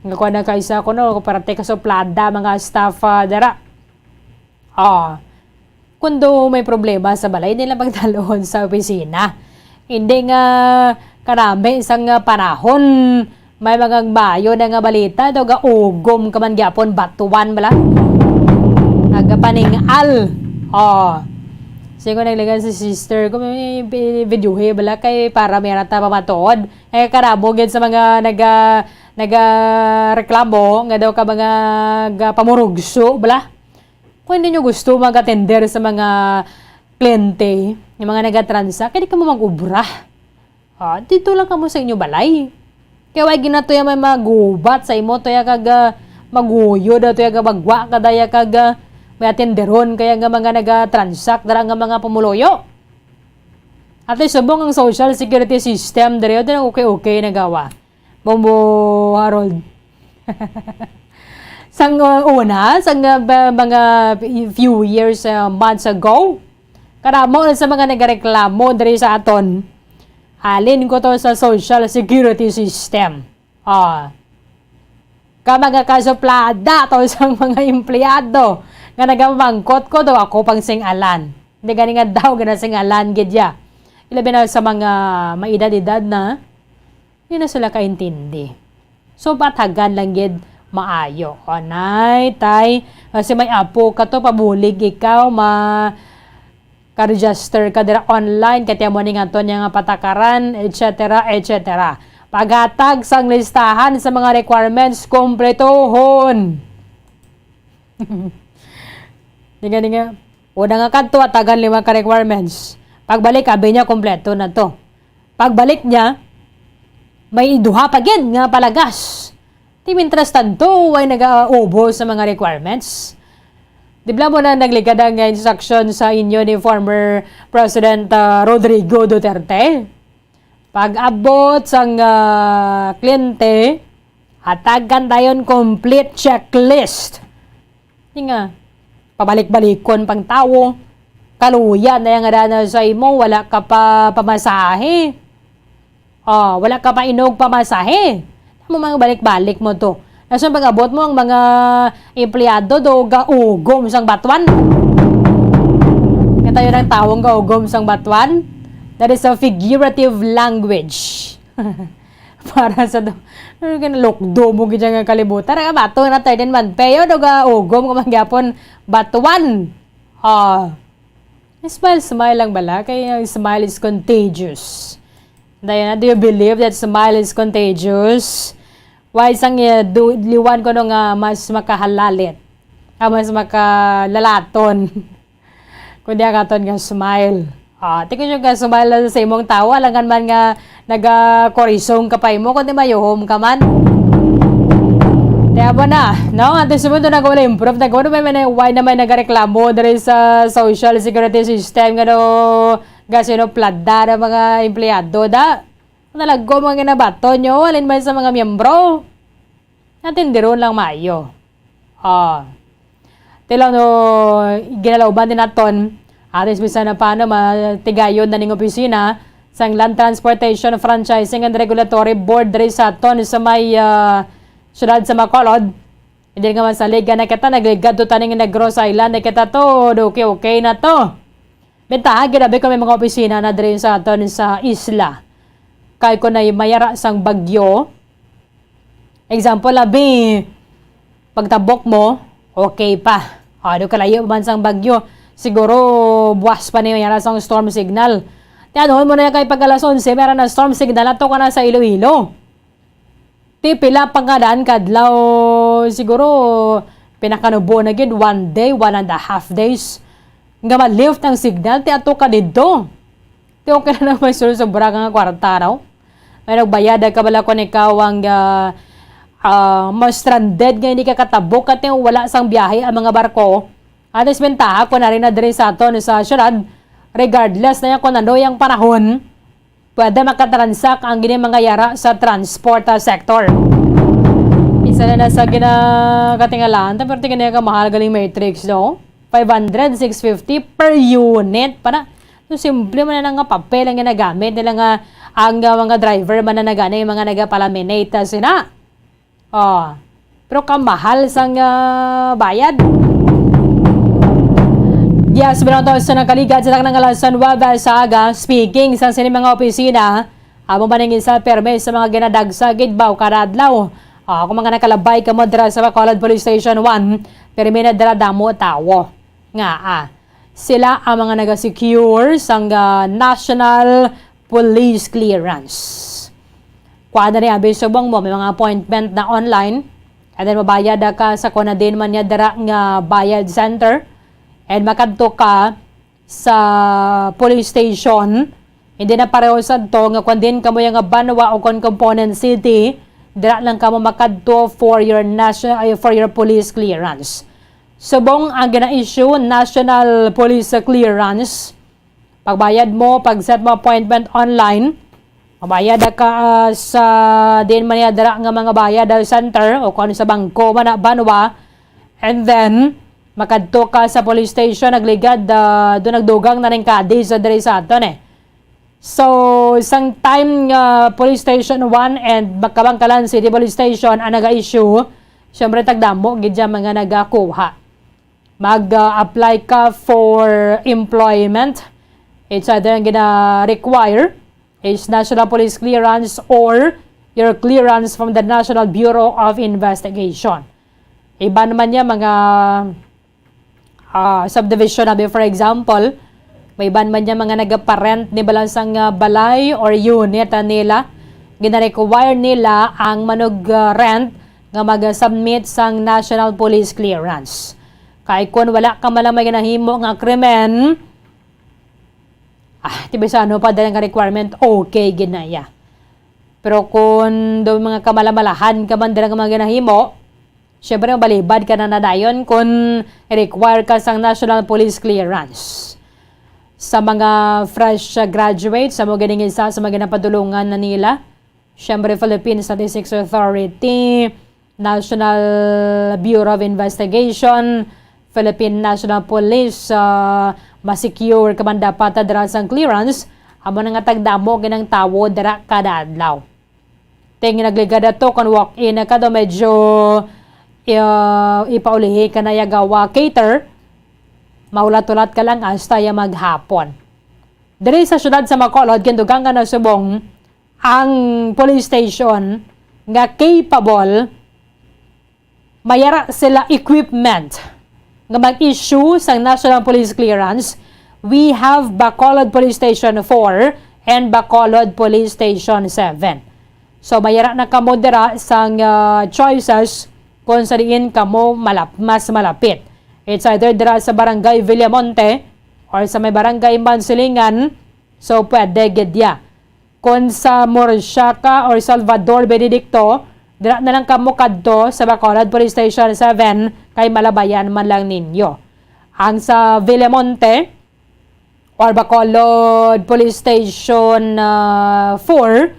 nga kuwan na kaisa kuno, parte kasuplada mga staff, uh, dira. Oh, kung do may problema sa balay, nila pagdalon sa opisina. Hindi nga karami sang panahon, may mga bayo na nga balita, daw gaugom ka man gyapon, batuan bala. Agapaning-al. Oh. Sige ko naglagan si sister ko, may bi-, videohe bala kay para may rata pamatuod. Eh, karamo gid sa mga naga-, nagareklamo nga daw ka mga ga-, pamurugso bala. Kung hindi nyo gusto mag-atender sa mga kliyente, yung mga nagatransa, kaya di ka mo mag-ubra. Ah, dito lang kamo sa inyo balay. Kaya wag na to yung may magubat sa imo, to yung kag, ah, maguyo daw, to yung bagwa ka daya kag, ah, may atenderon kaya nga mga nagatransact dara nga mga pumuloyo. At least, subong ang social security system, diri, okay, okay, nagawa. Bombo Harold. Sang, uh, una, sang, uh, ba-, mga few years, uh, months ago, karamo na sa mga nagareklamo diri sa aton. Halin ko to sa social security system. Ah. Ka mga kasuplada to sang mga empleyado nga nagamangkot ko daw ako pang sing-alan. Hindi gani nga daw gina sing-alan gid ya. Ilabi na sa mga maedad-edad na, hindi na sila kaintindi. So, patagan lang gid maayo. O, nay, tay, kasi may apo ka to, pabulig ikaw, ma-, ka-register ka dira online, kay amo ni nga to niya nga patakaran, et cetera, et cetera. Paghatag sang listahan sa mga requirements, kumpletohon. Di nga, di nga. Una nga kadto, hatagan lima ka requirements. Pagbalik, abi niya, kompleto na to. Pagbalik niya, may duha pa gid nga palagas. Ti, mientras tanto, way nagaubos sa mga requirements. Di bala mo na nagligad ang instruction sa inyo ni former President, ah, Rodrigo Duterte? Pag-abot sang, ah, kliyente, hatagan dayon complete checklist. Di nga, pabalik-balikon pang tawo. Kaluya na yang dana sa imo, wala ka pa pamasahe. Oh, wala ka pa inog pamasahe. Mo mga balik-balik mo to. Nasun pag-abot mo ang mga empleyado do gaugom sang batuan. Nga tayo ng tawong gaugom sang batuan. That is a figurative language. Para sa do, ano ka, nalukdo mo gid nga kalibutan. Ang bato na tayo din man. Peyo do gaugom ka man gyapon batuan. Ah. Smile, smile lang bala. Kay ang smile is contagious. Dayon na, do you believe that smile is contagious? Why sang, eh, du-, liwan ko no nga mas makahalalit? Ah, mas makalalaton. Kundi ang aton nga smile. Ah, ti ko siya ka smile lang sa imong tawa, langan man nga nagakorisong ka pa imo, kundi mayuhom ka man. Kaya ba na, no? At this moment, nag-wala improve, nag-wala may, may, why na may nagareklamo diri sa social security system, nga no, gasino plada ng mga empleyado, da? Nalago mga ginabato nyo, alin man sa mga miyembro? Natindiron lang maayo. Ah. Tilaw no, ginalauban din naton, atis bisan na paano matigayon na ning opisina sang Land Transportation Franchising and Regulatory Board diri sa aton sa may, ah, siyudad sa Bacolod. Hindi nga masalig na kita, nagligad to taning Negros Island na kita to, okay, okay na to. Bentaha, ginabi ko may mga opisina na diri sa aton sa isla. Kay kung na mayara sang bagyo, example, abi, pagtabok mo, okay pa. O, do kalayo man sang bagyo. Siguro, buwas pa ni mayara sang storm signal. Ti ano mo na kay pag alas onse, meron na storm signal ato ka na sa Iloilo. Ti pila pa nga daan ka adlaw, siguro, pinakanubo na gid, one day, one and a half days. Nga ma-lift ang signal, ti ato ka didto. Ti okay na naman, sul-, sobra ka nga kwarta, no? May nagbayad ka bala kung ikaw ang, ah, ah, ma-stranded nga hindi ka katabok, kati wala sang biyahe ang mga barko. At least, bentaha ko na rin na diri sa aton sa syudad, regardless na yan kung ano yung panahon, pwede makatransak ang gini mga yara sa transport, ah, sector. Isa na na sa ginakatingalahan, ta, pero tingin na ka mahal galing matrix, no? Five hundred, six fifty per unit pa na. So, simple man na nga papel ang ginagamit nila nga ang, ah, mga driver man na nagani, mga nagapalaminate, ah, sina. Oh, pero kamahal sang, ah, bayad. Yes, bilang to sa nakaligad sa taknang alas nuebe sa aga, speaking sa sini mga opisina, amo man ang isa perme sa mga ginadagsa gid ba kada adlaw. Ah, kung mga nakalabay ka mo dira sa Bacolod Police Station one, perme na dira damo tawo. Nga, ah, sila ang mga naga-secure sang, ah, National Police Clearance. Kuha na rin, abi, subong mo, may mga appointment na online. And then, mabayad na ka sa kung na din man niya dira nga bayad center. And makadto ka sa police station. Hindi na pareho sa to nga kung din kamo yung banwa o kung component city, dira lang kamo makadto for your national, ay, for your police clearance. Subong ang gina-issue, national police clearance. Pagbayad mo, pag-set mo appointment online, mabayad na ka, ah, sa din man niya dira nga mga bayad, ah, center o kung ano sa bangko man na banwa. And then, makadto ka sa police station, nagligad, ah, doon nagdugang na rin kadi sa diri sa aton eh. So, isang time nga Police Station one and Bakabangkalan City Police Station ang naga-issue, Siyempre, tagdamo gid siya mga nagakuha. Mag-apply ka for employment. It's either ang gina-require is national police clearance or your clearance from the National Bureau of Investigation. Iban man niya mga ah, subdivision, abi, for example, may iban man niya mga nagaparent ni balang sang, ah, balay or unit, ah, nila, gina-require nila ang manug-, ah, rent nga mag-submit sang National Police Clearance. Kay kun wala ka man lang may ginahimo nga krimen, ah, ti bisan ano pa dira nga requirement, okay gid na iya. Pero kun do mga kamalamalahan ka man dira nga mga ginahimo, syempre, mabalibad ka na nadayon kun require ka sang National Police Clearance. Sa mga fresh, uh, graduates, sa mo ganing isa sa mga ginapadulungan na nila, syempre, Philippine Statistics Authority, National Bureau of Investigation, Philippine National Police, uh, ma-secure ka man dapat dira sang clearance, amo na nga tagdamo ginang tawo dira kada adlaw. Ting nagligad ato kon walk-in ka daw, medyo, uh, ipaulihi ka na yagawa cater, maulat-ulat ka lang hasta ya maghapon. Diri sa siyudad sa Bacolod, gindugang nga nasubong ang police station nga capable, mayara sila equipment nga mag-issue sang National Police Clearance. We have Bacolod Police Station four and Bacolod Police Station seven. So, mayara na kamo dira sang, ah, choices kung sa diin kamo malap-, mas malapit. It's either dira sa Barangay Villamonte or sa may Barangay Mansilingan. So, pwede gid ya. Kon sa Murcia ka or Salvador Benedicto, dira na lang kamo kadto sa Bacolod Police Station seven, kay malabayan man lang ninyo. Ang sa Villamonte or Bacolod Police Station, ah, four,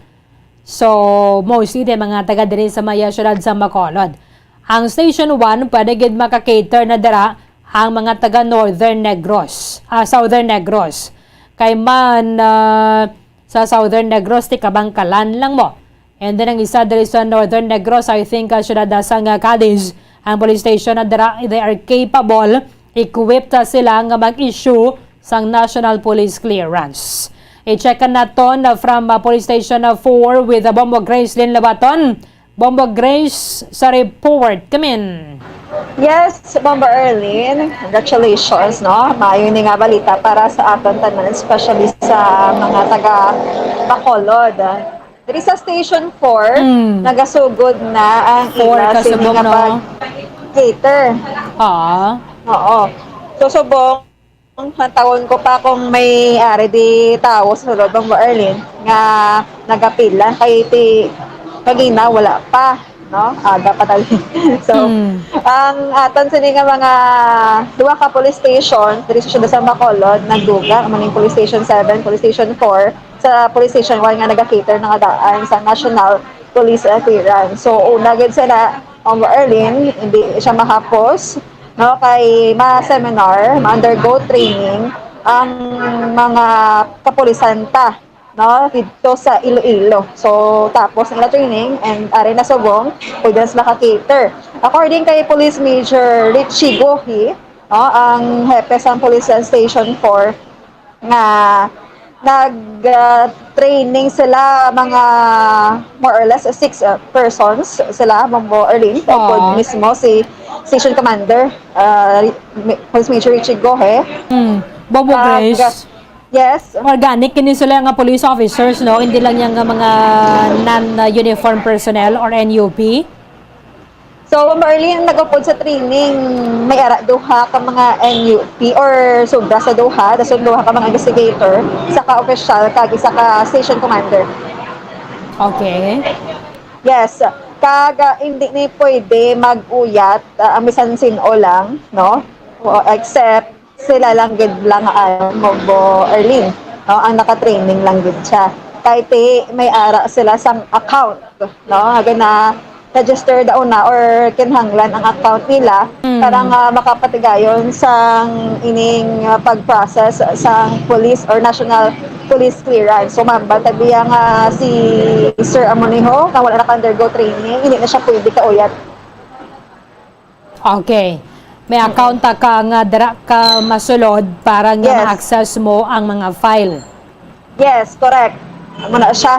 so mostly din mga taga diri sa may, ah, siyudad sa Bacolod. Ang Station one, pwede gid maka-cater na dira ang mga taga Northern Negros, ah, Southern Negros. Kay man, ah, sa Southern Negros, ti Kabangkalan lang mo. And then ang isa diri sa Northern Negros, I think, ah, siyudad sa nga Cadiz, ang police station na dira, they are capable, equipped, ah, sila nga mag-issue sang National Police Clearance. I-check naton, ah, from, ah, Police Station, ah, four with, ah, Bombo Grace Lynn Labaton. Bombo Grace sa report. Kamin. Yes, Bombo Erlene, congratulations, no? Maayo ni nga balita para sa aton tanan, especially sa mga taga Bacolod. Diri sa Station four, Mm. nagasugod na ang Four ila sini kasubong, nga no? Pag-cater. Ah. Oo. So, subong, ang tawon ko pa kung may ari di tawo sa sulod, Bombo Erlene, nga nagapila kay ti kagina wala pa, no? Aga pa tayo. So, Hmm. ang aton sini nga mga duha ka police station diri sa siyudad sa Bacolod nagdugang, amo ning Police Station seven, Police Station four, sa Police Station one nga nagacater na nga daan sa National Police, uh, Clearance. So, una gid sila, Bombo Erlene, hindi siya mahapos, no, kay ma-seminar, ma-undergo training ang mga kapulisan ta, no, didto sa Iloilo. So, tapos ang ila training and ari na subong, pwede na sila ka-cater. According kay Police Major Richie Gohi, no, ang hepe sa Police Station four, nga nag, ah, training sila, mga more or less six, ah, persons sila, Bombo Erlene, Oo. Bukod mismo si Station Commander, ah, Mi-, Police Major Richie Gohe. Hmm. Bobo Ah, Grace. ga-, yes. Organic kini sila nga police officers, no? Hindi lang yan nga mga non-uniform personnel or N U P. So, Marlene, nagupod sa training, may ara duha ka mga N U P or sobra sa duha, dason duha ka mga investigator, isa ka opisyal, kag isa ka station commander. Okay. Yes. Kag, ah, hindi ni pwede mag-uyat, ah, ang bisan sin-o lang, no? O, except sila lang gid lang, ano, Bombo Erlene, no? Ang naka-training lang gid siya. Kay ti, may ara sila sang account, no? Haga na register daw na or kinahanglan ang account nila Mm. para nga makapatigayon sang ining, uh, pag-process sang police or national police clearance. So, ma'am, bata biya nga si Sir Amoniho, nga wala naka-undergo training, hindi na siya pwede kauyat. Okay. May account ta ka nga dira ka masulod para nga Yes. ma-access mo ang mga file. Yes, correct. Amo na siya.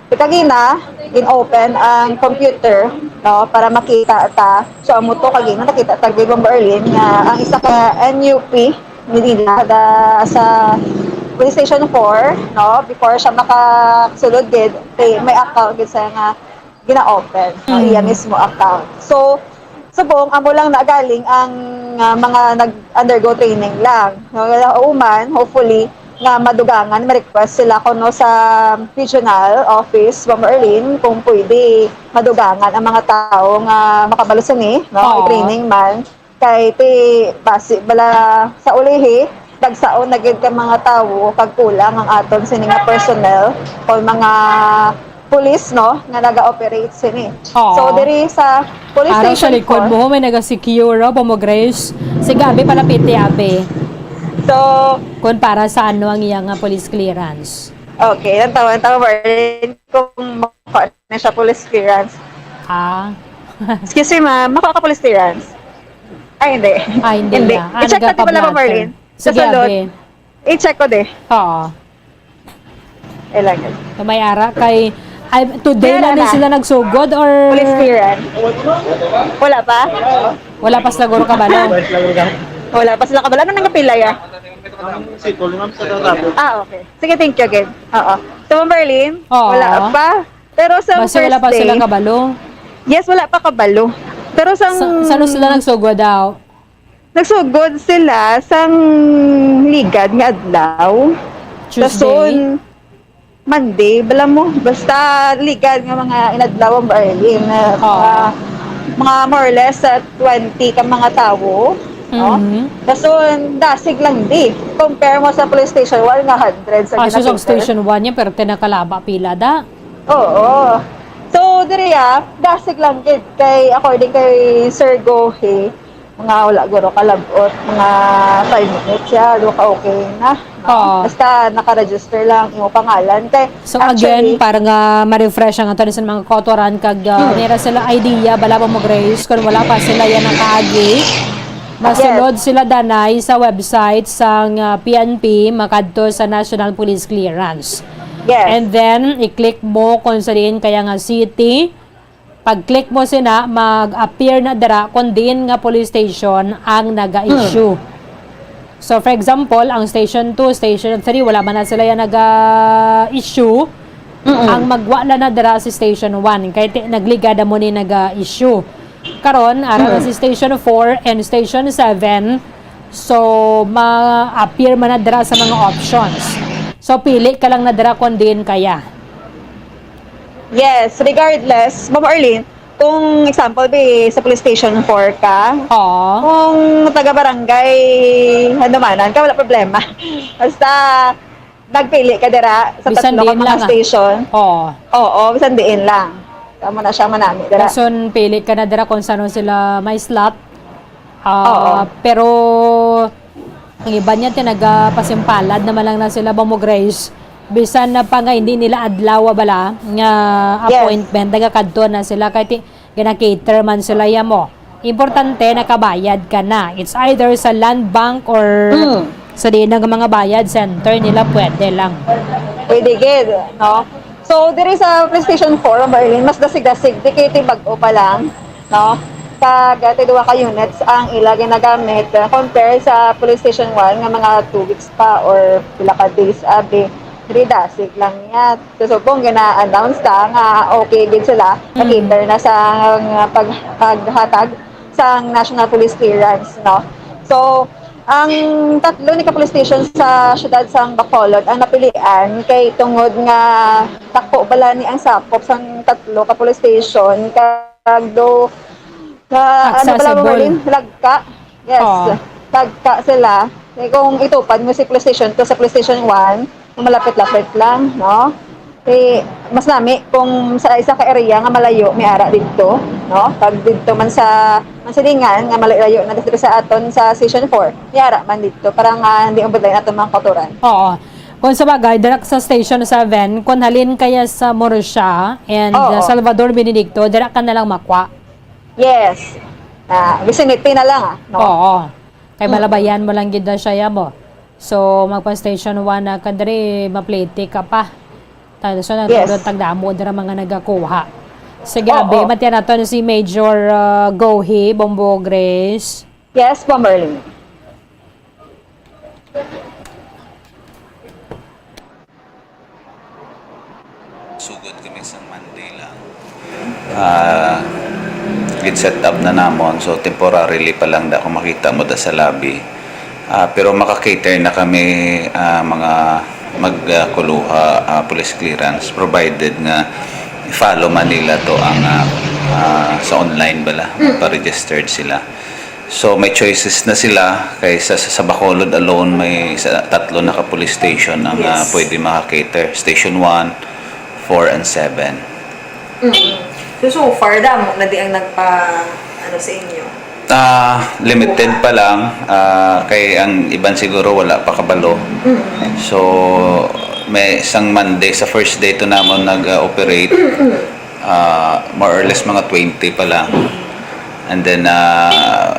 Kagina, gin-open ang computer, no, para makita ta. So, amo to, kagina, nakita ta, Ma'am Arlene, nga ang isa ka N U P, nila, da, sa Police Station four, no, before siya makasulod gid, may, may account gid siya nga gina-open, no, Mm. iya mismo account. So, subong, amo lang na galing ang, ah, mga nag-undergo training lang. No, human, hopefully, nga madugangan, ma-request sila kuno sa regional office, Ma'am Arlene, kung pwede madugangan ang mga tao nga makabalo sini, no, Oo. i-training man. Kay ti basi bala sa ulihi, nagsaon na gid ka mga tawo kag kulang ang aton sini nga personnel o mga pulis, no, nga naga-operate sini. Oo. So, diri sa police Araw sa station likod four mo, may naga-secure, oh, Ma'am Grace. Sige, abi, palapiti, abi. So, Kung para sa ano ang iya nga police clearance? Okay, ang tawa, ang tawa, Marlene, kung makuha na siya police clearance. Ah. Excuse me, ma'am, makuha ka police clearance? Ay, hindi. Ah, hindi Hindi. niya. Ah, I-check natin pala, Ma'am nagapa-blotter. Marlene. Sa Sige, salon. Abi. I-check ko, de. Oo. Kailangan. Kamay ara kay, ay, today Wala lang din na. sila nagsugod or Police clearance. Wala pa? Wala pa sila guro kabalo. Wala pa sila kabalo. Ano nang kapila ya? Ang sitol, ma'am, sa tatapos. Ah, okay. Sige, thank you again. Oo. So, Ma'am Marlene, Oo. wala pa. Pero sa Basta first wala pa day, sila kabalo. Yes, wala pa kabalo. Pero sa Sa, saan sila nagsugod daw? Nagsugod sila sang ligad nga adlaw. Tuesday? Dason, Monday, bala mo, basta ligad nga mga inadlaw ang Berlin, na Oo. mga, mga more or less sa twenty ka mga tawo, no? Mhm. Dason, dasig lang di. Compare mo sa police station one nga hundred sa Ah, so sa ginakita. Station one niya, pero tinakalaba pila da? Oo. So, diri, ah, dasig lang gid kay, according kay Sir Gohe, mga wala guro kalabot, mga five minutes siya, do ka okay na, no? Oo. Basta naka-register lang imo pangalan. Kay, So, actually, again, para nga ma-refresh ang ato sa mga kautoran kag, ah, Hmm. nira sila idea, bala mo mag-raise kung wala pa sila yan nakaagi. Masulod Yes. sila, danay, sa website sang, ah, P N P, makadto sa National Police Clearance. Yes. And then, i-click mo kung sa diin kaya nga city. Pag-click mo sina, mag-appear na dira kung diin nga police station ang naga-issue. Hmm. So, for example, ang Station two, Station three, wala man na sila yan naga-issue. Mm-mm. Ang magwa lang na dira si Station one, kay ti-, nagligad na mo ni naga-issue. Karon, ara na Mm. si Station four and Station seven, so, ma-appear man na dira sa mga options. So, pili ka lang na dira kung diin kaya. Yes, regardless, Ma'am Arlene, kung example, be, sa police station four ka, Oo. kung taga-barangay Handumanan ka, wala problema. Basta, nagpili ka dira sa Bisan tatlo ka diin mga lang, ah. station. Oo. Oo, bisan diin lang. Tama na siya, manami dira. Dason, pili ka na dira kung saan sila may slot. Ah, Oo. Pero ang iban niya, tinagapasimpalad naman lang na sila ba mo, Grace? Bisan na pa nga hindi nila adlaw bala nga Yes. appointment, nagakadto na sila. Kay ti-, gina-cater man sila ya mo. Importante, nakabayad ka na. It's either sa land bank or Mm. sa diin nga mga bayad center nila, pwede lang. Pwede gid, no? So, diri sa PlayStation four, Ma'am Arlene, mas dasig-dasig, di kay ti bag-o pa lang, no? Kag, ah, ti duha ka units ang ila ginagamit, ah, compare sa PlayStation one nga mga two weeks pa or pila ka days, abi, diri dasig lang niya. So, subong gina-announce ta nga okay gid sila, Mm. na-cater na sa nga pag-, paghatag sa National Police Clearance, no? So, ang tatlo ni ka police station sa siyudad sang Bacolod ang napilian kay tungod nga dako bala ni ang sakop sang tatlo ka police station, kag do, ka, ano bala, Accessible. Marlene? Lagka. Yes. Oo. Lagka sila. Kay kung itupad mo si police station two sa police station one, malapit-lapit lang, no? Eh, mas nami kung sa isa ka area nga malayo, may ara didto, no? Pag didto man sa Mansilingan, nga malayo na didto sa aton sa Station four, may ara man didto para nga hindi mabudlay nato mga kautoran. Oo. Kung sa bagay, dira sa Station seven, kung halin kaya sa Murcia and, Oo. uh, Salvador Benedicto, dira ka na lang makwa. Yes. Ah, vicinity na lang, ah, no? Oo. Kay Mm. malabayan mo lang gid na siya, ya mo. So, magpa-station one na ka diri, maplete ka pa. Tan-, so, Yes. nagdulot, tagdamo dira mga nagakuha. Sige, Oo. abi, matiyan nato na si Major, ah, Gohi Bombo Grace. Yes po, Merlin. Sugod kami sa Monday lang. Ah, gin-set up na namon. So, temporarily pa lang da kung makita mo da sa lobby. Ah, pero maka-cater na kami, ah, mga mag, ah, kuluha, ah, police clearance, provided nga i-follow man nila to ang, ah, ah, sa online bala, Mm. pa-registered sila. So, may choices na sila, kay sa, sa, sa Bacolod alone, may sa, tatlo na ka police station ang, ah, Yes. pwede maka-cater. Station one, four, and seven. Mm. So, so far, damo na di ang nagpa, ano, sa inyo? Ah, limited pa lang, ah, kay ang iban siguro wala pa kabalo. Mm. So, may isang Monday, sa first day to namon nag-operate, ah, more or less mga twenty pa lang. And then, ah,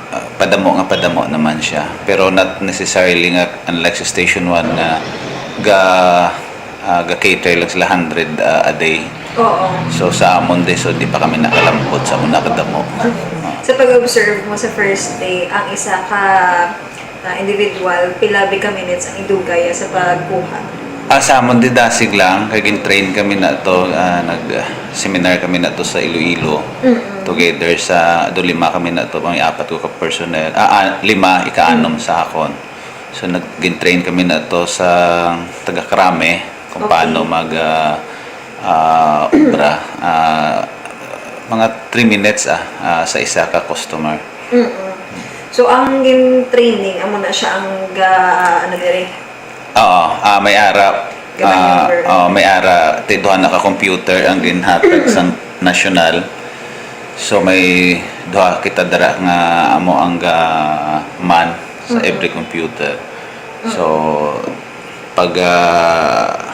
ah, padamo nga padamo naman siya. Pero not necessarily nga, unlike sa Station one, nga ga, ah, ga-cater lang sila hundred, ah, a day. Oo. So, sa amon, di, so, di pa kami nakalampot sa una kadamo. Sa pag-observe mo sa first day, ang isa ka, ah, individual, pila bi ka minutes ang idugay sa pagkuha? Ah, sa amon, di, dasig lang, kay gin-train kami na to, ah, nag-seminar kami na to sa Iloilo. Mm-mm. Together sa, do lima kami na to, may apat ko ka personnel. Ah, ah, lima, ika-anom Mm. sa akon. So, nag-, gin-train kami na to sa taga-Krame kung Okay. paano mag, ah, ah, obra. Ah, mga three minutes, ah, ah, sa isa ka customer. Mm-mm. So, ang gin-training, amo na siya ang ga-, ano diri? Oo, ah, may ara, Ga-maneuver. ah, oo, may ara, ti-, duha na ka computer ang ginhatag Mm-mm. sa national. So, may duha kita dira nga amo ang ga-man sa Mm-mm. every computer. So, Mm-mm. pag, ah,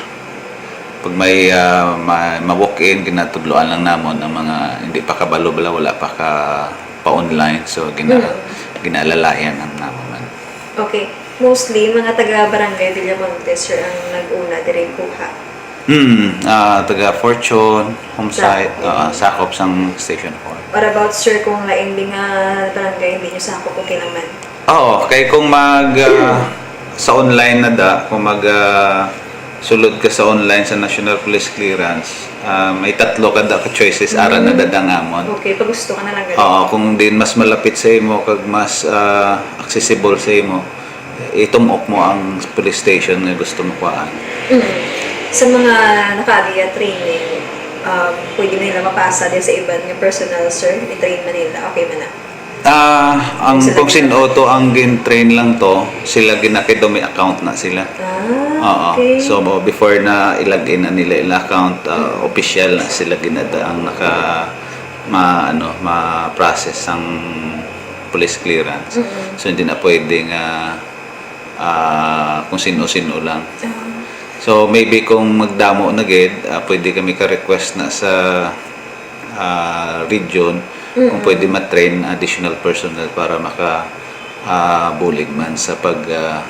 pag may, ah, ma-, ma-walk-in, ginatudloan lang namon ang mga hindi pa kabalo bala, wala pa ka pa-online. So, gina-, Mm. ginaalalayan ang namon man. Okay. Mostly, mga taga Barangay Villamontes, sir, ang nag-una diri kuha. Hmm, ah, taga Fortune, Homesite, Sakop. ah, sakop sang Station four. What about, sir, kung lain di nga barangay, hindi nyo sakop, okay naman? Oo, kay kung mag, ah, sa online na da, kung mag, ah, sulod ka sa online sa National Police Clearance, ah, may tatlo ka da ka choices, ara na Mm. da dangamon. Okay, pag gusto ka na lang ganun. Oo, kung din mas malapit sa imo, kag mas, ah, accessible sa imo, itum-ok mo ang police station nga gusto mo kuhaan. Mm. Sa mga nakaagi ya training, um, pwede nila mapasa din sa iban nga personnel, sir? I-train man nila? Okay man na? Ah, ang Sila kung gina- sin-o to ang gin-train lang to, sila gina-, kay do may account na sila. Ah, Oo. okay. So, mo-, before na i-log in na nila ila account, ah, Mm. official na sila ginada ang naka-, ma-, ano, ma-process ang police clearance. Mm-mm. So, hindi na pwede nga, ah, kung sino-sino lang. Ah. So, maybe kung magdamo na gid, ah, pwede kami ka-request na sa, ah, region kung Mm-mm. pwede ma-train additional personnel para maka, ah, bulig man sa pag, ah,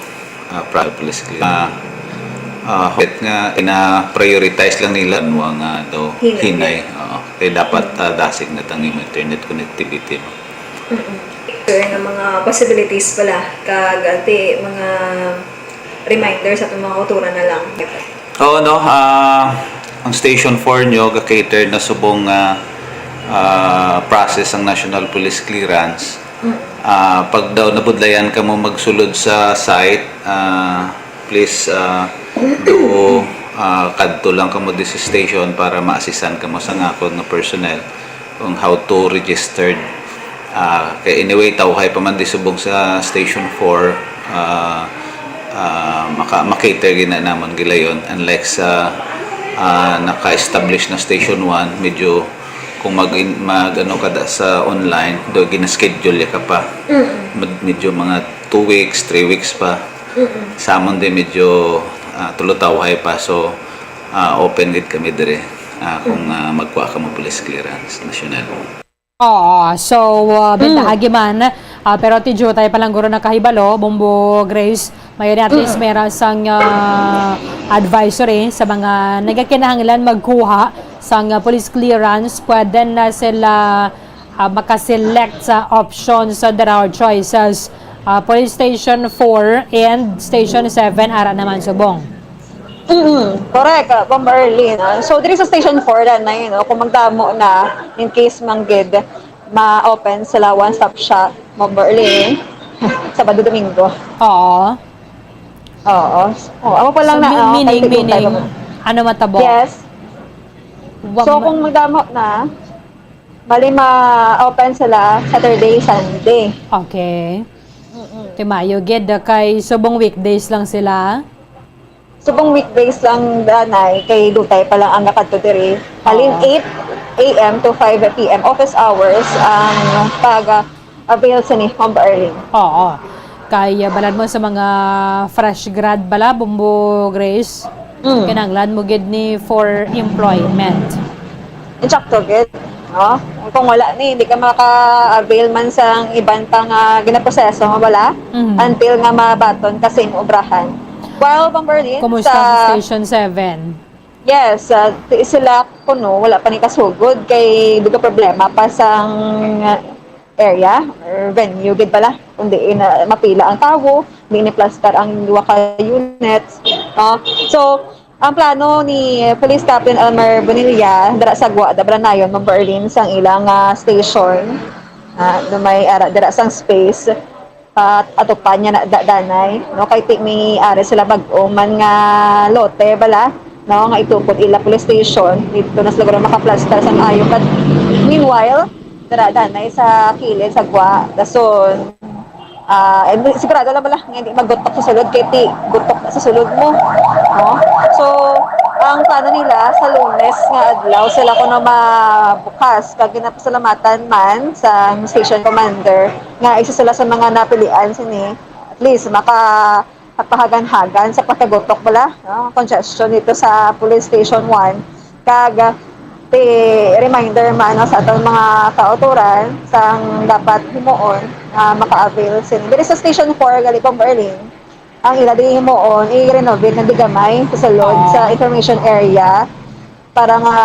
ah, pra-, police clearance. Ah, ah, hope nga ina-prioritize lang nila ano nga daw Hinay. hinay. Oo. Kaya dapat, Mm. ah, dasig na tang imo internet connectivity mo. Mm-mm. Sir, nga mga possibilities pala, kag, ate, mga reminder sa atong mga kauturan na lang. Oo, no? Ah, ang Station four nyo, ga-cater na subong nga, ah, process ang National Police Clearance. Mm. Ah, pag daw nabudlayan ka mo magsulod sa site, ah, please, ah, do, ah, kadto lang ka mo di sa station para ma-assistan ka mo sa ngakon nga personnel kung how to registered. Ah, kay anyway, tawhay pa man di subong sa Station four, ah, ah, maka-, makater gina namon gilayon, unlike sa, ah, naka-establish na Station one, medyo kung mag-, mag-, ano ka da sa online, do gina-schedule ya ka pa. Mm. Med-, medyo mga two weeks, three weeks pa. Mm. Sa amon di medyo, ah, tulo tawhay pa. So, ah, open gid kami dire, ah, kung, Mm. ah, magkuha ka mo police clearance national. Oo, so, ah, binaagi man, ah, pero ti jutay pa lang guro nakahibalo, Bombo Grace, mayo ni at least mera sang, ah, advisory sa mga nagakinahanglan magkuha sang, ah, police clearance, pwede na sila, ah, makaselect sa options, so there are choices. Ah, Police Station four and Station seven, ara naman subong. Mm, correct, uh, Ma'am Erlene. Ah. So, diri sa Station four na, na, you know, kung magdamo na, in case man gid, ma-open sila one-stop shop, Ma'am Erlene, Sabado, Domingo. Oo. Oo. Oh, amo pa lang So, na, mi- oh, meaning, kay Tigutay meaning, pa man. Ano matabo? Yes. Wa So, ma- kung magdamo na, bali ma-open sila Saturday, Sunday. Okay. Mm-mm. Ti mayo gid kay subong weekdays lang sila. Subong weekdays lang, danay, kay dutay pa lang ang nakadto diri. Halin Oo. eight a m to five p m, office hours, ang pag-avail sini, Ma'am Erlene. Oo. Kay uh, balad mo sa mga fresh grad bala, Bombo Grace, Mm. kinahanglan mo gid ni for employment. Insakto gid, no? Kung wala ni, hindi ka maka-avail man sang iban pa nga ginaproseso nga wala Mhm. until nga mabaton ka sa imong obrahan. Well, Ma'am Erlene, Kumusta sa sa Station seven? Yes, ah, ti sila kuno wala pa ni kasugod kay duga problema pa sang area or venue gid bala kung diin na mapila ang tawo, di ni plaster ang duha ka units, no? So, ang plano ni Police Captain Elmer Bonilla dira sa Gua, Dabranayon, Ma'am Berlin, sang ilang ah, station, ah, na may ara dira sang space. At ato pa niya na da- danay, no, kay ti may ari sila bag-o man nga lote bala, no, nga itukod ila police station dito na sila guro makaplastar sa maayo. But meanwhile, dira danay sa kilid sa Gua, dason, ah, and sigurado lang bala nga hindi maggutok sa sulod kay ti gutok na sa sulod mo, no? So, ang plano nila sa Lunes nga adlaw sila kuno mabukas, kag ginapasalamatan man sa station commander nga isa sila sa mga napilian sini, at least maka pahagan-hagan sa pagkagutok bala, no? Congestion dito sa Police Station one. Kag ti reminder man, no, sa atong mga kautoran sang dapat himuon nga maka-avail sini. Diri sa Station four gali, Ma'am Erlene, ang ila di himuon i-renovate na di gamay sa sulod sa Ah. information area para nga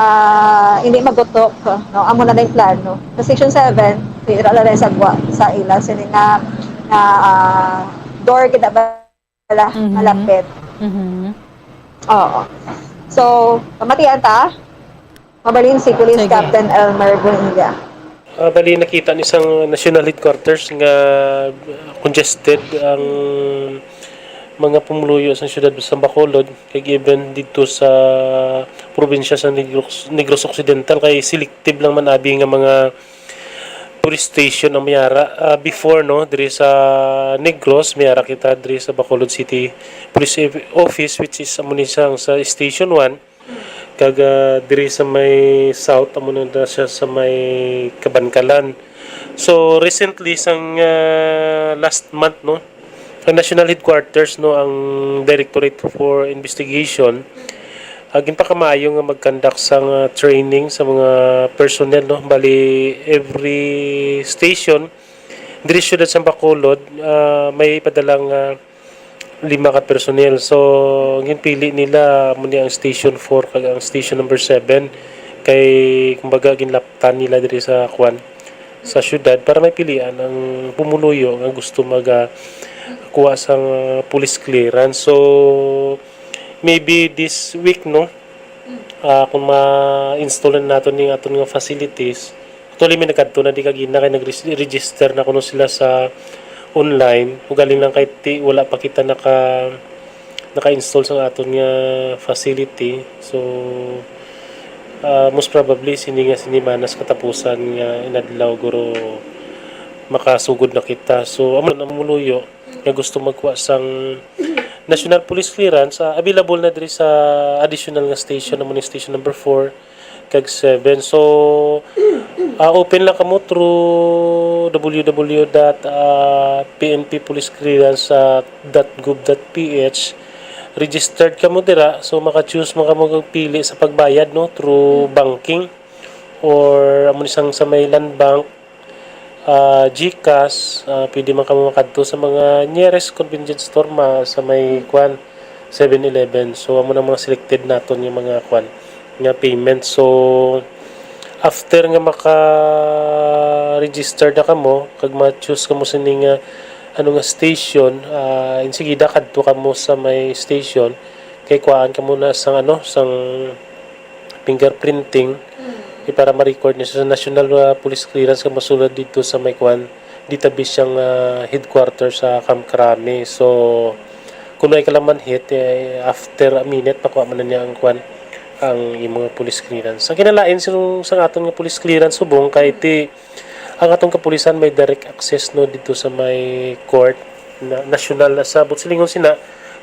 hindi magutok, no? Amo na lang plano. Sa Station seven, dira lang sa gwa, sa ila sini nga, nga ah, door kita bala Mhm. malapit. Mhm. Oo. So, pamatian ta. Mabalin si Police Sige. Captain Elmer Bonilla. Ah, bali, nakita ni sang national headquarters nga congested ang mga pumuluyo sa siyudad sa Bacolod, kag even dito sa probinsya sa Negros, Negros Occidental, kay selective lang man abi nga mga police station ang mayara. Ah, before, no, diri sa Negros, mayara kita diri sa Bacolod City Police Office, which is amo ni sang sa Station one. Kag, ah, diri sa may south, amo na siya sa may Kabankalan. So, recently, sang, ah, last month, no, ang National Headquarters, no, ang Directorate for Investigation, ah, ginpakamaayo nga mag-conduct sang, ah, training sa mga personnel, no. Bali, every station diri sa siyudad sa Bacolod, ah, may padalang, ah, lima ka personnel. So, ang ginpili nila amo ni ang Station four kag ang Station number seven, kay, kumbaga, ginlaptan nila diri sa, kwan, sa siyudad para may pilian ang pumuluyo nga gusto maga kuha sang, ah, police clearance. So, maybe this week, no, ah, kung ma-install na nato ning aton nga facilities, actually, may nagkadto na di kagina kay nag-register na kuno sila sa online. Ugaling lang kay ti, wala pa kita naka, naka-install sa aton nga facility. So, ah, most probably, sini nga sini manas katapusan nga inadlaw, guro, makasugod na kita. So, amo na muluyo nga gusto magkuha sang National Police Clearance, ah, available na diri sa additional nga station, amo ni station number four kag seven. So, ah, open lang kamo through w w w dot p n p police clearance dot gov dot p h. Registered kamo dira, so maka-choose man kamo og pili sa pagbayad, no, through banking. or amo ni sang sa may Land Bank, ah, GCash, ah, pwede man kamo makadto sa mga nearest convenience store ma-, sa may, kwan, Seven Eleven. So, amo na mga selected naton nga mga, kwan, nga payment. So, after nga maka-register na kamo, kag ma-choose kamo sini nga, ano nga station, ah, insigida kadto kamo sa may station, kay kuhaan kamo na sang, ano, sang fingerprinting, eh, para ma-record niya sa National, ah, Police Clearance nga masulod dito sa may, kwan, database siyang, ah, headquarter sa Kamkrami. So, kung may kalaman hit, eh, after a minute, makuha man na niya ang, kwan, ang imong police clearance. Ang kinalain sa, sa aton nga police clearance subong kay ti ang atong kapulisan may direct access, no, dito sa may court na nasyonal na sa, buot silingon sina,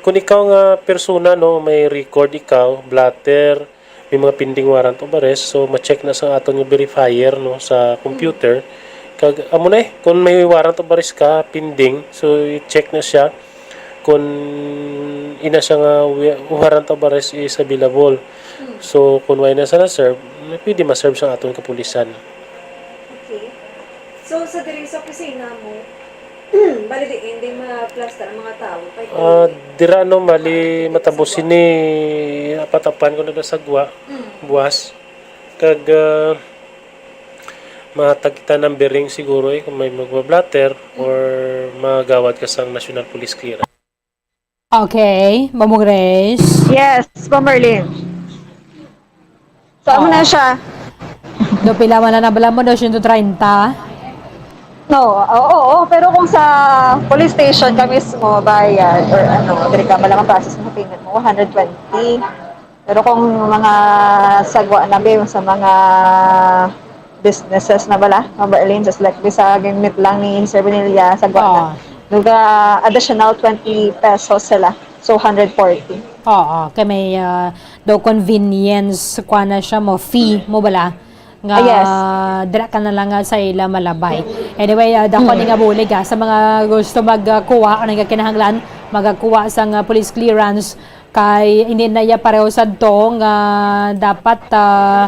kung ikaw nga persona, no, may record ikaw, blotter, may mga pending warrant of arrest, so ma-check na sa aton nga verifier, no, sa computer. Kag amo na eh, kung may warrant of arrest ka pending, so i-check na siya kung ina siya nga wi-, warrant of arrest is available. So kung wala na sa na-serve, pwede ma-serve sa aton kapulisan. Okay. So, sa diri sa opisina mo, bali diin, di ma-plaster ang mga tao. Kay Ah, dira, no, mali, matabo sini, apat-apan ko na sagwa, buwas. Kag ah, mahatag kita numbering siguro eh, kung may magpa-blotter or magawad ka sang National Police Clearance. Okay, Mamo Grace. Yes, Bomberlin. So, amo na siya. Do pila man na bala mo, dosyentos treinta? No, oo, oo, pero kung sa police station ka mismo, bayad, or ano, diri ka, wala man process mo payment mo, one hundred twenty. Pero kung mga sagwa na, be, sa mga businesses na bala, Bomberlin, just like be sa gimit lang ni Sir Bonilla, sagwa na. Oo. Nag additional twenty pesos sila. So, one hundred forty. Oo, kay may ah, daw convenience, kuha na siya mo, fee mo bala. Nga Ah, yes. Dira ka na lang nga sa ila malabay. Anyway, ah, dako ni nga bulig ah, sa mga gusto magkuha, ano nga kinahanglan, magakuha sa nga police clearance kay hindi na iya pareho sa to nga dapat ah,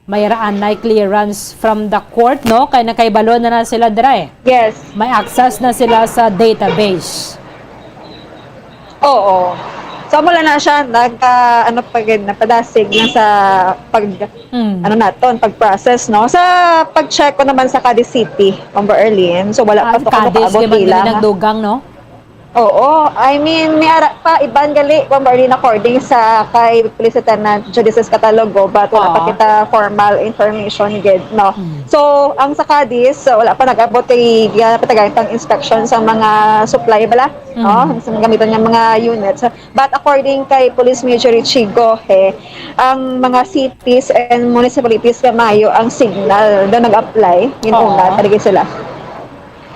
may raan na clearance from the court, no? Kay nakaibalo na na sila dira eh. Yes. May access na sila sa database. Oo. So, mula na siya, nag, ah, ano pa gid, napadasig na sa pag, Hmm. ano naton, pag-process, no? Sa pag-check ko naman sa Cadiz City, Bomberlin, so wala Ah, pa to kung Cadiz, makaabot kay man nila. Nagdugang, no? Oo. I mean, may ara pa, iban gali, Bomberlin, according sa kay Police Lieutenant Judices Catalogo, but wala pa Oo. kita formal information gid, no? Mm. So, ang sa Cadiz, so, wala pa nag-abot kay, uh, patagay pang inspection sa mga supply bala, no? Mm. Sa mga gamitan nga mga units. But according kay Police Major Richie Gohe, ang mga cities and municipalities nga maayo ang signal daw nag-apply, yun Oo. una, talaga sila.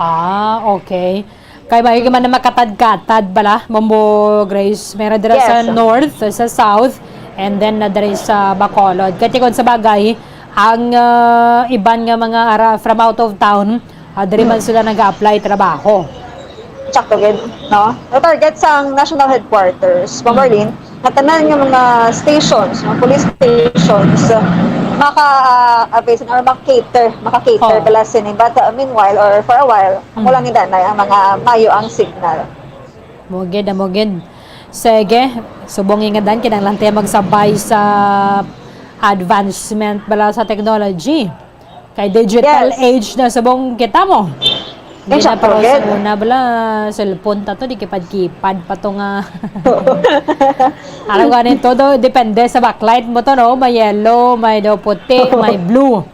Ah, okay. Kay maayo man na makatad-katad bala, Mambo Grace. Meron dira sa Yes. north, sa south, and then na diri sa Bacolod. Kay kung sa bagay, ang ah, iban nga mga ara from out of town, ah, diri man sila nag-apply trabaho. Sakto gid, no? Na-target sang national headquarters, Bomberlin, nga tanan nga mga stations, mga police stations, uh, maka-avail sila or maka-cater, maka-cater Oh. bala sini. But uh, meanwhile or for a while, amo Mm. lang ni danay ang mga maayo ang signal. Mugid, mugid. Sige, subong nga dan kinahanglan tayo magsabay sa advancement bala sa technology. Kay digital Yes. age na subong kita mo. Hindi na Exacto, pero sa gid. una bala, cellphone ta to, di kipad-kipad pa to nga. Ano ganin to do, depende sa backlight mo to, no? May yellow, may daw puti, may blue.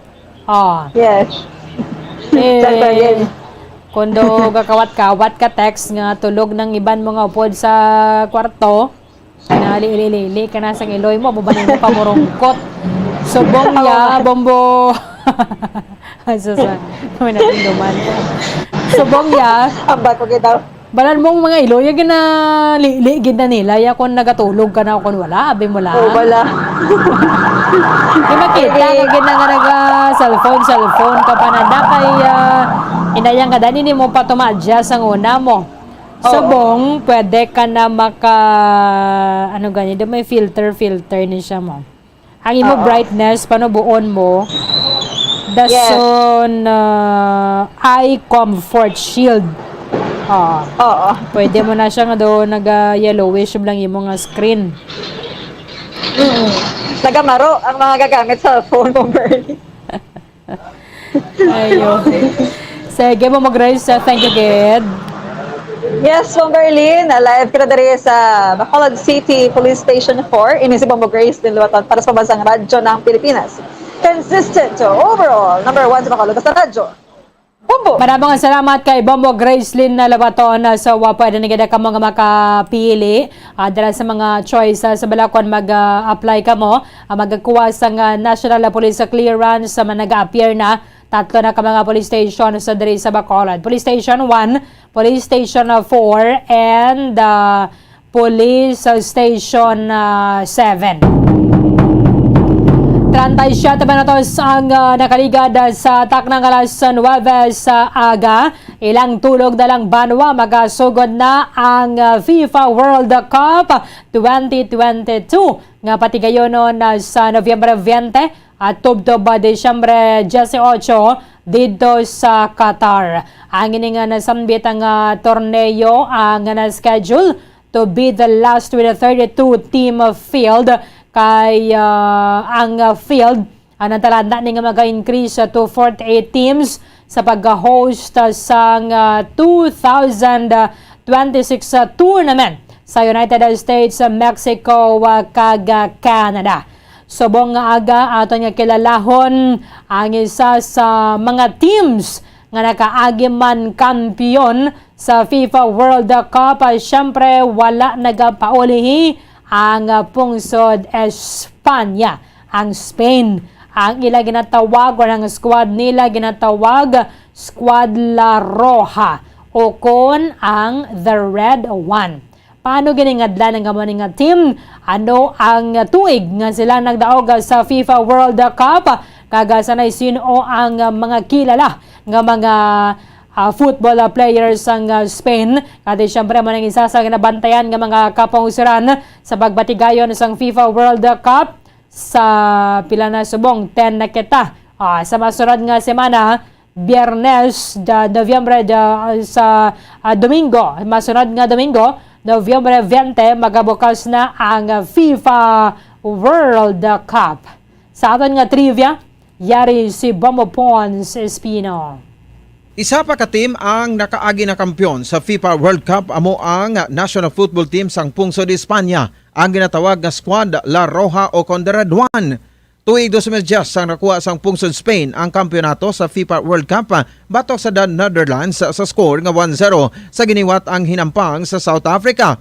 Oh. Yes. Eh, Cellphone gid. Kundo gakawat-kawat ka text nga tulog ng iban mo nga upod sa kwarto, nalili-lili ka na sang iloy mo, bubanin mo pamurungkot. Subong ya, bombo. Ay, sus, ah. May natinduman. Subong ya, Ambal ko kita. Balan mong mga iloy, ya ginalili gid na nila, ya kung nagatulog ka na o kung wala, abi mo lang. Oh, wala. Di makita ka gid na nga naga cellphone, cellphone ka pa na da kay ah, inayang ka dani nimo pa tumadya sa una mo. Oo. Subong, pwede ka na maka ano gani, do may filter, filter ni siya mo. Ang imo Oo. brightness panubuon mo Dason, ah, Eye Comfort Shield. Ah, Oo. Pwede mo na siya nga do naga-yellowish lang imo nga screen. Mm. Nagamaro ang mga gagamit sa phone mo, Bernie. Ayo. Sige, Bombo Grace, uh, thank you, gid. Yes, Bombo Berlin, uh, live ka na diri sa Bacolod City Police Station four. Ini si Bombo Grace din Luwaton para sa Pambansang Radyo ng Pilipinas. Consistent to overall number one sa Bacolod sa radyo. Bombo! Maraming salamat kay Bombo Gracelyn na Labaton. Uh, so, uh, pwede na gid kamo nga makapili, uh, dala sa mga choice, uh, sa balakon mag-apply kamo, uh, magkuha sang, uh, National Police Clearance sa mga nag-appear na. Tatlo na ka mga police station sa diri sa Bacolod. Police Station one, Police Station, uh, four, and, uh, Police, uh, Station, uh, seven. Treinta y siete minutos ang, uh, nakaligad, uh, sa taknang alas nuebe sa aga. Ilang tulog na lang banwa, magasugod na ang, uh, FIFA World Cup twenty twenty-two nga patigayonon na sa Nobyembre twenty at tubtob ba Disyembre dieciocho didto sa Qatar. Ang ini nga nasambit ang, ah, torneo ang na-schedule to be the last with a thirty-two team field kay, ah, ang, ah, field ang natalanda ni nga mag-increase, ah, to forty-eight teams sa pag-host, ah, sang, ah, two thousand twenty-six, ah, tournament sa United States, ah, Mexico, ah, kag, ah, Canada. Subong nga aga, aton nga kilalahon ang isa sa mga teams nga nakaagi man kampiyon sa FIFA World Cup. Ah, siyempre, wala nagapaulihi ang, ah, pungsod Espanya. Ang Spain, ang ila ginatawag, o ang squad nila ginatawag Squad La Roja, o kon ang The Red One. Paano gini nga adlaw nga amo ni nga team? Ano ang tuig nga sila nagdaog sa FIFA World Cup? Kag, ah, sanay sin-o ang, ah, mga kilala nga mga, ah, football, ah, players sang, ah, Spain? Kati siyempre mo nang isa sa ginabantayan nga mga kapungsuran sa pagbatigayon sang FIFA World Cup sa pila na subong, ten na kita. Ah, sa masunod nga semana, Biyernes, da, Nobyembre, da, sa, ah, Domingo, masunod nga Domingo, Nobyembre twenty, magabukas na ang FIFA World Cup. Sa aton nga trivia, yari si Bombo Pons Espino. Isa pa ka team ang nakaagi na kampiyon sa FIFA World Cup, amo ang national football team sang pungsod Espanya, ang ginatawag nga Squad La Roja o kon The Red One. Tuig dos mil diyes sang nakuha sang pungsod Spain ang kampiyonato sa FIFA World Cup, ah, batok sa The Netherlands sa score nga one zero sa giniwat ang hinampang sa South Africa.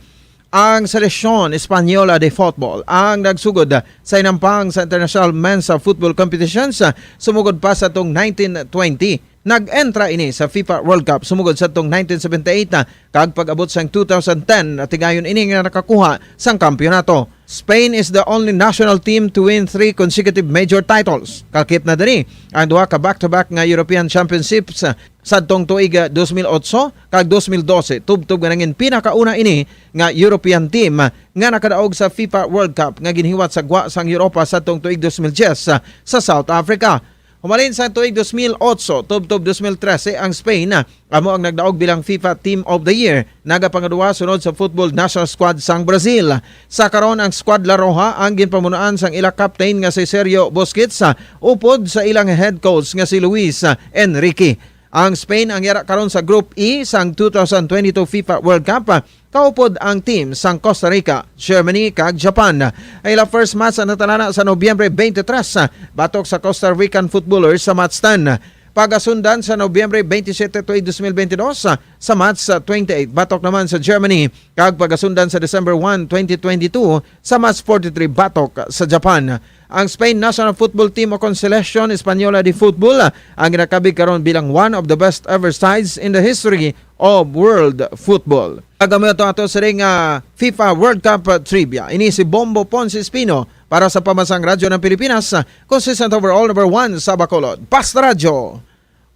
Ang Seleccion Española de Football ang nagsugod sa hinampang sa international men's football competitions, ah, sumugod pa sa tong nineteen twenty. Nag-entra ini sa FIFA World Cup sumugod sa tong nineteen seventy-eight, ah, kag pag-abot sang two thousand ten, natigayon ini nga nakakuha sang kampiyonato. Spain is the only national team to win three consecutive major titles. Kalkit na diri ang duha ka back-to-back nga European Championships, ah, sadtong tuig, ah, dos mil otso kag dos mil dose, tubtob nga nangin pinakauna ini nga European team, ah, nga nakadaog sa FIFA World Cup nga ginhiwat sa gwa sang Europa sadtong tuig dos mil diyes, ah, sa South Africa. Humalin sa tuig dos mil otso tubtob dos mil trese, ang Spain, ah, amo ang nagdaog bilang FIFA Team of the Year, nagapangaduwa sunod sa football national squad sang Brazil. Sa karon, ang Squad La Roja ang ginpamunuan sang ila captain nga si Sergio Busquets, ah, upod sa ilang head coach nga si Luis, ah, Enrique. Ang Spain ang yara karon sa Group E sang two thousand twenty-two FIFA World Cup, ah, kaupod ang team sang Costa Rica, Germany, kag Japan. Ang ila first match ang natalana sa Nobyembre twenty-three, ah, batok sa Costa Rican footballers sa match ten. Pagasundan sa Nobyembre twenty-seven tuig dos mil twenty-two, ah, sa match, ah, twenty-eight batok naman sa Germany, kag pagasundan sa December one, twenty twenty-two, sa match forty-three batok sa Japan. Ang Spain national football team o kon Seleccion Española de Football, ah, ang ginakabig karon bilang one of the best ever sides in the history of world football. Kag amo to ato siring nga FIFA World Cup, ah, trivia. Ini si Bombo Ponce Espino para sa Pambansang Radyo ng Pilipinas, ah, consistent overall number one sa Bacolod. Basta Radyo,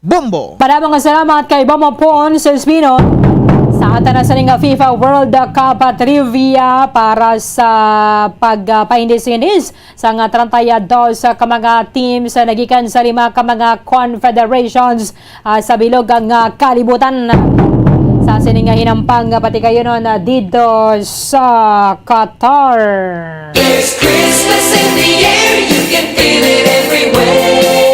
Bombo! Para mga salamat kay Bombo Ponce Espino. Sa ata na sini nga FIFA World Cup trivia para sa pagpahindis-hindis sa nga treinta y dos ka mga teams sa nagikan sa lima ka mga confederations, ah, sa bilog nga kalibutan. Sa sini nga hinampang nga patikayonon, ah, didto sa Qatar. There's Christmas in the air, you can feel it everywhere.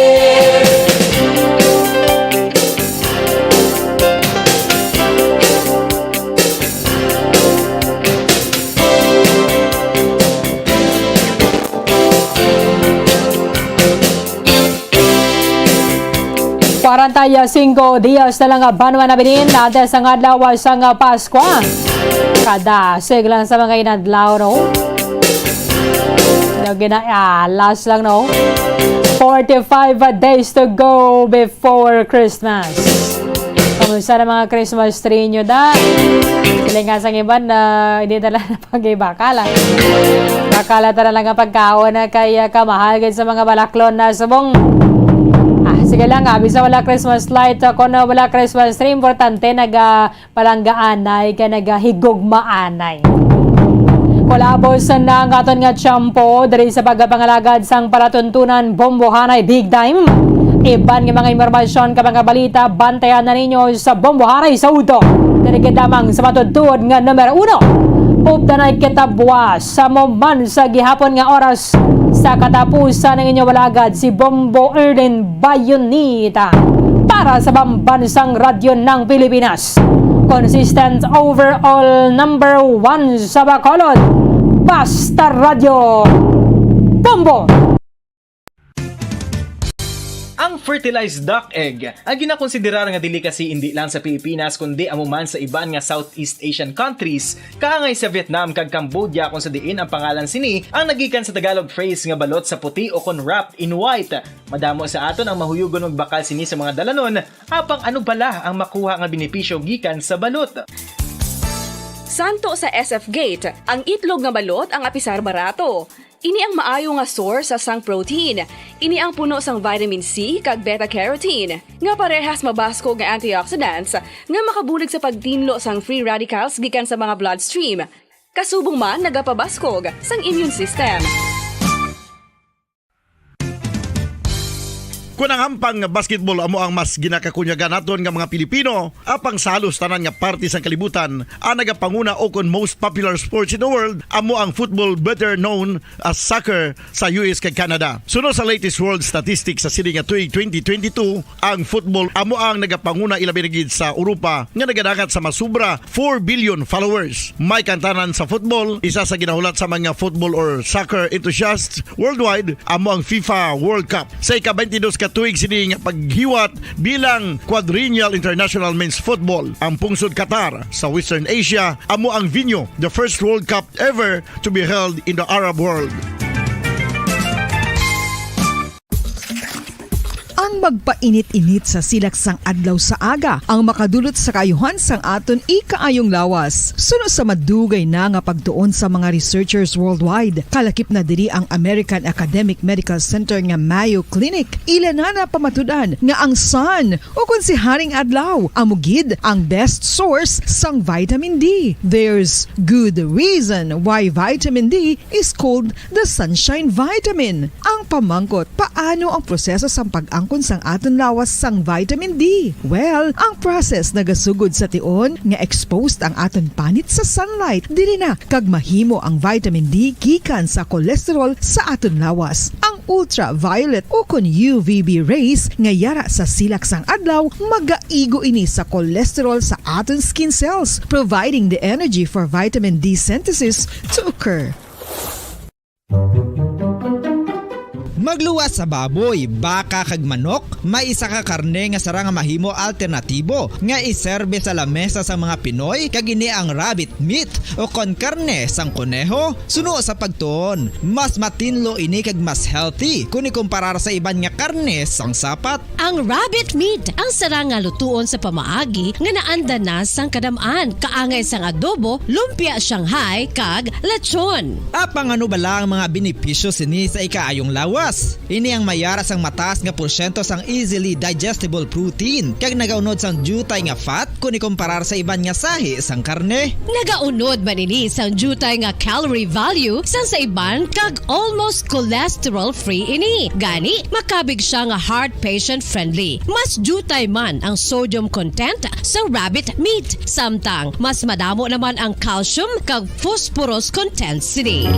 Kwarenta y singko dias na lang nga banwa na binin antes ang adlaw sang Paskwa. Kadasig lang sa mga inadlaw, no? Daw gina-, ah, last lang, no? Forty-five days to go before Christmas. Kamusta na mga Christmas tree nyo, da? Sila nga sang iban na hindi na lang pag-ibakala. Bakala ta na lang ang pagkaon na kay, ah, kamahal gid sa mga balaklon na subong. Ah, sige lang, ah, bisan wala Christmas light, ah, kung wala Christmas tree, importante naga palanggaanay kay nagahigugmaanay. Kulabos na ang aton nga tiyempo diri sa pagpangalagad sang palatuntunan Bombohanay Big Time. Iban nga mga impormasyon ka mga balita, bantayan na ninyo sa Bombohanay sa Udto. Diri gid lamang sa matutuod nga numero uno. Updanay kita buwas sa mo man sa gihapon nga oras sa katapusan ng inyong alagad si Bombo Erden Bayonita para sa Pambansang Radyo ng Pilipinas. Consistent overall number one sa Bacolod. Basta Radyo. Bombo! Ang fertilized duck egg, ang ginakonsiderar nga delicacy indi lang sa Pilipinas, kundi amo man sa iban nga Southeast Asian countries, kaangay sa Vietnam kag Cambodia, kung sa diin ang pangalan sini ang nagikan sa Tagalog phrase nga balot sa puti o kon wrapped in white. Madamo sa aton ang mahuyugon magbakal sini sa mga dalanon, apang ano bala ang makuha nga benepisyo gikan sa balot? Santo sa S F Gate, ang itlog nga balot ang apisar barato. Ini ang maayo nga source sang protein. Ini ang puno sang vitamin C kag beta carotene, nga parehas mabaskog nga antioxidants nga makabulig sa pagtinlo sang free radicals gikan sa mga bloodstream. Kasubong man nagapabaskog sang immune system. Kon ang hampang nga basketball amo ang mas ginakakunyagan naton nga mga Pilipino, apang sa halos tanan nga parte sang kalibutan, ang nagapanguna o kon most popular sports in the world amo ang football, better known as soccer, sa U S kag Canada. Suno sa latest world statistics sa sini nga tuig twenty twenty-two, ang football amo ang nagapanguna, ilabi na gid sa Europa, nga nagadangat sa masubra four billion followers. May kantanan sa football, isa sa ginahulat sa mga football or soccer enthusiasts worldwide amo ang FIFA World Cup. Sa ika-twenty-dos ka tuig sini nga paghiwat bilang Quadrennial International Men's Football, ang pungsod Qatar sa Western Asia amo ang venue, the first World Cup ever to be held in the Arab world. Ang magpainit-init sa silak sang adlaw sa aga ang makadulot sa kaayuhan sang aton ikaayong lawas. Suno sa madugay na nga pagtuon sa mga researchers worldwide, kalakip na diri ang American Academic Medical Center nga Mayo Clinic. Ila na napamatud-an nga ang sun, o kon si Haring Adlaw, amo gid ang best source sang vitamin D. There's good reason why vitamin D is called the sunshine vitamin. Ang pamangkot, paano ang proseso sang pag-angkon sang aton lawas sang vitamin D? Well, ang process nagasugod sa tion nga exposed ang aton panit sa sunlight. Diri na kag mahimo ang vitamin D gikan sa cholesterol sa aton lawas. Ang ultraviolet o kon U V B rays nga yara sa silak sang adlaw, magaigo ini sa cholesterol sa aton skin cells, providing the energy for vitamin D synthesis to occur. Magluwas sa baboy, baka kag manok, may isa ka karne nga sarang nga mahimo alternatibo nga iserbe sa lamesa sang mga Pinoy, kag ini ang rabbit meat o kon karne sang koneho. Suno sa pagtuon, mas matinlo ini kag mas healthy kon ikumparar sa iban nga karne sang sapat. Ang rabbit meat ang sarang nga lutuon sa pamaagi nga naanda na sang kadam-an, kaangay sang adobo, lumpia Shanghai, kag lechon. Apang ano bala ang mga benepisyo sini sa ikaayong lawas? Ini ang may ara sang mataas nga porsyento sang easily digestible protein, kag nagaunod sang diutay nga fat kon ikomparar sa iban nga sahi sang karne. Nagaunod man ini sang diutay nga calorie value sang sa iban, kag almost cholesterol-free ini. Gani, makabig siya nga heart patient-friendly. Mas diutay man ang sodium content sa rabbit meat, samtang mas madamo naman ang calcium kag phosphorus content sini.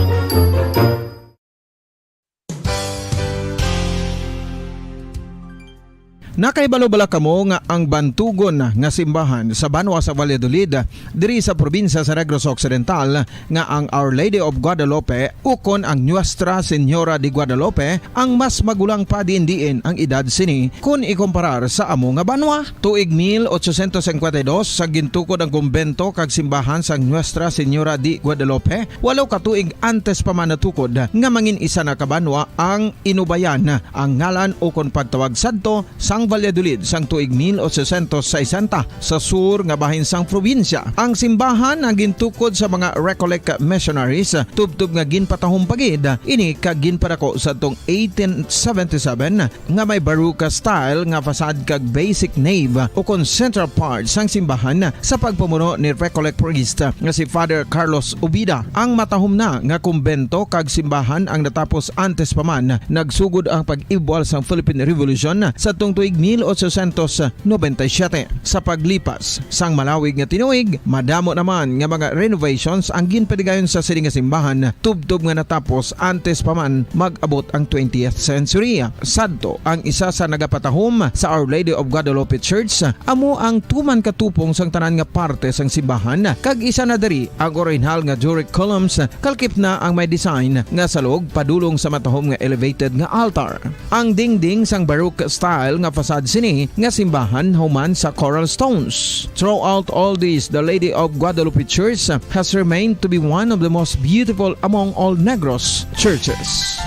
Nakahibalo bala kamo nga ang bantugon nga simbahan sa banwa sa Valladolid, diri sa probinsya sa Negros Occidental, nga ang Our Lady of Guadalupe ukon ang Nuestra Señora de Guadalupe ang mas magulang pa diin-diin ang edad sini kon ikomparar sa amo nga banwa? Tuig mil ochocientos cincuenta y dos sa gintukod ang kumbento kag simbahan sang Nuestra Señora de Guadalupe, walo ka tuig antes pa man natukod nga mangin isa na ka banwa ang Inubayan, ang ngalan ukon pagtawag sadto sang Valladolid sang tuig mil ochocientos sesenta sa sur nga bahin sang probinsya. Ang simbahan ang gintukod sa mga Recollect missionaries, tubtob nga ginpatahom pa gid ini kag ginpadako sadtong eighteen seventy-seven nga may Baroque style nga facade kag basic nave ukon central part sang simbahan sa pagpamuno ni Recollect priest nga si Father Carlos Ubida. Ang matahom na nga kumbento kag simbahan ang natapos antes pa man nagsugod ang pag-ibwal sang Philippine Revolution sadtong tuig mil ochocientos noventa y siete. Sa paglipas sang malawig nga tinuig, madamo naman nga mga renovations ang ginpadigayon sa sini nga simbahan, tubtob nga natapos antes pa man mag-abot ang twentieth century. Sadto, ang isa sa nagapatahom sa Our Lady of Guadalupe Church amo ang tuman ka tupong sang tanan nga parte sang simbahan, kag isa na diri ang orihinal nga Doric columns, kalkip na ang may design nga salog padulong sa matahom nga elevated nga altar. Ang dingding sang Baroque style nga facade sini nga simbahan human sa coral stones. Throughout all this, the Lady of Guadalupe Church has remained to be one of the most beautiful among all Negros churches.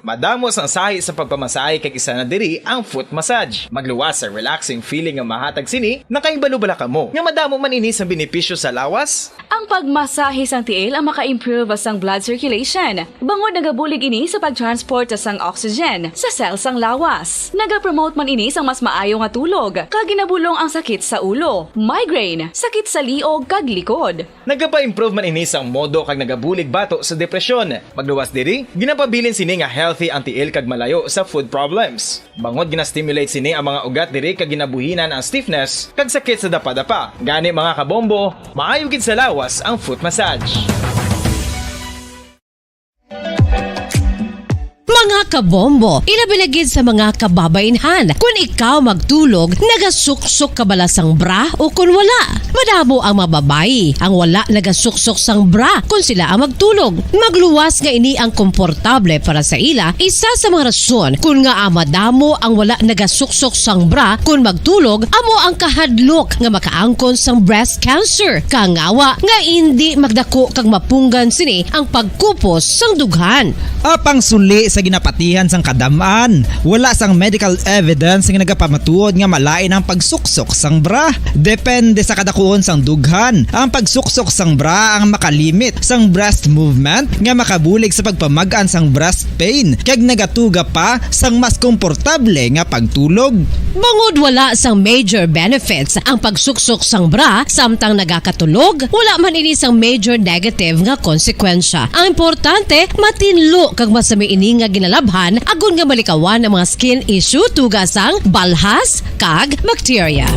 Madamo sang sahi sa pagpamasahe, kag isa na diri ang foot massage. Magluwas sa relaxing feeling nga mahatag sini. Nakahibalo bala kamo nga madamo man ini sa benepisyo sa lawas? Ang pagmasahe sang tiil ang maka-improve sang blood circulation, bangod nagabulig ini sa pag-transport sang oxygen sa cell sang lawas. Nagapromote man ini sang mas maayo nga tulog, kag ginabulong ang sakit sa ulo, migraine, sakit sa liog, kag likod. Nagapa-improve man ini sang modo kag nagabulig bato sa depresyon. Magluwas diri, ginapabilin sini nga healthy ang tiil kag malayo sa foot problems. Bangod gina-stimulate sini ang mga ugat diri kag ginabuhinan ang stiffness kag sakit sa dapadapa. Gani, mga kabombo, maayo gid sa lawas ang foot massage. Mga kabombo, ilabi na gid sa mga kababainhan, kun ikaw magtulog, nagasuksok ka bala sang bra o kun wala? Madamo ang mga babayi ang wala nagasuksok sang bra kun sila ang magtulog. Magluwas nga ini ang komportable para sa ila, isa sa mga rason kun ngaa madamo ang wala nagasuksok sang bra kun magtulog amo ang kahadlok nga makaangkon sang breast cancer, kangawa nga indi magdako kag mapunggan sini ang pagkupos sang dughan. Apang suli sa ginapatihan sang kadam-an, wala sang medical evidence nga nagapamatuod nga malain ang pagsuksok sang bra. Depende sa kadakuon sang dughan. Ang pagsuksok sang bra ang makalimit sang breast movement nga makabulig sa pagpamag-an sang breast pain kag nagatuga pa sang mas komportable nga pagtulog. Bangod wala sang major benefits ang pagsuksok sang bra samtang nagakatulog, wala man ini sang major negative nga konsekwensya. Ang importante, matinlo kag masami ini nga ginalabhan agod nga malikawan ang mga skin issue, tuga sang balhas kag bakterya.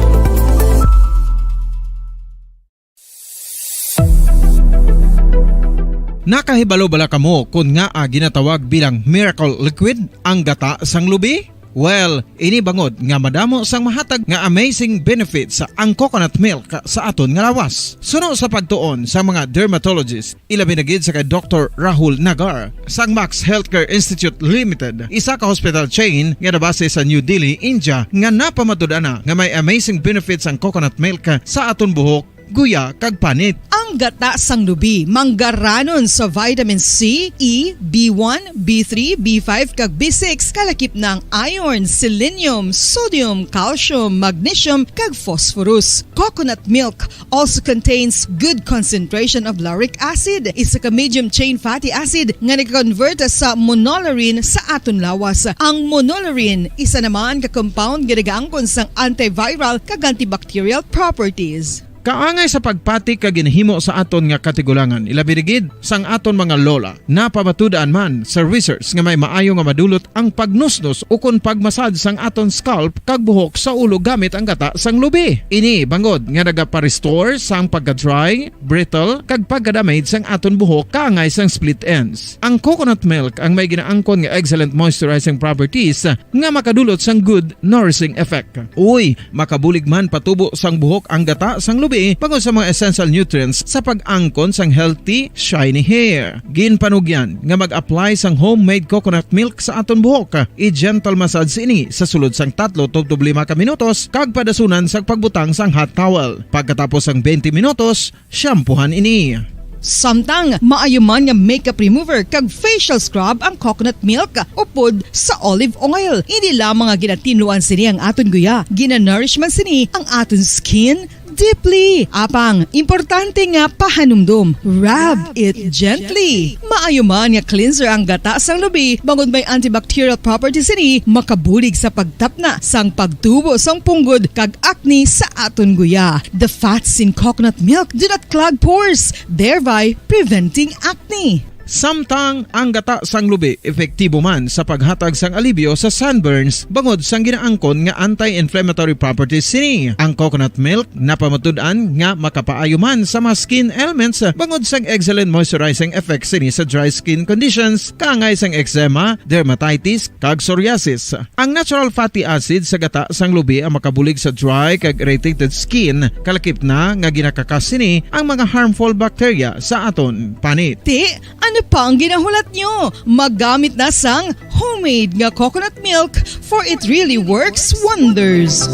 Nakahibalo bala kamo kon ngaa ginatawag bilang miracle liquid ang gata sang lubi? Well, ini bangod nga madamo sang mahatag nga amazing benefits ang coconut milk sa aton nga lawas. Suno sa pagtuon sa mga dermatologist, ilabi na gid sa kay Doktor Rahul Nagar sang Max Healthcare Institute Limited, isa ka hospital chain nga nabase sa New Delhi, India, nga napamatud-an na nga may amazing benefits ang coconut milk sa aton buhok guya, kag panit. Ang gata sang lubi manggaranon sa vitamin C, E, B one, B three, B five, kag B six, kalakip na ang iron, selenium, sodium, calcium, magnesium, kag phosphorus. Coconut milk also contains good concentration of lauric acid, isa ka medium chain fatty acid nga nag-convert sa monolaurin sa aton lawas. Ang monolaurin isa naman ka compound nga nagaangkon sang antiviral kag antibacterial properties. Kaangay sa pagpati kag ginhimo sa aton nga katigulangan, ilabi na gid sang aton mga lola. Napamatud-an man sa research nga may maayo nga madulot ang pagnusnos ukon pagmasad sang aton scalp kag buhok sa ulo gamit ang gata sang lubi. Ini bangod nga nagapa-restore sang pagka-dry, brittle, kag pagka-damage sang aton buhok kaangay sang split ends. Ang coconut milk ang may ginaangkon nga excellent moisturizing properties nga makadulot sang good nourishing effect. Uy, makabulig man patubo sang buhok ang gata sang lubi bangod sa mga essential nutrients sa pag-angkon sang healthy, shiny hair. Ginpanugyan nga mag-apply sang homemade coconut milk sa aton buhok. I-gentle massage ini sa sulod sang tatlo tubtob lima ka minutos kag padasunan sa pagbutang sang hot towel. Pagkatapos sang twenty minutos, shampoohan ini. Samtang maayo man nga makeup remover kag facial scrub ang coconut milk upod sa olive oil. Hindi lamang nga ginatinluan sini ang aton guya, ginanourish man sini ang aton skin deeply. Apang, importante nga pahanumdom, rub it gently. Maayo man nga cleanser ang gata sang lubi, bangod may antibacterial properties sini, makabulig sa pagtapna sang pagtubo sang punggod kag acne sa aton guya. The fats in coconut milk do not clog pores, thereby preventing acne. Samtang ang gata sang lubi epektibo man sa paghatag sang alibyo sa sunburns bangod sang ginaangkon nga anti-inflammatory properties sini. Ang coconut milk napamatud-an nga makapaayo man sa mga skin ailments bangod sang excellent moisturizing effects sini sa dry skin conditions, kaangay sang eczema, dermatitis, kag psoriasis. Ang natural fatty acid sa gata sang lubi ang makabulig sa dry kag irritated skin, kalakip na nga ginakakas sini ang mga harmful bacteria sa aton panit. Ti, ano pa ang ginahulat nyo? Maggamit na sang homemade nga coconut milk, for it really works wonders.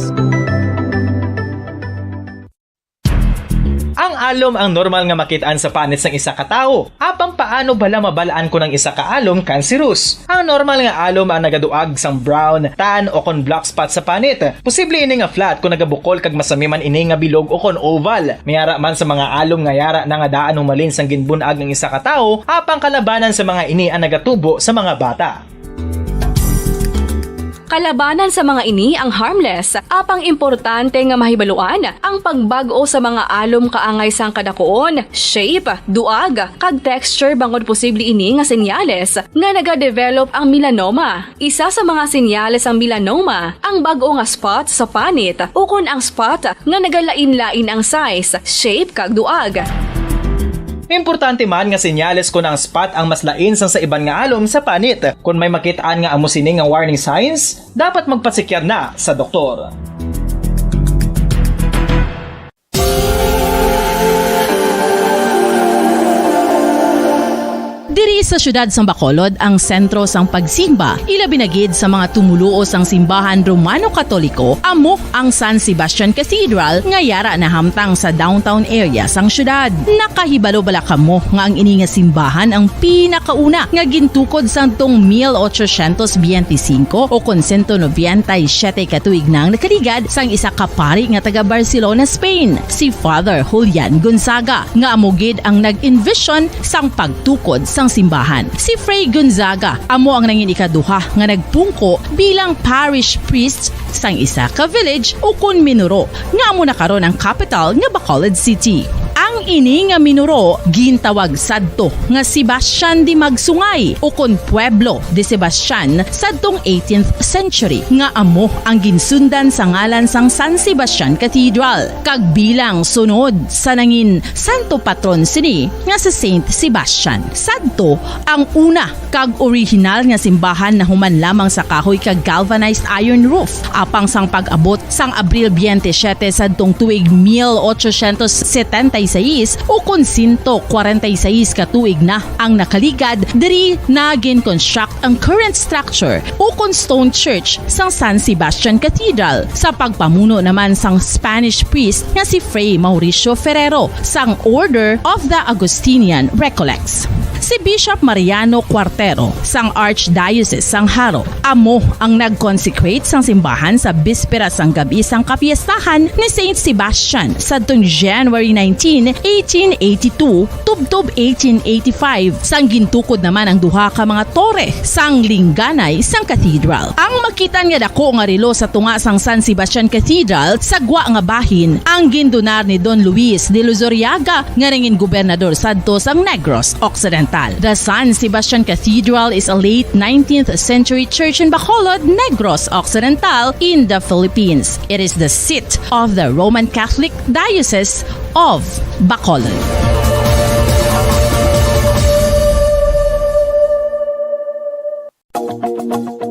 Ang alom ang normal nga makit-an sa panit sang isa ka tawo. Apang paano bala mabal-an kon ang isa ka alom cancerous? Ang normal nga alom ang nagaduag sang brown, tan, o kon black spot sa panit. Posible ini nga flat kon nagabukol kag masami man ini nga bilog o kon oval. May ara man sa mga alom nga yara na nga daan humalin sang ginbun-ag ang isa ka tawo, apang kalabanan sa mga ini ang nagatubo sa mga bata. Kalabanan sa mga ini ang harmless, apang importante nga mahibaluan ang pagbag-o sa mga alom kaangay sang kadakuon, shape, duag, kag texture, bangod posible ini nga senyales nga nagadevelop ang melanoma. Isa sa mga senyales sang melanoma ang bag-o nga spot sa panit ukon ang spot nga nagalain-lain ang size, shape, kag duag. Importante man nga senyales kon ang spot ang mas lain sang sa iban nga alom sa panit. Kon may makit-an nga amo sini nga warning signs, dapat magpasikyar na sa doktor. Diri sa siyudad sang Bacolod ang sentro sang pagsimba, ilabi na gid sa mga tumoluo sang simbahan Romano Katoliko, amo ang San Sebastian Cathedral nga yara nahamtang sa downtown area sang siyudad. Nakahibalo bala kamo nga ang ini nga simbahan ang pinakauna nga gintukod sadtong mil ochocientos biyente singko o kon sento nobenta y siyete ka tuig na ang nakaligad sang isa ka pari nga taga Barcelona, Spain, si Father Julian Gonzaga, nga amo gid ang nag-envision sang pagtukod sang simbahan. Si Fray Gonzaga amo ang nangin ikaduha nga nagpungko bilang parish priest sang isa ka village ukon minuro nga amo na karon ang kapital nga Bacolod City. Ang ini nga minuro gintawag sadto nga Sebastian de Magsungay ukon Pueblo de Sebastian sadtong eighteenth century, nga amo ang ginsundan sa ngalan sang San Sebastian Cathedral, kag bilang sunod sa nangin santo patron sini nga si Saint Sebastian. Sadto ang una kag orihinal nga simbahan nahuman lamang sa kahoy kag galvanized iron roof. Apang sang pag-abot sang Abril biyente siyete sadtong tuig mil ochocientos setenta y seis, is ukon sento kwarenta y seis ka tuig na ang nakaligad diri na gin-construct ang current structure ukon stone church sang San Sebastian Cathedral sa pagpamuno naman sang Spanish priest nga si Fray Mauricio Ferrero sang Order of the Augustinian Recollects. Si Bishop Mariano Cuartero sang Archdiocese sang Jaro amo ang nag-consecrate sang simbahan sa bispera sang gab-i sang kapiestahan ni Saint Sebastian sadtong January nineteen, eighteen eighty-two, tubtob eighteen eighty-five, sang gintukod naman ang duha ka mga tore sang lingganay sang cathedral. Ang makitan nga dako nga relo sa tunga sang San Sebastian Cathedral sa gwa nga bahin ang gindunar ni Don Luis de Luzuriaga nga nangin gobernador sadto sang Negros Occidental. The San Sebastian Cathedral is a late nineteenth century church in Bacolod, Negros Occidental, in the Philippines. It is the seat of the Roman Catholic Diocese of Bacolod.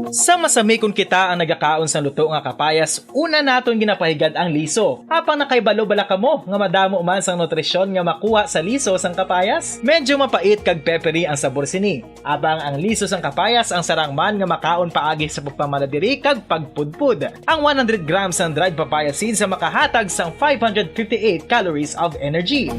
Sa masami kon kita ang nagakaon sang luto nga kapayas, una naton ginapahigad ang liso. Apang nakahibalo bala kamo nga madamo man sang nutrisyon nga makuha sa liso sang kapayas? Medyo mapait kag peppery ang sabor sini. Apang ang liso sang kapayas ang sarang man nga makaon paagi sa pagpamala diri kag pagpudpod. Ang one hundred grams sang dried papaya seeds ang makahatag sang five hundred fifty-eight calories of energy.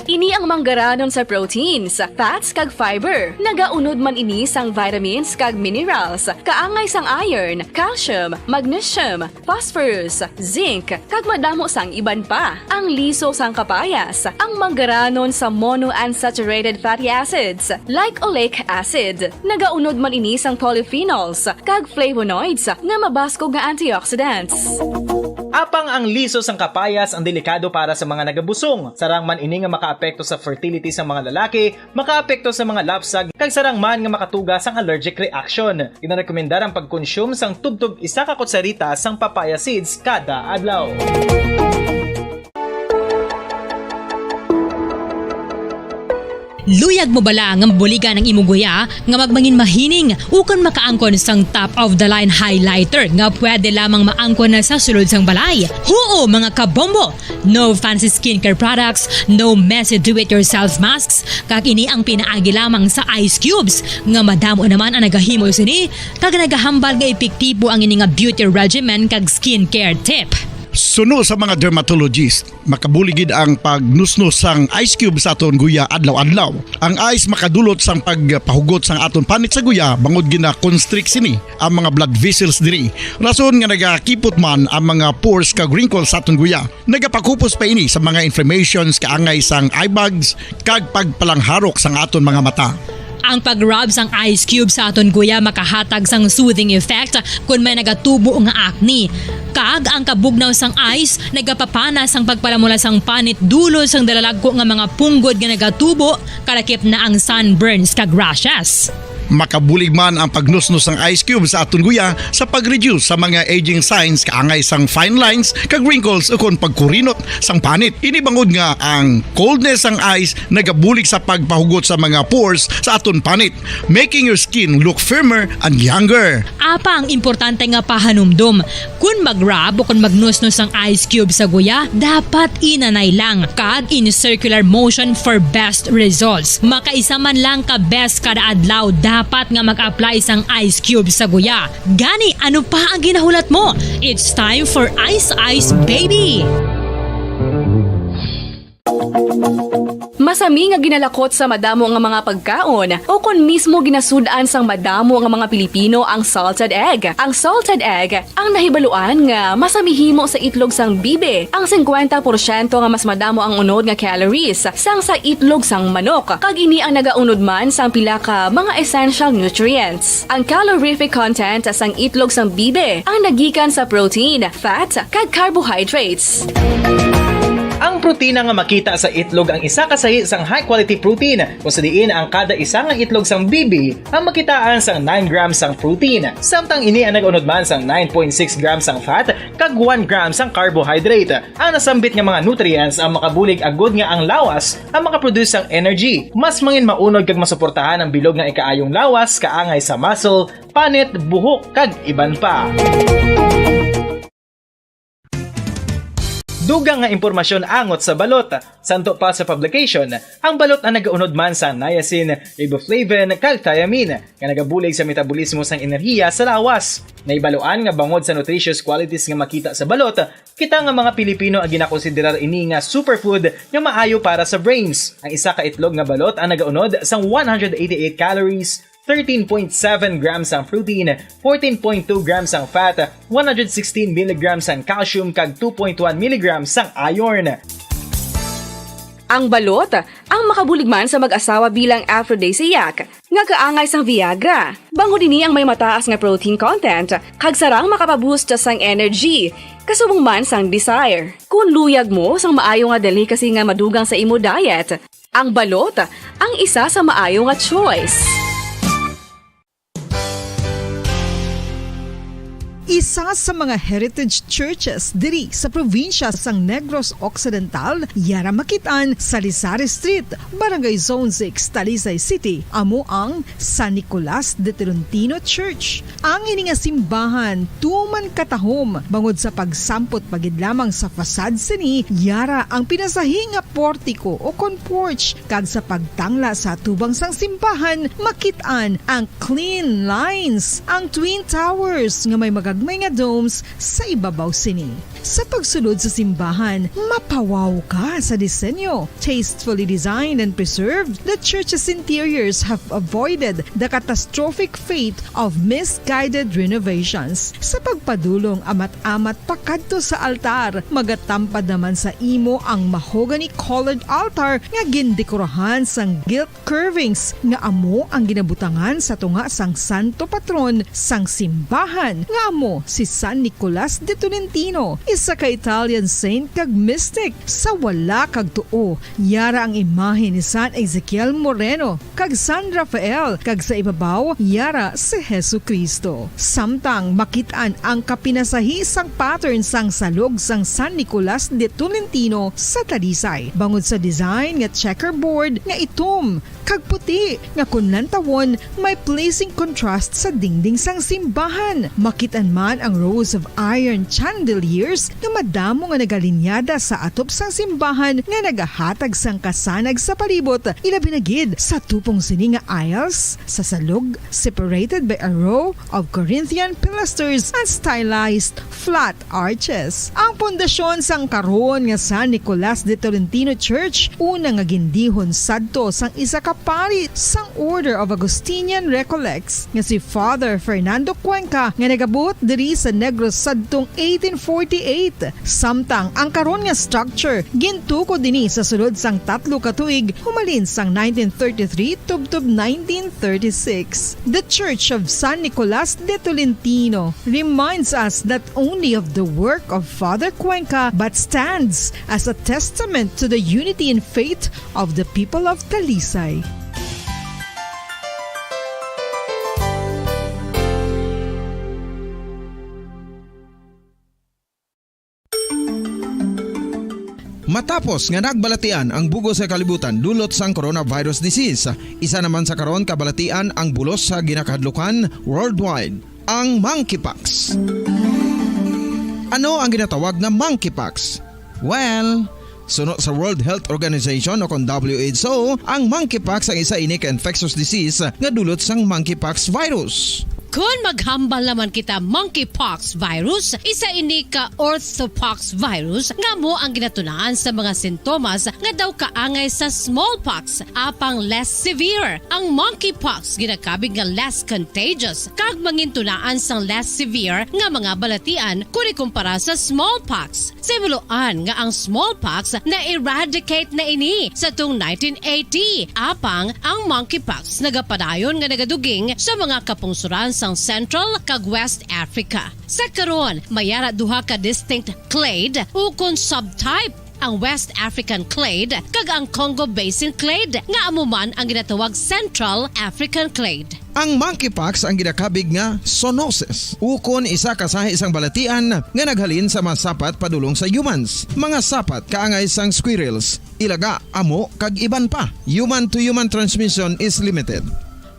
Ini ang manggaranon sa proteins, fats, kag fiber. Nagaunod man ini sang vitamins kag minerals, kaangay sang iron, calcium, magnesium, phosphorus, zinc, kag madamo sang iban pa. Ang liso sang kapayas, ang manggaranon sa monounsaturated fatty acids, like oleic acid. Nagaunod man ini sang polyphenols kag flavonoids nga mabaskog nga antioxidants. Apang ang liso sang kapayas ang delikado para sa mga nagabusong. Sarang man ini nga makaapekto sa fertility sang mga lalaki, makaapekto sa mga lapsag, kag sarang man nga makatuga sang allergic reaction. Ginarekomendar ang pagkonsume sang tubtob isa ka kutsarita sang papaya seeds kada adlaw. Luyag mo bala nga mabuligan ang imong guya nga magmangin mahining ukon makaangkon sang top of the line highlighter nga pwede lamang maangkon na sa sulod sang balay? Huo, mga kabombo! No fancy skincare products, no messy do-it-yourself masks, kag ini ang pinaagi lamang sa ice cubes nga madamo naman ang nagahimo sini kag nagahambal nga epektibo ang ini nga beauty regimen kag skincare tip. Suno sa mga dermatologist, makabulig gid ang pagnusnos sang ice cube sa aton guya adlaw-adlaw. Ang ice makadulot sang pagpahugot sang aton panit sa guya bangod gina-constrict sini ang mga blood vessels diri. Rason nga nagakipot man ang mga pores kag wrinkles sa aton guya. Nagapakupos pa ini sa mga inflammations kaangay sang eye bags kag pagpalangharok sang aton mga mata. Ang pag-rub sang ice cube sa aton guya makahatag sang soothing effect kon may nagatubo nga acne. Kag ang kabugnaw sang ice nagapapana sang pagpalamula sang panit dulot sang dalalagko nga mga punggod nga nagatubo, kalakip na ang sunburns kag rashes. Makabulig man ang pagnusnos sang ice cube sa aton guya sa pag-reduce sa mga aging signs kaangay sang fine lines kag wrinkles ukon pagkurinot sang panit. Ini bangod nga ang coldness sang ice nagabulig sa pagpahugot sa mga pores sa aton panit, making your skin look firmer and younger. Apang importante nga pahanumdom, kon mag-rub o kon magnusnos ang ice cube sa guya, dapat inanay lang kag in circular motion for best results. Makaisa man lang ka beses kada adlaw dapat nga mag-apply sang ice cube sa guya. Gani, ano pa ang ginahulat mo? It's time for Ice Ice Baby! Masami nga ginalakot sa madamo nga mga pagkaon, o kon mismo ginasud-an sang madamo nga mga Pilipino ang salted egg. Ang salted egg ang nahibaluan nga masami himo sa itlog sang bibi. Ang singkwenta porsyento nga mas madamo ang unod nga calories sang sa itlog sang manok, kag ini ang nagaunod man sang pila ka mga essential nutrients. Ang calorific content sang itlog sang bibi ang nagikan sa protein, fat, kag carbohydrates. Ang protina nga makita sa itlog ang isa ka sahi sang high-quality protein, kung sa diin ang kada isa nga itlog sang bibi ang makitaan sang nine grams sang protein, samtang ini ang nag-unod man sang nine point six grams sang fat kag one gram sang carbohydrate. Ang nasambit nga mga nutrients ang makabulig agud nga ang lawas ang makaproduce sang energy. Mas mangin maunod kag masuportahan ang bilog nga ikaayong lawas kaangay sa muscle, panit, buhok, kag iban pa. Dugang nga impormasyon angot sa balot. Santo pa sa publication, ang balot ang nagaunod man sa niacin, riboflavin, kag thiamine, nga nagabulig sa metabolismo sang enerhiya sa lawas. Naibaluan nga bangod sa nutritious qualities nga makita sa balot, kita nga mga Pilipino ang ginakonsiderar ini nga superfood nga maayo para sa brains. Ang isa ka itlog nga balot ang nagaunod sang one hundred eighty-eight calories, thirteen point seven grams ang protein, fourteen point two grams ang fat, one hundred sixteen milligrams ang calcium, kag two point one milligrams ang iron. Ang balot ang makabulig man sa mag-asawa bilang aphrodisiac nga kaangay sang Viagra. Bangod ini ang may mataas nga protein content kag sarang makapaboost sang energy, kasubong man sang desire. Kung luyag mo sang maayo nga delicacy nga madugang sa imo diet, ang balot ang isa sa maayo nga choice. Isa sa mga heritage churches diri sa probinsya sang Negros Occidental, yara makit-an sa Lisari Street, Barangay Zone six, Talisay City, amo ang San Nicolas de Tolentino Church. Ang ini nga simbahan tuman katahom bangod sa pagsampot pa gid lamang sa facade sini, yara ang pinasahi nga portiko o kon porch, kag sa pagtangla sa atubang sang simbahan makit-an ang clean lines, ang twin towers nga may magagmay nga domes sa ibabaw sini. Sa pagsulod sa simbahan, mapawaw ka sa disenyo. Tastefully designed and preserved, the church's interiors have avoided the catastrophic fate of misguided renovations. Sa pagpadulong amat-amat pakadto sa altar, magatampad naman sa imo ang mahogany-colored altar nga gindekorahan sang gilt curvings nga amo ang ginabutangan sa tunga sang santo patron sang simbahan, nga amo si San Nicolas de Tolentino, isa ka Italian saint kag mystic. Sa wala kag tuo, yara ang imahe ni San Ezekiel Moreno kag San Rafael, kag sa ibabaw, yara si Jesu-Cristo. Samtang makit-an ang kapinasahi sang pattern sang salog sang San Nicolas de Tolentino sa Talisay, bangod sa design nga checkerboard nga itom kag puti, nga kon lantawon, may pleasing contrast sa dingding sang simbahan. Makit-an man ang rows of iron chandeliers nga madamo nga nagalinyada sa atop sang simbahan nga nagahatag sang kasanag sa palibot, ilabi na gid sa tupong sini nga aisles sa salog, separated by a row of Corinthian pilasters and stylized flat arches. Ang pundasyon sang karon nga San Nicolas de Tolentino Church, una nga gindihon sadto sang isa ka pari sang Order of Augustinian Recollects nga si Father Fernando Cuenca, nga nagabot diri sa Negros sadtong eighteen forty-eight. Samtang ang karon nga structure gintukod ini sa sulod sang tatlo ka tuig, humalin sang nineteen thirty-three tubtob nineteen thirty-six. The Church of San Nicolas de Tolentino reminds us not only of the work of Father Cuenca, but stands as a testament to the unity in faith of the people of Talisay. Matapos nga nagbalatian ang bug-os nga kalibutan dulot sang coronavirus disease, isa naman sa karon kabalatian ang bulos sa ginakahadlukan worldwide, ang monkeypox. Ano ang ginatawag nga monkeypox? Well, suno sa World Health Organization o kon W H O, ang monkeypox ang isa ini ka infectious disease nga dulot sang monkeypox virus. Kon maghambal naman kita monkeypox virus, isa ini ka orthopox virus nga amo ang ginatunaan sa mga sintomas nga daw kaangay sa smallpox, apang less severe. Ang monkeypox ginakabig nga less contagious kag mangintunaan sang less severe nga mga balatian kon ikumpara sa smallpox. Sa ibuloan nga ang smallpox na-eradicate na ini sa tung nineteen eighty, apang ang monkeypox nagapadayon nga nagaduging sa mga kapungsoran sang Central kag West Africa. Sa karon, may ara duha ka distinct clade ukon subtype, ang West African clade kag ang Congo Basin clade, nga amo man ang ginatawag Central African clade. Ang monkeypox ang ginakabig nga zoonosis, ukon isa ka sahi sang balatian nga naghalin sa mga sapat padulong sa humans, mga sapat kaangay sang squirrels, ilaga, amo, kag iban pa. Human-to-human transmission is limited.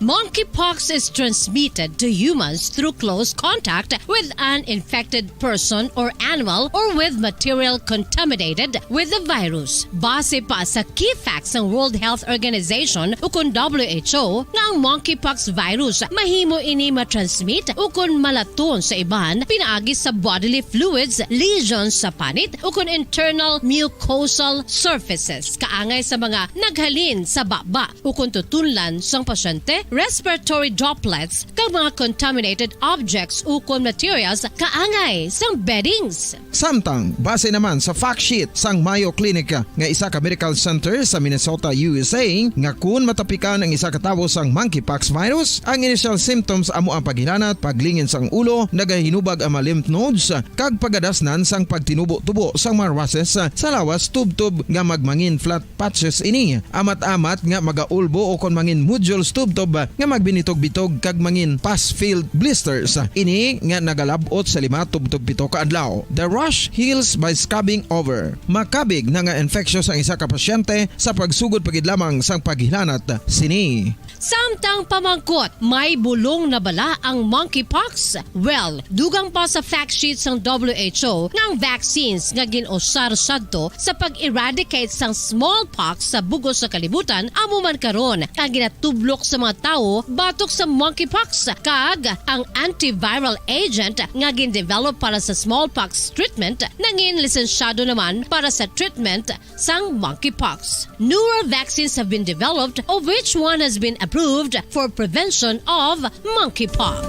Monkeypox is transmitted to humans through close contact with an infected person or animal or with material contaminated with the virus. Base pa sa key facts sang World Health Organization ukon W H O nga ang monkeypox virus mahimo ini matransmit ukon malaton sa iban pinaagi sa bodily fluids, lesions sa panit ukon internal mucosal surfaces, kaangay sa mga naghalin sa baba ukon tutunlan sang pasyente, respiratory droplets, kag mga contaminated objects ukon materials kaangay sang beddings. Samtang, base naman sa fact sheet sang Mayo Clinic nga isa ka medical center sa Minnesota, U S A, nga kun matapikan ang isa ka tawo sang monkeypox virus, ang initial symptoms amo ang paghilanat, paglingin sang ulo, nagahinubag ang mga lymph nodes, kag pagadasnan sang pagtinubo-tubo sang mga rushes sa lawas tubtob nga magmangin flat patches ini, amat-amat nga magaulbo ukon mangin nodules tubtob nga magbinitog-bitog kag mangin pus-filled blisters. Ini nga nagalab-ot sa lima tubtob pito ka adlaw. The rash heals by scabbing over. Makabig na nga infectious ang isa ka pasyente sa pagsugod pa gid lamang sang paghilanat sini. Samtang pamangkot, may bulong na bala ang monkeypox? Well, dugang pa sa fact sheet sang W H O nga ang vaccines nga gin-usar sadto sa pag-eradicate sang smallpox sa bug-os sa kalibutan amo man karon ang ginatublok sa mga tawo batok sa monkeypox, kag ang antiviral agent nga gin-develop para sa smallpox treatment nangin lisensyado naman para sa treatment sang monkeypox. Newer vaccines have been developed, of which one has been approved for prevention of monkeypox.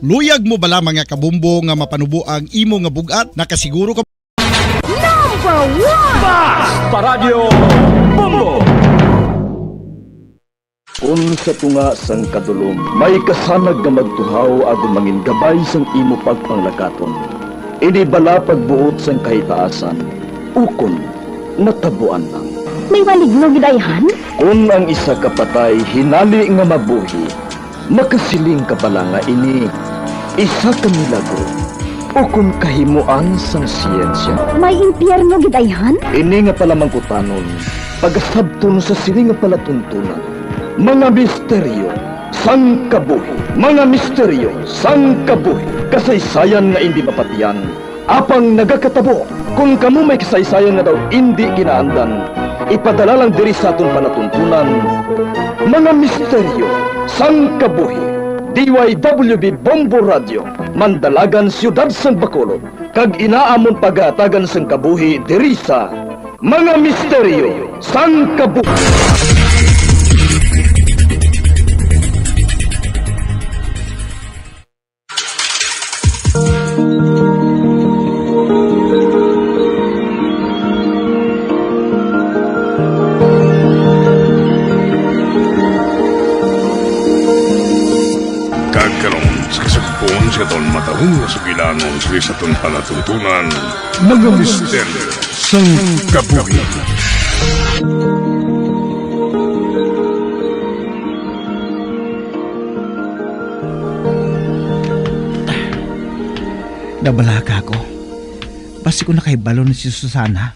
Luyag mo bala, mga kabombo, nga mapanubo ang imo nga bug-at? Nakasiguro ka. Number one! Basta Radyo Bombo! Kun sa tunga sang kadulom may kasanag nga magtuhaw agud mangin gabay sang imo pagpanglakaton, ini bala pagbuot sang kahitaasan, ukon natabuan lang? May maligno gid ayhan? Kun ang isa ka patay hinali nga mabuhi, makasiling ka bala nga ini isa ka milagro ukon kahimoan sang siyensya? May impyerno gid ayhan? Ini nga palamangkutanon pagasabton sa sini nga palatuntunan. Mga misteryo sang kabuhi. Mga misteryo sang kabuhi. Kasaysayan nga indi mapatian, apang nagakatabo. Kon kamo may kasaysayan nga daw indi ginaandan, ipadala lang diri sa aton palatuntunan. Mga misteryo sang kabuhi. D Y W B Bombo Radio, Mandalagan, Siyudad sang Bacolod, kag ina amon pagahatagan sang kabuhi diri sa Mga Misteryo sang Kabuhi. Kag karon, sa kasugpon sa aton matahom nga sugilanon sa aton palatuntunan, Mga Misteryo sang Kabuhi. Nabalaka ako. Basi ko nakahibalo na si Susana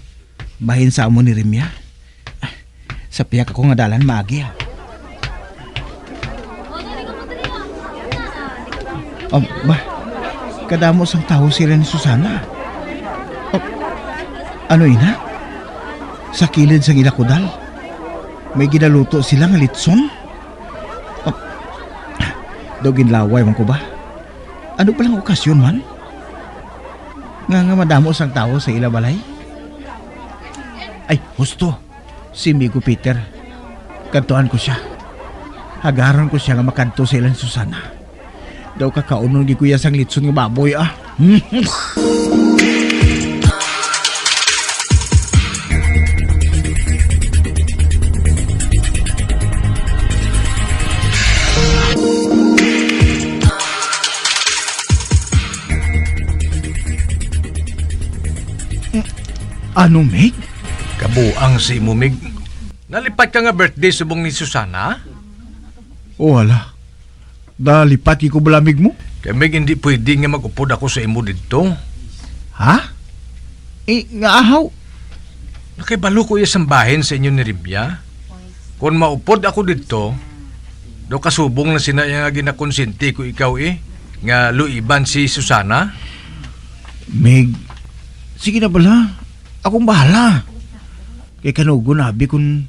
bahin sa amo ni Rimya. Sa pihak ako nga dalan, maagi, ah. Oh, ba? Kadamo sang tawo sila ni Susana. Oh, ano ina? Sa kilid sang ila kudal, may ginaluto sila nga litson. Oh, daw ginlaway man ko ba? Ano palang okasyon man? Nga, nga madamo sang tawo sa ila balay? Ay, husto. Si Migo Peter. Kadtuan ko sia. Hagaron ko sia nga makadto sa ila ni Susana. Daw kakaunon gid ko iya sang litson nga baboy, ah. Ano, Mig? Kabuang sa imo, Mig. Nalipat ka nga birthday subong ni Susana? O, hala. Nalipat gid ko bala, Mig, mo? Kay, Mig, hindi pwede nga mag-upod ako sa imo didto. Ha? Eh, nga ahaw? Nakahibalo ko iya sang bahin sa inyo ni Rimya. Kon maupod ako didto, daw kasubong na sina iya nga ginakonsinti ko ikaw, eh, nga luiban si Susana? Mig, sige na bala. Akong bahala. Kay kanugon abi kon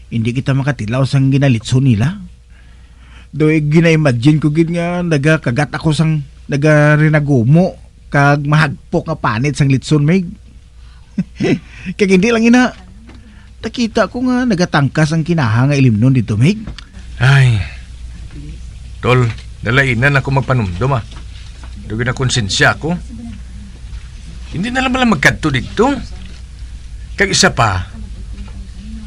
hindi kita makatilaw sang ginalitson nila. Do, eh, gina-imagine ko gid nga nagakagat ako sang nagarinagumo kag mahagpok nga panit sang litson, Mig. Kag hindi lang ina, nakita ko nga nagatangkas ang kinaha nga ilimnon dito, Mig. Ay, tol, nalainan ako magpanumdom, ah. Do, ginakonsensya ako. Hindi na lang bala magkadto didto. Kag isa pa,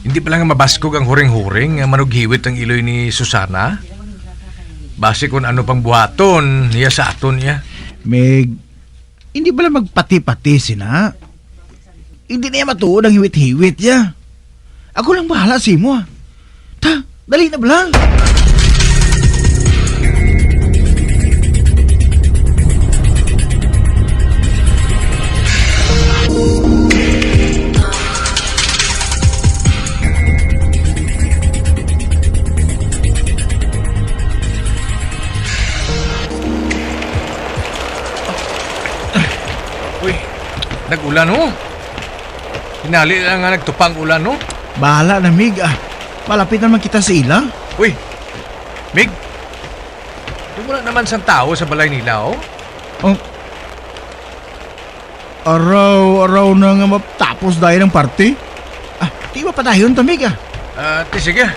hindi bala nga mabaskog ang huring-huring nga manughiwit ang iloy ni Susana? Basi kun ano pang buhaton niya sa aton iya. Mig, hindi bala magpati-pati sina? Hindi niya matuod ang hiwit-hiwit niya. Ako lang bahala sa imo, ah. Ta, dali na bala. Uy, nag-ulan, oh. Hinali lang nga nagtupang ulan, no? Bahala na, Mig, ah. Malapit naman kita sa ila. Uy, Mig, wala naman sang tao sa balay nila, oh. Oh. Araw-araw na nga matapos dahil ang party. Ah, di ba padayon ta, Mig, ah? Ah, ti sige.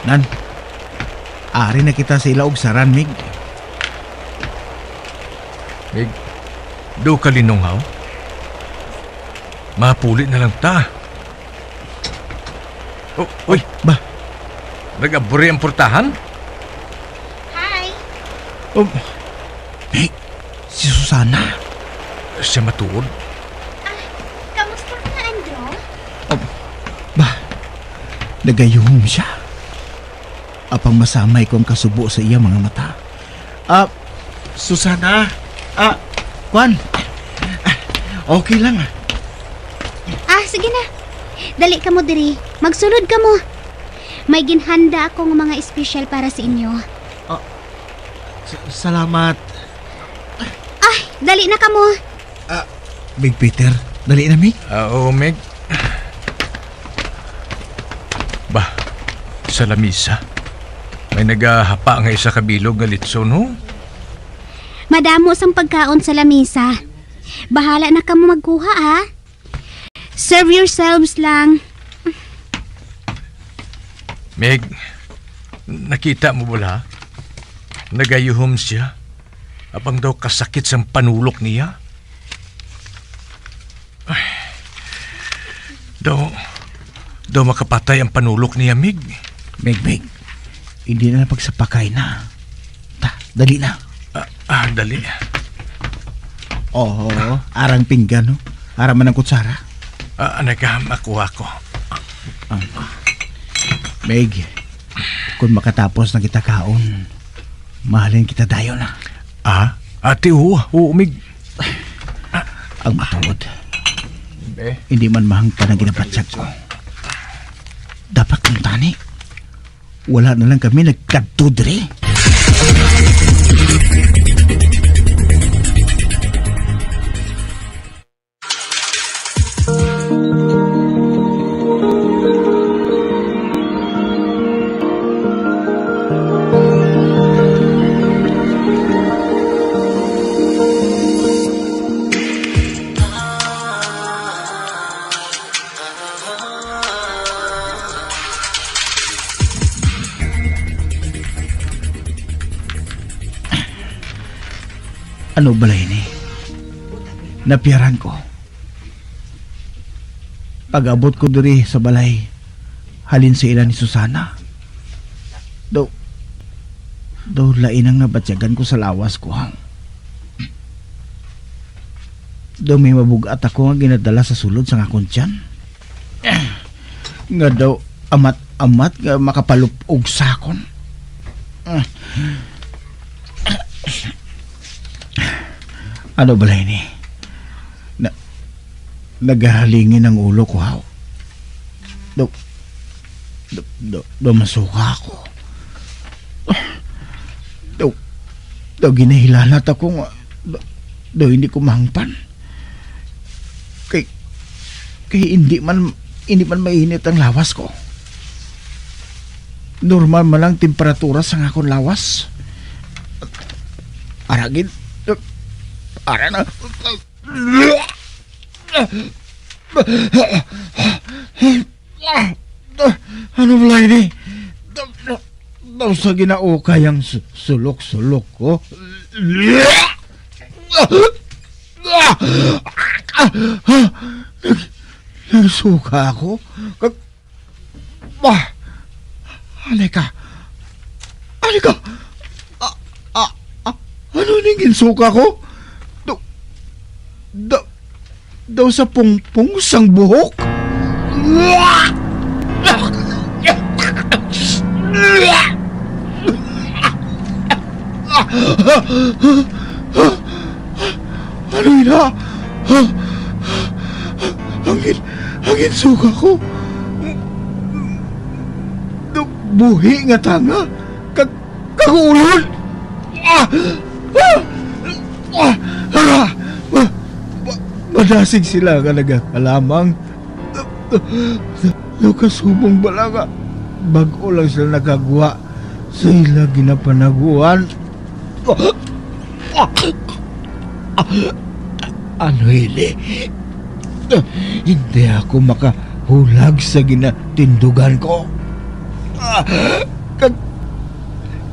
Nan, ari na kita sa ila og saran, Mig. Mig, do ka linong, haw? Mapuli na lang ta. Oh, uy, ba? Nag-abri ang portahan? Hi. Oh, hey, si Susana. Siya matuod. Ah, kamusta ka, Andrew? Oh, ba? Nagayuhom siya. Apang masamay ko ang kasubo sa iya mga mata. Ah, Susana. Ah, kwan. Ah, okay lang, ah. Ah, sige na. Dali kamo diri. Magsulod kamo. May ginhanda ako nga mga espesyal para sa inyo. Ah, sa-, salamat. Ah, dali na kamo. Ah, Mig Peter, dali na, Mig. Ah, oo, Mig. Bah, sa lamisa. May nagahapa nga isa ka bilog nga litson, ho? Madamo sang pagkaon sa lamisa. Bahala na kamo magkuha, ha? Serve yourselves lang. Meg, nakita mo bala? Nagayuhom siya. Apang daw kasakit sang panulok niya. Ay, daw, daw makapatay ang panulok niya, Mig. Meg, Meg, hindi na lang pagsapakay na. Ta, dali na. Ah, ah, dali. Oo, arang pinggan, no? Ara man ang kutsara. Ah, anay ka, makuha ko. Ah. Meg, kung makatapos na kita kaon, mahalin kita dayon, ah. Ah, ate, oo, oo, Mig. Ang matuod. Be? Hindi man mahangpan ang ginabatyag ko. Dapat kung tani, wala na lang kami nagkadto diri. Ano balay ni? Napiyaran ko. Pag-abot ko diri sa balay, halin sa ila ni Susana. Daw, daw lain ang nabatyagan ko sa lawas ko. Daw may mabugat ako nga ginadala sa sulod sang akon tiyan. Nga daw amat-amat nga makapalup-og sa akon. Ano balay ni? Na, nagahalingin ang ulo ko, haw. Daw, daw, daw, daw masuka ako. Daw, daw ginahilanat ako nga, daw, daw hindi ko mahangpan. Kay, kay hindi man, hindi man mainit ang lawas ko. Normal man ang temperatura sang akon lawas. Ara gid, ara na. Ano bala ini? Daw, daw, daw sa ginaukay ang su-, sulok-sulok ko. Nag-, nagsuka ako. Kag, Bah! Anay ka! Anay ka! Ah, ah, ah, ano ning ginsuka ko? Daw, daw, daw sa pungpong sang buhok? Ano ina? Ang gin-, ang ginsuka ko. Buhi nga tanga. Kag, kag ulod. Ah! Ah! Ah! Ah! Ma-, ma-, madasig sila nga nagakalamang. Nakasubong bala nga bag-o lang sila nakagwa sa ila ginapanaguan. Ano ini? Hindi ako makahulag sa ginatindugan ko. Kag,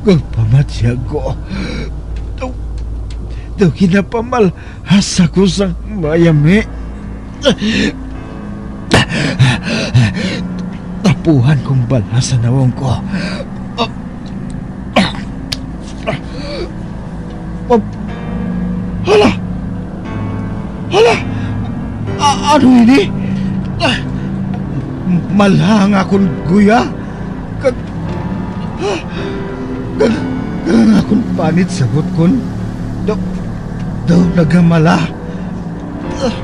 kag pamatyag ko. Daw, daw ginapamal-, Asa ko sang mayami? Tapuhan kong bala sa nawong ko. Hala! Hala! A-, ano ini? Mala ang akon guya. Kag, kag, kag ang akon panit sa butkon. Daw, daw nagamala. Ah,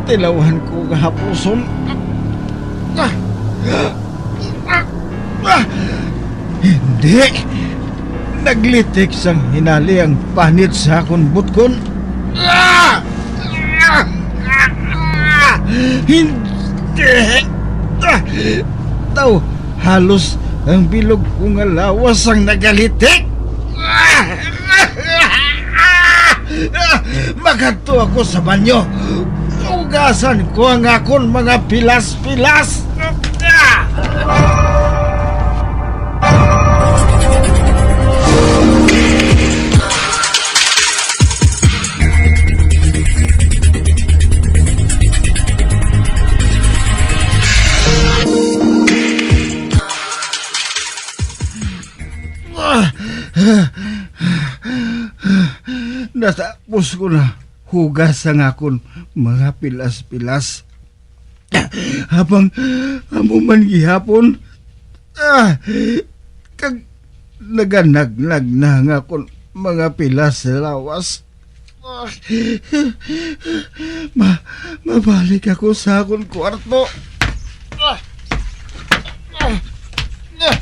tilawan ko nga hapuson. Ah, ah, ah, hindi. Naglitik sang hinali ang panit sa akon butkon. Ah! Ah! Ah! Hindi! Ah! Daw, halos ang bilog ko nga lawas ang nagalitik. Makadto ako sa banyo. Hugasan ko ang akon mga pilas-pilas. Natapos ko na hugas ang akon mga pilas-pilas. Habang amo man gihapon, ah, kag naganagnag na nga akon mga pilas sa lawas. Ah, ma-, mabalik ako sa akon kwarto. Ah, ah, ah,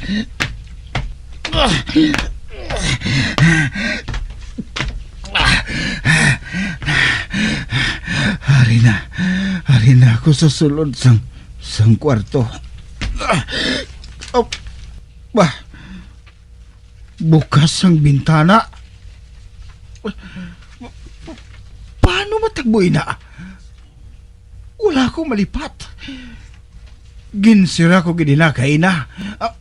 ah. Ari na. Ari na ako sa sulod sang, sang kwarto. Ah, oh, bah, bukas ang bintana. Paano matagbo ina? Wala ko malipat. Ginsira ko gid ina kay ina. Ah,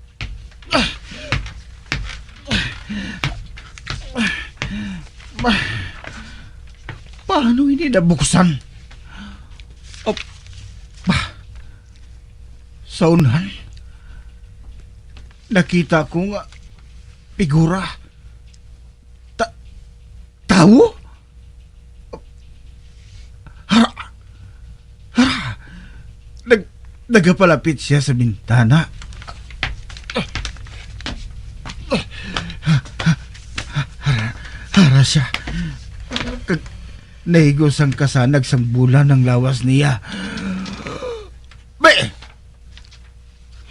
Paano ini nabuksan? Op, bah, sa unahan, nakita ko nga figura. Ta-, tawo? Hara! Hara! Nag-, nagapalapit siya sa bintana. Hara, hara siya. Kag naigo sang kasanag sang bulan ang lawas niya. Be!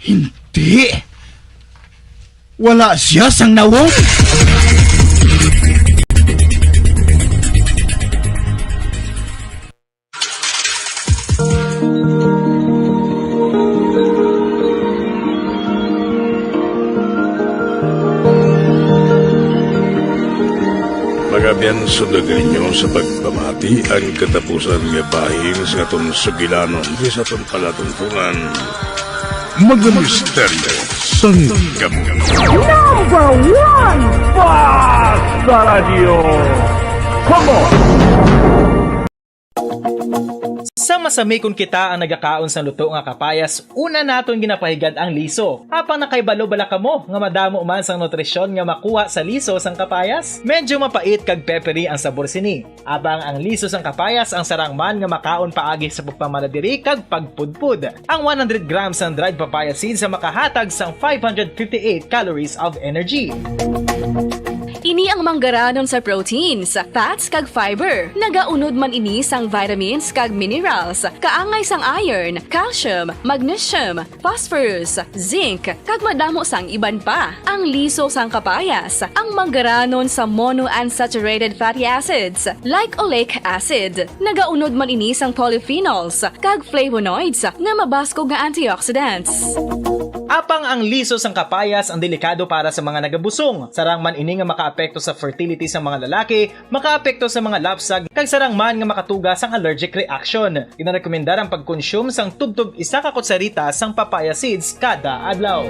Hindi. Wala siya sang nawong. Mga abyan, sundagi ninyo sa pagpamati ang katapusan nga bahin sa aton sugilanon, sa aton palatungtungan. Mga misteryo sang Gamu. Number one, Basta Radyo. Come on! Sa masami kon kita ang nagakaon sang luto nga kapayas, una naton ginapahigad ang liso. Apang nakahibalo bala kamo nga madamo man sang nutrisyon nga makuha sa liso sang kapayas? Medyo mapait kag peppery ang sabor sini. Apang ang liso sang kapayas ang sarang man nga makaon paagi sa pagpamaladiri kag pagpudpod. Ang one hundred grams sang dried papaya seeds ang makahatag sang five hundred fifty-eight calories of energy. Ini ang manggaranon sa proteins, fats, kag fiber. Nagaunod man ini sang vitamins kag minerals, kaangay sang iron, calcium, magnesium, phosphorus, zinc, kag madamo sang iban pa. Ang liso sang kapayas, ang manggaranon sa monounsaturated fatty acids, like oleic acid. Nagaunod man ini sang polyphenols kag flavonoids nga mabaskog nga antioxidants. Apang ang liso sang kapayas ang delikado para sa mga nagabusong. Sarang man ini nga makaapekto sa fertility sa mga lalaki, makaapekto sa mga lapsag, kag sarang man nga makatuga sang allergic reaction. Ginarekomendar ang pagkonsume sang tubtob isa ka kutsarita sang papaya seeds kada adlaw.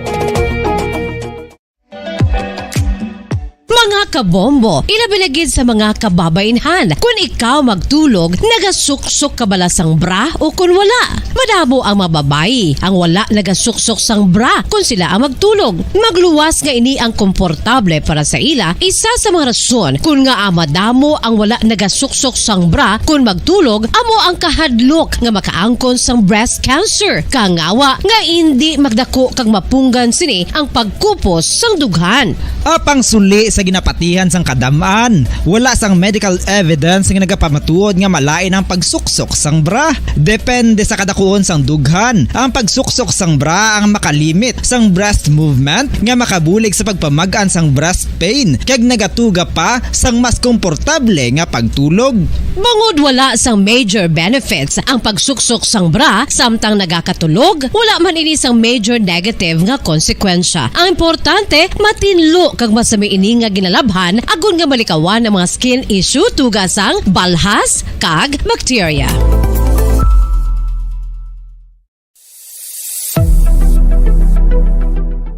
Mga kabombo, ilabi na gid sa mga kababainhan, kun ikaw magtulog, nagasuksok ka bala sang bra o kun wala? Madamo ang mga babayi ang wala nagasuksok sang bra kun sila ang magtulog. Magluwas nga ini ang komportable para sa ila, isa sa mga rason kun ngaa madamo ang wala nagasuksok sang bra kun magtulog, amo ang kahadlok nga makaangkon sang breast cancer. Kangawa nga indi magdako kag mapunggan sini ang pagkupos sang dughan. Apang suli sa ginapatihan sang kadam-an, wala sang medical evidence nga nagapamatuod nga malain ang pagsuksok sang bra. Depende sa kadakuon sang dughan, ang pagsuksok sang bra ang makalimit sang breast movement nga makabulig sa pagpamag-an sang breast pain kag nagatuga pa sang mas komportable nga pagtulog. Bangod wala sang major benefits ang pagsuksok sang bra samtang nagakatulog, wala man ini sang major negative nga konsekwensya. Ang importante, matinlo kag masami ini nga ginalabhan agod nga malikawan ang mga skin issue tuga sang balhas kag bakterya.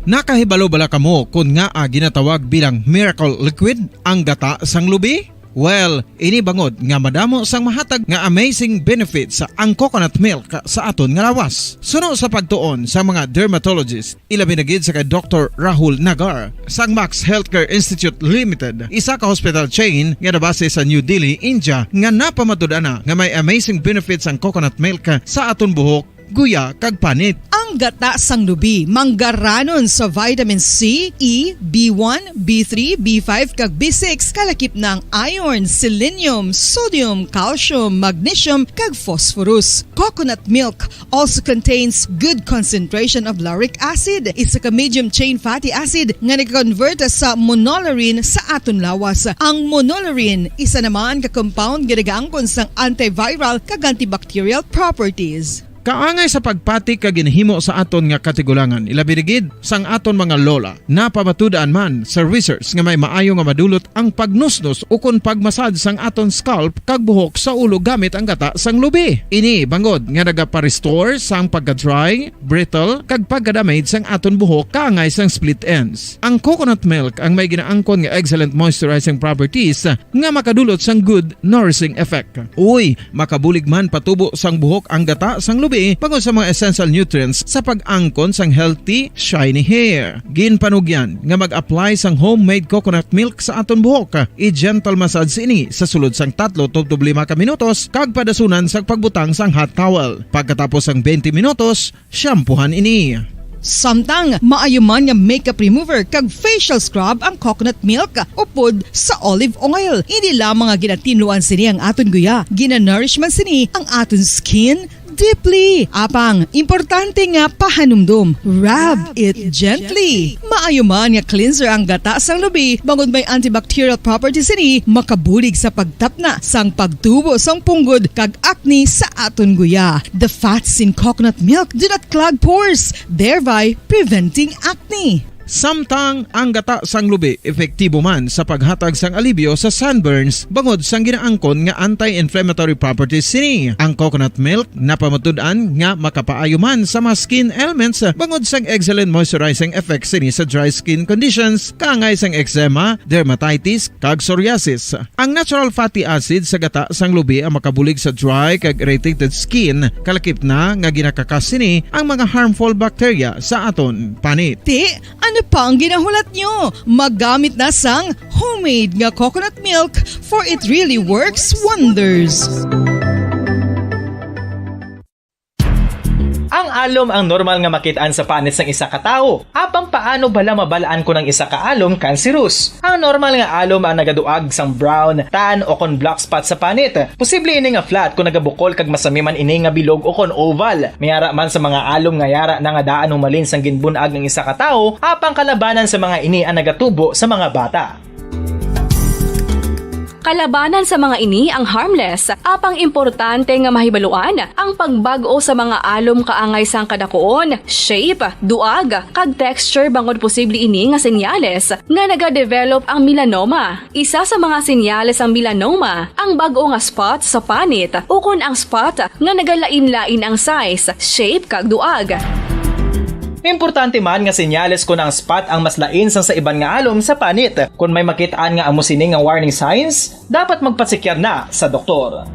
Nakahibalo bala kamo kon ngaa ginatawag bilang miracle liquid ang gata sang lubi? Well, ini bangod nga madamo sang mahatag nga amazing benefits ang coconut milk sa aton nga lawas. Suno sa pagtuon sa mga dermatologist, ilabi na gid sa kay Doktor Rahul Nagar sang Max Healthcare Institute Limited, isa ka hospital chain nga nabase sa New Delhi, India, nga napamatud-an na nga may amazing benefits ang coconut milk sa aton buhok, guya, kag panit. Ang gata sang lubi manggaranon sa vitamin C, E, B one, B three, B five, kag B six, kalakip na ang iron, selenium, sodium, calcium, magnesium, kag phosphorus. Coconut milk also contains good concentration of lauric acid, isa ka medium chain fatty acid nga nag-convert sa monolaurin sa aton lawas. Ang monolaurin, isa naman ka compound nga nagaangkon sang antiviral kag antibacterial properties. Kaangay sa pagpati kag ginahimo sa aton nga katigulangan, ilabi na gid sang aton mga lola. Napamatud-an man sa research nga may maayo nga madulot ang pagnusnos ukon pagmasad sang aton scalp kag buhok sa ulo gamit ang gata sang lubi. Ini bangod nga nagapa-restore sang pagka-dry, brittle, kag pagka-damage sang aton buhok kaangay sang split ends. Ang coconut milk ang may ginaangkon nga excellent moisturizing properties nga makadulot sang good nourishing effect. Uy, makabulig man patubo sang buhok ang gata sang lubi bangod sa mga essential nutrients sa pag-angkon sang healthy, shiny hair. Ginpanugyan nga mag-apply sang homemade coconut milk sa aton buhok. I-gentle massage ini sa sulod sang tatlo tubtob lima ka minutos kag padasunan sa pagbutang sang hot towel. Pagkatapos sang twenty minutos, shampoohan ini. Samtang maayo man nga makeup remover kag facial scrub ang coconut milk upod sa olive oil. Hindi lamang nga ginatinluan sini ang aton guya, ginanourish man sini ang aton skin, deeply. Apang, importante nga pahanumdom. Rub it gently. Maayo man nga cleanser ang gata sang lubi, bangod may antibacterial properties sini, makabulig sa pagtapna sang pagtubo sang punggod kag acne sa aton guya. The fats in coconut milk do not clog pores, thereby preventing acne. Samtang ang gata sang lubi epektibo man sa paghatag sang alibyo sa sunburns bangod sang ginaangkon nga anti-inflammatory properties sini. Ang coconut milk napamatud-an nga makapaayo man sa mga skin ailments bangod sang excellent moisturizing effect sini sa dry skin conditions, kaangay sang eczema, dermatitis, kag psoriasis. Ang natural fatty acid sa gata sang lubi ang makabulig sa dry kag irritated skin, kalakip na nga ginakakas sini ang mga harmful bacteria sa aton panit. Ti, ano pa ang ginahulat nyo? Maggamit na sang homemade nga coconut milk, for it really works wonders. Ang alom ang normal nga makit-an sa panit sang isa ka tawo. Apang paano bala mabal-an kon ang isa ka alom cancerous? Ang normal nga alom ang nagaduag sang brown, tan, o kon black spot sa panit. Posible ini nga flat kon nagabukol kag masami man ini nga bilog o kon oval. May ara man sa mga alom nga yara na nga daan humalin sang ginbun-ag ang isa ka tawo, apang kalabanan sa mga ini ang nagatubo sa mga bata. Kalabanan sa mga ini ang harmless, apang importante nga mahibaluan ang pagbag-o sa mga alom kaangay sang kadakuon, shape, duag, kag texture, bangod posible ini nga senyales nga nagadevelop ang melanoma. Isa sa mga senyales sang melanoma ang bag-o nga spot sa panit ukon ang spot nga nagalain-lain ang size, shape, kag duag. Importante man nga senyales kon ang spot ang mas lain sang sa iban nga alom sa panit. Kon may makit-an nga amo sini nga warning signs, dapat magpatsikyar na sa doktor.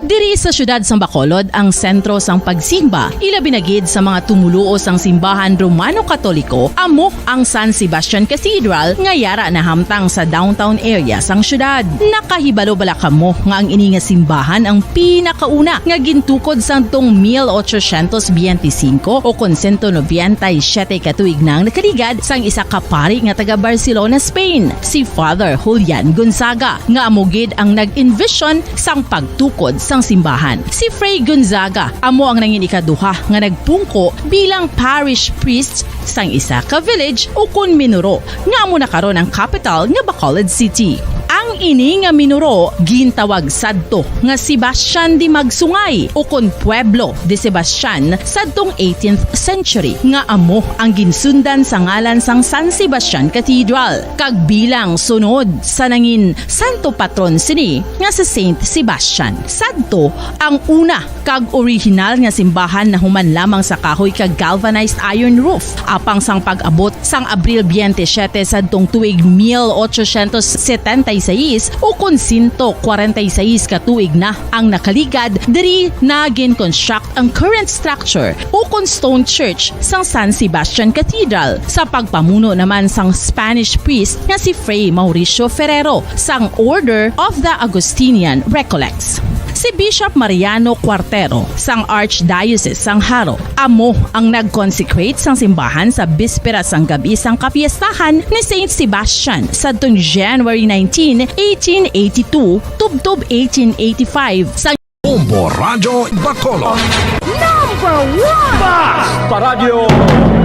Diri sa siyudad sang Bacolod ang sentro sang pagsimba, ilabi na gid sa mga tumoluo sang simbahan Romano-Katoliko, amo ang San Sebastian Cathedral nga yara nahamtang sa downtown area sang siyudad. Nakahibalo bala kamo nga ang ini nga simbahan ang pinakauna nga gintukod sadtong mil ochocientos biyente singko o kon sento nobenta y siyete ka tuig na ang nakaligad sang isa ka pari nga taga Barcelona, Spain, si Father Julian Gonzaga, nga amo gid ang nag-envision sang pagtukod sang simbahan. Si Fray Gonzaga amo ang nangin ikaduha nga nagpungko bilang parish priest sang isa ka village ukon minuro nga amo na karon ang kapital nga Bacolod City. Ang ini nga minuro gintawag sadto nga Sebastian de Magsungay ukon Pueblo de Sebastian sadtong eighteenth century, nga amo ang ginsundan sa ngalan sang San Sebastian Cathedral, kag bilang sunod sa nangin santo patron sini nga si Saint Sebastian. Sadto ang una kag orihinal nga simbahan nahuman lamang sa kahoy kag galvanized iron roof. Apang sang pag-abot sang Abril biyente siyete sadtong tuig mil ochocientos setenta y seis, ukon sento kwarenta y seis ka tuig na ang nakaligad, diri na gin-construct ang current structure ukon stone church sang San Sebastian Cathedral sa pagpamuno naman sang Spanish priest nga si Fray Mauricio Ferrero sang Order of the Augustinian Recollects. Si Bishop Mariano Cuartero sang Archdiocese sang Jaro amo ang nag-consecrate sang simbahan sa bispera sang gab-i sang kapiestahan ni Saint Sebastian sadtong January nineteen, eighteen eighty-two, tubtob eighteen eighty-five, sa Bombo Radyo Bacolod. Number one! Basta Radyo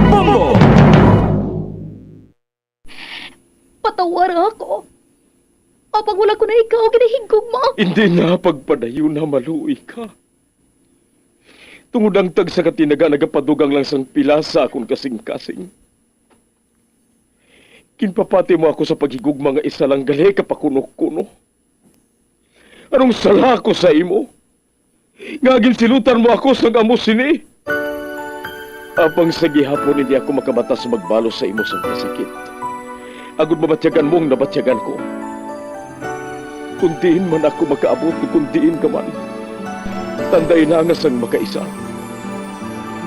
Bombo! Patawara ako. Apang wala ko na ikaw ginahigugma. Hindi na pagpadayon na maluoy ka. Tungod ang tagsa ka tinaga nagapadugang lang sang pila sa akon kasing-kasing. Ginpapati mo ako sa paghigugma nga isa lang gali ka pakuno-kuno. Anong sala ko sa imo? Nga ginsilutan mo ako sang amo sini? Apang sa gihapon hindi ako makabatas magbalos sa imo sang kasakit, agod mabatyagan mo ang nabatyagan ko. Kon diin man ako makaabot, kon diin ka man, tandai na nga sang makaisa,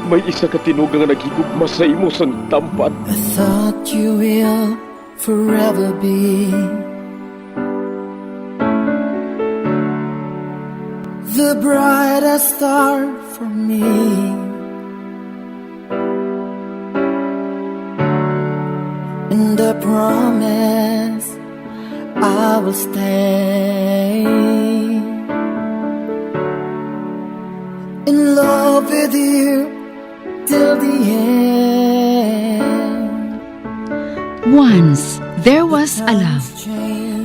may isa ka tinuga nga naghigugma sa imo sang tampad. I thought you will forever be the brightest star for me. And I promise I will stay in love with you till the end. Once there was a love.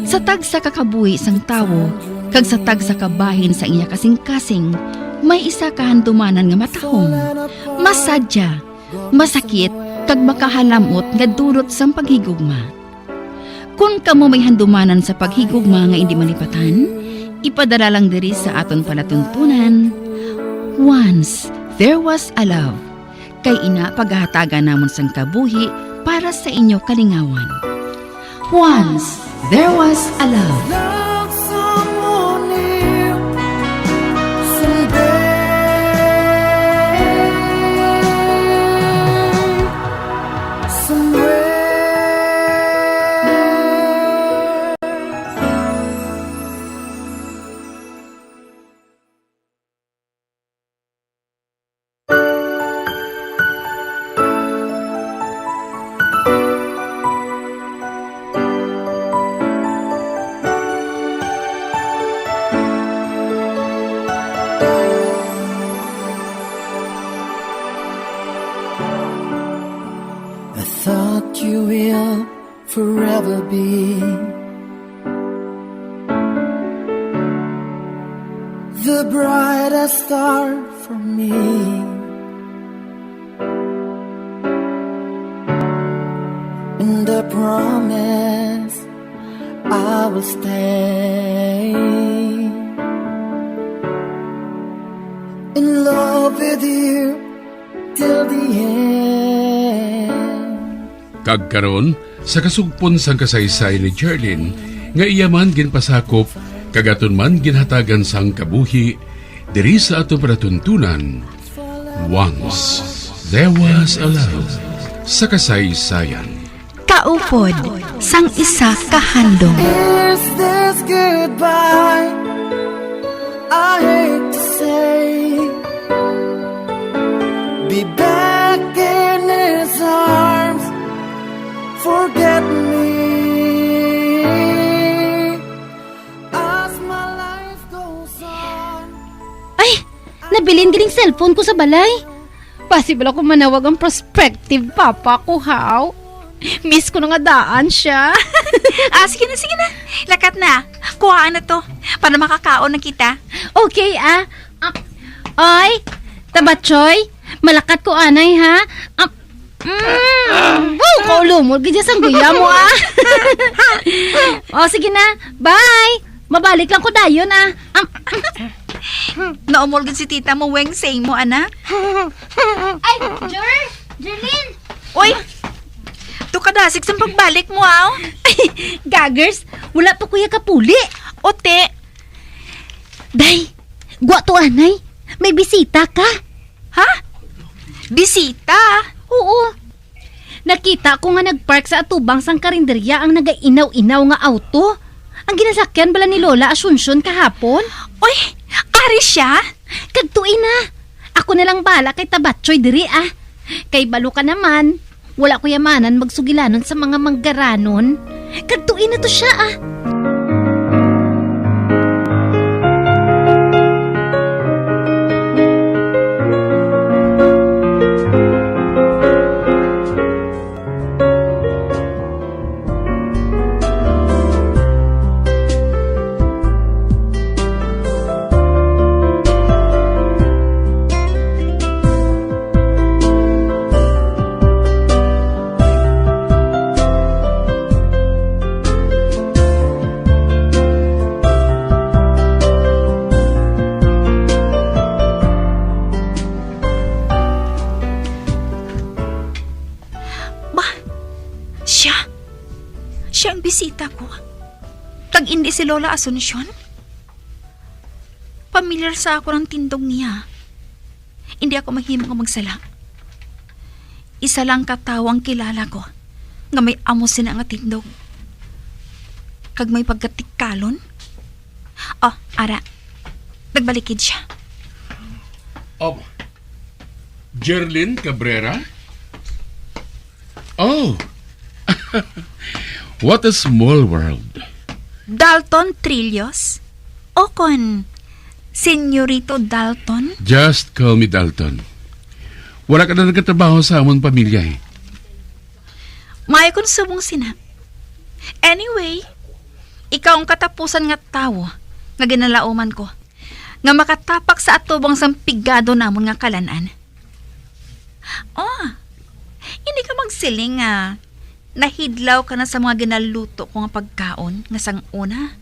Sa tagsa ka kabuhi sang tawo kag sa tagsa ka bahin sa iya kasingkasing, may isa ka handumanan nga matahom, masadya, masakit, kag makahalam-ot nga dulot sang paghigugma. Kon kamo may handumanan sa paghigugma nga indi malipatan, ipadala lang diri sa aton palatuntunan, Once There Was a Love, kay ina pagahatagan namon sang kabuhi para sa inyo kalingawan. Once There Was a Love. Love someone new someday, somewhere. I thought you will forever be the brightest star for me. And I promise I will stay in love with you till the end. Kag karon, sa kasugpon sang kasaysayan ni Jerlyn, nga iya man ginpasakop kag aton man ginhatagan sang kabuhi, diri sa aton palatuntunan, Once There Was a Love sa kasaysayan. Kaupod sang isa ka handom. Is this goodbye? I hate to say, be back in his arms. Forget me as my life goes on. Ay! Nabilin ganing cellphone ko sa balay. Possible ako manawag ang prospective papa ko, haw? Miss ko na nga daan siya. Ah, sige na, sige na. Lakat na. Kuhaan na to. Para makakaon na kita. Okay, ah. Ah, oy, Tabatchoy, malakat ko anay, ha? Ah, mm. Wow, kaulumol gid sang guya mo, ah. O, sige na. Bye. Mabalik lang ko dayon, ah. Ah, naumol gid si tita mo, Weng, sa imo, ana. Ay, Jer-, Jerlyn! Uy! To kadasig sang pagbalik mo, aw. Ay, gagers, wala pa kuya kapuli. Ote. Day, gwa to, anay. May bisita ka. Ha? Bisita? Oo. Nakita ko nga nagpark sa atubang sang karinderya ang nagainaw-inaw nga auto. Ang ginasakyan bala ni Lola Asuncion kahapon? Uy, ari siya? Kadtoi na. Ako na lang bala kay Tabatchoy diri, ah. Kay balo ka naman, wala ko yamanan magsugilanon sa mga manggaranon. Kadtoi na to siya, ah. Ba, siya? Siya ang bisita ko. Kag indi si Lola Asuncion? Pamilyar sa ako ang tindog niya. Indi ako mahimo nga magsala. Isa lang ka tawo ang kilala ko nga may amo sina nga tindog. Kag may pagkatikalon. Oh, ara. Nagbalik gid siya. Oh, Jerlyn Cabrera? Oh! What a small world. Dalton Trillos? O kon, Senyorito Dalton? Just call me Dalton. Wala ka na nagkatrabaho sa amon pamilya, eh. Maayo kon subong sina. Anyway, ikaw ang katapusan nga tawo nga ginalauman ko, nga makatapak sa atubang sang pigado namon nga kalan-an. Oh, hindi ka magsiling nga nahidlaw ka na sa mga ginaluto ko nga pagkaon nga sang una.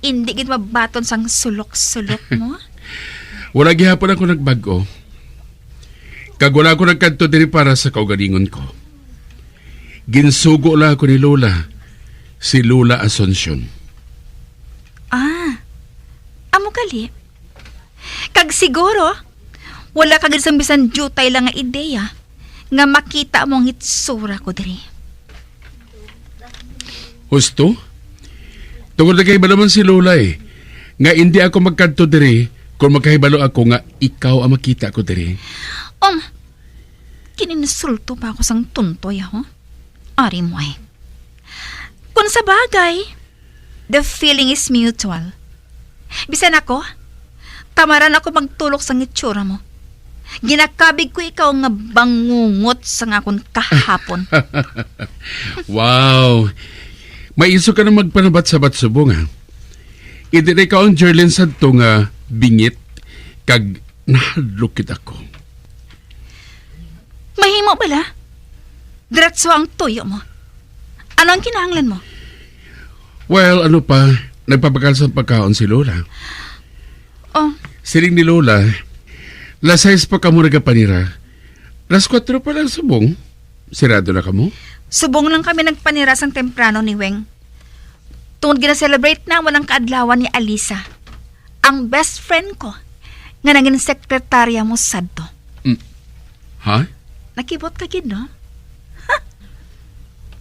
Hindi gid mabaton sang sulok-sulok mo. Wala gihapon ako nagbag-o. Kag wala ako nagkadto diri para sa kaugalingon ko. Ginsugo lang ako ni Lola, si Lola Asuncion. Ah, amo gali. Kag siguro, wala ka gid sang bisan diutay lang nga ideya nga makita mo ang itsura ko diri. Husto? Tungod nagahibalo man si Lola, eh, nga indi ako magkadto diri kung makahibalo ako nga ikaw ang makita ko diri. Um, Gininsulto pa ako sang tuntoy, ho? Ari mo, eh. Kung sa bagay, the feeling is mutual. Bisan ako, tamaran ako magtulok sang itsura mo. Ginakabig ko ikaw nga bangungot sang akon kahapon. Wow! May iso ka na magpanabat-sabat subong, ha? Indi na ikaw ang Jerlyn sadto nga bingit kag nahadlok gid ako. Mahimo bala? Diretso ang tuyo mo. Ano ang kinahanglan mo? Well, ano pa? Nagpabakal sa pagkaon si Lola. Oh. Siling ni Lola, las sais pa kamo nagapanira. Las kuwatro pa lang subong. Sirado na kamo? Subong lang kami nagpanira sang temprano ni Weng. Tungod gina-celebrate namon ang kaadlawan ni Alisa, ang best friend ko, nga nangin sekretarya mo sadto. Mm. Ha? Nakibot ka gid, no?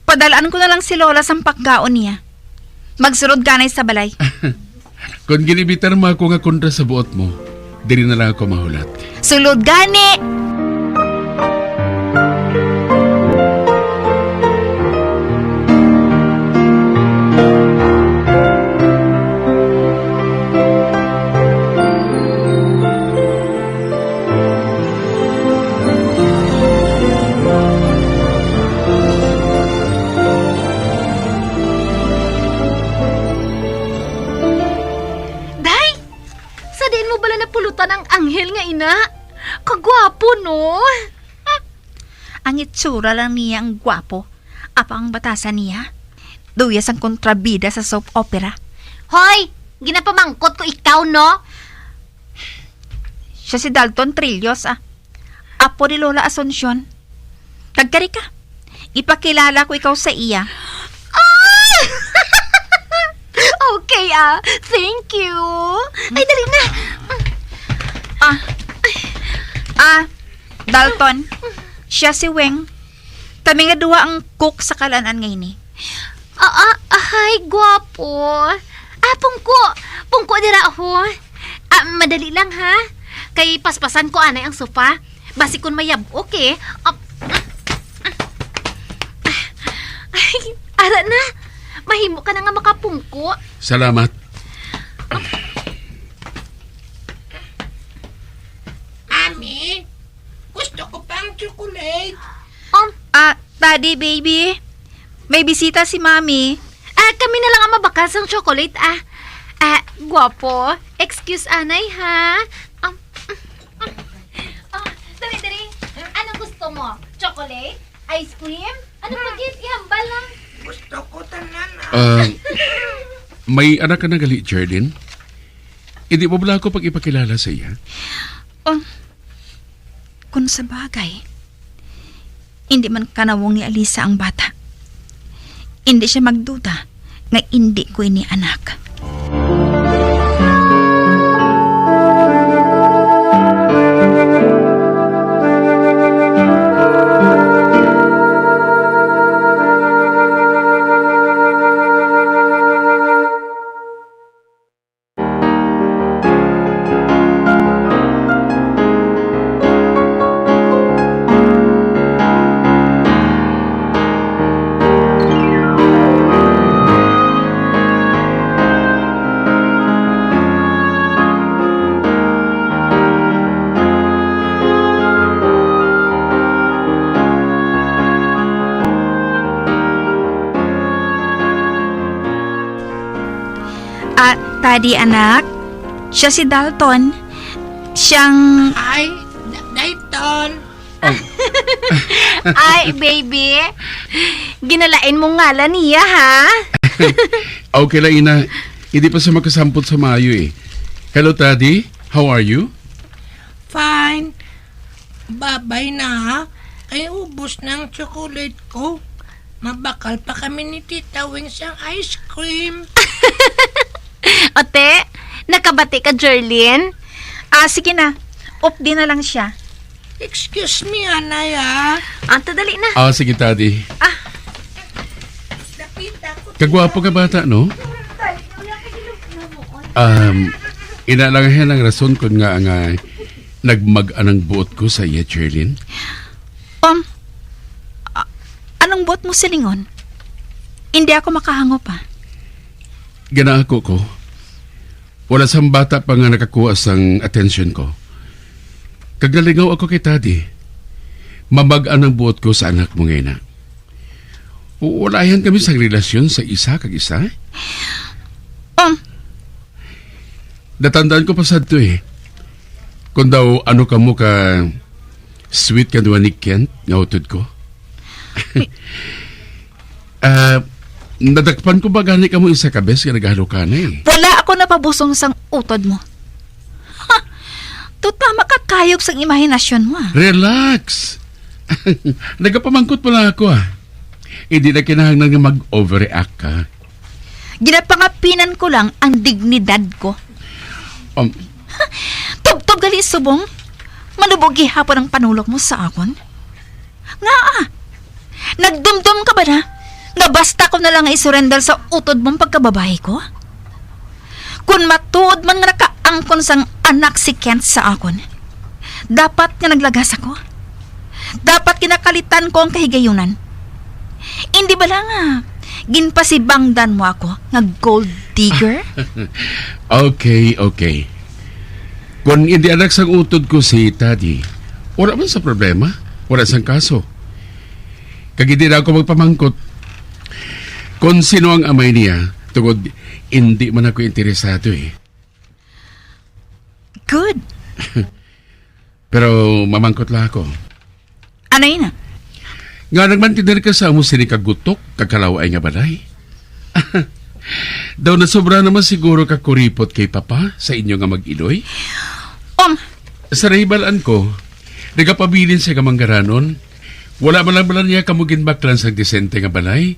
Padalaan ko na lang si Lola sang pagkaon niya. Magsulod ka anay sa balay. Kon ginibitar mo ako nga kontra sa buot mo, diri na lang ako mahulat. Sulod gani! Day! Sa diin mo bala napulutan ang anghel nga ina? Kagwapo, no? Ang itsura lang niya ang gwapo. Apa ang batasan niya? Duya sang kontrabida sa soap opera. Hoy! Ginapamangkot ko ikaw, no? Siya si Dalton Trillos, ah. Apo ni Lola Asuncion. Nagkari ka. Ipakilala ko ikaw sa iya. Ah! Okay, ah. Thank you. Ay, dali na. Ah. Ah, Dalton. Siya si Weng. Kami nga duha ang cook sa kalan-an nga ini. Ah, ah, ah, hi, gwapo. Ah, pungko. Pungko dira, ho. Ah, madali lang, ha? Kay paspasan ko anay ang sofa. Basi kun mayab-ok, eh. Ah, ay, ara na. Mahimo ka na nga makapungko. Salamat. Ami, gusto ko pang chocolate. Um, Ah, Daddy, baby, may bisita si Mami. Ah, kami na lang ang mabakal sang chocolate, ah. Ah, gwapo, excuse anay, ha? Um, ah, dali, dali. Anong gusto mo? Chocolate? Ice cream? Ano pa gid? Ihambal lang. Gusto ko tanan, ah. Ah, may anak ka na gali, Jerlyn? Hindi mo bala ako pag ipakilala sa iya? Oh, kung sa bagay, hindi man kanawong ni Alisa ang bata. Hindi siya magduda nga hindi ko ini anak. Tadi, anak. Siya si Dalton. Siyang Ay, Da-, Dalton. Oh. Ay, baby. Ginalain mo ngalan niya, ha? Okay lang, ina. Hindi pa siya makasampot sa maayo, eh. Hello, Tadi. How are you? Fine. Babay na, ha? Kay ubos na ang chocolate ko. Mabakal pa kami ni Tita Wing sang ice cream. Ate, nakabati ka, Jerlyn? Ah, sige na. Off din na lang siya. Excuse me, anay, ah. Anta, dali na. Ah, sige, Tadi. Ah. Kagwapo ka bata, no? Um, ina lang yan ang rason kon nga nga nagmag-anang buot ko sa iya, Jerlyn. Um, a-, anong buot mo silingon? Hindi ako makahangop, ah. Ganaako ko. Wala sang bata pa nga nakakuha sang atensyon ko. Kag nalingaw ako kay Tadi. Mabag-an ang buot ko sa anak mo nga ina. Wala yan kami sang relasyon sa isa kag isa. Um. Natandaan ko pa sadto eh. Kung daw ano kamo ka sweet ka duwa ni Kent nga utod ko. Ah, nadakpan ko ba gani kamo isa ka bes nga nagahalukanay? Wala ako napabusong sang utod mo. Ha! Tutama ka kayog sang imahinasyon mo, ah. Relax. Nagapamangkot pa lang ako, ah. Hindi na kinahanglan nga mag-overreact ka. Ginapangapinan ko lang ang dignidad ko. Um, Ha! Tubtob gali subong. Malubog gihapon ang panulok mo sa akon. Ngaa? Nagdumdom ka ba na nga basta ko na lang nga isurrender sa utod mong pagkababayi ko? Kun matuod man nga nakaangkon sang anak si Kent sa akon, dapat nga naglagas ako. Dapat ginakalitan ko ang kahigayunan. Indi bala nga ginpasibangdan mo ako nga gold digger? Okay, okay. Kon indi anak sang utod ko si Tadi, wala man sa problema. Wala sang kaso. Kag indi na ako magpamangkot kon sino ang amay niya, tungod indi man ako interesado, eh. Good. Pero mamangkot lang ako. Ano yun, ah? Nga nagmantener ka sa amo sini kagutok, kag kalaw-ay nga balay? Daw nasobra naman siguro ka kuripot kay Papa sa inyo nga mag-iloy? Um. Sa nahibalaan ko, nagapabilin siya nga manggaranon. Wala man lang bala niya kamo ginbaklan sang disente nga balay,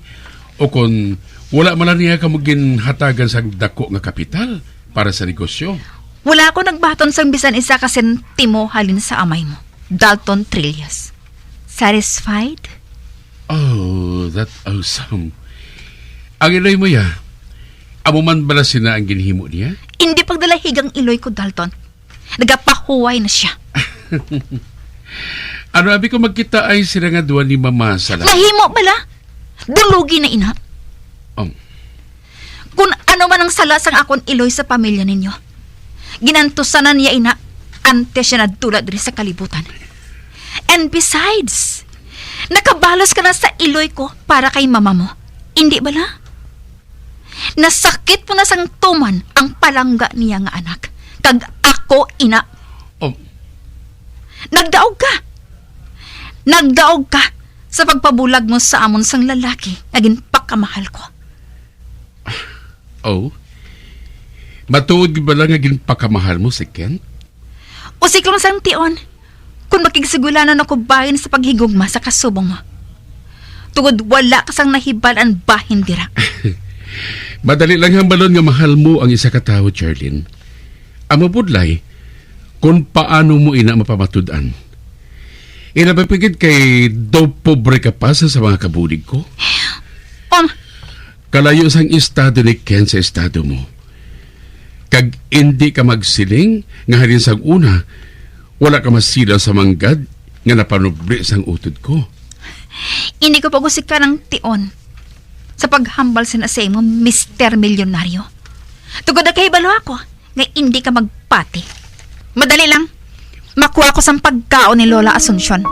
o kon wala man lang niya kamo ginhatagan sang dako nga kapital para sa negosyo. Wala ako nagbaton sang bisan isa ka sentimo halin sa amay mo, Dalton Trillas. Satisfied? Oh, that awesome. Ang iloy mo ya, amo man bala sina ang ginhimo niya? Hindi pagdalahigang iloy ko, Dalton. Nagapahuway na siya. Ano abi ko magkita ay sila nga duwa ni Mama sa la- Mahimo bala? Dulugi na ina. Um. Kung ano man ang sala sang akon iloy sa pamilya ninyo, ginantusanan niya ina antes siya nadula diri sa kalibutan. And besides, nakabalos ka na sa iloy ko para kay mama mo. Hindi bala? Nasakit mo na sang tuman ang palangga niya nga anak, kag ako ina. Um. Nagdaog ka. Nagdaog ka sa pagpabulag mo sa amon sang lalaki nga ginpakamahal ko. Oh? Matuod gid bala nga ginpakamahal mo si Kent? Usik lang sang tion, kung makigsugulanon ako bahin sa paghigugma sa kasubong mo. Tungod wala ka sang nahibal-an bahin dira. Madali lang hambalon nga mahal mo ang isa ka tawo, Charlene. Ang mabudlay, kung paano mo ina mapamatud-an. Ina, mapigid kay daw pobre ka pa sa, sa mga kabulig ko. Um. Kalayo sang estado ni Ken sa estado mo. Kag indi ka magsiling nga halin sang una, wala ka masilaw sa manggad nga napanubli sang utod ko. Hindi ko pag-usikan ang tion sa paghambal sa na sa imo, Mister Milyonaryo. Tungod nakahibalo ako nga indi ka magpati. Madali lang. Makuha ko sang pagkaon ni Lola Asuncion.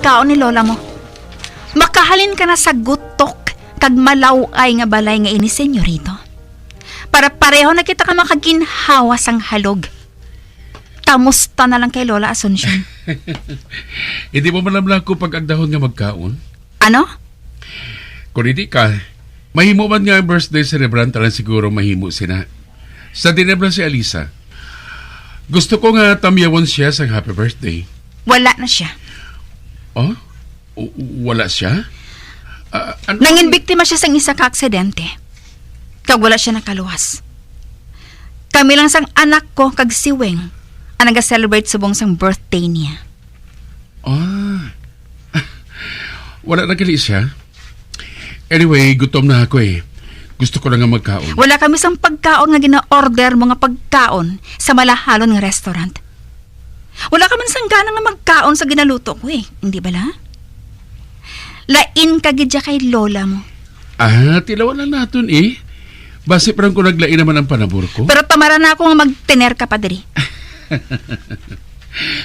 pagkaon ni lola mo. Makahalin ka na sa gutok kag malaw-ay nga balay nga ini, senyorito. Para pareho na kita ka makaginhawa sang halog. Kamusta na lang kay Lola Asuncion? Hindi mo man lang ako pag-agdahon nga magkaon? Ano? Kung hindi ka, mahimo man nga ang birthday celebrant lang siguro mahimo sina. Sa dinebra si Alisa. Gusto ko nga tamyawon siya sa happy birthday. Wala na siya. Oh? W- wala siya? Ah, ano? Nangin biktima siya sang isa ka aksidente. Kag wala siya nakaluwas. Kami lang sang anak ko kag si Weng ang naga-celebrate subong sang birthday niya. Ah. Wala na gali siya? Anyway, gutom na ako eh. Gusto ko lang nga magkaon. Wala kami sang pagkaon nga gina-order mo nga pagkaon sa malahalon nga restaurant. Wala ka man sang gana nga magkaon sa ginaluto ko eh. Hindi bala? Lain ka gid siya kay lola mo. Ah, tilawan lang naton eh. Basi parang ko naglain naman ang panabor ko. Pero tamara na ako nga magtener ka pa diri.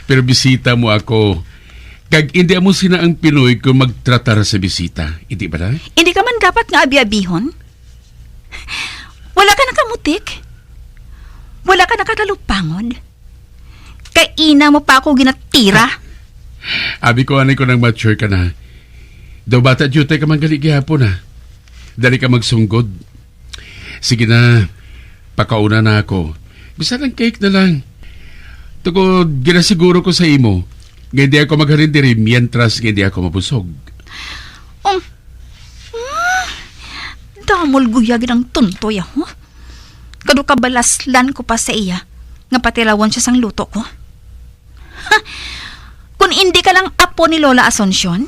Pero bisita mo ako. Kag hindi amo sina ang Pinoy kung magtratar sa bisita. Hindi bala? Hindi ka man dapat nga abi-abihon? Wala ka nakamutik? Wala ka nakatalupangod? Kaina mo pa ako ginatira? Abi ko, ani ko nang mature ka na. Daw bata, diutay ka man gali gihapon, ha? Dali ka magsunggod. Sige na, pakauna na ako. Bisan ang cake na lang. Tungod, ginasiguro ko sa imo, nga hindi ako maghalin diri mientras nga hindi ako mabusog. Um, hmm, damol guyagin ang tuntoy, ah, huh? Kado kabalaslan ko pa sa iya, nga patilawon siya sang luto ko. Ha? Kung indi ka lang apo ni Lola Asuncion,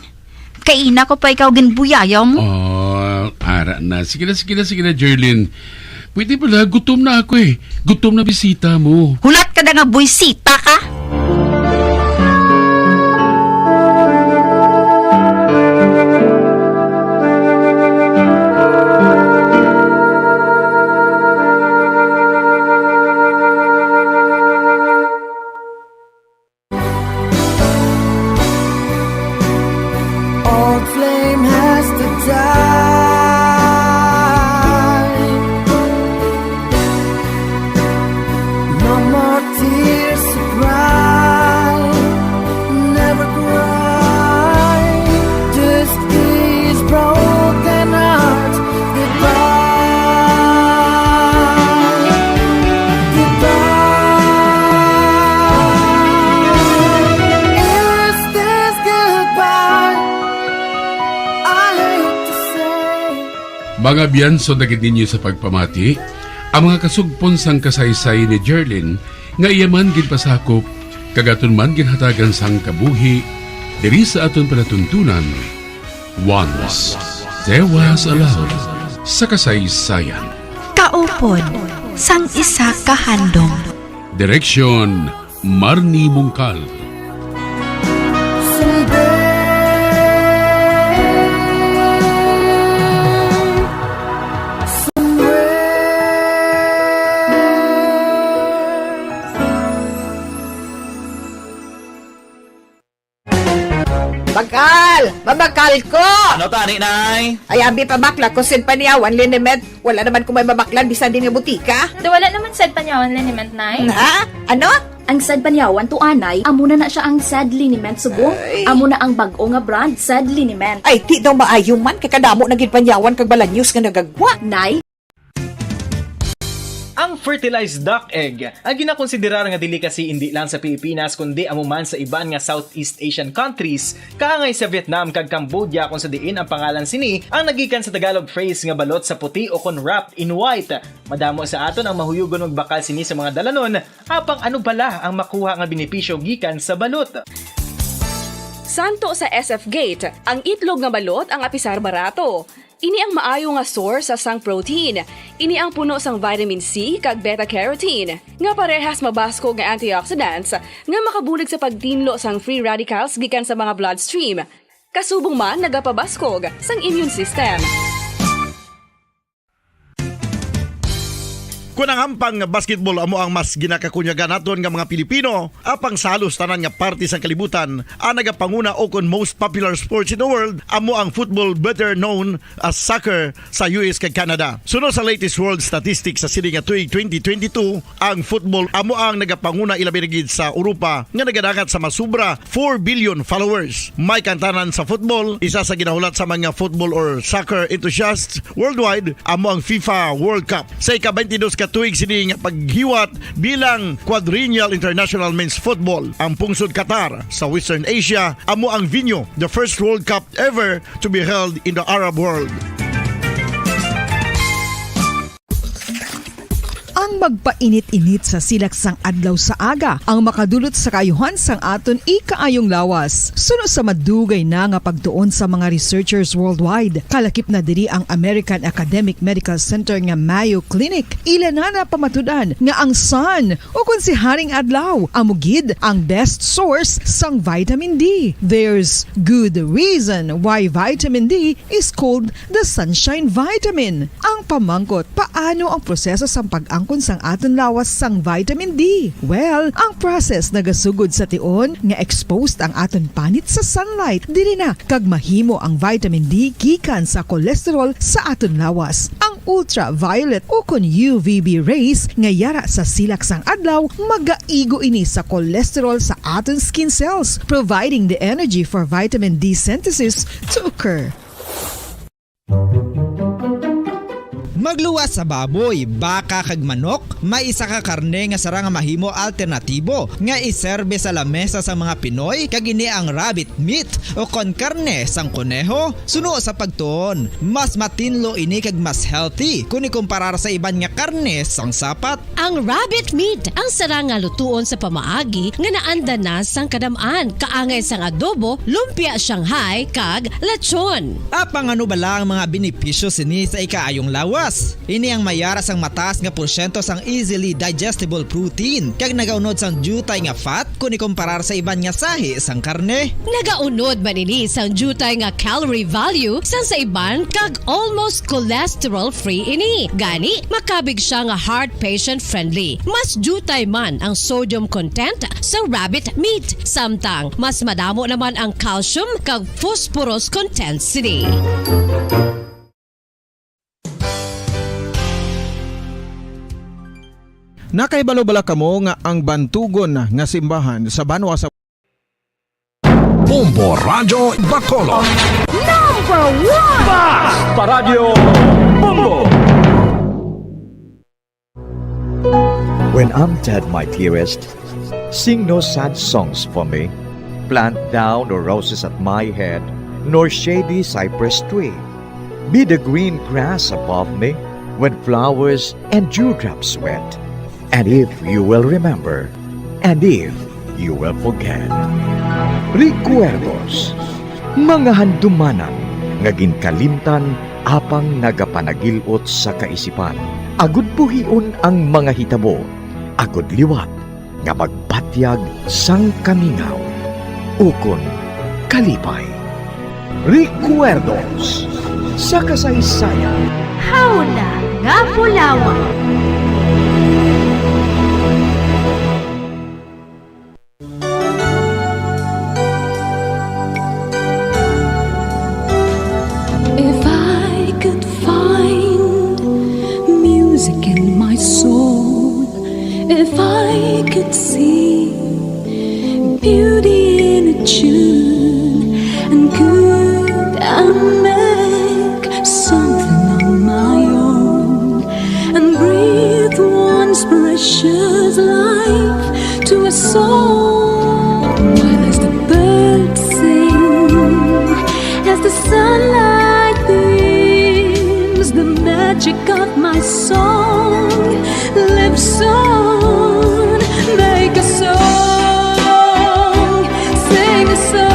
kaina ko pa ikaw ginbuyayaw mo. Oh, ara na. Sige na, sige na, sige na, Jerlyn. Pwede pala, gutom na ako eh. Gutom na bisita mo. Hulat ka na nga buwisita ka. Old flame has to die. No more tears to cry. Never cry. Just these broken hearts. Goodbye. Goodbye. Is this goodbye? I hate to say. Mga biyanso na gid ninyo sa pagpamati, ang mga kasugpon sang kasaysayan ni Jerlyn nga iya man ginpasakop kag aton man ginhatagan sang kabuhi diri sa aton palatuntunan. Once there was a love sa kasaysayan. Kaupod sang isa ka handom. Direksyon, Marnie Mungkal. Bakal! Mabakal ko! Ano tani, Nay? Ay, abi pa bakla ko sin Panyawan Liniment. Wala naman ko may mabaklan bisan din nga butika. Daw wala naman sad Panyawan Liniment, Nay. Ha? Ano? Ang sad Panyawan to, anay, amo na na siya ang sad Liniment subong. Ay. Amo na ang bag-o nga brand, sad Liniment. Ay, ti daw maayo man, kay kadamo na gid Panyawan kag balanyos nga nagagwa. Nay, Ang fertilized duck egg, ang ginakonsiderar nga delicacy indi lang sa Pilipinas kundi amo man sa iban nga Southeast Asian countries, kaangay sa Vietnam kag Cambodia, kung sa diin ang pangalan sini ang nagikan sa Tagalog phrase nga balot sa puti o kon wrapped in white. Madamo sa aton ang mahuyugon magbakal sini sa mga dalanon, apang ano bala ang makuha nga benepisyo gikan sa balot? Santo sa S F Gate, ang itlog nga balot ang apisar barato. Ini ang maayo nga source sang protein. Ini ang puno sang vitamin C kag beta-carotene, nga parehas mabaskog nga antioxidants nga makabulig sa pagtinlo sang free radicals gikan sa mga bloodstream. Kasubong man nagapabaskog sang immune system. Kon ang hampang nga basketball amo ang mas ginakakunyagan naton nga mga Pilipino, apang sa halos tanan nga parte sang kalibutan, ang nagapanguna ukon most popular sports in the world amo ang football, better known as soccer, sa U S kag Canada. Suno sa latest world statistics sa sini nga tuig twenty twenty-two, ang football amo ang nagapanguna, ilabi na gid sa Europa, nga nagadangat sa masubra four billion followers. May kaangtanan sa football, isa sa ginahulat sa mga football or soccer enthusiasts worldwide amo ang FIFA World Cup. Sa ika-twenty-dos ka tuig sini nga paghiwat bilang Quadrennial International Men's Football, ang pungsod Qatar sa Western Asia amo ang venue, the first World Cup ever to be held in the Arab world. Ang magpainit-init sa silak sang adlaw sa aga ang makadulot sa kaayuhan sang aton ikaayong lawas. Suno sa madugay na nga pagtuon sa mga researchers worldwide, kalakip na diri ang American Academic Medical Center nga Mayo Clinic. Ila na napamatud-an nga ang sun, o kon si Haring Adlaw, amo gid ang best source sang vitamin D. There's good reason why vitamin D is called the sunshine vitamin. Ang pamangkot, paano ang proseso sang pag-angkon sang aton lawas sang vitamin D? Well, ang process nagasugod sa tion nga exposed ang aton panit sa sunlight. Diri na kag mahimo ang vitamin D gikan sa cholesterol sa aton lawas. Ang ultraviolet o kon U V B rays nga yara sa silak sang adlaw magaigo ini sa cholesterol sa aton skin cells, providing the energy for vitamin D synthesis to occur. Magluwas sa baboy, baka, kag manok, may isa ka karne nga sarang nga mahimo alternatibo nga iserbe sa lamesa sang mga Pinoy, kag ini ang rabbit meat o kon karne sang koneho. Suno sa pagtuon, mas matinlo ini kag mas healthy kon ikumparar sa iban nga karne sang sapat. Ang rabbit meat ang sarang nga lutuon sa pamaagi nga naanda na sang kadam-an, kaangay sang adobo, lumpia Shanghai, kag lechon. Apang ano bala ang mga benepisyo sini sa ikaayong lawas? Ini ang may yara sang mataas nga porsyento sang easily digestible protein kag nagaunod sang diutay nga fat kon ikumparar sa iban nga sahi sang karne. Nagaunod man ini sang diutay nga calorie value sang sa iban kag almost cholesterol-free ini. Gani, makabig siya nga heart patient-friendly. Mas diutay man ang sodium content sa rabbit meat, samtang mas madamo naman ang calcium kag phosphorus content sini. Nakahibalo bala kamo nga ang bantugon nga simbahan sa banwa sa Bombo Radyo Bacolod. Number one! Bas! Paradyo Bombo! When I'm dead, my dearest, sing no sad songs for me. Plant thou no roses at my head, nor shady cypress tree. Be the green grass above me when flowers and dewdrops wet. And if you will remember, and if you will forget. Recuerdos, mga handumanan nga ginkalimtan apang nagapanagil-ot sa kaisipan, agud buhion ang mga hitabo, agud liwat nga magbatyag sang kamingaw ukon kalipay. Recuerdos sa kasaysayan. Hawla nga Bulawan. If I could find music in my soul, if I could see beauty in a tune, and could I make something on my own and breathe once precious life to a soul. While as the birds sing, as the sunlight beams, the magic of my song lives on. Make a song, sing a song.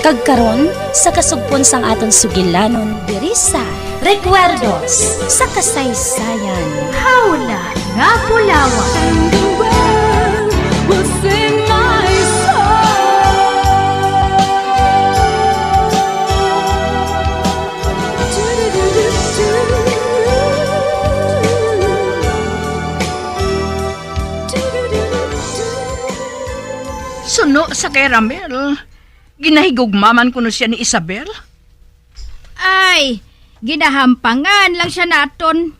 Kag karon, sa kasugpon sang aton sugilanon diri sa Recuerdos sa Kasaysayan. Hawla nga Bulawan. And the world will sing my song. kay Ramil, ginahigugma man kuno siya ni Isabel? Ay, ginahampangan lang siya naton.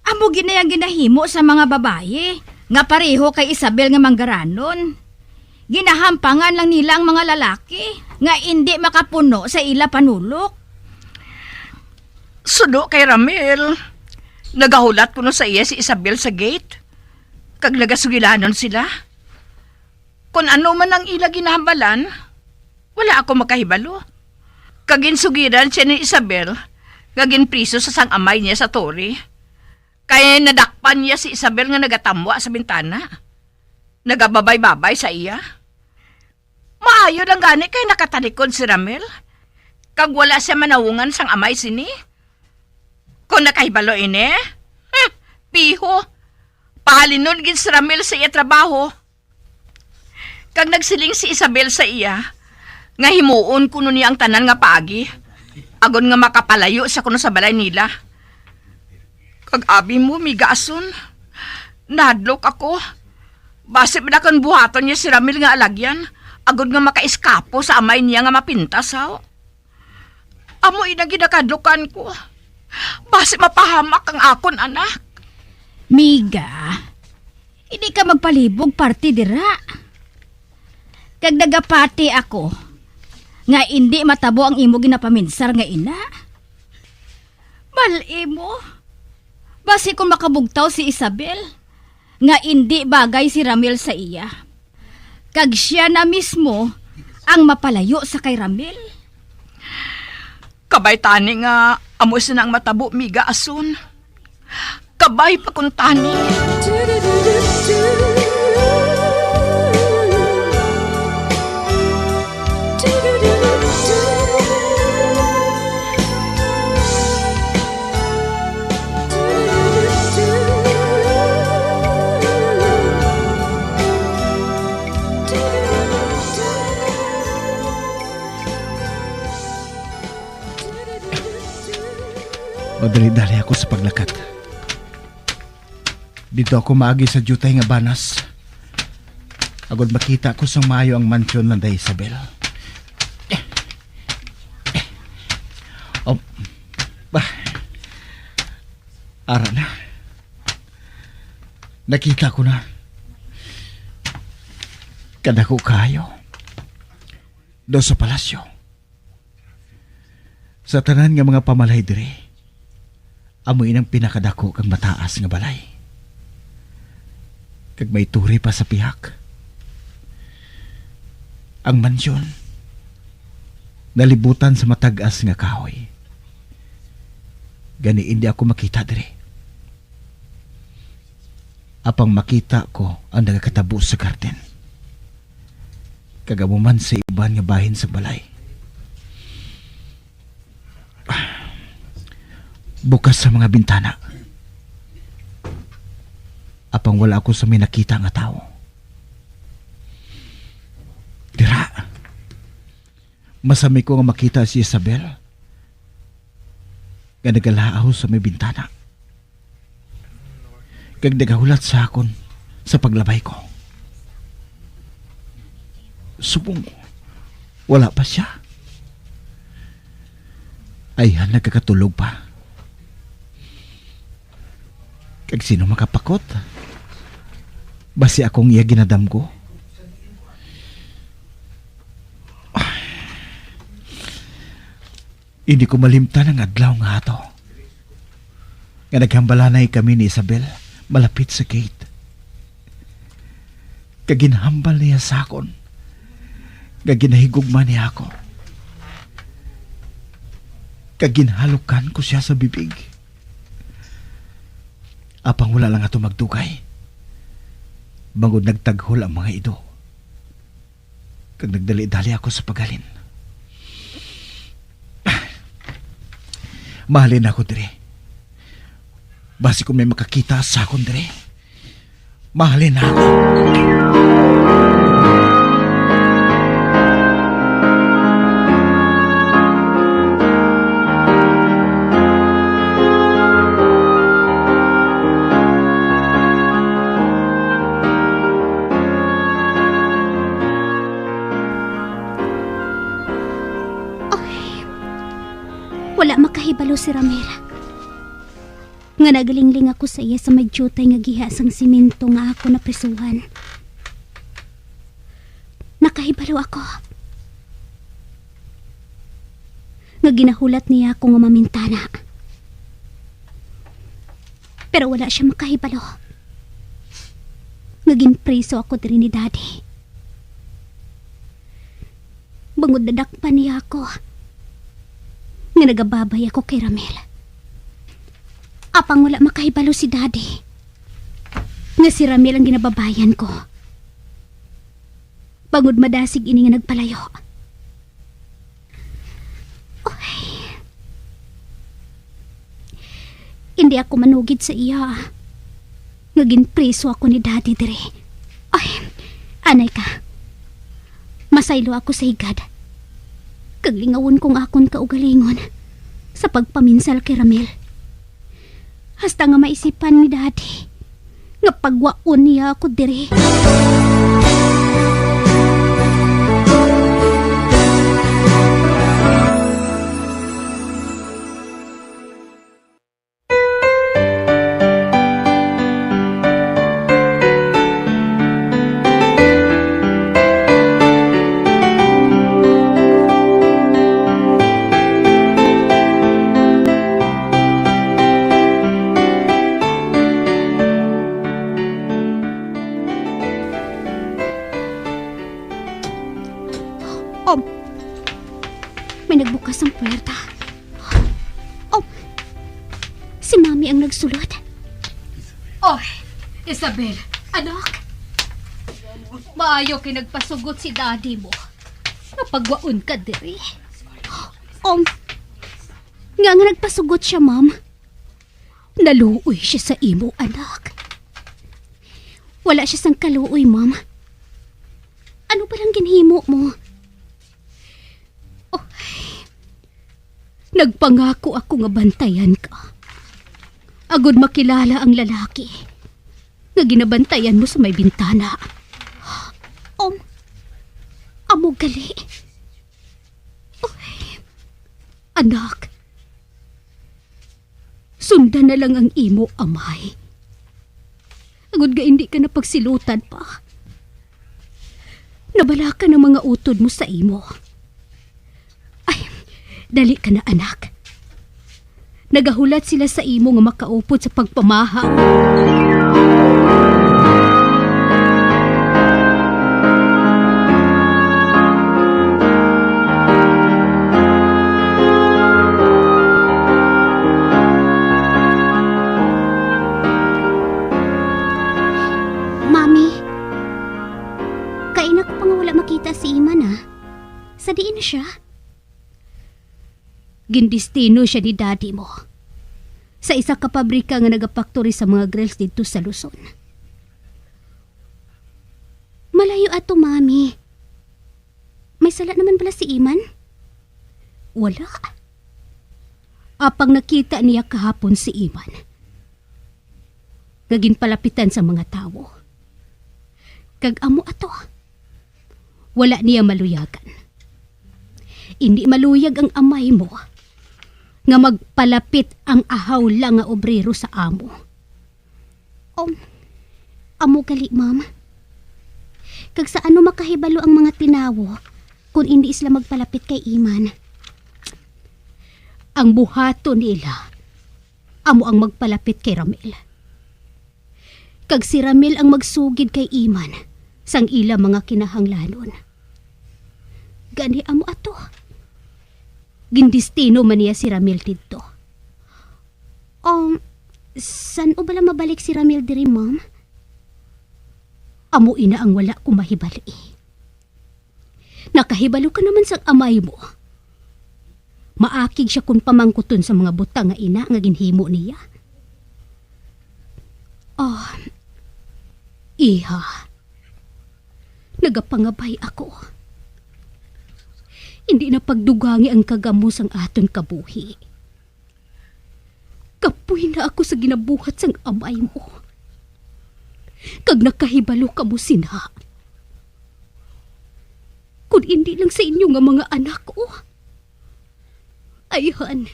Amo gid na ang ginahimo sa mga babayi nga pareho kay Isabel nga manggaranon. Ginahampangan lang nila ang mga lalaki nga indi makapuno sa ila panulok. Suno kay Ramil, nagahulat kuno sa iya si Isabel sa gate, kag nagasugilanon sila. Kon ano man ang ila ginahambalan, wala ako makahibalo. Kag ginsugiran siya ni Isabel nga ginpriso sa sang amay niya sa tore, kay nadakpan niya si Isabel nga nagatamwa sa bintana, nagababay-babay sa iya. Maayo lang gani kay nakatalikod si Ramil, kag wala siya manawungan sang amay sini. Kon nakahibalo ini, hmm, piho, pahalinon gid si Ramil sa iya trabaho. Kag nagsiling si Isabel sa iya nga himuon kuno niya ang tanan nga paagi, agod nga makapalayo siya kuno sa balay nila. Kag abi mo, Miga Ason, nahadlok ako. Basi bala kon buhaton niya si Ramil nga alagyan, agod nga makaiskapo sa amay niya nga mapintas, haw? Amo ina ginakadlukan ko. Basi mapahamak ang akon anak. Miga, hindi ka magpalibog parte dira. Kag nagapati ako nga indi matabo ang imo ginapaminsar nga ina. Mal-imo, basi kung makabugtaw si Isabel nga indi bagay si Ramil sa iya, kag sia na mismo ang mapalayo sa kay Ramil. Kabay tani nga amo sina ang matabo, Miga Ason. Kabay pa kuntani. Magdali-dali ako sa paglakat. Dito ako maagi sa diutay nga banas, agod makita ko sang maayo ang mansyon ni Isabel. Oh, bah. Ara na. Nakita ko na. Kadako kayo. Do sa palasyo. Sa tanan nga mga pamalay diri, amo inang pinakadako kag mataas nga balay. Kag may turi pa sa pihak. Ang mansyon, nalibutan sa matag-as nga kahoy. Gani, indi ako makita diri. Apang makita ko ang nagakatabo sa garden, kag amo man sa iban nga bahin sa balay. Bukas sa mga bintana, apang wala ako sa may nakita nga tawo. Dira, masami ko nga makita si Isabel nga nagalaaw sa may bintana, kag nagahulat sa akon sa paglabay ko. Subong wala pa sia, ayhan nagakatulog pa. Kag sino makapakot? Basi akong iya ginadamgo. Hindi ko malimtan ang adlaw nga ato, nga naghambalanay kami ni Isabel malapit sa gate. Kag ginhambal niya sa akon nga ginahigugma niya ako, kag ginhalukan ko sia sa bibig. Apang wala lang ato magdugay, bangod nagtaghol ang mga ido. Kag nagdali-dali ako sa paghalin. Mahalin ako diri. Basi kung may makakita sa akon diri, mahalin ako. Hibalo si Ramel nga nagalingling ako sa iya sa may diutay nga giha sang semento nga ako naprisuhan. Nakahibalo ako nga ginahulat niya ako nga mamintana. Pero wala siya makahibalo nga ginpriso ako diri ni Daddy. Bangod nadakpan niya ako nga nagababay ako kay Ramil. Apang wala makahibalo si Daddy nga si Ramil ang ginababayan ko. Bangod madasig ini nga nagpalayo. Uy. Hindi ako manugid sa iya nga ginpriso ako ni Daddy diri. Ay, anay ka. Masaylo ako sa higad. Kag lingawon kong akon kaugalingon sa pagpaminsal kay Ramil. Hasta nga maisipan ni Daddy nga pagwaon niya ako diri. Om, may nagbukas ang puwerta. Om, si Mami ang nagsulod. Oh, Isabel, anak. Maayo kay nagpasugot si Daddy mo nga pagwaon ka diri. Om, nga nga nagpasugot siya, Ma'am. Naluoy siya sa imo, anak. Wala siya sang kaluoy, Ma'am. Ano ba lang ginhimo mo? Oh, nagpangako ako nga bantayan ka, agod makilala ang lalaki nga ginabantayan mo sa may bintana. Um, amo gali. Oh, anak, sundan na lang ang imo amay, agod nga hindi ka na pagsilutan pa. Nabalakan ang mga utod mo sa imo. Ay, dali ka na, anak. Nagahulat sila sa imo nga makaupod sa pagpamahaw. Mami, kaina ko pa nga wala makita si Iman, ah. Sa diin na siya? Gindestino siya ni Daddy mo sa isa ka pabrika nga nagapaktori sa mga grills didto sa Luzon. Malayo ato, Mami. May sala naman bala si Iman? Wala. Apang nakita niya kahapon si Iman nga ginpalapitan sa mga tawo. Kag amo ato, wala niya maluyagan. Indi maluyag ang amay mo nga magpalapit ang ahaw lang nga obrero sa amo. Um, amo gali, ma'am. Kag sa ano makahibalo ang mga tinawo kon indi sila magpalapit kay Iman? Ang buhaton nila amo ang magpalapit kay Ramil. Kag si Ramil ang magsugid kay Iman sang ila mga kinahanglanon. Gani amo ato. Gindestino man niya si Ramil didto. Um, san-o bala mabalik si Ramil diri, ma'am? Amo ina ang wala ko mahibal-i. Nakahibalo ka naman sang amay mo. Maakig siya kon pamangkuton sa mga butang nga ina nga ginhimo niya. Ah, iha, nagapangabay ako. Hindi na pagdugangi ang kagamo sang aton kabuhi. Kapoy na ako sa ginabuhat sang amay mo. Kag nakahibalo kamo sina. Kon indi lang sa inyo nga mga anak, oh. Ayhan,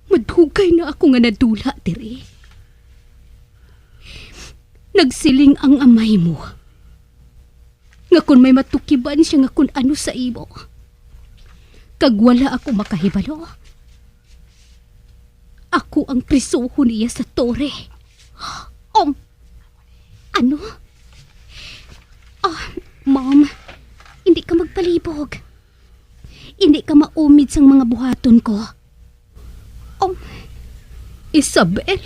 Madugay na ako nga nadula diri. Nagsiling ang amay mo nga kon may matukiban siya nga kun ano sa imo, kag wala ako makahibalo, ako ang prisuhon niya sa tore. Um, ano? Ah, Mom, hindi ka magpalibog. Hindi ka maumid sang mga buhaton ko. Um, Isabel?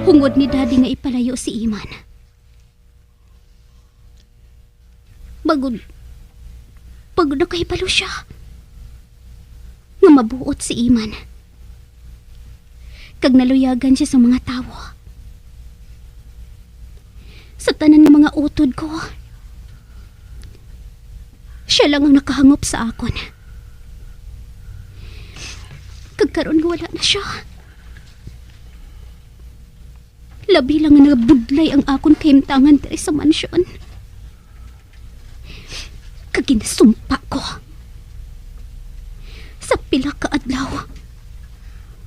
Hungod ni Daddy nga ipalayo si Iman. Bagod, bagod nakahibalo siya nga mabuot si Iman, kag naluyagan siya sa mga tawo. Sa tanan nga mga utod ko, siya lang ang nakahangop sa akon. Kag karon nga wala na siya, labi lang nga nabudlay ang akon kahimtangan diri sa mansyon. Kag ginasumpa ko, sa pila ka adlaw,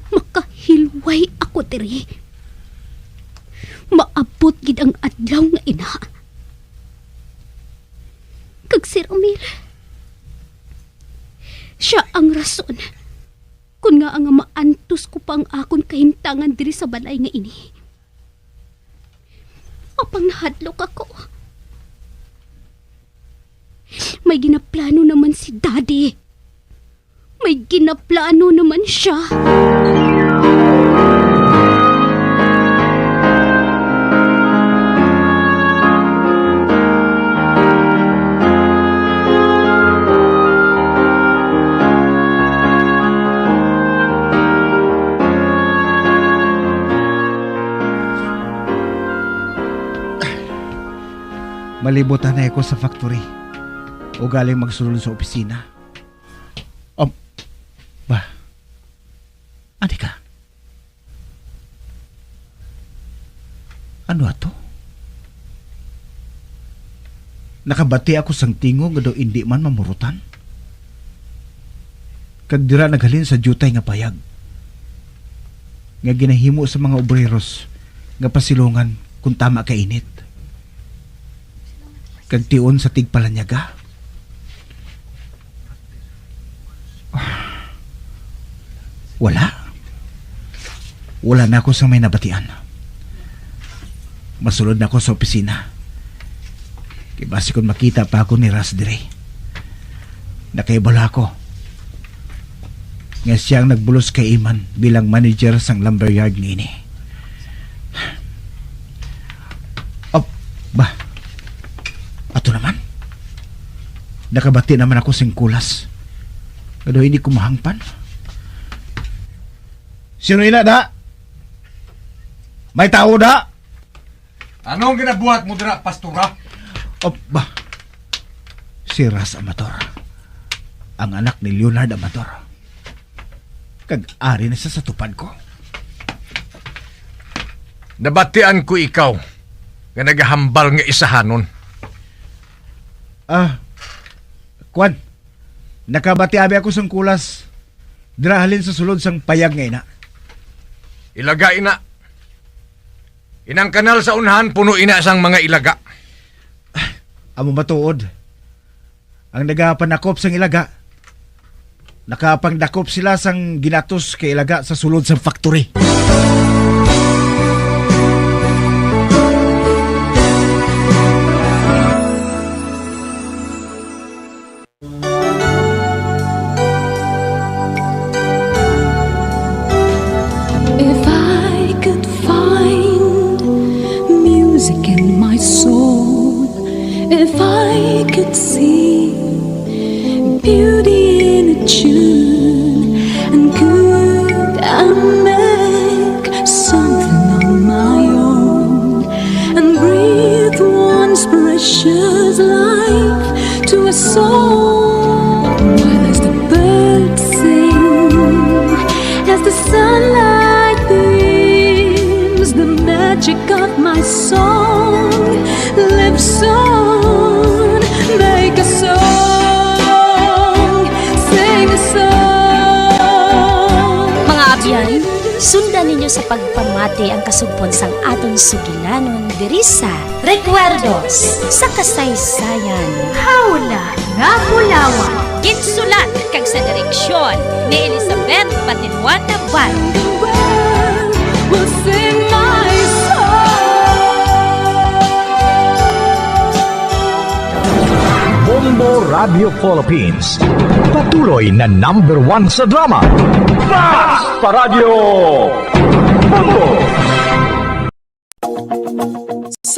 makahilway ako diri. Maabot gid ang adlaw nga ina. Kag si Ramil, siya ang rason kon ngaa nga maantos ko pa ang akon kahimtangan diri sa balay nga ini. Apang nahadlok ako. May ginaplano naman si Daddy. May ginaplano naman siya. Malibot anay ako sa factory. Ugaling magsulod sa opisina. Um, ba? Ani ka? Ano ato? Nakabati ako sang tingog nga daw indi man mamurutan. Kag dira naghalin sa diutay nga payag nga ginahimo sa mga obreros nga pasilongan kung tama ka init, kag tion sa tigpalanyaga. Wala. Wala na ako sa may nabatian. Masulod na ako sa opisina. Kay basi kon makita pa ako ni Ras diri. Nakahibalo ako nga siya ang nagbulos kay Iman bilang manager sang lumber yard nga ini. Oh, ba? Ato naman. Nakabati naman ako sing kulas. Ano, hindi ko mahangpan. Sino ina, da? May tao, da? Anong ginabuhat mo dira, Pastora? Oh, ba? Si Ras Amador, ang anak ni Leonard Amador. Kag ari na siya sa tupad ko. Nabatian ko ikaw nga nagahambal nga isahanon. Ah, kwan, nakabati abi ako sang kulas dira halin sa sulod sang payag nga ina. Ilaga ina. Inang kanal sa unahan puno ina sang mga ilaga. Amo matuod. Ang nagapanakop sang ilaga, nakapangdakop sila sang ginatos kay ilaga sa sulod sang factory. If I could find music in my soul, if I could see beauty in a tune, and could I make something on my own, and breathe once precious life to a soul. Hinungdan ninyo sa pagpamati ang kasugpon sang aton sugilanon diri sa Recuerdos sa Kasaysayan. Hawla nga Bulawan. Ginsulat kag sa direksyon ni Elizabeth Patiluan Navarro. Bombo Radio Philippines, patuloy na number one sa drama. Fast pa Radio Bombo!